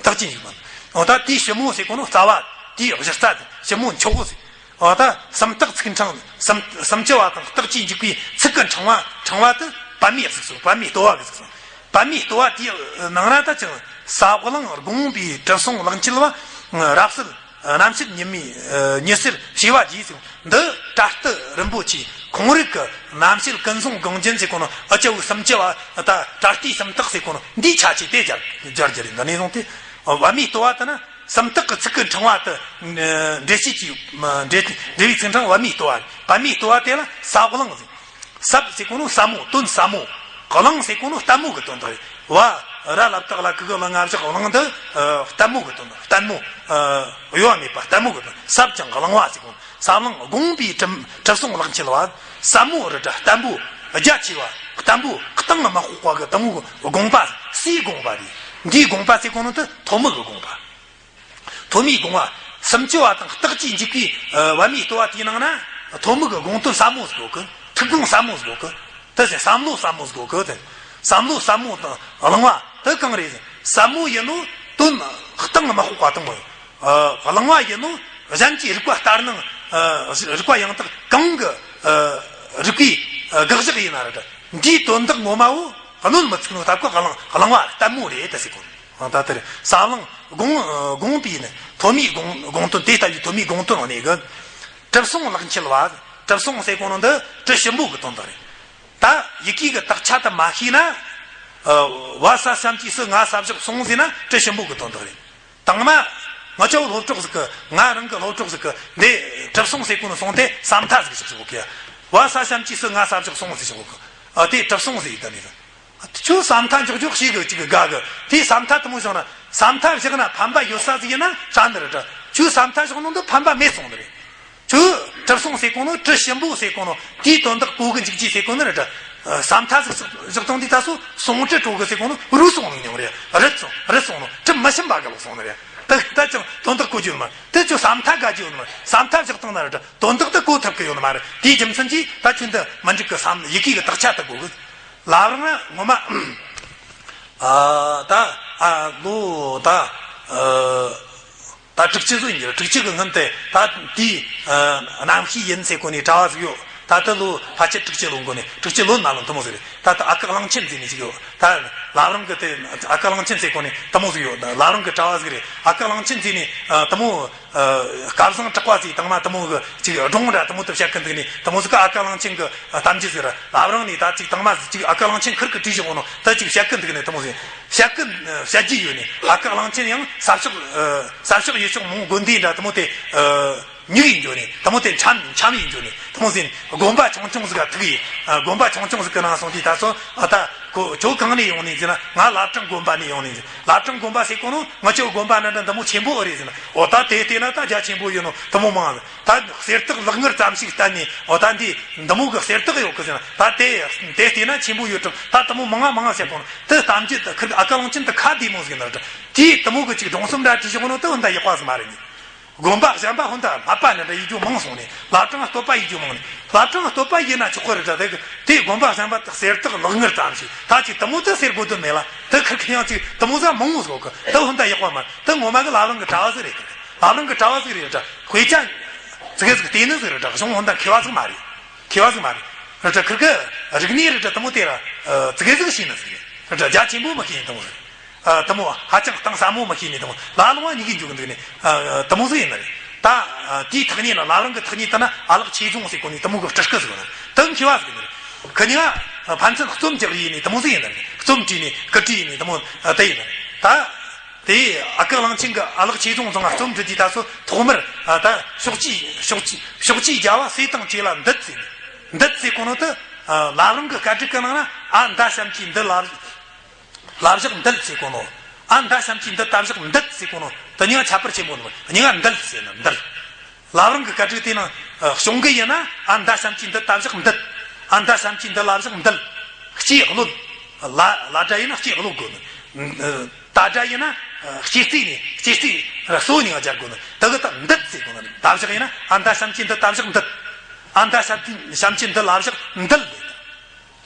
རྟགས་ཀྱི་འཇུག་པ། འོ་ད་དེའི་ཕྱི་མོ་ཟེར་གོ་ནོ་རྩ་བ། དེའི་གཞི་རྩ་དེ་ཕྱི་མོ་མཆོག་གོ་ཟེར། འོ་ད་སུམ་རྟགས་ཚིག་ཕྲེང་། སུམ་སུམ་ཅུ་པ་དང་རྟགས་ཀྱི་འཇུག་པའི་ཚིག་གི་ཕྲེང་བ། ཕྲེང་བ་དེ་པདྨའི་གཟུགས་སུ། པདྨའི་ལྟོ་བ་གི་གཟུགས་སུ། པདྨའི་ལྟོ་བ་དེའི་ནང་ན་ད་ཅང་ས་བོན་དགུང་པའི་གྲིབ་སོང་ལག་མཆིལ་བ། རབ་གསལ་རྣམ་བཤད་ཉི་མའི་ཉི་ཟེར་བྱེ་བ་རྒྱས་ཟེར། འདི་པྲ་ཏི་རིན་པོ་ཆེ་ཁོང་རིག་གི་རྣམ་བཤད་ཀུན་བཟང་གངས་ཅན་ཟེར་གོ་ནོ་ཨ་ཅག་བོ་སུམ་ཅུ་པ་ད་པྲ་ཏིའི་སུམ་རྟགས་ཟེར་གོ་ནོ་འདིའི་ཁྱད་ཆོས་དེ་སྦྱར་སྦྱར་རྒྱུ་རེད། འདི་ནས་བཟུང་སྟེ་པདྨའི་ལྟོ་བ་དེ་ན་སུམ་རྟགས་ཀྱི་ཚིག་གི་ཕྲེང་བ་དེ་འགྲེལ་བྱེད་ཀྱི་འགྲེལ་འགྲེལ་བའི་ཚིག་ཕྲེང་པདྨའི་ལྟོ་བ། པདྨའི་ལྟོ་བ་དེ་ལ་ས་གླིང་ཟེར། ཟབ་ཟེར་གོ་ནོ་ཟབ་མོ། དོན་ཟབ་མོ། གླིང་ཟེར་གོ་ནོ་ལྟད་མོ་གི་དོན་དག་རེད། བ་ར་ལ་བཏགས་ལ་གུ་གུ་ལ་ང་བཞག་གླིང་འདི་ཨ་ལྟད་མོ་གི་དོན་དག་ལྟད་མོ། ཨ་གཡོ་བ་མེད་པ་ལྟད་མོ་གི་དོན། ཟབ་ཅིང་གླིང་བ་ཟེར་གོ་ནོ། ཟབ་གླིང་དགོངས་པའི་གྲིབ་གྲིབ་སོང་ལག་མཆིལ་བ། ཟབ་མོ་རི་བཀྲ་ལྟད་མོ་རྒྱ་ཆེ་བ། བརྟན་པོ་གཏིང་ལ་མ་དཔོག་པ་གི་དེ་མོ་གི་དགོངས་པ། སའི་དགོངས་པ་རེད། འདིའི་དགོངས་པ་ཟེར་གོ་ནོ་དེ་ཐོན་མི་གི་དགོངས་པ། ཐོན་མིའི་དགོངས་པ། སུམ་ཅུ་པ་དང་རྟགས་ཀྱིས་འཇུག་པའི་ཨ་པད་མའི་ལྟོ་བ་དེའི་ནང་ན་ཐོན་མི་གི་དགོངས་དོན་ཟབ་མོ་ཟིག་ཡོད་གི། ཐུགས་དགོངས་ཟབ་མོ་ཟིག་ཡོད་གི། དེ་ཟེར་བསམ་བློ་ཟབ་མོ་ཟིག་ཡོད་གི། དེ་བསམ་བློ་ཟབ་མོ་དང་བླང་བ་དེ་གང་རེད་ཟེར། ཟབ་མོ་ཡིན་ནོ་དོན་གཏིང་ལ་མ་དཔོག་པ་དང་མོ། ཨ་བླང་བ་ཡིན་ནོ་གཞན་གྱི་རིག་པ་ལྟར་སྣང་། ཨ་རིག་པ་ཡང་དག་གང་གི་ཨ་རིག་པའི་ཨ་དགག་བཞག་ཡིན་ན་ར་འདྲ། འདིའི་དོན་དག་ངོ་མ་བོ་གནོན་མི་ཚུགས་ནོ་སྟབས་ཀྱིས་བླང་བླང་བ་ལྟད་མོ་རེད་ད་ཟེར་གོ། ད་ལྟར་ས་བླང་དགོངས་དགོངས་པའི་ནི་ཐོན་མིའི་དགོངས་དགོངས་དོན། དེ་ལྟ་བུའི་ཐོན་མིའི་དགོངས་དོན་ནང་ནས་གི་གྲུབ་སོང་ལག་འཁྱིལ་བ། གྲུབ་སོང་ཟེར་གོ་ནོ་འདི་གྲུ་ཞིམ་པོ་གི་དོན་དག་རེད། ད་ཡི་གེ་གི་དག་ཆ་དེ་མ་ཤེས་ན། ཨ་བ་ས་ཞབས་ཀྱུ་སུ་ང་ས་བཞག་སོང་ཟེར་ན་གྲུ་ཞིམ་པོ་གི་དོན་དག་རེད། དང་མ་ང་ཅའོ་སློབ་གྲོགས་ཟིག་གི། ང་རང་གི་སློབ་གྲོགས་ཟིག་གི་འདི་གྲུབ་སོང་ཟེར་གོ་ནོ་སོང་དེ་ས་མཐའ་ཟིག་བཞག་ཞོག་གི། བ་ས་ཞབས་ཀྱུ་སུ་ང་ས་བཞག་སོང་ཟེར་ཞོག་གི། ཨ་དེ་གྲུབ་སོང་ཟེར་ཡི་ད་ནི། ཁྱོད་ས་མཐའ་འཇོག་འཇོག་ཞིག་གི་ཅིག་གི་དགའ་གི། དེ་ས་མཐའ་དེ་མོ་བཞག་ན། ས་མཐའ་བཞག་ན་ཕན་པ་ཡོད་ས་ཟིག་ཡིན་ན་ཧྲ་འདི་རེད་དྲ། ཁྱོད་ས་མཐའ་བཞག་ནོ་འདི་ཕན་པ་མེད་སོང་ནི་རེད། ཁྱོད་གྲུབ་སོང་ཟེར་གོ་ནོ། གྲུ་ཞིམ་པོ་ཟེར་གོ་ནོ། དེའི་དོན་དག་གོ་གི་འཇུག་རྒྱུ་ཟེར་གོ་ནི་རེད་དྲ། ས་མཐའ་ཟིག་བཞག་བཏང་དུས་ད་སོ་སོང་གྲི་དྲོ་གི་ཟེར་གོ་ནོ་རུལ་སོང་ནི་མྱོང་རེད། རུལ་སོང་རུལ་སོང་ནོ་གྲུ་མི་ཞིམ་པ་གི་ལོག་སོང་ནི་རེད། ད་ད་ཅང་དོན་དག་གོ་རྒྱུ་ཡོད་མ་རེད། དེ་ཁྱོད་ས་མཐའ་དགའ་རྒྱུ་ཡོད་མ་རེད། ས་མཐའ་བཞག་བཏང་ན་རེད་དྲ་དོན་དག་དེ་གོ་ཐུབ་གི་ཡོད་མ་རེད། དེའི་རྒྱུ་མཚན་གྱིས་ད་ཁྱོད་འདི་མི་འགྲིག་གི། བསམ་ཡི་གེ་གི་དག་ཆ་དེ་གོ་གི། བླ་བྲང་ངོ་མ་ཨ་ད་ཨ་ལོ་ད་ཨ་ད་དྲུག་ཅུ་ཟིག་ཡིན་རྒྱུ། དྲུག་ཅུ་གི་སྔོན་དེ་ད་དེའི་ཨ་རྣམ་ཤེས་ཡིན་ཟེར་གོ་ནི་གྲྭ་བ་ཟིག་ཡོད། ད་ལྟ་ལོ་ཕལ་ཆེར་དྲུག་ཅུ་ལོན་གོ་ནི། དྲུག་ཅུ་ལོན་མ་ལོན་དེ་མོ་ཟིག་རེད། ད་ལྟ་ཨ་ཀ་གླང་ཆེན་ཟེར་ནི་ཟིག་ཡོད། ད་བླ་བྲང་གི་དེ་ཨ་ཀ་གླང་ཆེན་ཟེར་གོ་ནི་དེ་མོ་ཟིག་ཡོད། བླ་བྲང་གི་གྲྭ་བ་ཟིག་རེད། ཨ་ཀ་གླང་ཆེན་ཟེར་ནི་ཨ་དེ་མོ། ཨ་སྐལ་བཟང་གྲགས་པ་ཟིག་དང་མ་དེ་མོ་གི་ཅིག་སྒྲུང་འདྲ་དེ་མོ་དེ་བཤད་གི་འདུག་ནི། དེ་མོ་ཟིག་གི་ཨ་ཀ་གླང་ཆེན་གི་གཏམ་རྒྱུད་ཟིག་ར། བླ་བྲང་ནས་ད་ཅིག་དང་མ་ཟིག་ཅིག་ཨ་ཀ་གླང་ཆེན་ཁུར་གི་བྲིས་བཞག་ནོ་ད་ཅིག་བཤད་གི་འདུག་ནི། དེ་མོ་ཟིག་བཤད་གི་བཤད་རྒྱུ་ཡོད་ནི། ཨ་ཀ་གླང་ཆེན་ཡང་ས་ཕྱོགས་ཨ་ས་ཕྱོགས་ཡུལ་ཕྱོགས་མང་དགོན་སྡེ་འདྲ་དེ་མོ་དེ་ཨ་མྱུལ་ཡིན་འགྱོ་ནི། དེ་མོ་དེ་འཁྱམ་འཁྱམ་ཡིན་འགྱོ་ནི། དེ་མོ་ཟིག་དགོན་པ་ཆུང་ཆུང་ཟིག་ག་ཐུག་ཡིན། ཨ་དགོན་པ་ཆུང་ཆུང་ཟིག་གི་ནང་སོང་དུས་ད་སོ་ཨ་ད་ཁོ་ཁྱོད་གང་ནས་ཡོང་ནི་ཟེར་ན། ང་བླ་བྲང་དགོན་པ་ནས་ཡོང་ནི་ཟེར། བླ་བྲང་དགོན་པ་ཟེར་གོ་ནོ་ང་ཅོ་དགོན་པ་ན་འདྲ་འདི་མོ་ཆེན་པོ་ཨེ་རེད་ཟེར་ན། འོ་ད་དེ་བལྟས་ན་ད་རྒྱ་ཆེན་པོ་ཡིན་ནོ་དེ་མོ་མང་། ད་གསེར་ཐག་ལག་ངར་ཙམ་ཞིག་བསྟན་ནས། འོ་ད་འདི་འདི་མོ་གི་གསེར་ཐག་ཡོད་གི་ཟེར་ན། ད་དེ་དེ་བལྟས་ན་ཆེན་པོ་ཡོད་གྲུབ། ད་དེ་མོ་མང་ང་མང་ང་བཤད་གོ་ནོ་དེ་གཏམ་རྒྱུད་དེ་ཁིར་ཨ་ཀ་གླང་ཆེན་དེ་ཁ་བདེ་མོ་ཟིག་ན་ར། དེ་དེ་མོ་གི་ཅིག་སྒྲུང་གསུམ་འདྲ་བྲིས་བཞག་ནོ་དེ་འོ་ད་ཡག་པ་ཟིག་མ་རེད་ནི། དགོན་པ་གཞན་པ་ཧོན་ད་མ་པ་ནི་འདྲ་ཡེད་རྒྱུ་མང་སོང་ནས། བླ་བྲང་བསྟོད་པ་ཡེད་རྒྱུ་མང་ནས། བླ་བྲང་བསྟོད་པ་ཡེད་ན་ཆོག་གི་རེད་ད། དེ་དེ་དགོན་པ་གཞན་པ་དག་གསེར་ཐག་ལག་ངར་ཙམ་ཞིག་ད་ཅིག་དེ་མོ་ད་ཟེར་དགོས་དོན་མེད་ལ། དེ་ཁིར་ཁི་ཡང་ཅིག་དེ་མོ་ཟ་མང་ངོ་ཟོག་གི་ད་ཧོན་ད་ཡག་པ་མ་རེད། དེ་ངོ་མ་གི་བླ་བྲང་གི་གྲྭ་བ་ཟིག་རེད། བླ་བྲང་གི་གྲྭ་བ་ཟིག་རེད་ད། དཔེ་ཆ་ཙི་གེ་ཟིག་བལྟས་ནི་ཟིག་རེད་ད། གཞུང་ཧོན་ད་མཁས་པ་ཟིག་མ་རེད། མཁས་པ་ཟིག་མ་རེད། རེད་ད། ཁིར་གི་རིག་གནས་རེད་ད་དེ་མོ་དེ་ར་ཙི་གེ་ཟིག་ཤེས་ནི་ཟིག་རེད། རེད་ད། རྒྱ་ཆེན་པོ་མི་ཤེས་ནི་དེ་མོ་ཟིག་ཨ་དེ་མོ་ཧ་ཅང་གཏིང་ཟབ་མོ་མི་ཤེས་ནི་དེ་མོ། ལ་ལུང་བ་ཉིད་ཀྱིས་འཇུག་གི་འདུག་ནི། ཨ་དེ་མོ་ཟིག་ཡིན་ནི་རེད། ད་ཨ་དེའི་ཐག་ཉེ་ན་བླ་བྲང་གི་ཐག་ཉེ་དེ་ན་ཨ་ལགས་ཆོས་རྫོང་ཟེར་གོ་ནི་དེ་མོ་གི་སྤྲུལ་སྐུ་ཟིག་ཡོད་ནི། དེ་མཁས་པ་ཟིག་ཡིན་ནི་རེད། ཁི་ཉི་ཨ་ཕན་ཚུན་རྩོམ་རྒྱག་ཡིན་ནི་དེ་མོ་ཟིག་ཡིན་ནི་རེད། རྩོམ་བྲིས་ནི་སྐུ་བྲིས་ནི་དེ་མོ་ཨ་དེ་ཡིན་ནི་རེད། ད་དེ་ཨ་ཀ་གླང་ཆེན་གི་ཨ་ལགས་ཆོས་རྫོང་ཚང་ང་རྩོམ་འབྲི་དུས་ད་སོ་ཐོག་མར་ཨ་ད་ཕྱོགས་བཅུའི་ཕྱོགས་བཅུའི་ཕྱོགས་བཅུའི་རྒྱལ་བ་སྲས་དང་བཅས་ལ་འདུད་ཟེར་ནི། འདུད་ཟེར་གོ་ནོ་དེ་ཨ་བླ་བྲང་གི་སྐད་སྒྲིག་གི་ནང་ན་ཨ་མདའ་ཞབས་ཀྱུའི་མདུ་ལ། ལ་བཞག་འདུལ་ཟེར་གོ་ནོ། ཨ་མདའ་ཞབས་ཀྱུའི་མདུ་ད་བཞག་འདུལ་ཟེར་གོ་ནོ། དེ་གཉིས་ཀ་ཁྱད་པར་ཆེན་པོ་ནོ། གཉིས་ཀ་འདུལ་ཟེར་ན་འདུལ། བླ་བྲང་གི་སྐད་སྒྲིག་དེ་ནང་གཞུང་གི་ཡིན་ན་ཨ་མདའ་ཞབས་ཀྱུའི་མདུ་ད་བཞག་འདུལ། ཨ་མདའ་ཞབས་ཀྱུའི་མདུ་ལ་བཞག་འདུལ། ལྕེ་གློད། ལ་ལ་སྒྲ་ཡིན་ན་ལྕེ་གློད་དགོས་ནོ། ད་སྒྲ་ཡིན་ན་ལྕེ་རྩེ་ནས་ལྕེ་རྩེ་སོ་གཉིས་ཀ་སྦྱར་དགོས་ནོ། དེ་གི་ད་འདུལ་ཟེར་གོ་ནོ། ད་བཞག་ཡིན་ན་ཨ་མདའ་ཞབས་ཀྱུའི་མདུ་ད་བཞག་འདུལ། ཨ་མདའ་ཞབས་ཀྱུའི་མདུ་ལ་བཞག་འདུལ།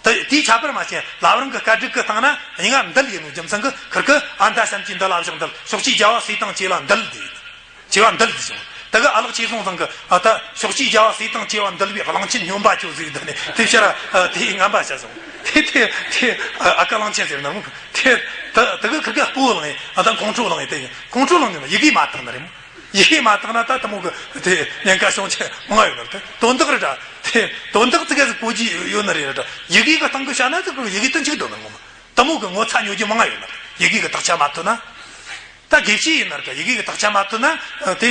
དེ་དེའི་ཁྱད་པར་མ་ཕྱིན། བླ་བྲང་གི་སྐད་སྒྲིག་གི་སྟེང་ན་གཉིས་ཀ་འདུལ་ཡིན་ནོ་རྒྱུ་མཚན་གྱིས་ཁིར་གི་ཨ་མདའ་ཞབས་ཀྱུའི་མདུ་ལ་བཞག་འདུལ། ཕྱོགས་བཅུའི་རྒྱལ་བ་སྲས་དང་བཅས་ལ་འདུད་ཟེར། བཅས་པ་འདུལ་ཟེར་བྱུང་། དེ་གི་ཨ་ལགས་ཆོས་རྫོང་ཚང་གི་ཨ་ད་ཕྱོགས་བཅུའི་རྒྱལ་བ་སྲས་དང་བཅས་པ་འདུལ་བའི་གླང་ཆེན་སྨྱོན་པ་ཁྱོད་ཟེར་གི་འདུག་ནི། དེ་ཕྱིར་ཨ་དེའི་ངན་པ་བྱས་སོང་། དེ་དེ་དེ་ཨ་ཀ་གླང་ཆེན་ཟེར་ན་མོ། དེ་དེ་དེ་གི་ཁིར་གི་སྤོ་བླངས་ཨ་ད་ཁོང་ཁྲོ་ལངས་ཡིན། དེ་ཁོང་ཁྲོ་ལངས་ནི་ཡི་གེ་མ་བཏང་ནི་རེད་མོ། ཡི་གེ་མ་བཏང་ན་ད་དེ་མོ་གི་དེ་ཉེན་ཁ་བྱུང་ཆེ་མང་ཡོད་ནི་རེད། དོན་དག་རེད་ད། དེ་དོན་དག་ཙི་གེ་ཟིག་གོ་རྒྱུ་ཡོད་ནི་རེད་ད། ཡི་གེ་གི་སྟེང་གི་བཤད་ན་ཙི་གེ་ཡི་གེ་དེ་འཇིག་འགྲོ་ནི་ངོ་མ། དེ་མོ་གི་ངོ་ཚ་ཉོ་རྒྱུ་མང་ཡོད་ནི་རེད། ཡི་གེ་གི་དག་ཆ་མ་ཐོན་ན། ད་དགེ་བཤེས་ཡིན་ནི་རེད་ད། ཡི་གེ་གི་དག་ཆ་མ་ཐོན་ན་དེ་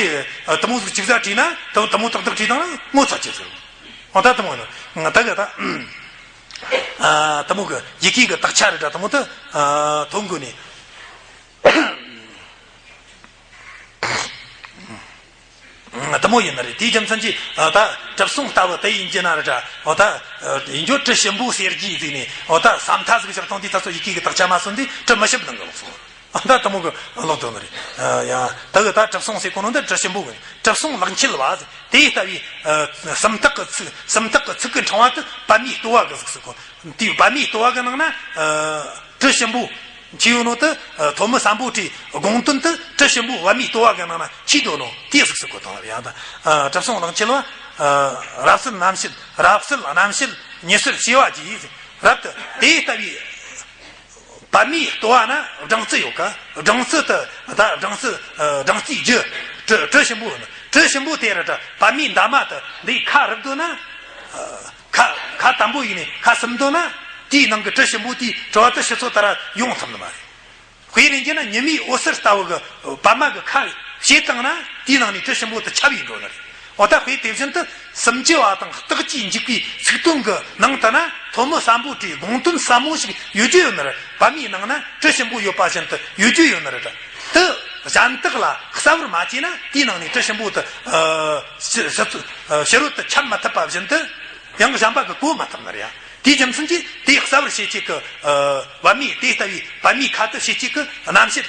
དེ་མོ་ཟིག་ཅིག་ཟ་བྲིས་ན་དེ་དེ་མོ་ཏག་ཏག་བྲིས་བཏང་ན་ངོ་ཚ་ཆེ་ཟེར། འོ་ད་དེ་མོ་ཡིན་ནི་ད་གི་ད། ཨ་དེ་མོ་གི་ཡི་གེ་གི་དག་ཆ་རེད་ད། དེ་མོ་དེ་ཐོན་དགོས་ནི། དེ་ མོ་ཡིན་ནི་རེད། དེའི་རྒྱུ་མཚན་གྱིས་ད་གྲུབ་སོང་ལྟ་བུ་དེ་ཡིན་གྱི་ན་རེད་ད། འོ་ད་ཡིན་རྒྱུ་གྲུ་ཞིམ་པོ་ཟེར་གྱིས་ཟིག་ནས། འོ་ད་ས་མཐའ་ཟིག་བཞག་སྟངས་དེ་ད་ཚོ་ཡི་གེ་གི་དག་ཆ་མ་སོན་དེ་གྲུ་མི་ཞིམ་པ་དང་གི་ལོག་སོང་། ད་དེ་མོ་གི་ལོག་དོན་རེད། ཡང་ད་གི་ད་གྲུབ་སོང་ཟེར་གོ་ནོ་འདི་གྲུ་ཞིམ་པོ་གི་གྲུབ་སོང་ལག་མཆེད་བ་ཟེར། དེ་ལྟ་བུའི་སུམ་རྟགས་གི་ཚིག་སུམ་རྟགས་གི་ཚིག་གི་ཕྲེང་བ་དེ་པད་མའི་ལྟོ་བ་གི་གཟུགས་སུ་གོ། དེའི་པད་མའི་ལྟོ་བ་གི་ནང་ན་གྲུ་ཞིམ་པོ་མཆིས་ཡོད་ནོ་དེ། ཐོན་མི་སམ་བྷོ་ཊའི་དགོངས་དོན་དེ་གྲུ་ཞིམ་པོ་པད་མའི་ལྟོ་བ་གི་ནང་ན་མཆིས་འདུག་ནོ་དེའི་གཟུགས་སུ་གོ་དང་ལ། ཡང་ད་གྲུབ་སོང་ལག་མཆེད་བ། རབ་གསལ་རྣམ་བཤད། རབ་གསལ་རྣམ་བཤད་ཉི་ཟེར་བྱེ་བ་གྱིས། རབ་ཏུ་དེ་ལྟ་བུའི་པད་མའི་ལྟོ་བ་ན་སྦྲང་རྩི་ཡོད་ཀ། སྦྲང་རྩི་དེ་ད་སྦྲང་རྩི་སྦྲང་རྩིའི་རྒྱུ། གྲུ་གྲུ་ཞིམ་པོ་ཡིན། གྲུ་ཞིམ་པོ་དེ་ར་ད་པད་མའི་འདབ་མ་དེ་འདི་ཁ་རུབ་འདུག་ན། ཁ་ཁ་དམ་པོ་ཡིན་ནས་ཁ་ཟུམ་འདུག་ན། དེའི་ནང་གི་གྲུ་ཞིམ་པོ་དེའི་བྲོ་བ་དེ་ཕྱི་ཚོ་ལྟར་ཡོང་ཐུབ་ནི་མ་རེད། དཔེ་རེ་བྱས་ན་ཉི་མའི་འོད་ཟེར་ལྟ་བུ་གི་པད་མ་གི་ཁ་ཕྱེ་བཏང་ན་དེའི་ནང་ནས་གྲུ་ཞིམ་པོ་དེ་ཁྱབ་ཡིན་འགྲོ་ནི་རེད། འོ་ད་དཔེ་དེ་བཞིན་དུ་སུམ་ཅུ་བ་དང་རྟགས་ཀྱིས་འཇུག་པའི་ཚིག་དོན་གྱི་ནང་དུ་ན་ཐོན་མི་སམ་བྷོ་ཊའི་དགོངས་དོན་ཟབ་མོ་ཞིག་ཡོད་རྒྱུ་ཡོད་ནི་རེད། པད་མའི་ནང་ན་གྲུ་ཞིམ་པོ་ཡོད་པ་བཞིན་དུ་ཡོད་རྒྱུ་ཡོད་ནི་རེད། དེ་གཞན་དག་ལ་གསལ་བོར་མ་བྱས་ན་དེའི་ནང་ནས་གྲུ་ཞིམ་པོ་དེ་ཕྱི་ཕྱི་ཕྱི་རོལ་དུ་ཁྱབ་མ་ཐུབ་པ་བཞིན་དུ། ཡང་གཞན་པ་གིས་གོ་མ་ཐུབ་ནི་རེད་ཡ། དེའི་རྒྱུ་མཚན་གྱིས་དེ་གསལ་བར་བྱེད་བྱེད་ཀྱི། པད་མའི་དེ་ལྟ་བུའི་པད་མའི་ཁ་དེ་བྱེད་བྱེད་ཀྱི་རྣམ་བཤད།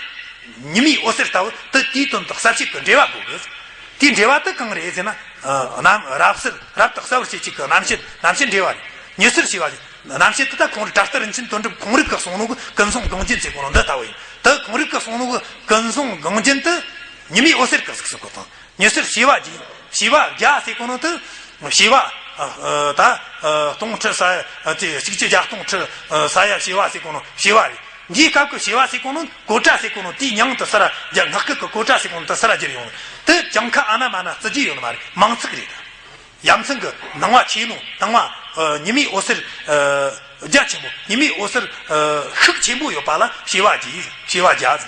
ཉི་མའི་འོད་ཟེར་ལྟ་བུ་དེ་དེའི་དོན་དུ་གསལ་བྱེད་ཀྱི་འགྲེལ་བ་དགོས་གི། དེའི་འགྲེལ་བ་དེ་གང་རེད་ཟེར་ན། རྣམ་རབ་གསལ་རབ་ཏུ་གསལ་བར་བྱེད་བྱེད་ཀྱི་རྣམ་བཤད། རྣམ་བཤད་འགྲེལ་བ་རེད། ཉི་ཟེར་བྱེ་བ་རེད། རྣམ་བཤད་དེ་ད་ཁོང་རིག་གྲྭ་སྟར་རིན་ཆེན་དོན་གྲུབ་ཁོང་རིག་གི་གསུང་ནོ་གི་ཀུན་བཟང་གངས་ཅན་ཟེར་གོ་ནོ་འདི་ལྟ་བུ་ཡིན། དེ་ཁོང་རིག་གི་གསུང་ནོ་གི་ཀུན་བཟང་གངས་ཅན་དེ་ཉི་མའི་འོད་ཟེར་གི་གཟུགས་སུ་གོ་དང་། ཉི་ཟེར་བྱེ་བ་བརྒྱ། བྱེ་བ་བརྒྱ་ཟེར་གོ་ནོ་དེ། བྱེ་བ་ད་སྟོང་ཁྲི་ས་ཡ་དེ་གཅིག་གཅིག་བརྒྱ་སྟོང་ཁྲི་ས་ཡ་བྱེ་བ་ཟེར་གོ་ནོ་བྱེ་བ་རེད། འདིའི་སྐབས་ཀྱི་བྱེ་བ་ཟེར་གོ་ནོ་གོ་ཊ་ཟེར་གོ་ནོ་དེའི་མྱིང་དུ་སར་རྒྱ་སྔགས་སྐད་ཀྱི་གོ་ཊ་ཟེར་གོ་ནོ་དུ་སར་བསྒྱུར་ཡོང་། དེ་གྱངས་ཁ་ཨ་ན་མ་ན་བརྩི་རྒྱུ་ཡོད་ནི་མ་རེད། མིང་ཚིག་རེད། ཡ་མཚན་གྱི་སྣང་བ་ཆེ་ནོ་སྣང་བ། ཉི་མའི་འོད་ཟེར་རྒྱ་ཆེན་པོ། ཉི་མའི་འོད་ཟེར་ཤུགས་ཆེན་པོ་ཡོད་པ་ལ་བྱེ་བ་བརྒྱ། བྱེ་བ་བརྒྱ།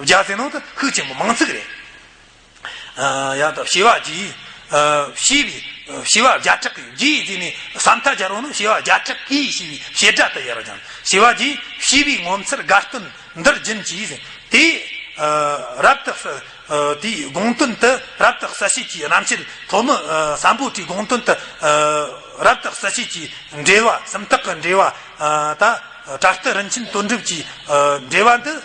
བརྒྱ་ཟེར་ནོ་དེ་ཤུགས་ཆེན་པོ་མིང་ཚིག་རེད། ཡ་ད་བྱེ་བ་བརྒྱ། བྱེ་བའི་བྱེ་བ་བརྒྱ་ཕྲག་གི་བརྒྱ་ཟེར་ནས་ས་མཐའ་སྦྱར་རོ་ནི་བྱེ་བ་བརྒྱ་ཕྲག་གིས་བྱེ་བའི་བྱེ་བྲག་ཏུ་ཡར་ཀྱང་བྱེ་བ་བརྒྱ། བྱེ་བའི་ངོ་མཚར་དགའ་སྟོན་འདིར་སྦྱིན་གྱིས་ཟེར། དེ་རབ་ཏུ་དེའི་དགོངས་དོན་དུ་རབ་ཏུ་གསལ་བྱེད་ཀྱི་རྣམ་བཤད། ཐོན་མི་སམ་བྷོ་ཊའི་དགོངས་དོན་དུ་རབ་ཏུ་གསལ་བྱེད་ཀྱི་འགྲེལ་བ། སུམ་རྟགས་ཀྱི་འགྲེལ་བ། ད་གྲྭ་སྟར་རིན་ཆེན་དོན་གྲུབ་ཀྱི་འགྲེལ་བ་འདི།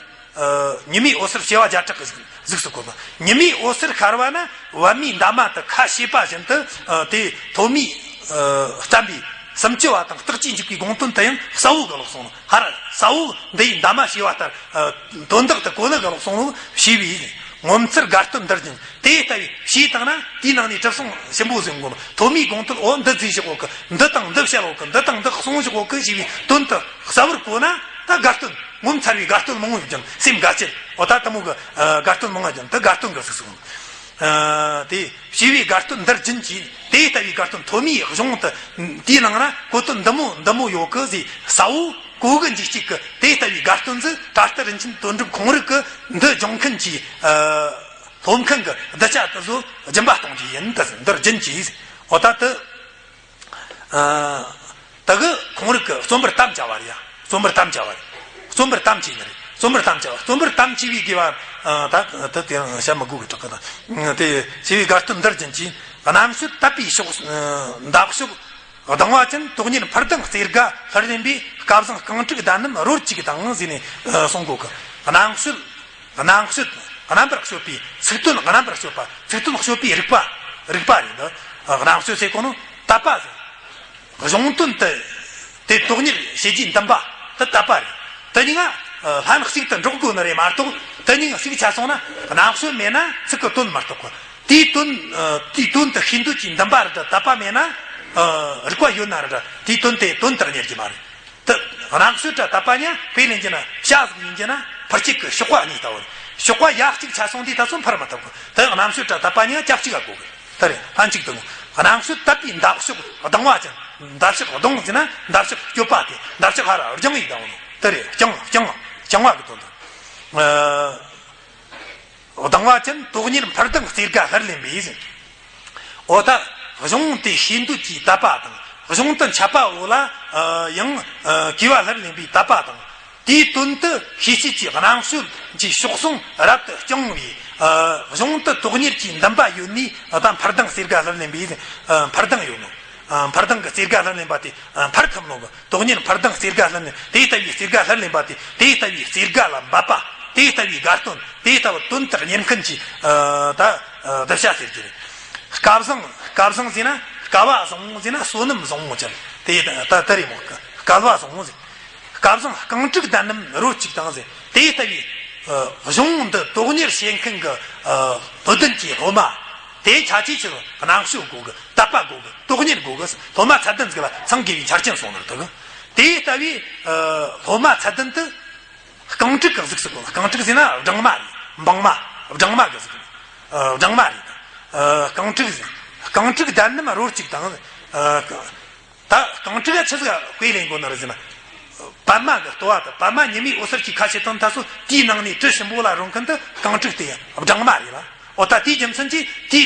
ཉི་མའི་འོད་ཟེར་བྱེ་བ་བརྒྱ་ཕྲག་གི་གཟུགས་སུ་བཀོད་པ། ཉི་མའི་འོད་ཟེར་ཤར་བ་ན་པད་མའི་འདབ་མ་དེ་ཁ་ཕྱེས་པ་བཞིན་དུ། དེ་ཐོན་མིས་བརྩམས་པའི་སུམ་ཅུ་བ་དང་རྟགས་ཀྱིས་འཇུག་པའི་དགོངས་དོན་དུ་ཡང་གསལ་བོ་གི་ལོག་སོང་ནོ། ཧར་གསལ་བོ་འདི་ཡི་འདབ་མ་ཕྱེས་པ་ལྟར། དོན་དག་དེ་གོ་ནི་གི་ལོག་སོང་ནོ་བྱེ་བའི་ངོ་མཚར་དགའ་སྟོན་འདིར་སྦྱིན། དེ་ལྟ་བུའི་བྱེ་བཏང་ན་དེའི་ནང་ནས་གྲུབ་སོང་ཞིམ་པོ་ཟིན་གོ་ནོ། ཐོན་མིའི་དགོངས་དོན་འོ་འདི་བརྩིས་ཤོག་གི། འདི་དང་འདི་བཤད་ལོག་གི། འདི་དང་འདི་གསུང་ཤོག་གི་ཞེས་པའི་དོན་དུ་གསལ་བོར་གོ་ན། ད་དགའ་སྟོན་ངོ་མཚར་བའི་དགའ་སྟོན་མང་བོ་ཡོད་ཀྱང་སེམས་དགའ་ཆེ། འོ་ད་དེ་མོ་གི་དགའ་སྟོན་མང་བ་ཀྱང་དེ་དགའ་སྟོན་གི་གཟུགས་སུ། དེ་བྱེ་བའི་དགའ་སྟོན་འདིར་སྦྱིན་གྱིས། དེ་ལྟ་བུའི་དགའ་སྟོན་ཐོན་མིའི་གཞུང་དུ་དེའི་ནང་ན་གོ་དོན་འདི་མོ་འདི་མོ་ཡོད་གི་ཟེར་གསལ་བོ་གོ་གི་འཇུག་ཅིག་གི། དེ་ལྟ་བུའི་དགའ་སྟོན་ཟིག་གྲྭ་སྟར་རིན་ཆེན་དོན་གྲུབ་ཁོང་རིག་གི་འདི་སྦྱོང་མཁན་གྱི་སློབ་མཁན་གྱི་གདུལ་བྱ་དེ་ཚོ་སྦྱིན་པ་གཏོང་རྒྱུ་ཡིན། དེ་འདིར་སྦྱིན་གྱིས། འོ་ད་དེ། ཨ། དེ་གི་ཁོང་རིག་གི་རྩོམ་པར་དམ་བཅའ་བ་རེད་ཡ། རྩོམ་པར་དམ་བཅའ་བ་རེད། རྩོམ་པར་དམ་བཅས་ནི་རེད། རྩོམ་པར་དམ་བཅའ་བ། རྩོམ་པར་དམ་བཅས་པའི་དགེ་བ། ཨ། ད་དེ་དེ་རང་བཤད་མི་དགོས་གི་དྲག་གི་ད། དེ་བྱེ་བའི་དགའ་སྟོན་འདིར་སྦྱིན་གྱིས། རྣམ་དཔྱོད་དད་པའི་ཕྱོགས། ཨ། འདབ་གཤོག་ལྡང་བ་ཅན། དོན་གཉེར་འཕུར་ལྡིང་རྩེ་དགའ་ལྷུར་ལེན་པའི། སྐལ་བཟང་རྐང་དྲུག་ཟླ་རྣམས་རོལ་གཅིག་དང་ཟེར་ནས་གསུང་གོ་གི། རྣམ་དཔྱོད། རྣམ་དཔྱོད། རྣམ་པར་དཔྱོད་པའི་ཚིག་དོན། རྣམ་པར་དཔྱོད་པ། ཚིག་དོན་དཔྱོད་པའི་རིག་པ། རིག་པ་རེད་འདི། རྣམ་དཔྱོད་ཟེར་གོ་ནོ་དད་པ་ཟེར། གཞུང་དོན་དེ་དེ་དོན་གཉེར་བྱེད་རྒྱུའི་འདུན་པ་དེ་དད་པ་རེད། དེ་གཉིས་ཀ་ལྷན་གཅིག་ཏུ་འགྲོགས་དགོས་ནི་རེད་མ་གཏོགས། དེ་གཉིས་ཀ་གཅིག་ཆ་སོང་ན་རྣམ་དཔྱོད་མེད་ན་ཚིག་གི་དོན་མ་རྟོགས་གི། དེའི་དོན། དེའི་དོན་དེ་ཤེས་འདོད་ཀྱི་འདུན་པ་རེད། དད་པ་མེད་ན། རིག་པ་ཡོད་ན་རེད། དེའི་དོན་དེ་དོན་དུ་གཉེར་གྱི་མ་རེད། དེ་རྣམ་དཔྱོད་དང་དད་པ་གཉིས་དཔེ་ལེན་གྱི་ན་བྱ་ཟིག་ཡིན་གྱི་ན་འཕུར་སྤྱུག་གི་གཤོག་པ་གཉིས་ལྟ་བུ་རེད། གཤོག་པ་ཡ་གཅིག་ཆ་སོང་དུས་ད་ཚོ་འཕུར་མི་ཐུབ་གི། དེ་རྣམ་དཔྱོད་དང་དད་པ་གཉིས་ཀྱ་གཅིག་ག་གོ་གི། དེ་རེད། ལྷན་ཅིག་ཏུ་ངོ་། རྣམ་དཔྱོད་དད་པའི་འདབ་གཤོག་ལྡང་བ་ཅན། འདབ་གཤོག་ལྡང་ཟེར་ན་འདབ་གཤོག་སྐྱོད་པ་དེ། འདབ་གཤོག་ཧར་རྒྱང་ཡི་ལྟ་བུ་ནོ། དེ་རེད། རྐྱང་རྐྱང་རྐྱང་བ་གི་དོན་དུ། ལྡང་བ་ཅན། དོན་གཉེར་འཕུར་ལྡིང་རྩེ་དགའ་ལྷུར་ལེན་པའི་ཟེར། འོ་ད་གཞུང་དེ་ཤེས་འདོད་ཀྱི་དད་པ་དང་། གཞུང་དུ་འཆད་པ་བོ་ལ་ཡང་གུས་པ་ལྷུར་ལེན་པའི་དད་པ་དང་། དེའི་དོན་དུ་ཤེས་བྱེད་ཀྱི་རྣམ་དཔྱོད་ཀྱི་གཤོག་ཟུང་རབ་ཏུ་བསྐྱངས་པའི་ཨ་གཞུང་དུ་དོན་གཉེར་གྱི་འདུན་པ་ཡོད་ནས། ཨ་ད་འཕར་ལྡིང་གསེར་དགའ་ལྷུར་ལེན་པའི་ཨ་འཕར་ལྡིང་ཡོད་ནོ། ཨ་འཕར་ལྡིང་གི་གསེར་དགའ་ལྷུར་ལེན་པ་དེ་ཨ་འཕར་ཐུབ་ནོ་གི། དོན་གཉེར་འཕར་ལྡིང་གསེར་དགའ་ལྷུར་ལེན། དེ་ལྟ་བུའི་གསེར་དགའ་ལྷུར་ལེན་པ་དེ། དེ་ལྟ་བུའི་གསེར་དགའ་ལ་འབབ་པ། དེ་ལྟ་བུའི་དགའ་སྟོན། དེ་ལྟ་བུ་དོན་དུ་གཉེར་མཁན་གྱི་ཨ་ད་ཨ་གདུལ་བྱ་ཟེར་གྱི་རེད། སྐལ་བཟང་། སྐལ་བཟང་ཟེར་ན་སྐལ་བ་བཟང་བོ་ཟེར་ན་བསོད་ནམས་བཟང་བོ་ཅན་དེ་ད་ད་རེད་མོ། སྐལ་བ་བཟང་བོ་ཟེར། སྐལ་བཟང་རྐང་དྲུག་ལྡན་རྣམས་རོལ་ཅིག་དང་ཟེར། དེ་ལྟ་བུའི་ཨ་གཞུང་འདི་དོན་གཉེར་བྱེད་མཁན་གྱི་ཨ་སྣོད་ལྡན་གྱི་སློབ་མ་དེ་ཆ་ཆེ་ཆེར་རྣམ་དཔྱོད་དགོས་གི། དད་པ་དགོས་གི། དོན་གཉེར་དགོས་གི། སློབ་མ་ཚད་ལྡན་ཟིག་ལ་འཚང་རྒྱ་བའི་ཆ་རྐྱེན་སོང་ནོ་རེད་དོ་གི། དེ་ལྟ་བུའི་ཨ་སློབ་མ་ཚད་ལྡན་དུ། རྐང་དྲུག་གི་གཟུགས་སུ་བཀོད། རྐང་དྲུག་ཟེར་ན་སྦྲང་མ་རེད། སྦྲང་མ། སྦྲང་མ་གི་གཟུགས། ཨ་སྦྲང་མ་རེད། ཨ་རྐང་དྲུག་ཟེར། རྐང་དྲུག་ལྡན་རྣམས་རོལ་ཅིག་དང་། ཨ་ད་རྐང་དྲུག་ཆི་ཟིག་དཔེ་ལེན་དགོས་ནི་རེད་ཟེར་ན། པདྨ་གི་ལྟོ་བ་དང་། པདྨ་ཉི་མའི་འོད་ཟེར་གྱིས་ཁ་ཕྱེ་དང་ད་སོ་དེའི་ནང་ནས་དྲི་ཞིམ་པོ་ལ་རོལ་མཁན་དེ་རྐང་དྲུག་དེ་སྦྲང་མ་རེད་ལ། འོ་ད་དེའི་རྒྱུ་མཚན་གྱིས་དེའི་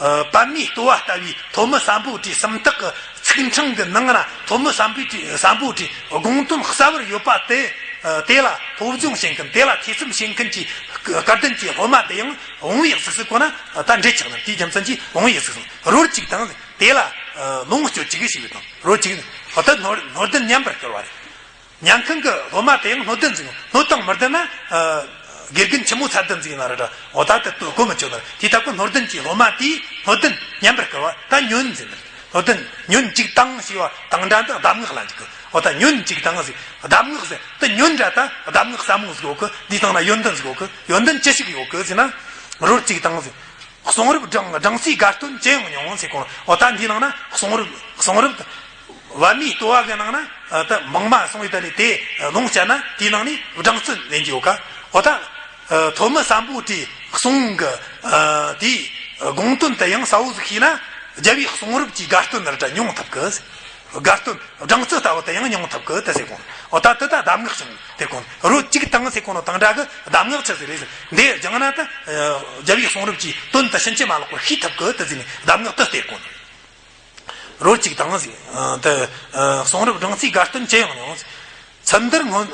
ཨ་པདྨའི་ལྟོ་བ་ལྟ་བུའི་ཐོན་མི་སམ་བྷོ་ཊའི་སུམ་རྟགས་ཀྱི་ཚིག་ཕྲེང་གི་ནང་ན་ཐོན་མི་སམ་བྷོ་ཊའི་སམ་བྷོ་ཊའི་དགོངས་དོན་གསལ་བར་ཡོད་པ་དེ། ཨ་དེ་ལ་སློབ་སྦྱོང་བྱེད་མཁན། དེ་ལ་ཐོས་བསམ་བྱེད་མཁན་གྱི་སྐལ་ལྡན་གྱི་སློབ་མ་དེ་ཡང་བུང་བའི་གཟུགས་སུ་བཀོད་ན་ད་འགྲིག་ཆགས་ན། དེའི་རྒྱུ་མཚན་གྱིས་བུང་བའི་གཟུགས་སུ་རོལ་ཅིག་དང་། དེ་ལ་ཨ་ལོངས་སྤྱོད་ཅིག་ཞེས་པའི་དང་། རོལ་ཅིག་འོ་ད་སྣོད་སྣོད་ལྡན་ཉམས་པར་དཀར་བ་རེད། ཉན་མཁན་གྱི་སློབ་མ་དེ་ཡང་སྣོད་ལྡན་ཟིག་སྣོད་དང་མི་ལྡན་ན། ཨ་དགེ་རྒན་ཆི་མོ་ཚད་ལྡན་ཟིག་ཡིན་ན་ར་འདྲ། འོ་ད་དེ་ལྟོས་གོ་མི་ཆོད་ན། དེ་ལྟ་བུ་སྣོད་ལྡན་གྱི་སློབ་མ་དེས་སྣོད་ལྡན་ཉན་པར་དཀར་བ་ད་ཉོན་ཟེར་ནི། སྣོད་ལྡན་ཉོན་ཅིག་དང་ཞེས་པ་དང་སྒྲ་འདི་གདམས་ངག་ལ་འཇུག་གི། འོ་ད་ཉོན་ཅིག་དང་ཟེར། གདམས་ངག་ཟེར་དེ་ཉོན་འདྲ་ད་གདམས་ངག་ཟབ་མོ་ཟིག་ཡོད་གི། འདིའི་སྟེང་ན་ཡོན་ཏན་ཟིག་ཡོད་གི། ཡོན་ཏན་ཅི་ཞིག་ཡོད་གི་ཟེར་ན། རོལ་ཅིག་དང་ཟེར། གསུང་རབ་སྦྲང་སྦྲང་རྩིའི་དགའ་སྟོན་ཅི་ཡང་མྱོང་ཟེར་གོ་ནོ། འོ་ད་འདིའི་ནང་ན་གསུང་རབ་གསུང་རབ་པདྨའི་ལྟོ་བ་གི་ནང་ན་ཨ་ད་མང་མ་གསུངས་ཡོད་ད་ལས། དེ་ལོངས་སྤྱད་ན་དེའི་ནང་ནས་སྦྲང་རྩི་ལེན་རྒྱུ་ཡོད་ཀ། འོ་ད་ཨ་ཐོན་མི་སམ་བྷོ་ཊའི་གསུང་གི་ཨ་དེའི་དགོངས་དོན་དེ་ཡང་གསལ་བོ་ཟིག་ཤེས་ན། རྒྱལ་བའི་གསུང་རབ་ཀྱི་དགའ་སྟོན་ར་འདྲ་མྱོང་ཐུབ་གི། དགའ་སྟོན་སྦྲང་རྩི་ལྟ་བུ་དེ་ཡང་མྱོང་ཐུབ་གི་དེ་ཟེར་གོ། འོ་ད་དེ་ད་གདམས་ངག་ཅིག་དེ་གོ། རོལ་ཅིག་དང་ཟེར་གོ་ནོ་དང་སྒྲ་གི་གདམས་ངག་ཅི་ཟིག་རེད་ཟེར། འདི་སྦྱངས་ན་ད་ཨ་རྒྱལ་བའི་གསུང་རབ་ཀྱི་དོན་དེ་ཕྱིན་ཅི་མ་ལོག་པར་ཤེས་ཐུབ་གི་དེ་ཟེར་ནས་གདམས་ངག་དེ་སྟེར་གོ། རོལ་ཅིག་དང་ཟེར། ཨ་དེ་ཨ་གསུང་རབ་སྦྲང་རྩིའི་དགའ་སྟོན་ཅི་ཡང་མྱོང་། ཚུལ་འདིར་སྔོན།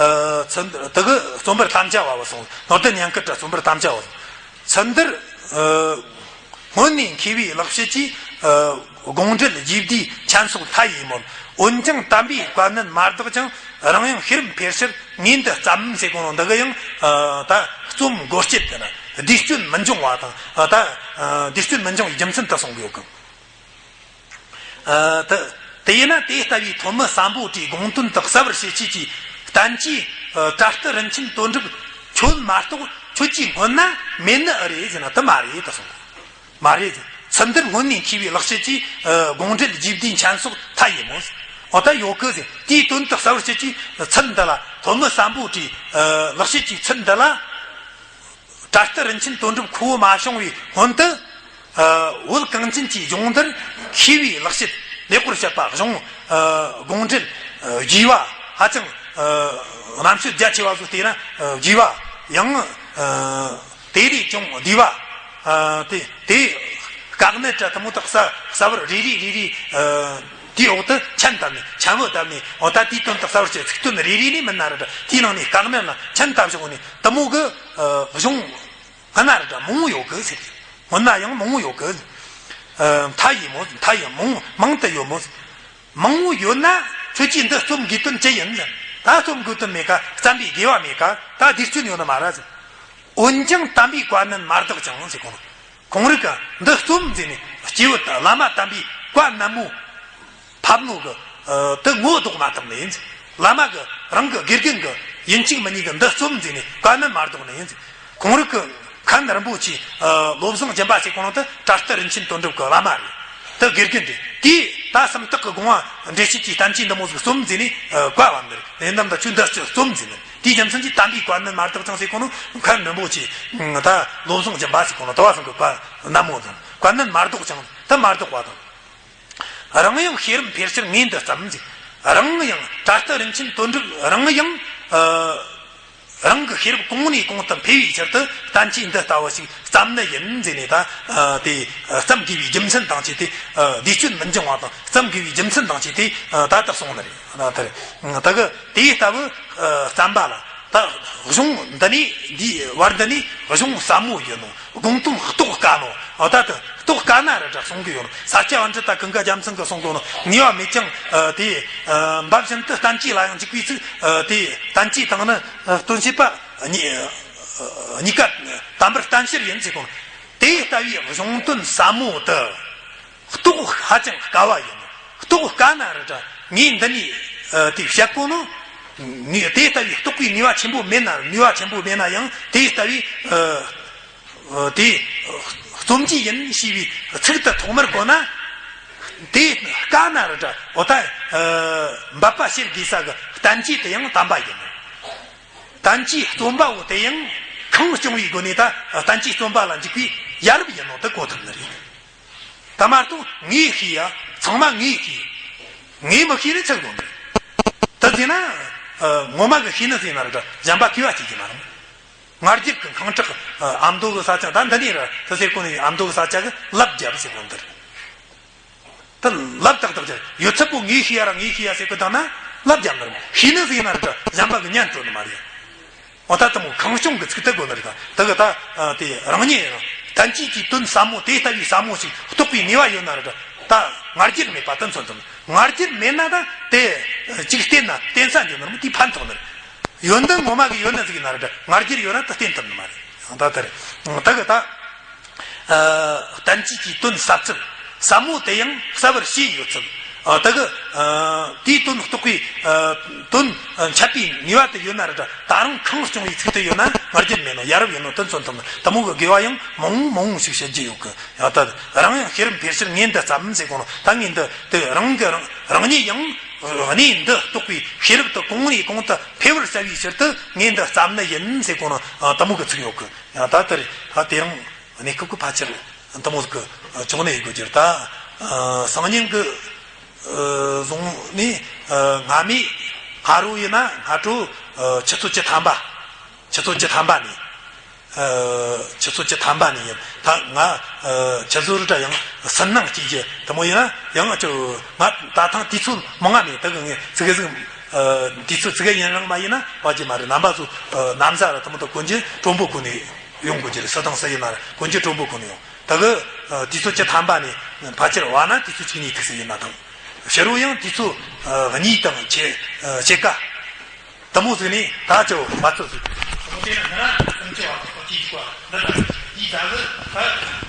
ཨ་ཚུལ་འདིར་དེ་གི་རྩོམ་པར་དམ་བཅའ་བ་བ་སོང་། སྣོད་ལྡན་ཉན་མཁན་དྲ་རྩོམ་པར་དམ་བཅའ་བ་སོང་། ཚུལ་འདིར་ཨ་སྔོན་ནས་མཁས་པའི་ལེགས་བཤད་ཀྱི་ཨ་དགོངས་འགྲེལ་རྗེས་ཟློས་མཆན་སོགས་མཐའ་ཡས་མོད། འོན་ཀྱང་དམ་པའི་བཀའ་ནན་མ་བརྟགས་ཀྱང་། རང་ཡང་ཤེས་རབ་འཕེལ་ཕྱིར་ངས་འདི་བརྩམས། ཟེར་གོ་ནོ་འདི་གི་ཡང་ཨ་ད་རྩོམ་མགོ་སྐྱེད་དེ་ན་བསྡུས་དཔྱོད་མི་འབྱུང་བ་དང་། ཨ་ད་ཨ་བསྡུས་དཔྱོད་མི་འབྱུང་བའི་རྒྱུ་མཚན་དེ་གསུང་གི་ཡོད་གི། ཨ་དེ་དེ་ཡིན་ན་དེ་ལྟ་བུའི་ཐོན་མི་སམ་བྷོ་ཊའི་དགོངས་དོན་དག་གསལ་བར་བྱེད་ཆེད་ཀྱི་བསྟན་བཅོས་ཨ་དྲ་སྟི་རིན་ཆེན་དོན་གྲུབ་ཁྱོད་མ་གཏོགས་ཁྱོད་ཀྱིས་སྔོན་ན་མེད་ནི་ཨེ་རེད་ཟེར་ན་དེ་མ་རེད་དེ་གསུངས། མ་རེད་ཟེར། ཚུལ་འདིར་སྔོན་ནས་མཁས་པའི་ལེགས་བཤད་ཀྱི་ཨ་དགོངས་འགྲེལ་རྗེས་ཟློས་མཆན་སོགས་མཐའ་ཡས་མོད། འོ་ད་ཡོད་གི་ཟེར། དེའི་དོན་དག་གསལ་བར་བྱེད་ཆེད་ཀྱི་ཚུལ་འདི་ལ། ཐོན་མི་སམ་བྷོ་ཊའི་ཨ་ལེགས་བཤད་ཀྱི་ཚུལ་འདི་ལ། དྲ་སྟི་རིན་ཆེན་དོན་གྲུབ་ཁོ་བོ་མ་བྱུང་བའི་སྔོན་དུ། ཨ་བོད་གངས་ཅན་གྱི་ལྗོངས་འདིར་མཁས་པའི་ལེགས་བཤད་ལེགས་པར་བཤད་པ་གཞུང་ཨ་དགོངས་འགྲེལ་ཨ་རྒྱས་པ་ཧ་ཅང་ཨ་རྣམ་དཔྱོད་རྒྱ་ཆེ་བ་ཚོས་བལྟས་ན་ཨ་རྒྱས་པ་ཡང་ཨ་དེ་ལས་ཀྱང་བསྡུས་པ། ཨ་དེ་དེ་དཀའ་གནད་ར་དེ་མོ་དག་གསལ་གསལ་བར་རེ་རེ་རེ་རེ་ཨ་དེའི་འོག་ཏུ་མཆན་བཏབ་ནས། མཆན་བུ་བཏབ་ནས། འོ་ད་དེའི་དོན་དག་གསལ་བར་བྱེད་ཚིག་དོན་རེ་རེ་ནས་མིན་ན་ར་འདྲ། དེའི་ནང་ནས་དཀའ་གནད་ལ་མཆན་བཏབ་བཞག་ནས་དེ་མོ་གི་ཨ་གཞུང་སྔ་ན་ར་འདྲ་མང་བོ་ཡོད་གི་ཟེར། སྔོན་ན་ཡང་མང་བོ་ཡོད་གི། ཨ་མཐའ་ཡས་མོད། མཐའ་ཡས་མང་མང་དུ་ཡོད་མོད། མང་བོ་ཡོད་ན་ཁྱོད་ཀྱིས་འདི་རྩོམ་དགོས་དོན་ཅི་ཡིན་ཟེར། ད་རྩོམ་དགོས་དོན་མེད་ཀ། བརྩམས་པའི་དགོས་པ་མེད་ཀ། ད་བསྡུས་དཔྱོད་ཡོད་ནི་མ་རེད་ཟེར། འོན་ཀྱང་དམ་པའི་བཀའ་ནན་མ་བརྟགས་ཀྱང་ཟེར་གོ་ནོ། ཁོང་རང་གིས་འདི་རྩོམ་ཟེར་ནས་སྐྱེས་བུ་དང་བླ་མ་དམ་པའི་བཀའ་ནན་མོ་ཕབ་ནོ་གི་ཨ་དེ་ངོ་ལྡོག་མ་ཐུབ་ནི་ཡིན་ཟེར། བླ་མ་གི་རང་གི་དགེ་རྒན་གི་ཡིན་གཅིག་མིན་གཉིས་གི་འདི་རྩོམ་ཟེར་ནས་བཀའ་ནན་མ་ལྡོག་ནི་ཡིན་ཟེར། ཁོང་རང་གི་མཁན་རིན་པོ་ཆེ་ཨ་བློ་བཟང་སྦྱིན་པ་ཟེར་གོ་ནོ་དེ་དྲ་སྟི་རིན་ཆེན་དོན་གྲུབ་གི་བླ་མ་རེད། དེ་དགེ་རྒན་རེད། དེས་ད་སུམ་རྟགས་ཀྱི་དགོངས་པ་འགྲེལ་བྱེད་ཀྱི་བསྟན་བཅོས་འདི་མོ་ཟིག་རྩོམ་ཟེར་ནས་ཨ་བཀའ་ཕབ་ནི་རེད། ཡིན་ནམ་ད་ཁྱོད་འདི་རྩོམ་ཟེར་ནི། དེའི་རྒྱུ་མཚན་གྱིས་དམ་པའི་བཀའ་ནན་མ་བརྟགས་ཀྱང་ཟེར་གོ་ནོ། མཁན་རིན་པོ་ཆེ་ད་བློ་བཟང་སྦྱིན་པ་ཟེར་གོ་ནོ་དེ་བ་ཚང་གི་བཀའ་ནན་མོ་དང་། བཀའ་ནན་མ་བརྟགས་ཀྱང་དེ་མ་བརྟགས་པ་དང་། རང་ཡང་ཤེས་རབ་འཕེལ་ཕྱིར་ངས་འདི་བརྩམས་ཟེར། རང་ཡང་དྲ་སྟི་རིན་ཆེན་དོན་གྲུབ་རང་ཡང་ཨ་ རང་གི་ཤེས་རབ་གོང་ནས་གོང་དུ་འཕེལ་བའི་ཕྱིར་དུ་བསྟན་བཅོས་འདི་ལྟ་བུ་ཞིག་བརྩམས་ནི་ཡིན་ཟེར་ནས་ད་དེ་བརྩམས་དགོས་པའི་རྒྱུ་མཚན་དང་བཅས་ཏེ། བདེ་སྤྱོད་མི་འགྱང་བ་དང་བརྩམས་དགོས་པའི་རྒྱུ་མཚན་དང་བཅས་ཏེ་ད་ལྟ་གསུངས་ནི་རེད། ད་ལྟ་རེད། ད་གི་དེ་ལྟ་བུ་བརྩམས་པ་ལ་ད་གཞུང་འདི་ནས་འདིའི་བར་འདི་ནས་གཞུང་ཟབ་མོ་ཡོད་ནོ། དགོངས་དོན་རྟོགས་དཀའ་ནོ། ཨ་ད་དེ་རྟོགས་དཀའ་ན་ར་འདྲ་གསུང་གི་ཡོད་ནོ། ས་སྐྱ་པཎྜི་ཏ་ཀུན་དགའ་རྒྱལ་མཚན་གྱིས་གསུང་གོ་ནོ། ནུས་པ་མེད་ཀྱང་དེ་འབབ་བཞིན་དུ་བསྟན་བཅོས་ལ་ཡང་འཇུག་པའི་ཚིག་དེ་བསྟན་བཅོས་དང་ནི་སྟོན་བྱེད་པ་གཉིས་ཀ་དམ་པར་བསྟན་ཕྱིར་ཡིན་ཟེར་གོ་ནོ། དེ་ལྟ་བུའི་གཞུང་དོན་ཟབ་མོ་དེ་རྟོགས་ཧ་ཅང་དཀའ་བ་ཡིན་ནོ། རྟོགས་དཀའ་ན་ར་འདྲ་ངས་འདི་ནས་དེ་བཤད་གོ་ནོ། ནུས་དེ་ལྟ་བུའི་རྟོགས་པའི་ནུས་པ་ཆེན་པོ་མེད་ན་ནུས་པ་ཆེན་པོ་མེད་ན་ཡང་དེ་ལྟ་བུའི་དེ་རྩོམ་གྱི་ཡིན་ཞེས་པའི་ཚིག་དེ་ཐོག་མར་གོ་ན། དེ་དཀའ་ན་ར་འདྲ་འོ་ད་འབད་པ་བྱེད་དགོས་ས་གི་བསྟན་བཅོས་དེ་ཡང་དམ་པ་ཡིན། བསྟན་བཅོས་རྩོམ་པ་བོ་དེ་ཡང་ཁེངས་སྐྱུང་བའི་སྒོ་ནས་ད་བསྟན་བཅོས་རྩོམ་པ་ལ་འཇུག་པའི་ཡ་རབས་ཡིན་ནོ་དེ་གོ་ཐུབ་ནི་རེད། ད་མ་གཏོགས་ངས་ཤེས་ཡ་ཚང་མ་ངས་ཤེས། ངས་མི་ཤེས་ནི་ཚིག་དགོས་ནི་རེད། ད་ཟེར་ན་ངོ་མ་གི་ཤེས་ནི་ཟེར་ན་ར་འདྲ་གཞན་པ་ཤེས་པ་བྱེད་ཀྱི་མ་རེད། ང་རྒྱལ་གྱི་ཁེངས་དྲེགས། ཨ་མདོ་གི་ས་ཆ་ད་འདི་ནས་ར་ད་ཟེར་གོ་ནི་ཨ་མདོ་གི་ས་ཆ་གི་ལབ་རྒྱབ་ཟེར་གོ་འདིར། ད་ལབ་ཏག་ཏག་ཅིག་ཡོད་ཚད་པོ་ངས་ཤེས་ཡ་ར་ངས་ཤེས་ཡ་ཟེར་གི་བཏང་ན་ལབ་རྒྱབ་ནི་རེད། ཤེས་ནི་ཟེར་ན་ར་འདྲ་གཞན་པ་གི་ཉན་སྤྲོ་ནི་མ་རེད། འོ་ད་དེ་མོ་ཁེངས་སྐྱུང་གི་ཚིག་དེ་དགོས་ནི་རེད། ད་དེ་གི་ད་དེ་རང་ཉིད་ཡང་བསྟན་བཅོས་ཀྱི་དོན་ཟབ་མོ་དེ་ལྟ་བུའི་ཟབ་མོ་ཞིག་རྟོགས་པའི་ནུས་པ་ཡོད་ན་ར་འདྲ་ད་ང་རྒྱལ་མེད་པ་དེ་མཚོན་ཐུབ། ང་རྒྱལ་མེད་ན་ད་དེ་ཅིག་བསྟེན་ན་བསྟེན་ས་འགྱོ་ནི་རེད་མོ། དེ་ཕན་ཐོགས་ནི་རེད། ཡོན་ཏན་ངོ་མ་གི་ཡོད་ན་ཟིག་ཡིན་ན་ར་འདྲ་ང་རྒྱལ་ཡོད་ན་ད་བསྟེན་ཐུབ་ནི་མ་རེད། ད་དེ་རེད། ད་གི་ད་བསྟན་བཅོས་ཀྱི་དོན་ཟབ་ཚུལ། ཟབ་མོ་དེ་ཡང་གསལ་བར་བྱས་ཡོད་ཚུལ། ད་གི་དེའི་དོན་རྟོགས་པའི་དོན་འཆད་པའི་ནུས་པ་དེ་ཡོད་ན་ར་འདྲ་ད་རང་ཁེངས་སྐྱུང་བའི་ཚིག་དེ་ཡོད་ན་ང་རྒྱལ་མེད་ནོ་ཡ་རབས་ཡིན་ནོ་དེ་མཚོན་ཐུབ་ནི། དེ་མོ་གི་དགེ་བ་ཡང་མང་མང་ཞིག་བྱེད་རྒྱུ་ཡོད་གི། ཡང་ད་རང་ཡང་ཤེས་རབ་འཕེལ་ཕྱིར་ངས་འདི་བརྩམས་ཟེར་གོ་ནོ། ད་ངས་འདི་དེ་རང་གི་རང་རང་ཉིད་ཡང་གནས་འདི་རྟོགས་པའི་ཤེས་རབ་དེ་གོང་ནས་གོང་དུ་འཕེལ་བར་བྱ་བའི་ཕྱིར་དུ་ངས་འདི་བརྩམས་ནི་ཡིན་ཟེར་གོ་ནོ། དེ་མོ་གི་ཚིག་ཡོད་གི། ཡང་ད་དེ་རེད། ད་དེ་རིང་གནས་སྐབས་ཀྱི་ཕལ་ཆེར་དེ་མོ་གི་བྱུང་ནས་ཡོད་དགོས་རྒྱུ་རེད། ད་སང་ཉིན་གི་བཟུང་ནས་སྔ་མའི་སྔ་དྲོ་ཡིན་ན་སྔ་དྲོ་ཆུ་ཚོད་བཅུ་ཐམ་པ། ཆུ་ཚོད་བཅུ་ཐམ་པ་ནས། ཆུ་ཚོད་བཅུ་ཐམ་པ་ནས་ཡིན། ད་ང་ཆུ་ཚོད་རེ་འདྲ་ཡང་སུན་སྣང་སྐྱེ་རྒྱུ་དེ་མོ་ཡིན་ན་ཡང་ང་ད་ཐེངས་དུས་ཚོད་མང་ང་མེད། ད་གི་ངས་ཙི་གེ་ཟིག་དུས་ཚོད་ཙི་གེ་ཡུན་རིང་མ་ཡིན་ན་བ་ཅི་མ་རེད། རྣམ་པ་ཚོ་གནམ་ས་ར་དེ་མོ་ད་གོན་རྒྱུ་དྲོན་པོ་གོན་ནས་ཡོང་དགོས་རྒྱུ་རེད། སུ་དང་སུ་ཡིན་ན་ར་གོན་རྒྱུ་དྲོན་པོ་གོན་ནས་ཡོང་། ད་གི་དུས་ཚོད་བཅུ་ཐམ་པ་ནས་ཕལ་ཆེར་བ་ན་དུས་ཚོད་གཅིག་གཉིས་ཐུག་ས་ཡིན་ན་ཐང་། ཕྱི་རུ་ཡང་དུས་ཚོད་གཉིས་དང་ཕྱེད་ཕྱེད་ཀ་དེ་མོ་ཟིག་ནས་ད་ཅོ་མ་ཚོད་ཟིག་དེ་མོ་དེ་ན་ང་རང་སེམས་ཅན་བ་དང་ཁོ་ཅིག་བ་འདི་དང་དེའི་ད་གི་ད།